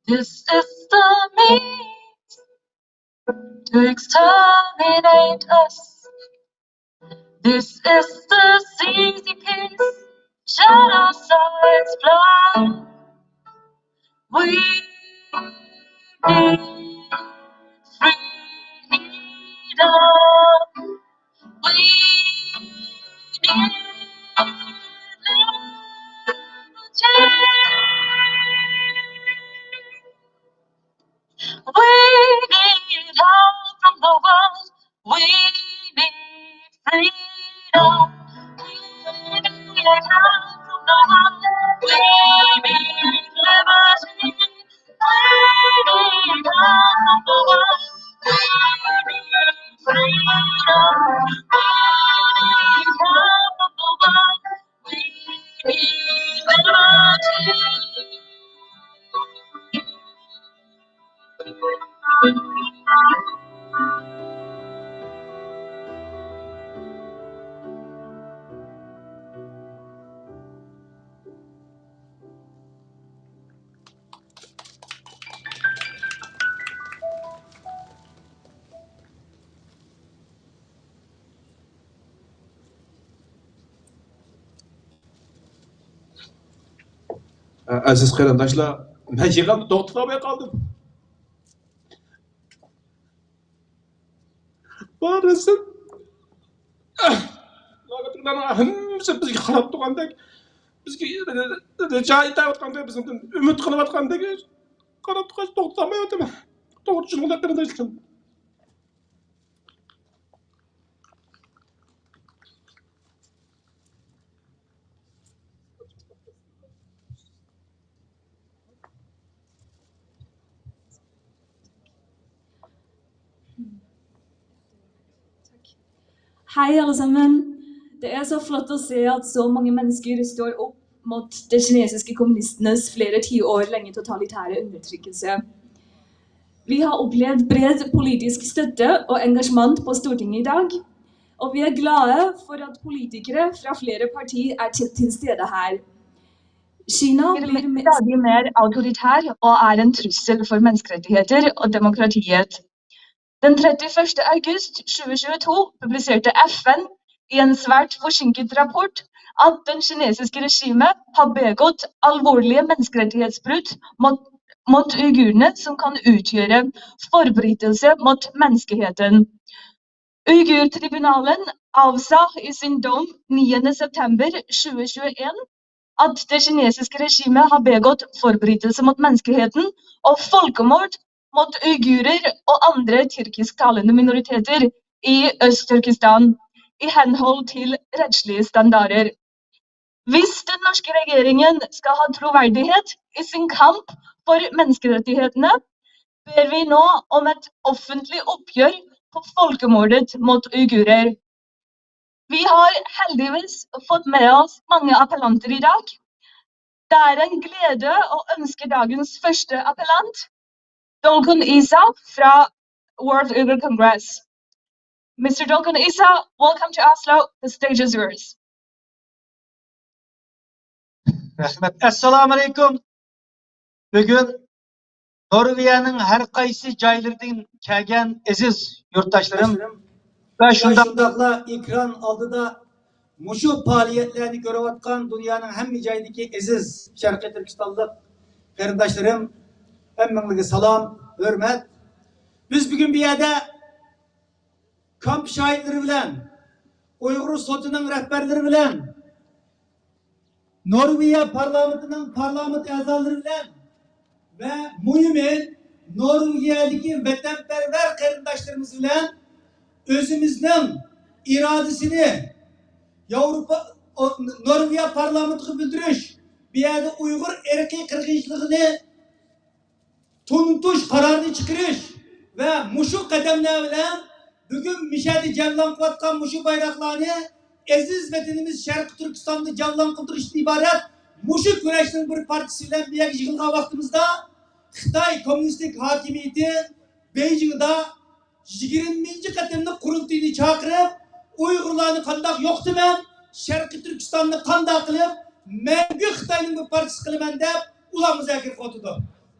This is the means to exterminate us. This is the C C P's genocide plan. We need freedom. We need liberty. We need help from the world. We need freedom. We need help from the world. We need liberty. We need help from the world. We need freedom. We need help from the world. We need liberty. ئەزىز قېرىنداشلار، مەن يىغامدا توختىتالماي قالدىم. بارىسى، ھەممىسى بىزگە قاراپ تۇرغاندەك، بىزگە رىجا ئېيتىۋاتقاندەك، بىزدىن ئۈمىد قىلىۋاتقاندەك قاراپ تۇرغاچ توختىتالمايۋاتىمەن. توغرا چۈشىنىڭلار قېرىنداشلىرىم. Hei, alle sammen. Det er så flott å se at så mange mennesker står opp mot de kinesiske kommunistenes flere tiår lange totalitære undertrykkelse. Vi har opplevd bred politisk støtte og engasjement på Stortinget i dag, og vi er glade for at politikere fra flere partier er til, til stede her. Kina blir mest stadig mer autoritær og er en trussel for menneskerettigheter og demokratiet. Den trettiførste august tjue tjueto publiserte F N i en svært forsinket rapport at den kinesiske regimet har begått alvorlige menneskerettighetsbrudd mot, mot uigurene, som kan utgjøre forbrytelse mot menneskeheten. Uigurtribunalen avsa i sin dom niende september tjue tjueen at det kinesiske regimet har begått forbrytelse mot menneskeheten og folkemord mot uigurer og andre tyrkisktalende minoriteter i Øst-Turkestan i henhold til rettslige standarder. Hvis den norske regjeringen skal ha troverdighet i sin kamp for menneskerettighetene, ber vi nå om et offentlig oppgjør på folkemordet mot uigurer. Vi har heldigvis fått med oss mange appellanter i dag. Det er en glede å ønske dagens første appellant, Dolkun Isa fra World Uyghur Congress. Mister Dolkun Isa, welcome to Oslo. The stage is yours. رەھمەت. ئەسسالامۇئەلەيكۇم. بۈگۈن نورۋېگىيەنىڭ ھەر قايسى جايلىرىدىن كەلگەن ئەزىز يۇرتداشلىرىم ۋە شۇنداق شۇنداقلا ئېكران ئالدىدا مۇشۇ پائالىيەتلەرنى كۆرۈۋاتقان دۇنيانىڭ ھەممە جايىدىكى ئەزىز شەرقىي تۈركىستانلىق قېرىنداشلىرىم، ھەممىڭلارغا سالام، ھۆرمەت. بىز بۈگۈن بۇ يەردە كامپ شاھىتلىرى بىلەن، ئۇيغۇر سوتىنىڭ رەھبەرلىرى بىلەن، نورۋېگىيە پارلامېنتىنىڭ پارلامېنت ئەزالىرى بىلەن ۋە مۇھىمى نورۋېگىيەدىكى ۋەتەنپەرۋەر قېرىنداشلىرىمىز بىلەن ئۆزىمىزنىڭ ئىرادىسىنى ياۋروپا، ئو-، نورۋېگىيە پارلامېنتىغا بىلدۈرۈش، بۇ يەردە ئۇيغۇر ئىرقىي قىرغىنچىلىقىنى تونۇتۇش قارارىنى چىقىرىش ۋە مۇشۇ قەدەملەر بىلەن بۈگۈن مىشەدە جەۋلان قىلىۋاتقان مۇشۇ بايراقلارنى ئەزىز ۋەتىنىمىز شەرقىي تۈركىستاندا جەۋلان قىلدۇرۇشتىن ئىبارەت مۇشۇ كۈرەشنىڭ بىر پارچىسى بىلەن بۇ يەرگە يىغىلغان ۋاقتىمىزدا، خىتاي كوممۇنىستىك ھاكىمىيىتى بېيجىڭدا يىگىرمىنچى قېتىملىق قۇرۇلتىيىنى چاقىرىپ، ئۇيغۇرلارنى قانداق يوقىتىمەن، شەرقىي تۈركىستاننى قانداق قىلىپ مەڭگۈ خىتاينىڭ بىر پارچىسى قىلىمەن دەپ ئۇلار مۇزاكىرە قىلىۋاتىدۇ.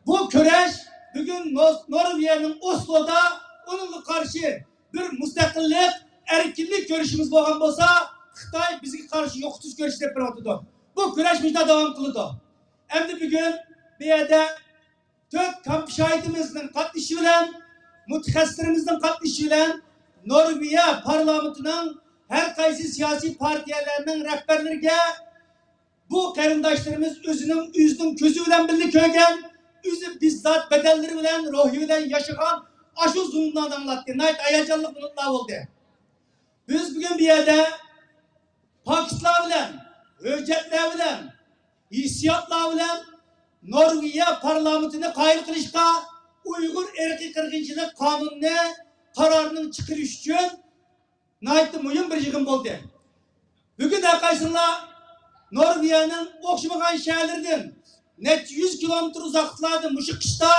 بۇ كۈرەش بۈگۈن نو-، نورۋېگىيەنىڭ ئوسلودا ئۇنىڭغا قارشى بىر مۇستەقىللىق، ئەركىنلىك كۈرىشىمىز بولغان بولسا، خىتاي بىزگە قارشى يوقىتىش كۈرىشى دەپ بېرىۋاتىدۇ. بۇ كۈرەش مۇشۇنداق داۋام قىلىدۇ. ئەمدى بۈگۈن بۇ يەردە تۆت كامپ شاھىتىمىزنىڭ قاتنىشىشى بىلەن، مۇتەخەسسىسلىرىمىزنىڭ قاتنىشىشى بىلەن نورۋېگىيە پارلامېنتىنىڭ ھەر قايسى سىياسىي پارتىيەلەرنىڭ رەھبەرلىرىگە بۇ قېرىنداشلىرىمىز ئۆزىنىڭ، ئۆزىنىڭ كۆزى بىلەن بىللە كۆرگەن، ئۆزى بىززات بەدەنلىرى بىلەن، روھى بىلەن ياشىغان ئاشۇ زۇلۇملارنى ئاڭلاتتى. ناھايىتى ھاياجانلىق مىنۇتلار بولدى. بىز بۈگۈن بۇ يەردە پاكىتلار بىلەن، ھۆججەتلەر بىلەن، ھېسسىياتلار بىلەن نورۋېگىيە پارلامېنتىنى قايىل قىلىشقا، ئۇيغۇر ئىرقىي قىرغىنچىلىق قانۇنىنى، قارارنىڭ چىقىرىش ئۈچۈن ناھايىتى مۇھىم بىر يىغىن بولدى. بۈگۈن ھەرقايسىڭلار نورۋېگىيەنىڭ ئوخشىمىغان شەھەرلىرىدىن نەچچە يۈز كىلومېتىر ئۇزاقلىقلاردىن مۇشۇ قىشتا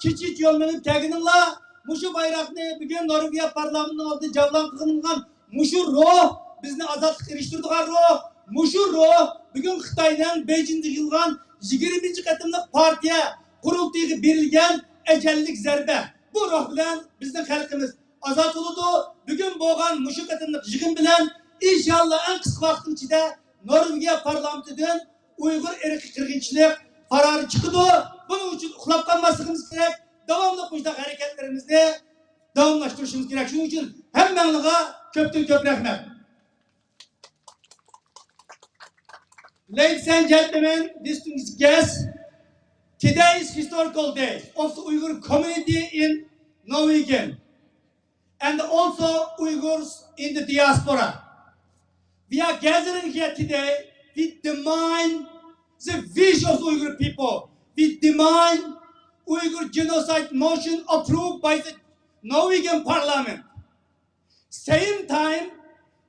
كېچە يول مېڭىپ كەلگىنىڭلار، مۇشۇ بايراقنى بۈگۈن نورۋېگىيە پارلامېنتىنىڭ ئالدىدا جەۋلان قىلغىنىڭلار، مۇشۇ روھ بىزنى ئازادلىققا ئېرىشتۈرىدىغان روھ، مۇشۇ روھ بۈگۈن خىتاينىڭ بېيجىڭدا يىغىلغان يىگىرمىنچى قېتىملىق پارتىيە قۇرۇلتىيىغا بېرىلگەن ئەجەللىك زەربە. بۇ روھ بىلەن بىزنىڭ خەلقىمىز ئازاد بولىدۇ. بۈگۈن بولغان مۇشۇ قېتىملىق يىغىن بىلەن ئىنشاللا ئەڭ قىسقا ۋاقىتنىڭ ئىچىدە نورۋېگىيە پارلامېنتىدىن ئۇيغۇر ئىرقىي قىرغىنچىلىق قارارى چىقىدۇ. بۇنىڭ ئۈچۈن ئۇخلاپ قالماسلىقىمىز كېرەك. داۋاملىق مۇشۇنداق ھەرىكەتلىرىمىزنى داۋاملاشتۇرۇشىمىز كېرەك. شۇنىڭ ئۈچۈن ھەممەڭلارغا كۆپتىن كۆپ رەھمەت. Ladies and gentlemen, distinguished guests, today is historical day of the Uyghur community in Norwegian and also Uyghurs in the diaspora. We are gathering here today with the mind, the wish of the Uyghur people. We demand Uyghur genocide motion approved by the Norwegian parliament. Same time,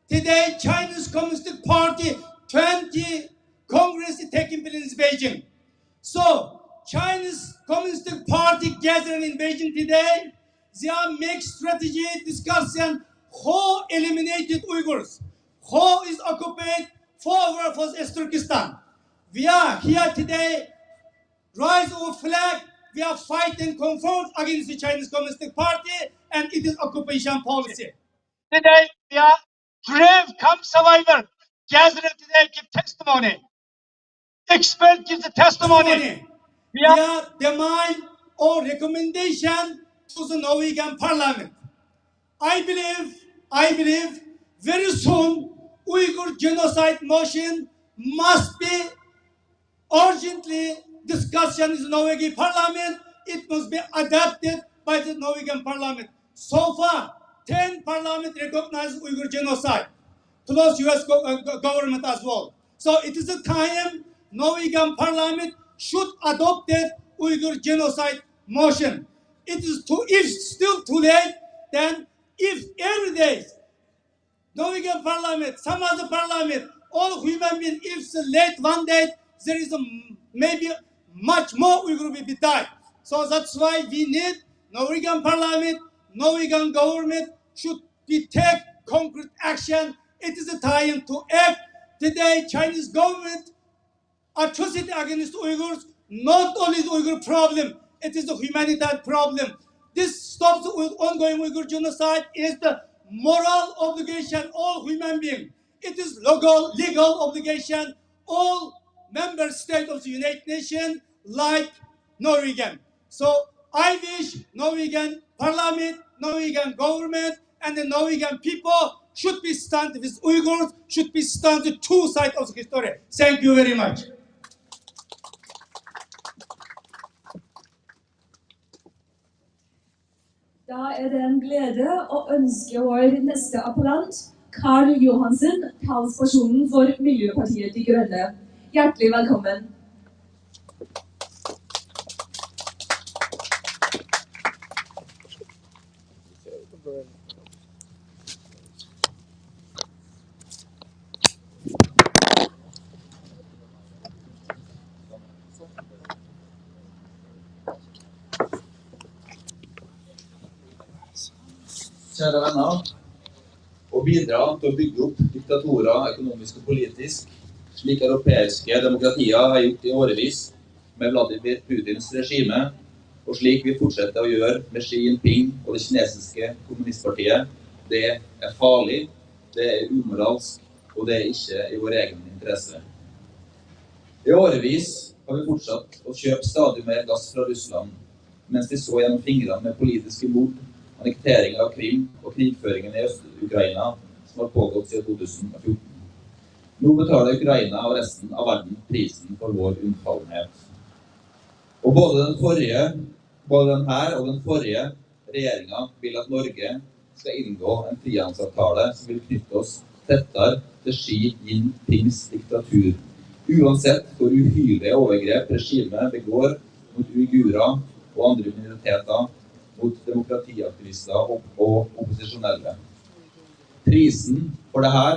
today Chinese Communist Party twenty Congress is taking place in Beijing. So, Chinese Communist Party gathering in Beijing today, they are make strategy discussion who eliminated Uyghurs, who is occupied forever for East Turkestan. We are here today, raise our flag, we are fighting confront against the Chinese Communist Party and its occupation policy. Today, we are brave come survivor gathering today give testimony. Expert gives the testimony. We are demand or recommendation to the Norwegian Parliament. I believe, I believe very soon Uyghur genocide motion must be urgently discussion in the Norwegian Parliament. It must be adopted by the Norwegian Parliament. So far, ten parliament recognized Uyghur genocide, plus U S go- uh, go- government as well. So it is a time Norwegian Parliament should adopt that Uyghur genocide motion. It is too, if still too late, then if every day Norwegian Parliament, some other parliament, all human being, if it's late one day, there is a m- maybe much more Uyghur will be died. So that's why we need Norwegian Parliament, Norwegian government should be take concrete action. It is a time to act. Today, Chinese government atrocity against Uyghurs not only the Uyghur problem, it is a humanitarian problem. This stops the ongoing Uyghur genocide is the moral obligation all human being. It is legal, legal obligation all member state of the United Nations like Norwegian. So I wish Norwegian Parliament, Norwegian government, and the Norwegian people should be stand with Uyghurs, should be stand the two sides of the history. Thank you very much. Da er det en glede å ønske vår neste appellant, Karl Johansen, talspersonen for Miljøpartiet De Grønne, hjertelig velkommen. Kjære venner. Å bidra til å bygge opp diktatorer økonomisk og politisk, slik europeiske demokratier har gjort i årevis med Vladimir Putins regime, og slik vi fortsetter å gjøre med Xi Jinping og det kinesiske kommunistpartiet, det er farlig, det er umoralsk, og det er ikke i vår egen interesse. I årevis har vi fortsatt å kjøpe stadig mer gass fra Russland, mens de så gjennom fingrene med politiske mord, annektering av Krim og krigføringen i Øst-Ukraina, som har pågått siden to tusen og fjorten. Nå betaler Ukraina og resten av verden prisen for vår unnfallenhet. Og både den forrige, både den her og den forrige regjeringa vil at Norge skal inngå en frihandelsavtale som vil knytte oss tettere til Xi Jinpings diktatur, uansett hvor uhyrlige overgrep regimet begår mot uigurer og andre minoriteter, mot demokratiaktivister og, og opposisjonelle. Prisen for det her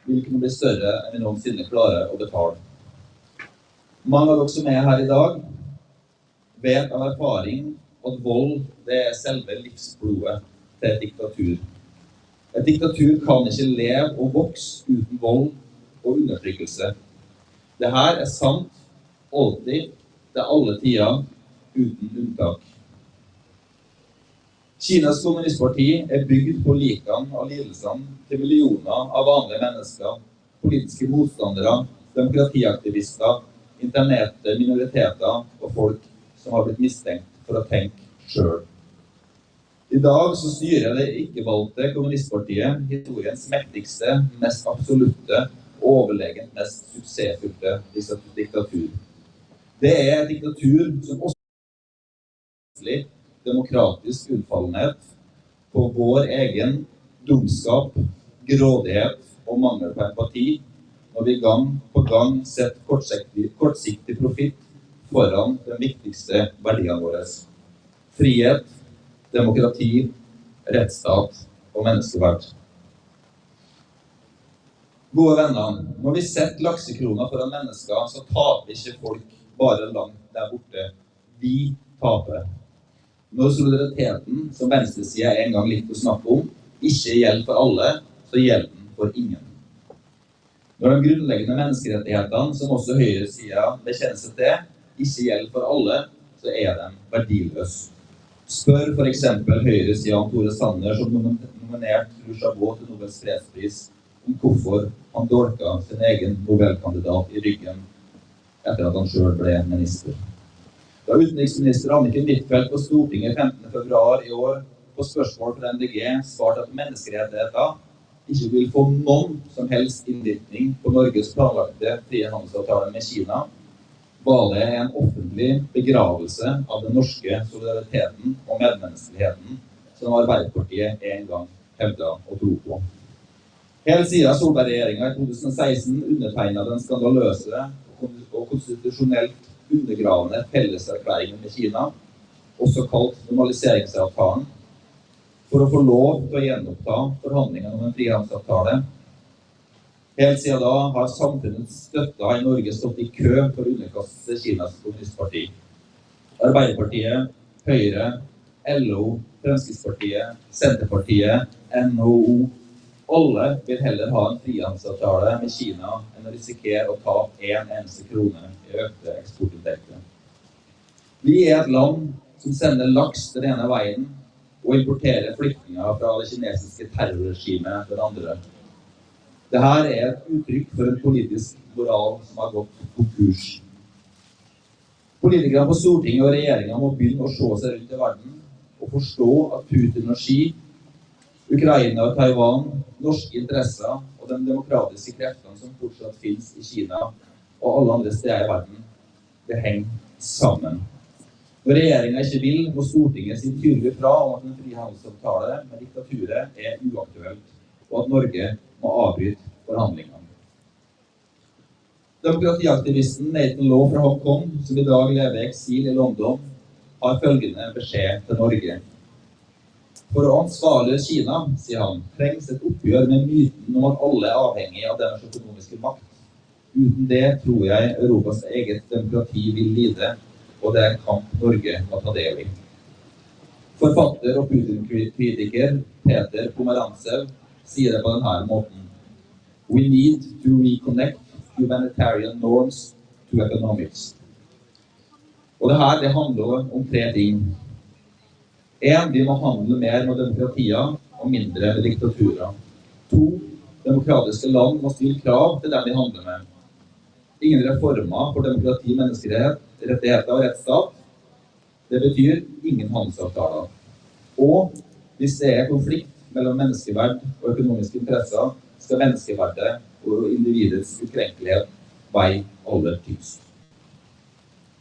vil kunne bli større enn vi noensinne klarer å betale. Mange av dere som er her i dag, vet av erfaring at vold, det er selve livsblodet til et diktatur. Et diktatur kan ikke leve og vokse uten vold og undertrykkelse. Det her er sant alltid, til alle tider, uten unntak. Kinas kommunistparti er bygd på likene av lidelsene til millioner av vanlige mennesker, politiske motstandere, demokratiaktivister, internerte minoriteter og folk som har blitt mistenkt for å tenke sjøl. I dag så styrer det ikke-valgte kommunistpartiet historiens mektigste, mest absolutte og overlegent mest suksessfylte diktatur. Det er et diktatur som også demokratisk unnfallenhet på vår egen dumskap, grådighet og mangel på empati når vi gang på gang setter kortsiktig, kortsiktig profitt foran den viktigste verdien vår: frihet, demokrati, rettsstat og menneskeverd. Gode venner, når vi setter laksekroner foran mennesker, så taper ikke folk bare langt der borte. Vi taper. Når solidariteten, som venstresida en gang likte å snakke om, ikke gjelder for alle, så gjelder den for ingen. Når de grunnleggende menneskerettighetene, som også høyresida bekjenner seg til, ikke gjelder for alle, så er de verdiløse. Spør for eksempel Høyres Jan Tore Sanner, som nominerte Louis Chabot til Nobels fredspris, om hvorfor han dolka sin egen Nobelkandidat i ryggen etter at han sjøl ble minister. Da utenriksminister Anniken Huitfeldt på Stortinget femtende februar i år på spørsmål fra M D G svarte at menneskerettigheter ikke vil få noen som helst innvirkning på Norges planlagte frihandelsavtale med Kina, var det en offentlig begravelse av den norske solidariteten og medmenneskeligheten som Arbeiderpartiet en gang hevda å tro på. Helt siden Solberg-regjeringa i to tusen og seksten undertegna den skandaløse og kon-, og konstitusjonelt undergravende felleserklæringen med Kina, også kalt normaliseringsavtalen, for å få lov til å gjenoppta forhandlingene om en frihandelsavtale. Helt siden da har samfunnets støtter i Norge stått i kø for å underkaste seg Kinas kommunistparti. Arbeiderpartiet, Høyre, L O, Fremskrittspartiet, Senterpartiet, N H O, alle vil heller ha en frihandelsavtale med Kina enn å risikere å tape en eneste krone i økte eksportinntekter. Vi er et land som sender laks den ene veien og importerer flyktninger fra det kinesiske terrorregimet den andre. Dette er et uttrykk for en politisk moral som har gått konkurs. Politikere på Stortinget og regjeringa må begynne å se seg rundt i verden og forstå at Putin og Xi, Ukraina og Taiwan, norske interesser og de demokratiske kreftene som fortsatt finnes i Kina og alle andre steder i verden, det henger sammen. Når regjeringa ikke vil, må Stortinget si tydelig fra om at en frihandelsavtale med diktaturet er uaktuelt, og at Norge må avbryte forhandlingene. Demokratiaktivisten Nathan Law fra Hongkong, som i dag lever i eksil i London, har følgende beskjed til Norge. For å ansvarliggjøre Kina, sier han, trengs et oppgjør med myten om at alle er avhengig av deres økonomiske makt. Uten det tror jeg Europas eget demokrati vil lide, og det er en kamp Norge må ta del i. Forfatter og Putin-kritiker Peter Pomerantsev sier det på denne måten: We need to reconnect humanitarian norms to economics. Og det her, det handler om tre ting. En, vi må handle mer med demokratier og mindre med diktaturer. To, demokratiske land må stille krav til dem vi handler med. Ingen reformer for demokrati, menneskerettigheter og rettsstat. Det betyr ingen handelsavtaler. Og hvis det er konflikt mellom menneskeverd og økonomiske interesser, skal menneskeverdet og individets ukrenkelighet veie aller tyngst.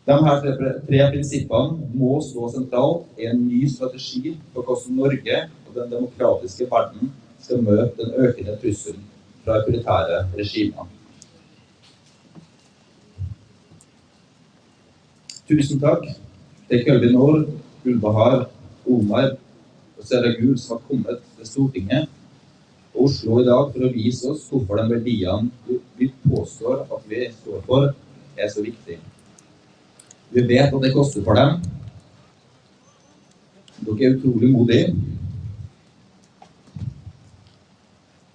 De her tre, tre prinsippene må stå sentralt i en ny strategi for hvordan Norge og den demokratiske verden skal møte den økende trusselen fra autoritære regimer. Tusen takk til Kølvi Nord, Gullbahar, Omar og Serra Gul, som har kommet til Stortinget og Oslo i dag for å vise oss hvorfor de verdiene vi påstår at vi står for, er så viktig. Vi vet at det koster for dem. Dere er utrolig modige.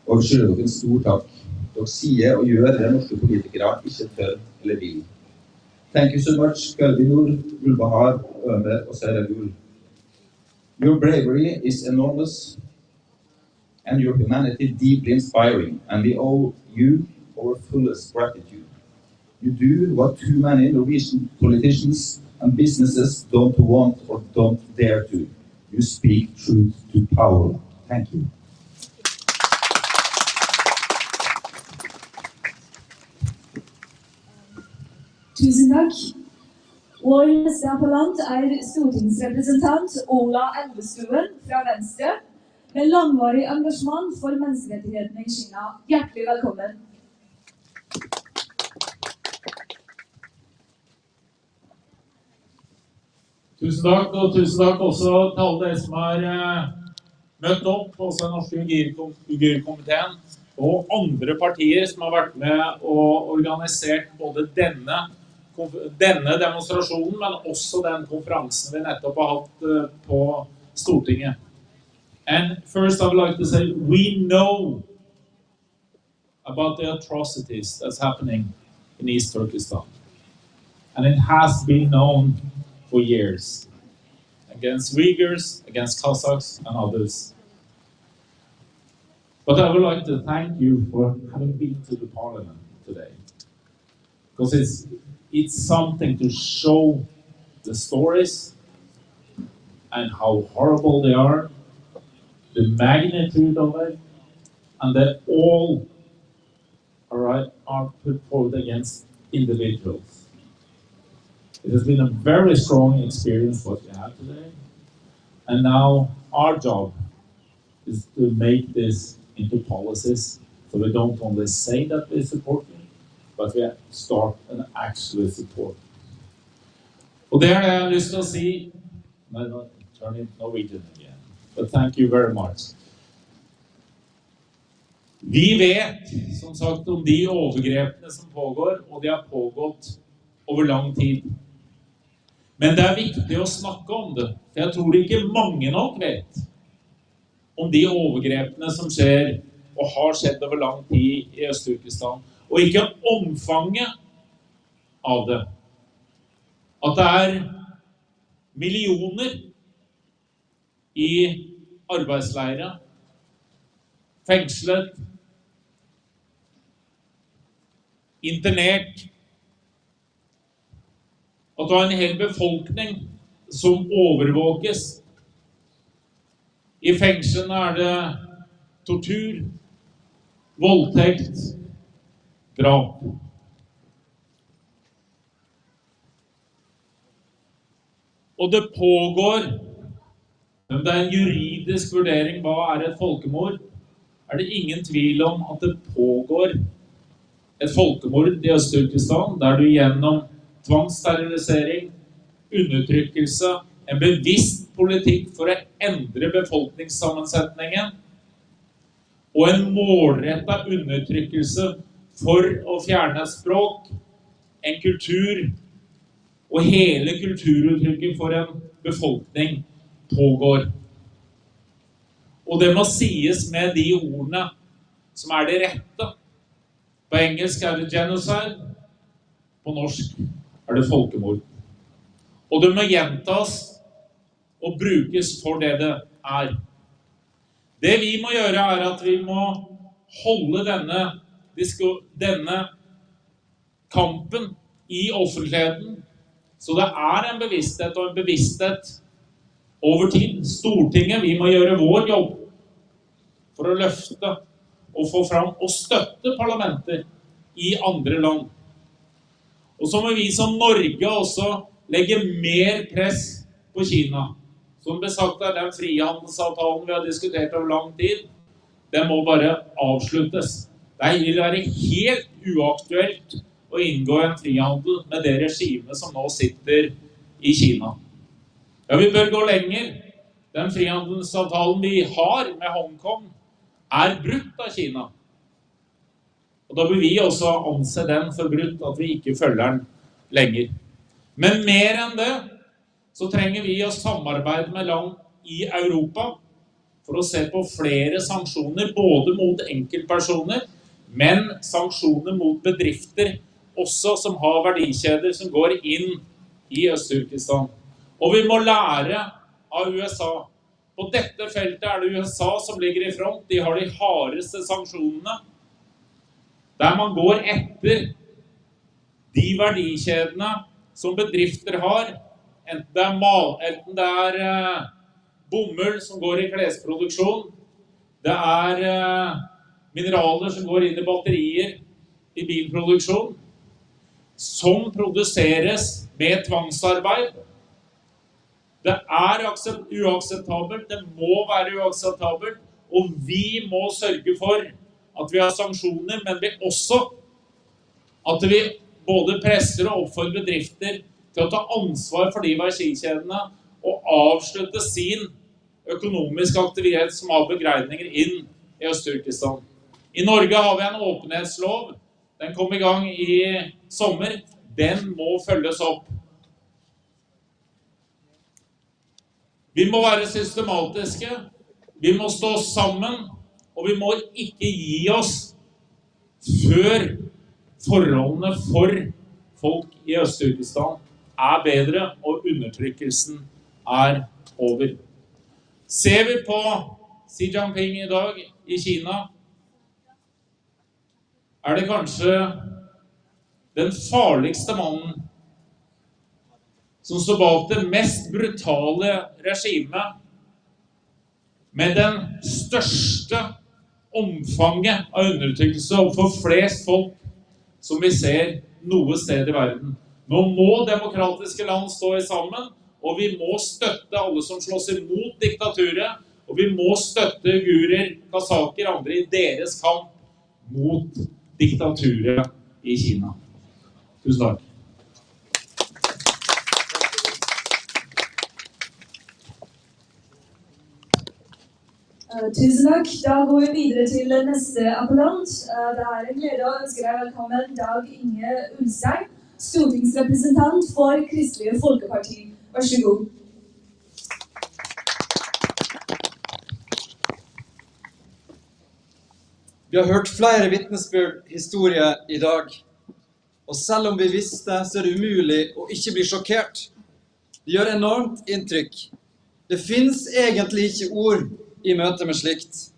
Og vi skylder dere en stor takk. Dere sier og gjør det norske politikere ikke tør eller vil. Thank you so much, Kølvi Nord, Gullbahar, Omar og Serra Gul. Your bravery is enormous and your humanity deeply inspiring, and we owe you our fullest gratitude. You do what too many Norwegian politicians and businesses don't want or don't dare to. You speak truth to power. Thank you. Tusen takk. Vår neste appellant er stortingsrepresentant Ola Elvestuen fra Venstre, med langvarig engasjement for menneskerettighetene i Kina. Hjertelig velkommen. Tusen takk, og tusen takk også til alle dere som har eh, møtt opp, også den norske uigurkomiteen og andre partier som har vært med og organisert både denne denne demonstrasjonen, men også den konferansen vi nettopp har hatt eh, på Stortinget. And first I would like to say we know about the atrocities that's happening in East Turkestan. And it has been known for years against Uyghurs, against Kazakhs and others. But I would like to thank you for having been to the parliament today. Because it's, it's something to show the stories and how horrible they are, the magnitude of it, and that all are, are put forward against individuals. It has been a very strong experience what we had today, and now our job is to make this into policies. So we don't only say that we support it, but we start and actually support. Og det er det jeg har lyst til å si. Nei, nå turn it Norwegian again. But thank you very much. Vi vet som sagt om de overgrepene som pågår, og de har pågått over lang tid. Men det er viktig å snakke om det, for jeg tror ikke mange nok vet om de overgrepene som skjer og har skjedd over lang tid i Øst-Turkestan, og ikke omfanget av det. At det er millioner i arbeidsleire, fengslet, internert. At du har en hel befolkning som overvåkes. I fengslene er det tortur, voldtekt, drap. Og det pågår, om det er en juridisk vurdering, hva er et folkemord, er det ingen tvil om at det pågår et folkemord i Øst-Turkestan, der du gjennom tvangssterilisering, undertrykkelse, en bevisst politikk for å endre befolkningssammensetningen og en målrettet undertrykkelse for å fjerne et språk, en kultur og hele kulturuttrykket for en befolkning pågår. Og det må sies med de ordene som er de rette. På engelsk er det genocide, på norsk er det folkemord. Og det må gjentas og brukes for det det er. Det vi må gjøre, er at vi må holde denne, denne kampen i offentligheten. Så det er en bevissthet og en bevissthet over tid. Stortinget, vi må gjøre vår jobb for å løfte og få fram og støtte parlamenter i andre land. Og så må vi som Norge også legge mer press på Kina. Som det sagt er den frihandelsavtalen vi har diskutert over lang tid, den må bare avsluttes. Det vil være helt uaktuelt å inngå en frihandel med det regimet som nå sitter i Kina. Ja, vi bør gå lenger. Den frihandelsavtalen vi har med Hongkong, er brutt av Kina. Og da bør vi også anse den for brutt, at vi ikke følger den lenger. Men mer enn det så trenger vi å samarbeide med land i Europa for å se på flere sanksjoner, både mot enkeltpersoner, men sanksjoner mot bedrifter også som har verdikjeder som går inn i Øst-Turkestan. Og vi må lære av U S A. På dette feltet er det U S A som ligger i front. De har de hardeste sanksjonene. Der man går etter de verdikjedene som bedrifter har. Enten det er, mal, enten det er eh, bomull som går i klesproduksjon, det er eh, mineraler som går inn i batterier i bilproduksjon, som produseres med tvangsarbeid. Det er uakseptabelt, det må være uakseptabelt, og vi må sørge for at vi har sanksjoner, men vi også at vi både presser og oppfordrer bedrifter til å ta ansvar for de verdikjedene og avslutte sin økonomiske aktivitet som har begrensninger inn i Øst-Turkestan. I Norge har vi en åpenhetslov. Den kom i gang i sommer. Den må følges opp. Vi må være systematiske, vi må stå sammen, og vi må ikke gi oss før forholdene for folk i Øst-Turkestan er bedre og undertrykkelsen er over. Ser vi på Xi Jinping i dag i Kina, er det kanskje den farligste mannen som står bak det mest brutale regimet, med den største omfanget av undertrykkelse overfor flest folk som vi ser noe sted i verden. Nå må demokratiske land stå i sammen, og vi må støtte alle som slåss imot diktaturet. Og vi må støtte uigurer, kasakker og andre i deres kamp mot diktaturet i Kina. Tusen takk. Eh, Tusen takk. Da går vi videre til neste appellant. Eh, Det er en glede å ønske deg velkommen, Dag Inge Ulstein, stortingsrepresentant for Kristelig Folkeparti. Vær så god. Vi har hørt flere vitnesbyrd, historier, i dag. Og selv om vi visste, så er det umulig å ikke bli sjokkert. Det gjør enormt inntrykk. Det fins egentlig ikke ord i møte med slikt.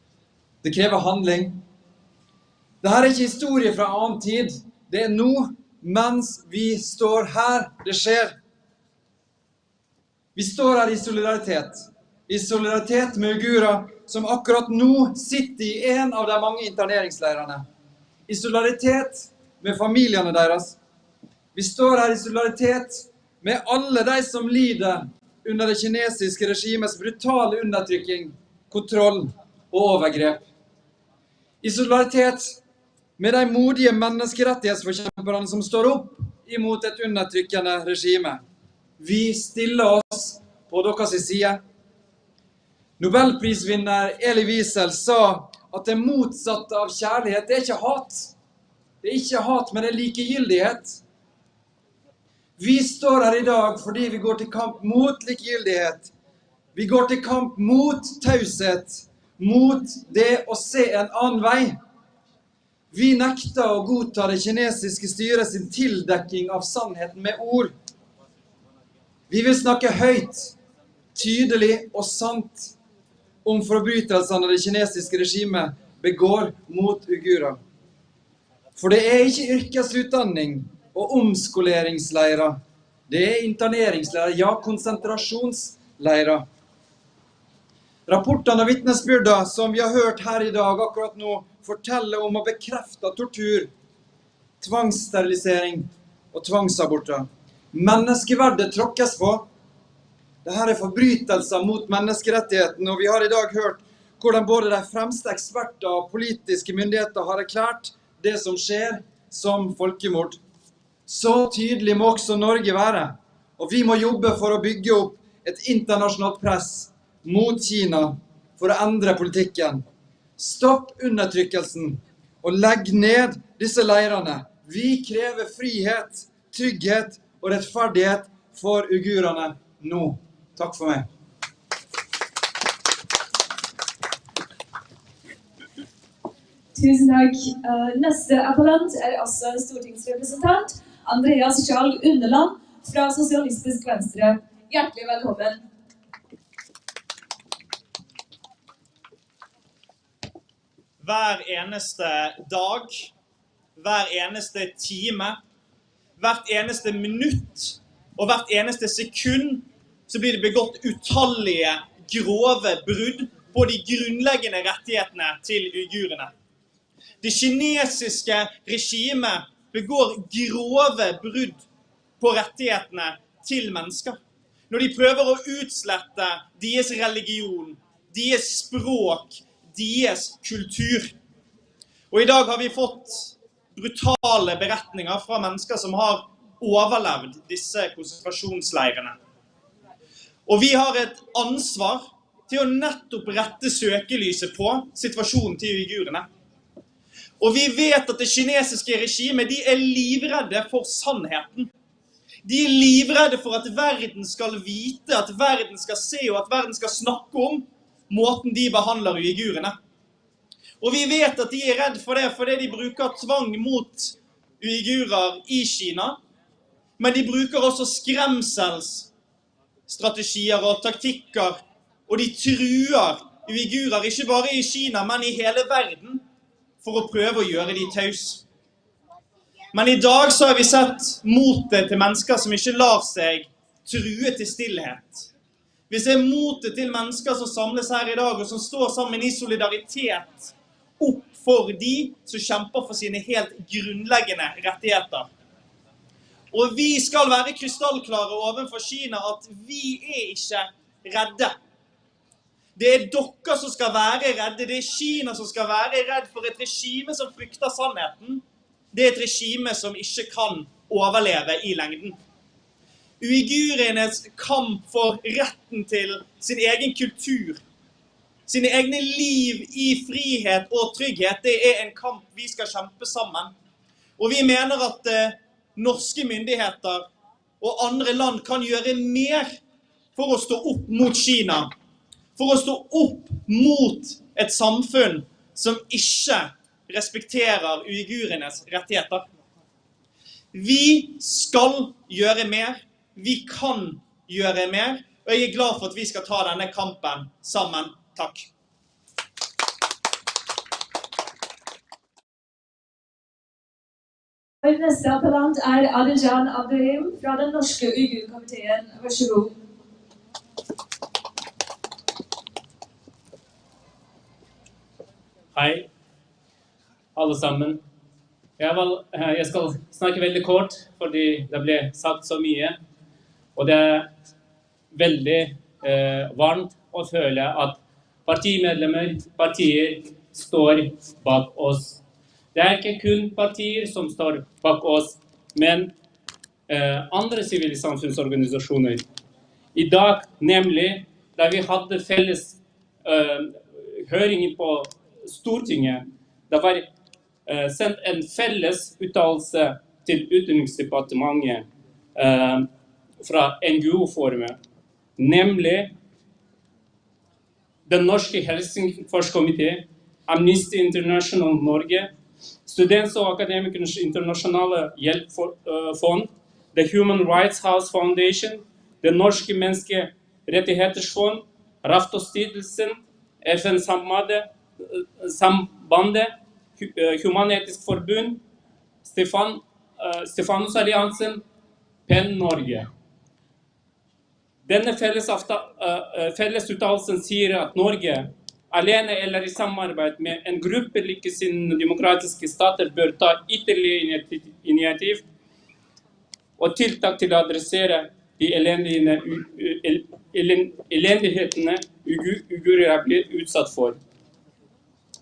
Det krever handling. Dette er ikke historie fra annen tid. Det er nå, mens vi står her, det skjer. Vi står her i solidaritet. I solidaritet med uigurer som akkurat nå sitter i en av de mange interneringsleirene. I solidaritet med familiene deres. Vi står her i solidaritet med alle de som lider under det kinesiske regimets brutale undertrykking, kontroll og overgrep. I solidaritet med de modige menneskerettighetsforkjemperne som står opp imot et undertrykkende regime. Vi stiller oss på deres side. Nobelprisvinner Elie Wiesel sa at det motsatte av kjærlighet, det er ikke hat. Det er ikke hat, men det er likegyldighet. Vi står her i dag fordi vi går til kamp mot likegyldighet. Vi går til kamp mot taushet, mot det å se en annen vei. Vi nekter å godta det kinesiske styret sin tildekking av sannheten med ord. Vi vil snakke høyt, tydelig og sant om forbrytelsene det kinesiske regimet begår mot uigurer. For det er ikke yrkesutdanning og omskoleringsleirer. Det er interneringsleirer, ja, konsentrasjonsleirer. Rapportene og vitnesbyrdene som vi har hørt her i dag, akkurat nå, forteller om og bekrefter tortur, tvangssterilisering og tvangsaborter. Menneskeverdet tråkkes på. Dette er forbrytelser mot menneskerettighetene, og vi har i dag hørt hvordan både de fremste eksperter og politiske myndigheter har erklært det som skjer, som folkemord. Så tydelig må også Norge være, og vi må jobbe for å bygge opp et internasjonalt press mot Kina for å endre politikken. Stopp undertrykkelsen og legg ned disse leirene. Vi krever frihet, trygghet og rettferdighet for uigurene nå. Takk for meg. Tusen takk. Eh, Neste appellant er også stortingsrepresentant Andreas Skjalg Unneland fra Sosialistisk Venstre. Hjertelig velkommen. Hver eneste dag, hver eneste time, hvert eneste minutt og hvert eneste sekund så blir det begått utallige grove brudd på de grunnleggende rettighetene til uigurene. Det kinesiske regimet begår grove brudd på rettighetene til mennesker når de prøver å utslette deres religion, deres språk, deres kultur. Og i dag har vi fått brutale beretninger fra mennesker som har overlevd disse konsentrasjonsleirene. Og vi har et ansvar til å nettopp rette søkelyset på situasjonen til uigurene. Og vi vet at det kinesiske regimet, de er livredde for sannheten. De er livredde for at verden skal vite, at verden skal se, og at verden skal snakke om måten de behandler uigurene. Og vi vet at de er redd for det, fordi de bruker tvang mot uigurer i Kina. Men de bruker også skremselsstrategier og taktikker, og de truer uigurer, ikke bare i Kina, men i hele verden, for å prøve å gjøre de taus. Men i dag så har vi sett motet til mennesker som ikke lar seg true til stillhet. Vi ser motet til mennesker som samles her i dag, og som står sammen i solidaritet opp for de som kjemper for sine helt grunnleggende rettigheter. Og vi skal være krystallklare overfor Kina at vi er ikke redde. Det er dere som skal være redde. Det er Kina som skal være redd for et regime som frykter sannheten. Det er et regime som ikke kan overleve i lengden. Uigurenes kamp for retten til sin egen kultur, sine egne liv i frihet og trygghet, det er en kamp vi skal kjempe sammen. Og vi mener at eh, norske myndigheter og andre land kan gjøre mer for å stå opp mot Kina, for å stå opp mot et samfunn som ikke respekterer uigurenes rettigheter. Vi skal gjøre mer. Vi kan gjøre mer. Og jeg er glad for at vi skal ta denne kampen sammen. Takk. Vår neste appellant er Adiljan Abdurahim fra den norske uigurkomiteen. Vær så god. Hei, alle sammen. Jeg, vel, eh, jeg skal snakke veldig kort, fordi det ble sagt så mye. Og det er veldig eh, varmt å føle at partimedlemmer, partier, står bak oss. Det er ikke kun partier som står bak oss, men eh, andre sivilsamfunnsorganisasjoner. I dag, nemlig, da vi hadde felles eh, høring på Stortinget, det var eh, sendt en felles uttalelse til Utenriksdepartementet eh, fra N G O-forumet, nemlig Den norske Helsingforskomité, Amnesty International Norge, Student- og akademikers internasjonale hjelpefond, The Human Rights House Foundation, Det norske menneskerettigheters fond, Raftostiftelsen, F N-sambandet, Human-Etisk Forbund, Stefanusalliansen, Pen Norge. Denne fellesuttalelsen sier at Norge, alene eller i samarbeid med en gruppe likesinnede demokratiske stater, bør ta ytterligere initiativ og tiltak til å adressere de elendighetene uigurer er blitt utsatt for.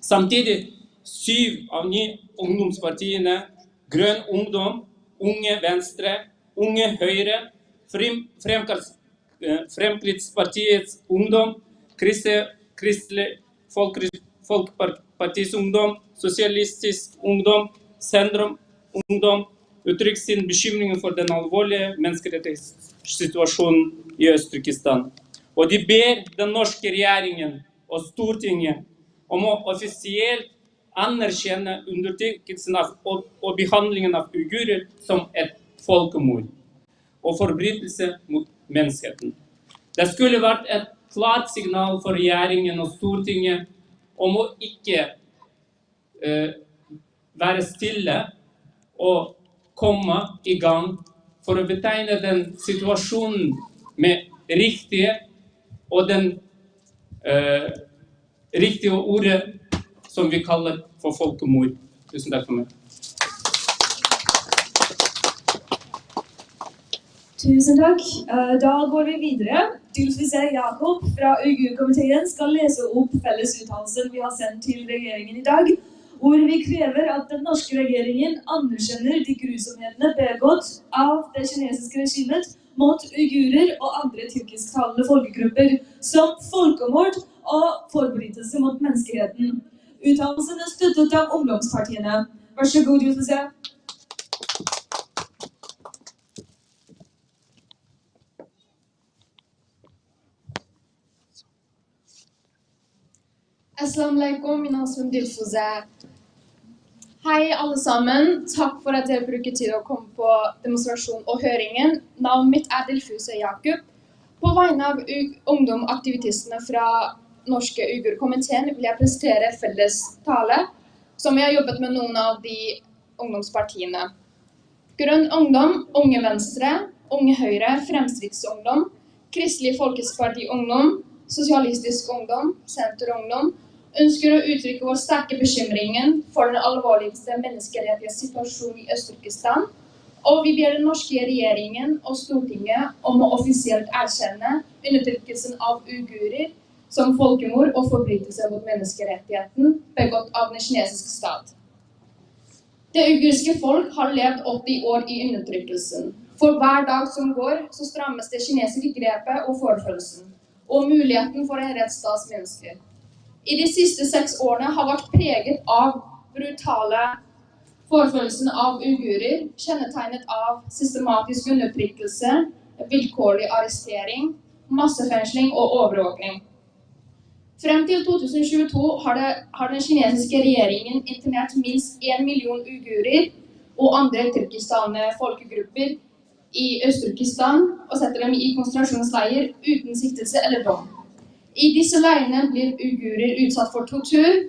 Samtidig, syv av ni ungdomspartiene, Grønn ungdom, Unge Venstre, Unge Høyre, Fremskrittspartiets Ungdom, Kristelig Folkepartis Ungdom, Sosialistisk Ungdom, Sentrum Ungdom uttrykker sin bekymring for den alvorlige menneskerettighetssituasjonen i Øst-Turkestan. Og de ber den norske regjeringen og Stortinget om å offisielt anerkjenne undertrykkelsen av og behandlingen av uigurer som et folkemord og forbrytelse mot menneskeheten. Det skulle vært et klart signal for regjeringen og Stortinget om å ikke eh, være stille og komme i gang for å betegne den situasjonen med riktige og den eh, riktige ordet som vi kaller for folkemord. Tusen takk for meg. Tusen takk. Eh, Da går vi videre. Dilfize Jakob fra uigur-komiteen skal lese opp felles uttalelsen vi har sendt til regjeringen i dag, hvor vi krever at den norske regjeringen anerkjenner de grusomhetene begått av det kinesiske regimet mot uigurer og andre tyrkisktalende folkegrupper som folkemord og forbrytelse mot menneskeheten. Uttalen sendes til Ungdomspartiene. Vær så god, Josef. Assalamu alaikum, min ismi Dilfuze. Hei, alle sammen. Takk for at dere bruker tid å komme på demonstrasjon og høringen. Navnet mitt er Dilfuze Jakob. På vegne av u- ungdomaktivistene fra Norske Uighurkomiteen vil jeg presentere felles tale, som vi har jobbet med noen av de ungdomspartiene. Grønn Ungdom, Unge Venstre, Unge Høyre, Fremskrittsungdom, Kristelig Folkeparti Ungdom, Sosialistisk Ungdom, Senter Ungdom ønsker å uttrykke vår sterke bekymringen for den alvorligste menneskerettighetssituasjonen i Øst-Turkestan, og vi ber den norske regjeringen og Stortinget om å offisielt erkjenne undertrykkelsen av uigurer som folkemord og forbrytelser mot menneskerettigheten begått av den kinesiske stat. Det uigurske folk har levd åtti år i undertrykkelsen. For hver dag som går, så strammes det kinesiske grepet og forfølgelsen, og muligheten for en rettsstat minsker. I de siste seks årene har vært preget av brutale forfølgelsen av uigurer, kjennetegnet av systematisk undertrykkelse, vilkårlig arrestering, massefengsling og overvåkning. Frem til to tusen tjueto har, det, har den kinesiske regjeringen internert minst en million uigurer og andre tyrkisktalende folkegrupper i Øst-Turkestan og setter dem i konsentrasjonsleirer uten siktelse eller dom. I disse leirene blir uigurer utsatt for tortur,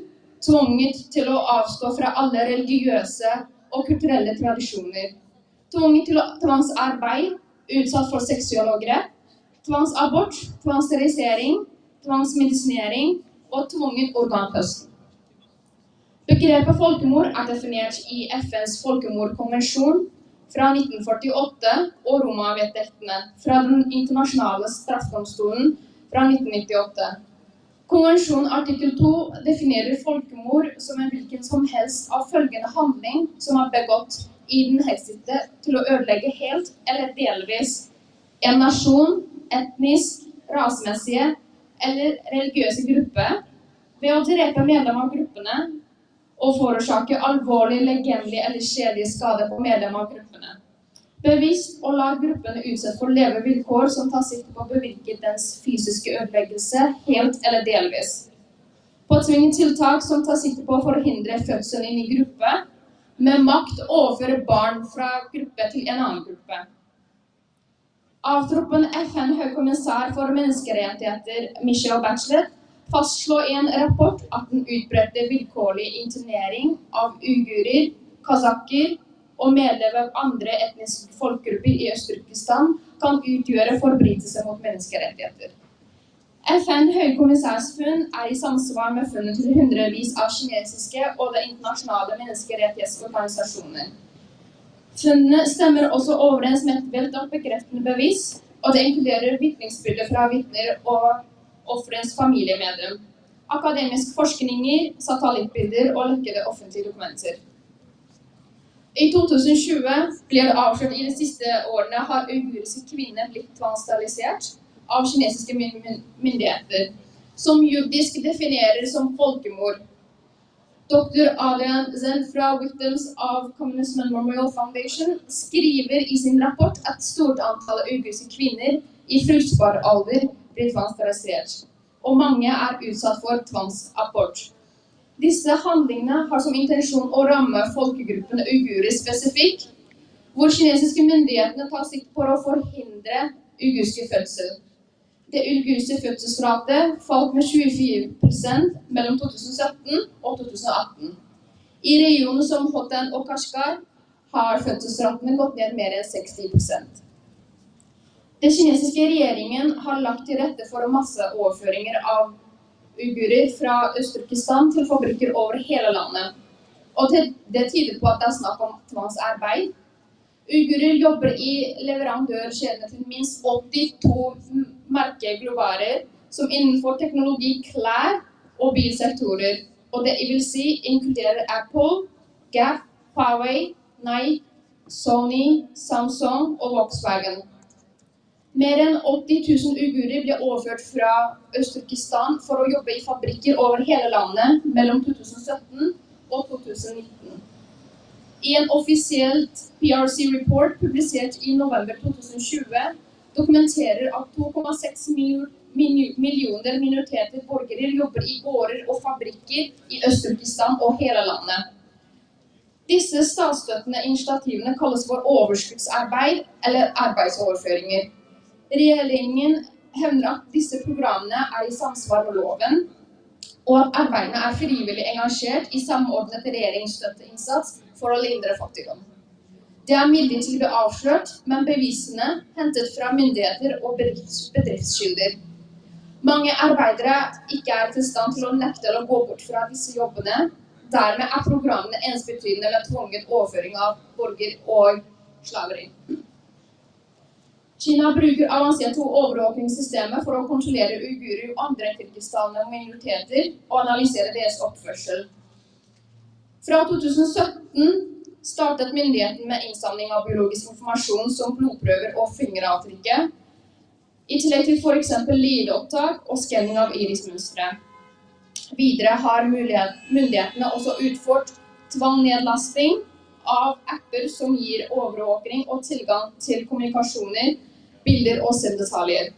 tvunget til å avstå fra alle religiøse og kulturelle tradisjoner, tvunget til å tvangsarbeid, utsatt for seksuelle overgrep, tvangsabort, tvangssterilisering, tvangsmedisinering og tvungen organfødsel. Begrepet folkemord er definert i F N's folkemordkonvensjon fra nitten førtiåtte og Roma-vedtektene fra Den internasjonale straffedomstolen fra nitten nittiåtte. Konvensjonen artikkel to definerer folkemord som en hvilken som helst av følgende handling som er begått i den hensikt til å ødelegge helt eller delvis en nasjon, etnisk, rasemessige eller religiøse gruppe ved å drepe medlem av gruppene og forårsake alvorlig legemlig eller sjelelig skade på medlem av gruppene. Bevisst å la gruppene utsatt for levevilkår som tar sikte på å bevirke dens fysiske ødeleggelse helt eller delvis. Påtvinge tiltak som tar sikte på å forhindre fødselen i gruppe, med makt overføre barn fra gruppe til en annen gruppe. Avtroppende F N høykommissær for menneskerettigheter Michelle Bachelet fastslår i en rapport at den utbredte vilkårlige internering av uigurer, kasakker og medlemmer av andre etniske folkegrupper i Øst-Turkestan kan utgjøre forbrytelser mot menneskerettigheter. F N høykommissærs funn er i samsvar med funnet til hundrevis av kinesiske og det internasjonale menneskerettighetsorganisasjoner. Funnene stemmer også overens med et velt av bekreftende bevis, og det inkluderer vitningsbyrder fra vitner og offerens familiemedlem, akademiske forskninger, satellittbilder og lekkede offentlige dokumenter. I to tusen tjue ble det avslørt at i de siste årene har uiguriske kvinner blitt tvangssterilisert av kinesiske myndigheter, som juridisk definerer som folkemord. Doktor Adrian Zen fra Victims of Communism Memorial Foundation skriver i sin rapport at stort antall uiguriske kvinner i fruktbar alder blir tvangssterilisert, og mange er utsatt for tvangsabort. Disse handlingene har som intensjon å ramme folkegruppen uigurer spesifikk, hvor kinesiske myndighetene tar sikte på å forhindre uigurske fødsel. Det uigurske fødselsratet falt med tjuefire prosent mellom to tusen sytten og to tusen atten. I regioner som Hotan og Kashgar har fødselsraten gått ned mer enn seksti prosent. Den kinesiske regjeringen har lagt til rette for masseoverføringer av uigurer fra Øst-Turkestan til fabrikker over hele landet, og det tyder på at det er snakk om tvangsarbeid. Uigurer jobber i leverandørkjedene til minst åttito merkevarer, som innenfor teknologi, klær og bilsektorer, og det vil si inkluderer Apple, Gap, Huawei, Nike, Sony, Samsung og Volkswagen. Mer enn åtti tusen uigurer ble overført fra Øst-Turkestan for å jobbe i fabrikker over hele landet mellom to tusen sytten og to tusen nitten. I en offisielt P R C-report publisert i november to tusen tjue dokumenterer at to komma seks millioner minoriteter borgere jobber i gårder og fabrikker i Øst-Turkestan og hele landet. Disse statsstøttende initiativene kalles for overskuddsarbeid eller arbeidsoverføringer. Regjeringen hevder at disse programmene er i samsvar med loven, og at arbeidene er frivillig engasjert i samordnet regjeringsstøtteinnsats for å lindre fattigdom. De er midlertidig avslørt, men bevisene hentet fra myndigheter og bedriftskilder. Mange arbeidere ikke er i stand til å nekte å gå bort fra disse jobbene. Dermed er programmene ensbetydende med tvunget overføring av borger og slaveri. Kina bruker avanserte overvåkningssystemer for å kontrollere uigurer og andre tyrkisktalende minoriteter og analysere deres oppførsel. Fra to tusen sytten startet myndighetene med innsamling av biologisk informasjon som blodprøver og fingeravtrykket, i tillegg til for eksempel lydopptak og skanning av irismønstre. Videre har myndighetene også utført tvangnedlasting av apper som gir overvåkning og tilgang til kommunikasjoner, bilder og SIM-detaljer.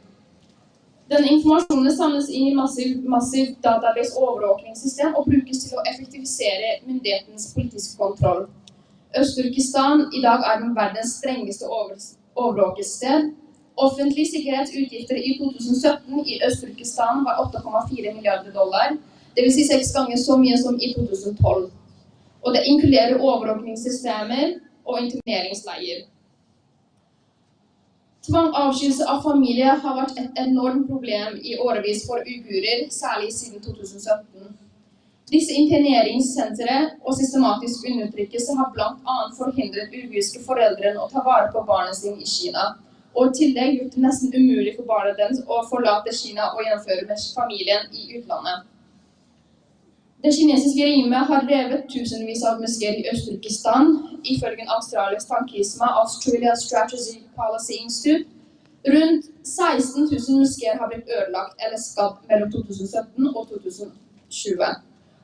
Denne informasjonen samles inn i massiv, massiv database-overvåkningssystem og brukes til å effektivisere myndighetens politiske kontroll. Øst-Turkestan i dag er den verdens strengeste overvåkingssted. Offentlige sikkerhetsutgifter i to tusen sytten i Øst-Turkestan var åtte komma fire milliarder dollar, dvs. Si seks ganger så mye som i to tusen tolv. Og det inkluderer overvåkningssystemer og interneringsleirer. Tvangsavskillelse av familie har vært et enormt problem i årevis for uigurer, særlig siden to tusen sytten. Disse interneringssentre og systematisk undertrykkelse har blant annet forhindret uigurske foreldre å ta vare på barna sine i Kina, og i tillegg gjort det nesten umulig for barna deres å forlate Kina og gjenføre med familien i utlandet. Det kinesiske regimet har revet tusenvis av moskeer i Øst-Turkestan, ifølge en australsk tankesmie, Australia Strategic Policy Institute. Rundt seksten tusen moskeer har blitt ødelagt eller skadd mellom to tusen sytten og to tusen tjue.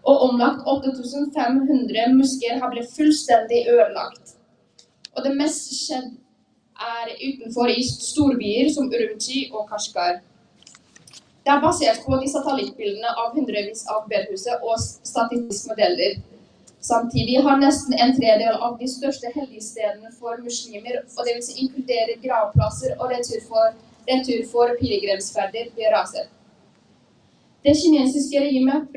Og omlagt åtte tusen fem hundre moskeer har blitt fullstendig ødelagt. Og det mest skjedde er utenfor i storbyer som Urumqi og Kashgar. Det er basert på de satellittbildene av hundrevis av bedehuser og statistiske modeller. Samtidig har nesten en tredel av de største helligstedene for muslimer, og det vil si inkluderer gravplasser og retur for, retur for pilegrimsferder, blitt raset. Det kinesiske regimets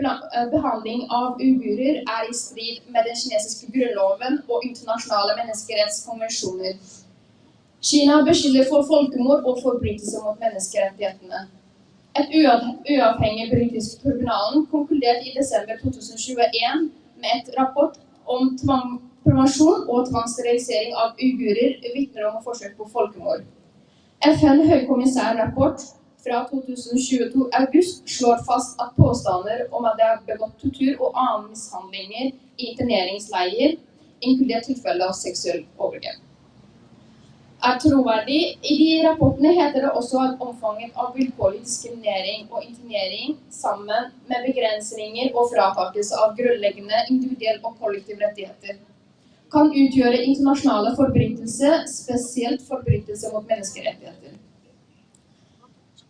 behandling av uigurer er i strid med den kinesiske grunnloven og internasjonale menneskerettskonvensjoner. Kina beskylder for folkemord og forbrytelser mot menneskerettighetene. Et uavhengig britisk tribunalen konkluderte i desember to tusen tjueen med et rapport om tvang, prevensjon og tvangssterilisering av uigurer vitner om et forsøk på folkemord. F N høykommissær rapport fra to tusen tjueto august slår fast at påstander om at det er begått tortur og annen mishandlinger i interneringsleirer, inkludert tilfeller av seksuelle overgrep, er troverdig. I de rapportene heter det også at omfanget av vilkårlig diskriminering og internering sammen med begrensninger og fratakelse av grunnleggende individuelle og kollektive rettigheter kan utgjøre internasjonale forbrytelser, spesielt forbrytelser mot menneskerettigheter.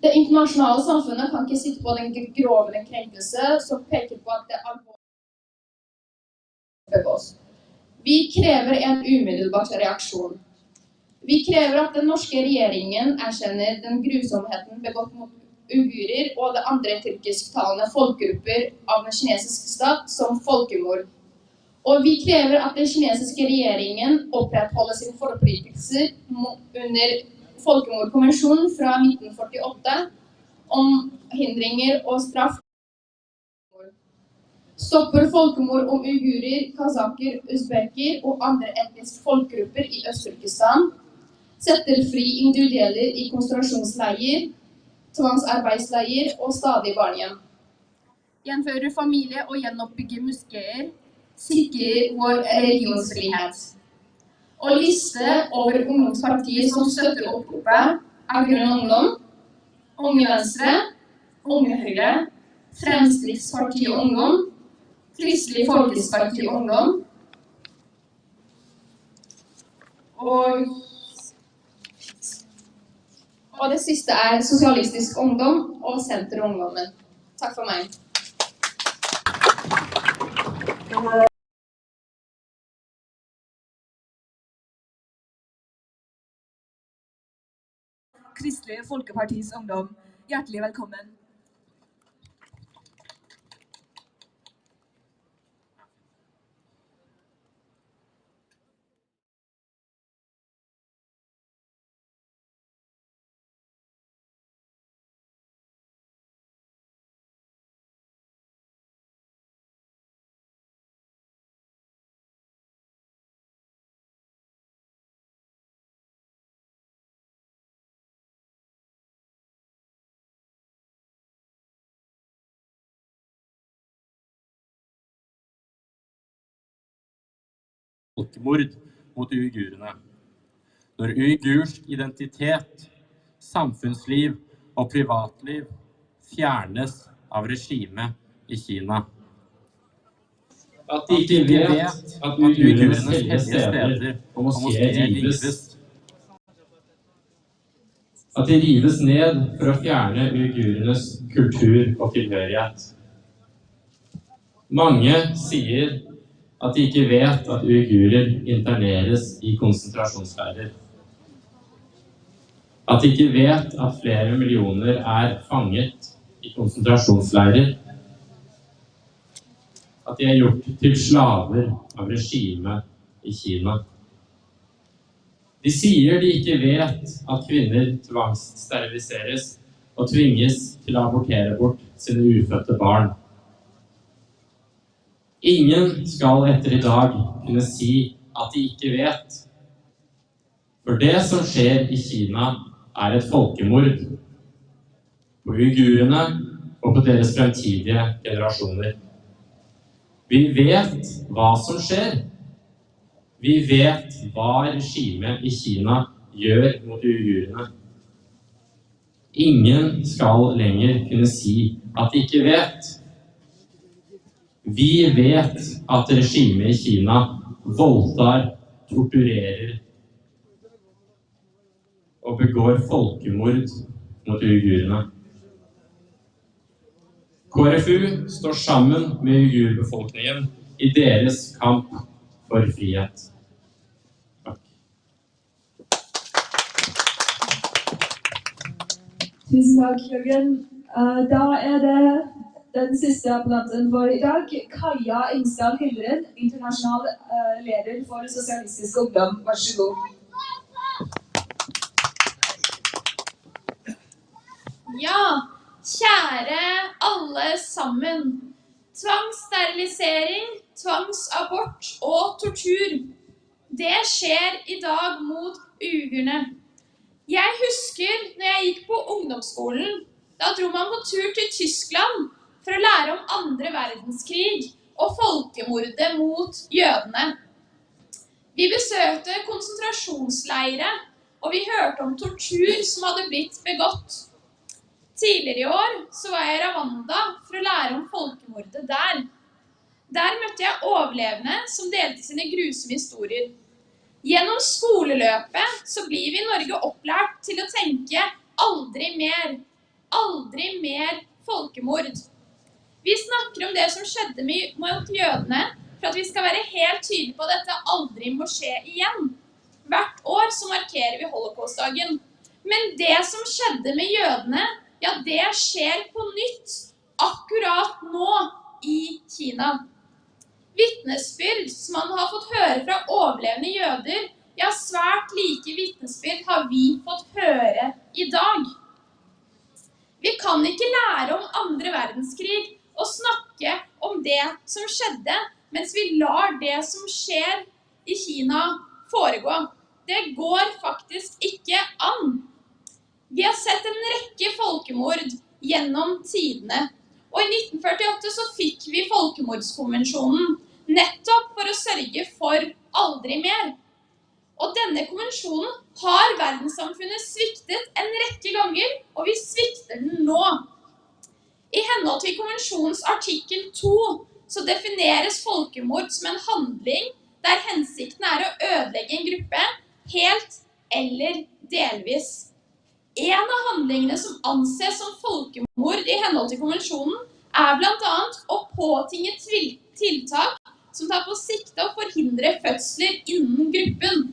Det internasjonale samfunnet kan ikke sitte på den grovende krenkelse som peker på at det alvorlige begås. Vi krever en umiddelbar reaksjon. Vi krever at den norske regjeringen erkjenner den grusomheten begått mot uigurer og det andre tyrkisktalende folkegrupper av den kinesiske stat som folkemord. Og vi krever at den kinesiske regjeringen opprettholder sine forpliktelser under Folkemordkonvensjonen fra nitten førtiåtte om hindringer og straff, stopper folkemord om uigurer, kasakker, usbekker og andre etniske folkegrupper i Øst-Turkestan, setter fri individuelle i konsentrasjonsleier, tvangsarbeidsleier og stadig barnehjem. Gjenføre familie og gjenoppbygge moskeer, sikre vår religionsfrihet. Og liste over ungdomspartier som støtter oppropet, Av Grønn Ungdom, Unge Venstre, Unge Høyre, Fremskrittspartiet Ungdom, Kristelig Folkeparti Ungdom og, og det siste er Sosialistisk Ungdom og Senterungdommen. Takk for meg. Kristelig Folkepartis Ungdom, hjertelig velkommen. Folkemord mot uigurene. Når uigursk identitet, samfunnsliv og privatliv fjernes av regimet i Kina. At de ikke vet at uigurenes hellige steder og moskeer rives. At de rives ned for å fjerne uigurenes kultur og tilhørighet. Mange sier at de ikke vet at uigurer interneres i konsentrasjonsleirer. At de ikke vet at flere millioner er fanget i konsentrasjonsleirer. At de er gjort til slaver av regimet i Kina. De sier de ikke vet at kvinner tvangssteriliseres og tvinges til å abortere bort sine ufødte barn. Ingen skal etter i dag kunne si at de ikke vet. For det som skjer i Kina, er et folkemord på uigurene og på deres fremtidige generasjoner. Vi vet hva som skjer. Vi vet hva regimet i Kina gjør mot uigurene. Ingen skal lenger kunne si at de ikke vet. Vi vet at regimet i Kina voldtar, torturerer og begår folkemord mot uigurene. K R F U står sammen med uigurbefolkningen i deres kamp for frihet. Takk. Tusen takk, Jørgen. Eh, Da er det den siste appellanten for i dag, Kaja Ingstad Hildren, internasjonal eh, leder for Sosialistisk Ungdom. Vær så god. Ja, kjære alle sammen. Tvangssterilisering, tvangsabort og tortur. Det skjer i dag mot uigurene. Jeg husker når jeg gikk på ungdomsskolen. Da dro man på tur til Tyskland for å lære om andre verdenskrig og folkemordet mot jødene. Vi besøkte konsentrasjonsleire, og vi hørte om tortur som hadde blitt begått. Tidligere i år så var jeg i Rwanda for å lære om folkemordet der. Der møtte jeg overlevende som delte sine grusomme historier. Gjennom skoleløpet så blir vi i Norge opplært til å tenke aldri mer. Aldri mer folkemord. Vi snakker om det som skjedde med, mot jødene, for at vi skal være helt tydelige på dette aldri må skje igjen. Hvert år så markerer vi holocaustdagen. Men det som skjedde med jødene, ja, det skjer på nytt akkurat nå i Kina. Vitnesbyrd som man har fått høre fra overlevende jøder, ja, svært like vitnesbyrd har vi fått høre i dag. Vi kan ikke lære om andre verdenskrig og snakke om det som skjedde, mens vi lar det som skjer i Kina, foregå. Det går faktisk ikke an. Vi har sett en rekke folkemord gjennom tidene, og i nitten førtiåtte så fikk vi Folkemordskonvensjonen, nettopp for å sørge for aldri mer. Og denne konvensjonen har verdenssamfunnet sviktet en rekke ganger, og vi svikter den nå. I henhold til konvensjonens artikkel to så defineres folkemord som en handling der hensikten er å ødelegge en gruppe helt eller delvis. En av handlingene som anses som folkemord i henhold til konvensjonen, er blant annet å påtvinge tvil- tiltak som tar på sikte å forhindre fødsler innen gruppen.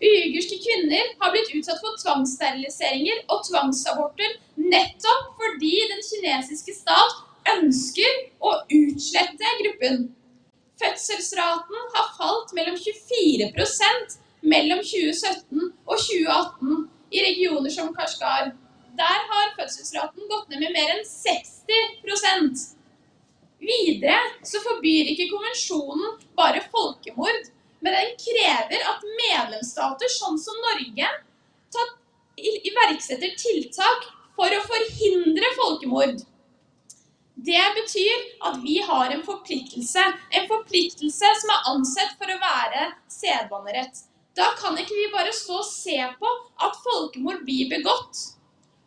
Uigurske kvinner har blitt utsatt for tvangssteriliseringer og tvangsaborter nettopp fordi den kinesiske stat ønsker å utslette gruppen. Fødselsraten har falt mellom tjuefire prosent mellom tjue sytten og tjue atten i regioner som Kashgar. Der har fødselsraten gått ned med mer enn seksti prosent. Videre så forbyr ikke konvensjonen bare folkemord, men den krever at medlemsstater, sånn som Norge, tar, iverksetter tiltak for å forhindre folkemord. Det betyr at vi har en forpliktelse, en forpliktelse som er ansett for å være sedvanerett. Da kan ikke vi bare stå og se på at folkemord blir begått.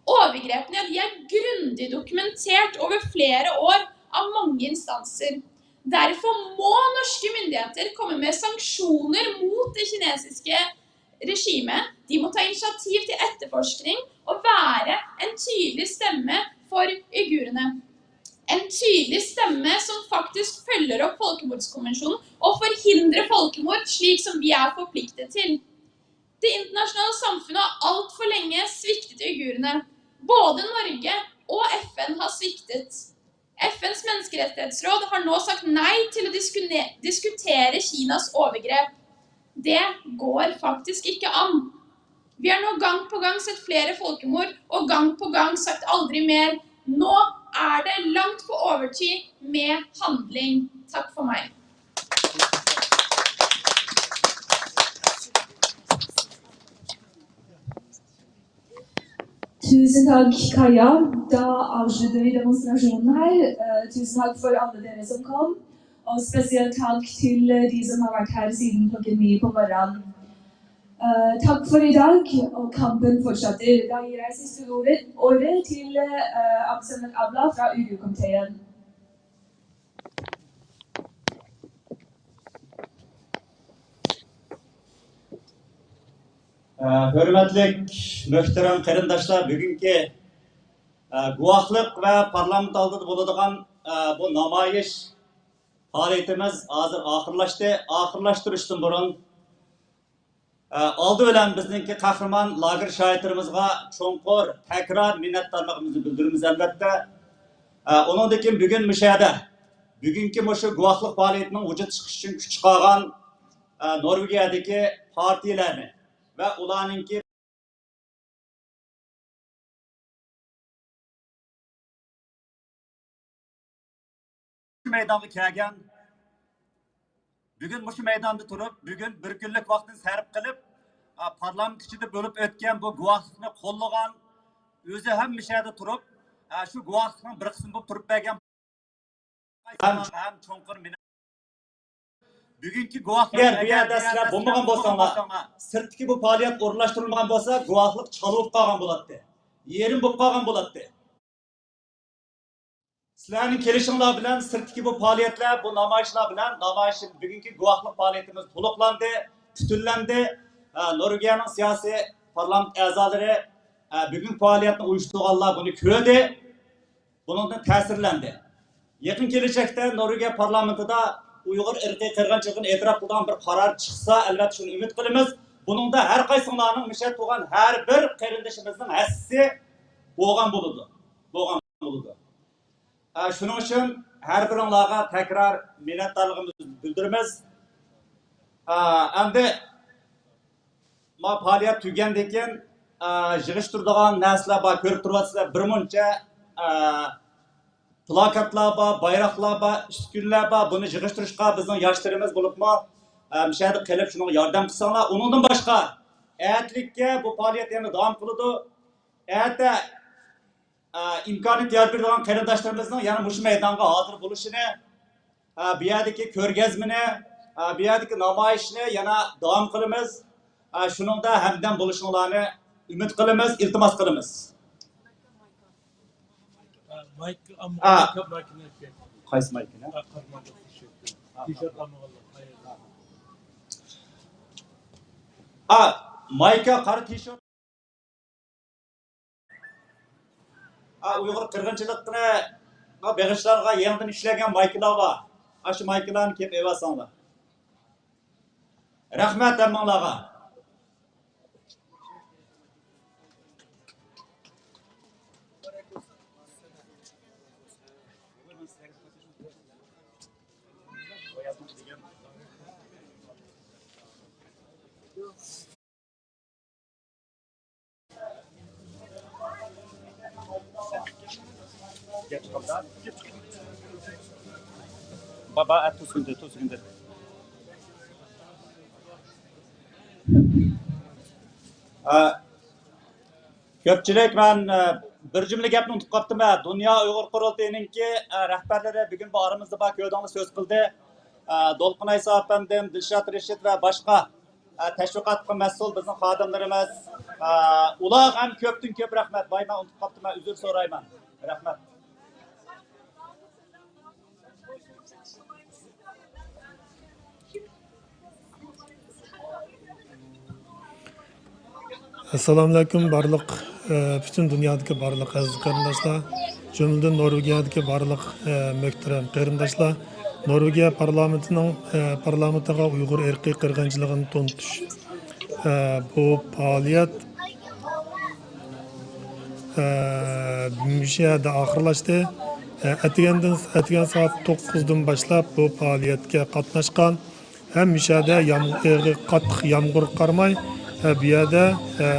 Overgrepene, ja, de er grundig dokumentert over flere år av mange instanser. Derfor må norske myndigheter komme med sanksjoner mot det kinesiske regimet. De må ta initiativ til etterforskning og være en tydelig stemme for uigurene. En tydelig stemme som faktisk følger opp folkemordskonvensjonen og forhindrer folkemord, slik som vi er forpliktet til. Det internasjonale samfunnet har altfor lenge sviktet uigurene. Både Norge og F N har sviktet. F N's menneskerettighetsråd har nå sagt nei til å diskune- diskutere Kinas overgrep. Det går faktisk ikke an. Vi har nå gang på gang sett flere folkemord og gang på gang sagt aldri mer. Nå er det langt på overtid med handling. Takk for meg. Tusen takk, Kaja. Da avslutter vi demonstrasjonen her. Eh, tusen takk for alle dere som kom. Og spesielt takk til de som har vært her siden klokken ni på morgenen. Eh, takk for i dag, og kampen fortsetter. Da gir jeg siste ordet, ordet til eh, Absamet Abla fra Uigurkomiteen. ھۆرمەتلىك مۆھتەرەم قېرىنداشلار، بۈگۈنكى گۇۋاھلىق ۋە پارلامېنت ئالدىدا بولىدىغان بۇ نامايىش پائالىيىتىمىز ھازىر ئاخىرلاشتى. ئاخىرلاشتۇرۇشتىن بۇرۇن ئالدى بىلەن بىزنىڭكى قەھرىمان لاگېر شاھىتلىرىمىزغا چوڭقۇر تەكرار مىننەتدارلىقىمىزنى بىلدۈرىمىز، ئەلۋەتتە. ئۇنىڭدىن كېيىن بۈگۈن مۇشۇ يەردە بۈگۈنكى مۇشۇ گۇۋاھلىق پائالىيىتىنىڭ ۋۇجۇدقا چىقىشى ئۈچۈن كۈچ چىقارغان نورۋېگىيەدىكى پارتىيەلەرنى ۋە ئۇلارنىڭكى مەيدانغا كەلگەن، بۈگۈن مۇشۇ مەيداندا تۇرۇپ، بۈگۈن بىر كۈنلۈك ۋاقتىنى سەرپ قىلىپ، پارلامېنت ئىچىدە بولۇپ ئۆتكەن بۇ گۇۋاھلىقنى قوللىغان، ئۆزى ھەم مۇشۇ يەردە تۇرۇپ، شۇ گۇۋاھلىقنىڭ بىر قىسمى بولۇپ تۇرۇپ بەرگەن ھەم چوڭقۇر مىننەت. بۈگۈنكى گۇۋاھلىق، ئەگەر بۇ يەردە سىلەر بولمىغان بولساڭلار، سىرتتىكى بۇ پائالىيەت ئورۇنلاشتۇرۇلمىغان بولسا، گۇۋاھلىق چالا بولۇپ قالغان بولاتتى، يېرىم بولۇپ قالغان بولاتتى. سىلەرنىڭ كېلىشىڭلار بىلەن سىرتتىكى بۇ پائالىيەتلەر، بۇ نامايىشلار بىلەن نامايىش، بۈگۈنكى گۇۋاھلىق پائالىيىتىمىز تولۇقلاندى، پۈتۈنلەندى. ھە، نورۋېگىيەنىڭ سىياسىي پارلامېنت ئەزالىرى، ھە، بۈگۈنكى پائالىيەتنى ئۇيۇشتۇرغانلار بۇنى كۆردى. بۇنىڭدىن تەسىرلەندى. يېقىن كېلەچەكتە نورۋېگىيە پارلامېنتىدا ئۇيغۇر ئىرقىي قىرغىنچىلىقىنى ئېتىراپ قىلىدىغان بىر قارار چىقسا، ئەلۋەتتە شۇنى ئۈمىد قىلىمىز. بۇنىڭدا ھەر قايسىڭلارنىڭ مۇشۇ يەردە تۇرغان ھەر بىر قېرىندىشىمىزنىڭ ھەسسىسى بولغان بولىدۇ. بولغان بولىدۇ. ئا، شۇنىڭ ئۈچۈن ھەر بىرىڭلارغا تەكرار مىننەتدارلىقىمىزنى بىلدۈرىمىز. ئا، ئەمدى ما پائالىيەت تۈگىگەندىن كېيىن، ئا، يىغىشتۇرىدىغان نەرسىلەر بار، كۆرۈپ تۇرۇۋاتىسىلەر، بىر مۇنچە، ئا، پلاكاتلار بار، بايراقلار بار، ئۈسكۈنىلەر بار. بۇنى يىغىشتۇرۇشقا بىزنىڭ ياشلىرىمىز بولۇپمۇ، ئا، مۇشۇ يەردە قېلىپ شۇنىڭغا ياردەم قىلساڭلار. ئۇنىڭدىن باشقا، ئەتىلىككە بۇ پائالىيەت يەنە داۋام قىلىدۇ. ئەتە ئىمكانىيەت يار بېرىدىغان قېرىنداشلىرىمىزنىڭ يەنە مۇشۇ مەيدانغا ھازىر بولۇشىنى، بۇ يەردىكى كۆرگەزمىنى، بۇ يەردىكى نامايىشنى يەنە داۋام قىلىمىز. ئا، شۇنىڭدا ھەمدەم بولۇشۇڭلارنى ئۈمىد قىلىمىز، ئىلتىماس قىلىمىز. مايك، ئا، مايك، مايك. قايسى مايكنى؟ ئا، مايكا، قارا تىشورت. ئا، ئۇيغۇر قىرغىنچىلىقىغا بېغىشلانغان يېڭىدىن ئىشلەنگەن مايكىلار بار. ئاشۇ مايكىلارنى كېلىپ ئېلىۋالساڭلار. رەھمەت ھەممىڭلارغا. بابا، توسۇندى، توسۇندى. ئا، كۆپچىلىك، مەن، ئە، بىر جۈملە گەپنى ئۇنتۇپ قاپتىمەن. دۇنيا ئۇيغۇر قۇرۇلتىيىنىڭكى، ئە، رەھبەرلىرى بۈگۈن بۇ ئارىمىزدا بار، كۆردۈڭلار، سۆز قىلدى. ئە، دولقۇن ئەيسا ئەپەندىم، دىلشات رېشىت ۋە باشقا، ئە، تەشۋىقاتقا مەسئۇل بىزنىڭ خادىملىرىمىز. ئە، ئۇلارغا ھەم كۆپتىن كۆپ رەھمەت. باي، مەن ئۇنتۇپ قاپتىمەن، ئۆزۈر سورايمەن. رەھمەت. ئەسسالامۇئەلەيكۇم بارلىق، ئە، پۈتۈن دۇنيادىكى بارلىق ئەزىز قېرىنداشلار، جۈملىدىن نورۋېگىيەدىكى بارلىق، ئە، مۆھتەرەم قېرىنداشلار. نورۋېگىيە پارلامېنتىنىڭ، ئە، پارلامېنتىغا ئۇيغۇر ئىرقىي قىرغىنچىلىقىنى تونۇتۇش، ئە، بۇ پائالىيەت، ئە، مۇشۇ يەردە ئاخىرلاشتى. ئە، ئەتىگەندىن، ئەتىگەن سائەت توققۇزدىن باشلاپ بۇ پائالىيەتكە قاتناشقان ھەم مۇشۇ يەردە يام-، ئېغىر قاتتىق يامغۇرغا قارىماي، ئە، بۇ يەردە، ئە،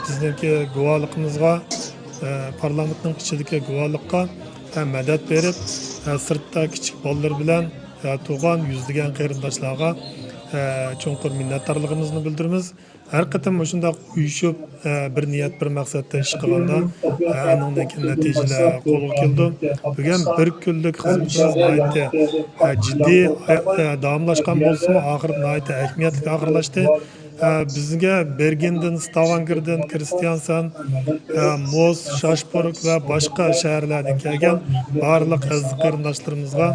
بىزنىڭكى گۇۋاھلىقىمىزغا، ئە، پارلامېنتنىڭ ئىچىدىكى گۇۋاھلىققا، ئە، مەدەت بېرىپ، ئە، سىرتتا كىچىك بالىلىرى بىلەن، ئە، تۇغان يۈزلىگەن قېرىنداشلارغا، ئە، چوڭقۇر مىننەتدارلىقىمىزنى بىلدۈرىمىز. ھەر قېتىم مۇشۇنداق ئۇيۇشۇپ، ئە، بىر نىيەت، بىر مەقسەتتە ئىش قىلغاندا، ئە، ئۇنىڭدىن كېيىن نەتىجىلەر قولغا كېلىدۇ. بۈگۈن بىر كۈنلۈك خىزمىتىمىز ناھايىتى، ئە، جىددىي، ئە، داۋاملاشقان بولسىمۇ، ئاخىرى ناھايىتى ئەھمىيەتلىك ئاخىرلاشتى. ئە، بىزگە بېرگېندىن، ستاۋانگېردىن، كرېستىيانسەن، ئە، موس، شاشبۇرگ ۋە باشقا شەھەرلەردىن كەلگەن بارلىق ئەزىز قېرىنداشلىرىمىزغا،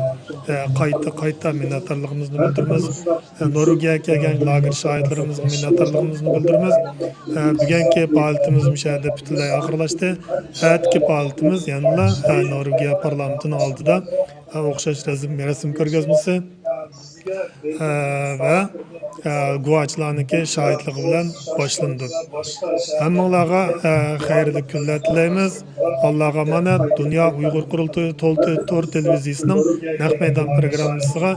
ئە، قايتا، قايتا مىننەتدارلىقىمىزنى بىلدۈرىمىز. نورۋېگىيەگە كەلگەن لاگېر شاھىتلىرىمىزغا مىننەتدارلىقىمىزنى بىلدۈرىمىز. بۈگۈنكى پائالىيىتىمىز مۇشۇ يەردە پۈتۈنلەي ئاخىرلاشتى. ئەتىكى پائالىيىتىمىز يەنىلا نورۋېگىيە پارلامېنتىنىڭ ئالدىدا ئوخشاش رەسىم، رەسىم كۆرگەزمىسى ۋە گۇۋاچىلارنىڭكى شاھىتلىقى بىلەن باشلىنىدۇ. ھەممىڭلارغا خەيرلىك كۈنلەر تىلەيمىز. ئاللاغا ئامانەت. دۇنيا ئۇيغۇر قۇرۇلتىيى تول-، تور تېلېۋىزىيىسىنىڭ نەق مەيدان پروگراممىسىغا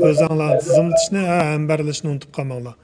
ئۆزۈڭلارنى تىزىملىتىشنى، ھەمبەرلىشىشنى ئۇنتۇپ قالماڭلار.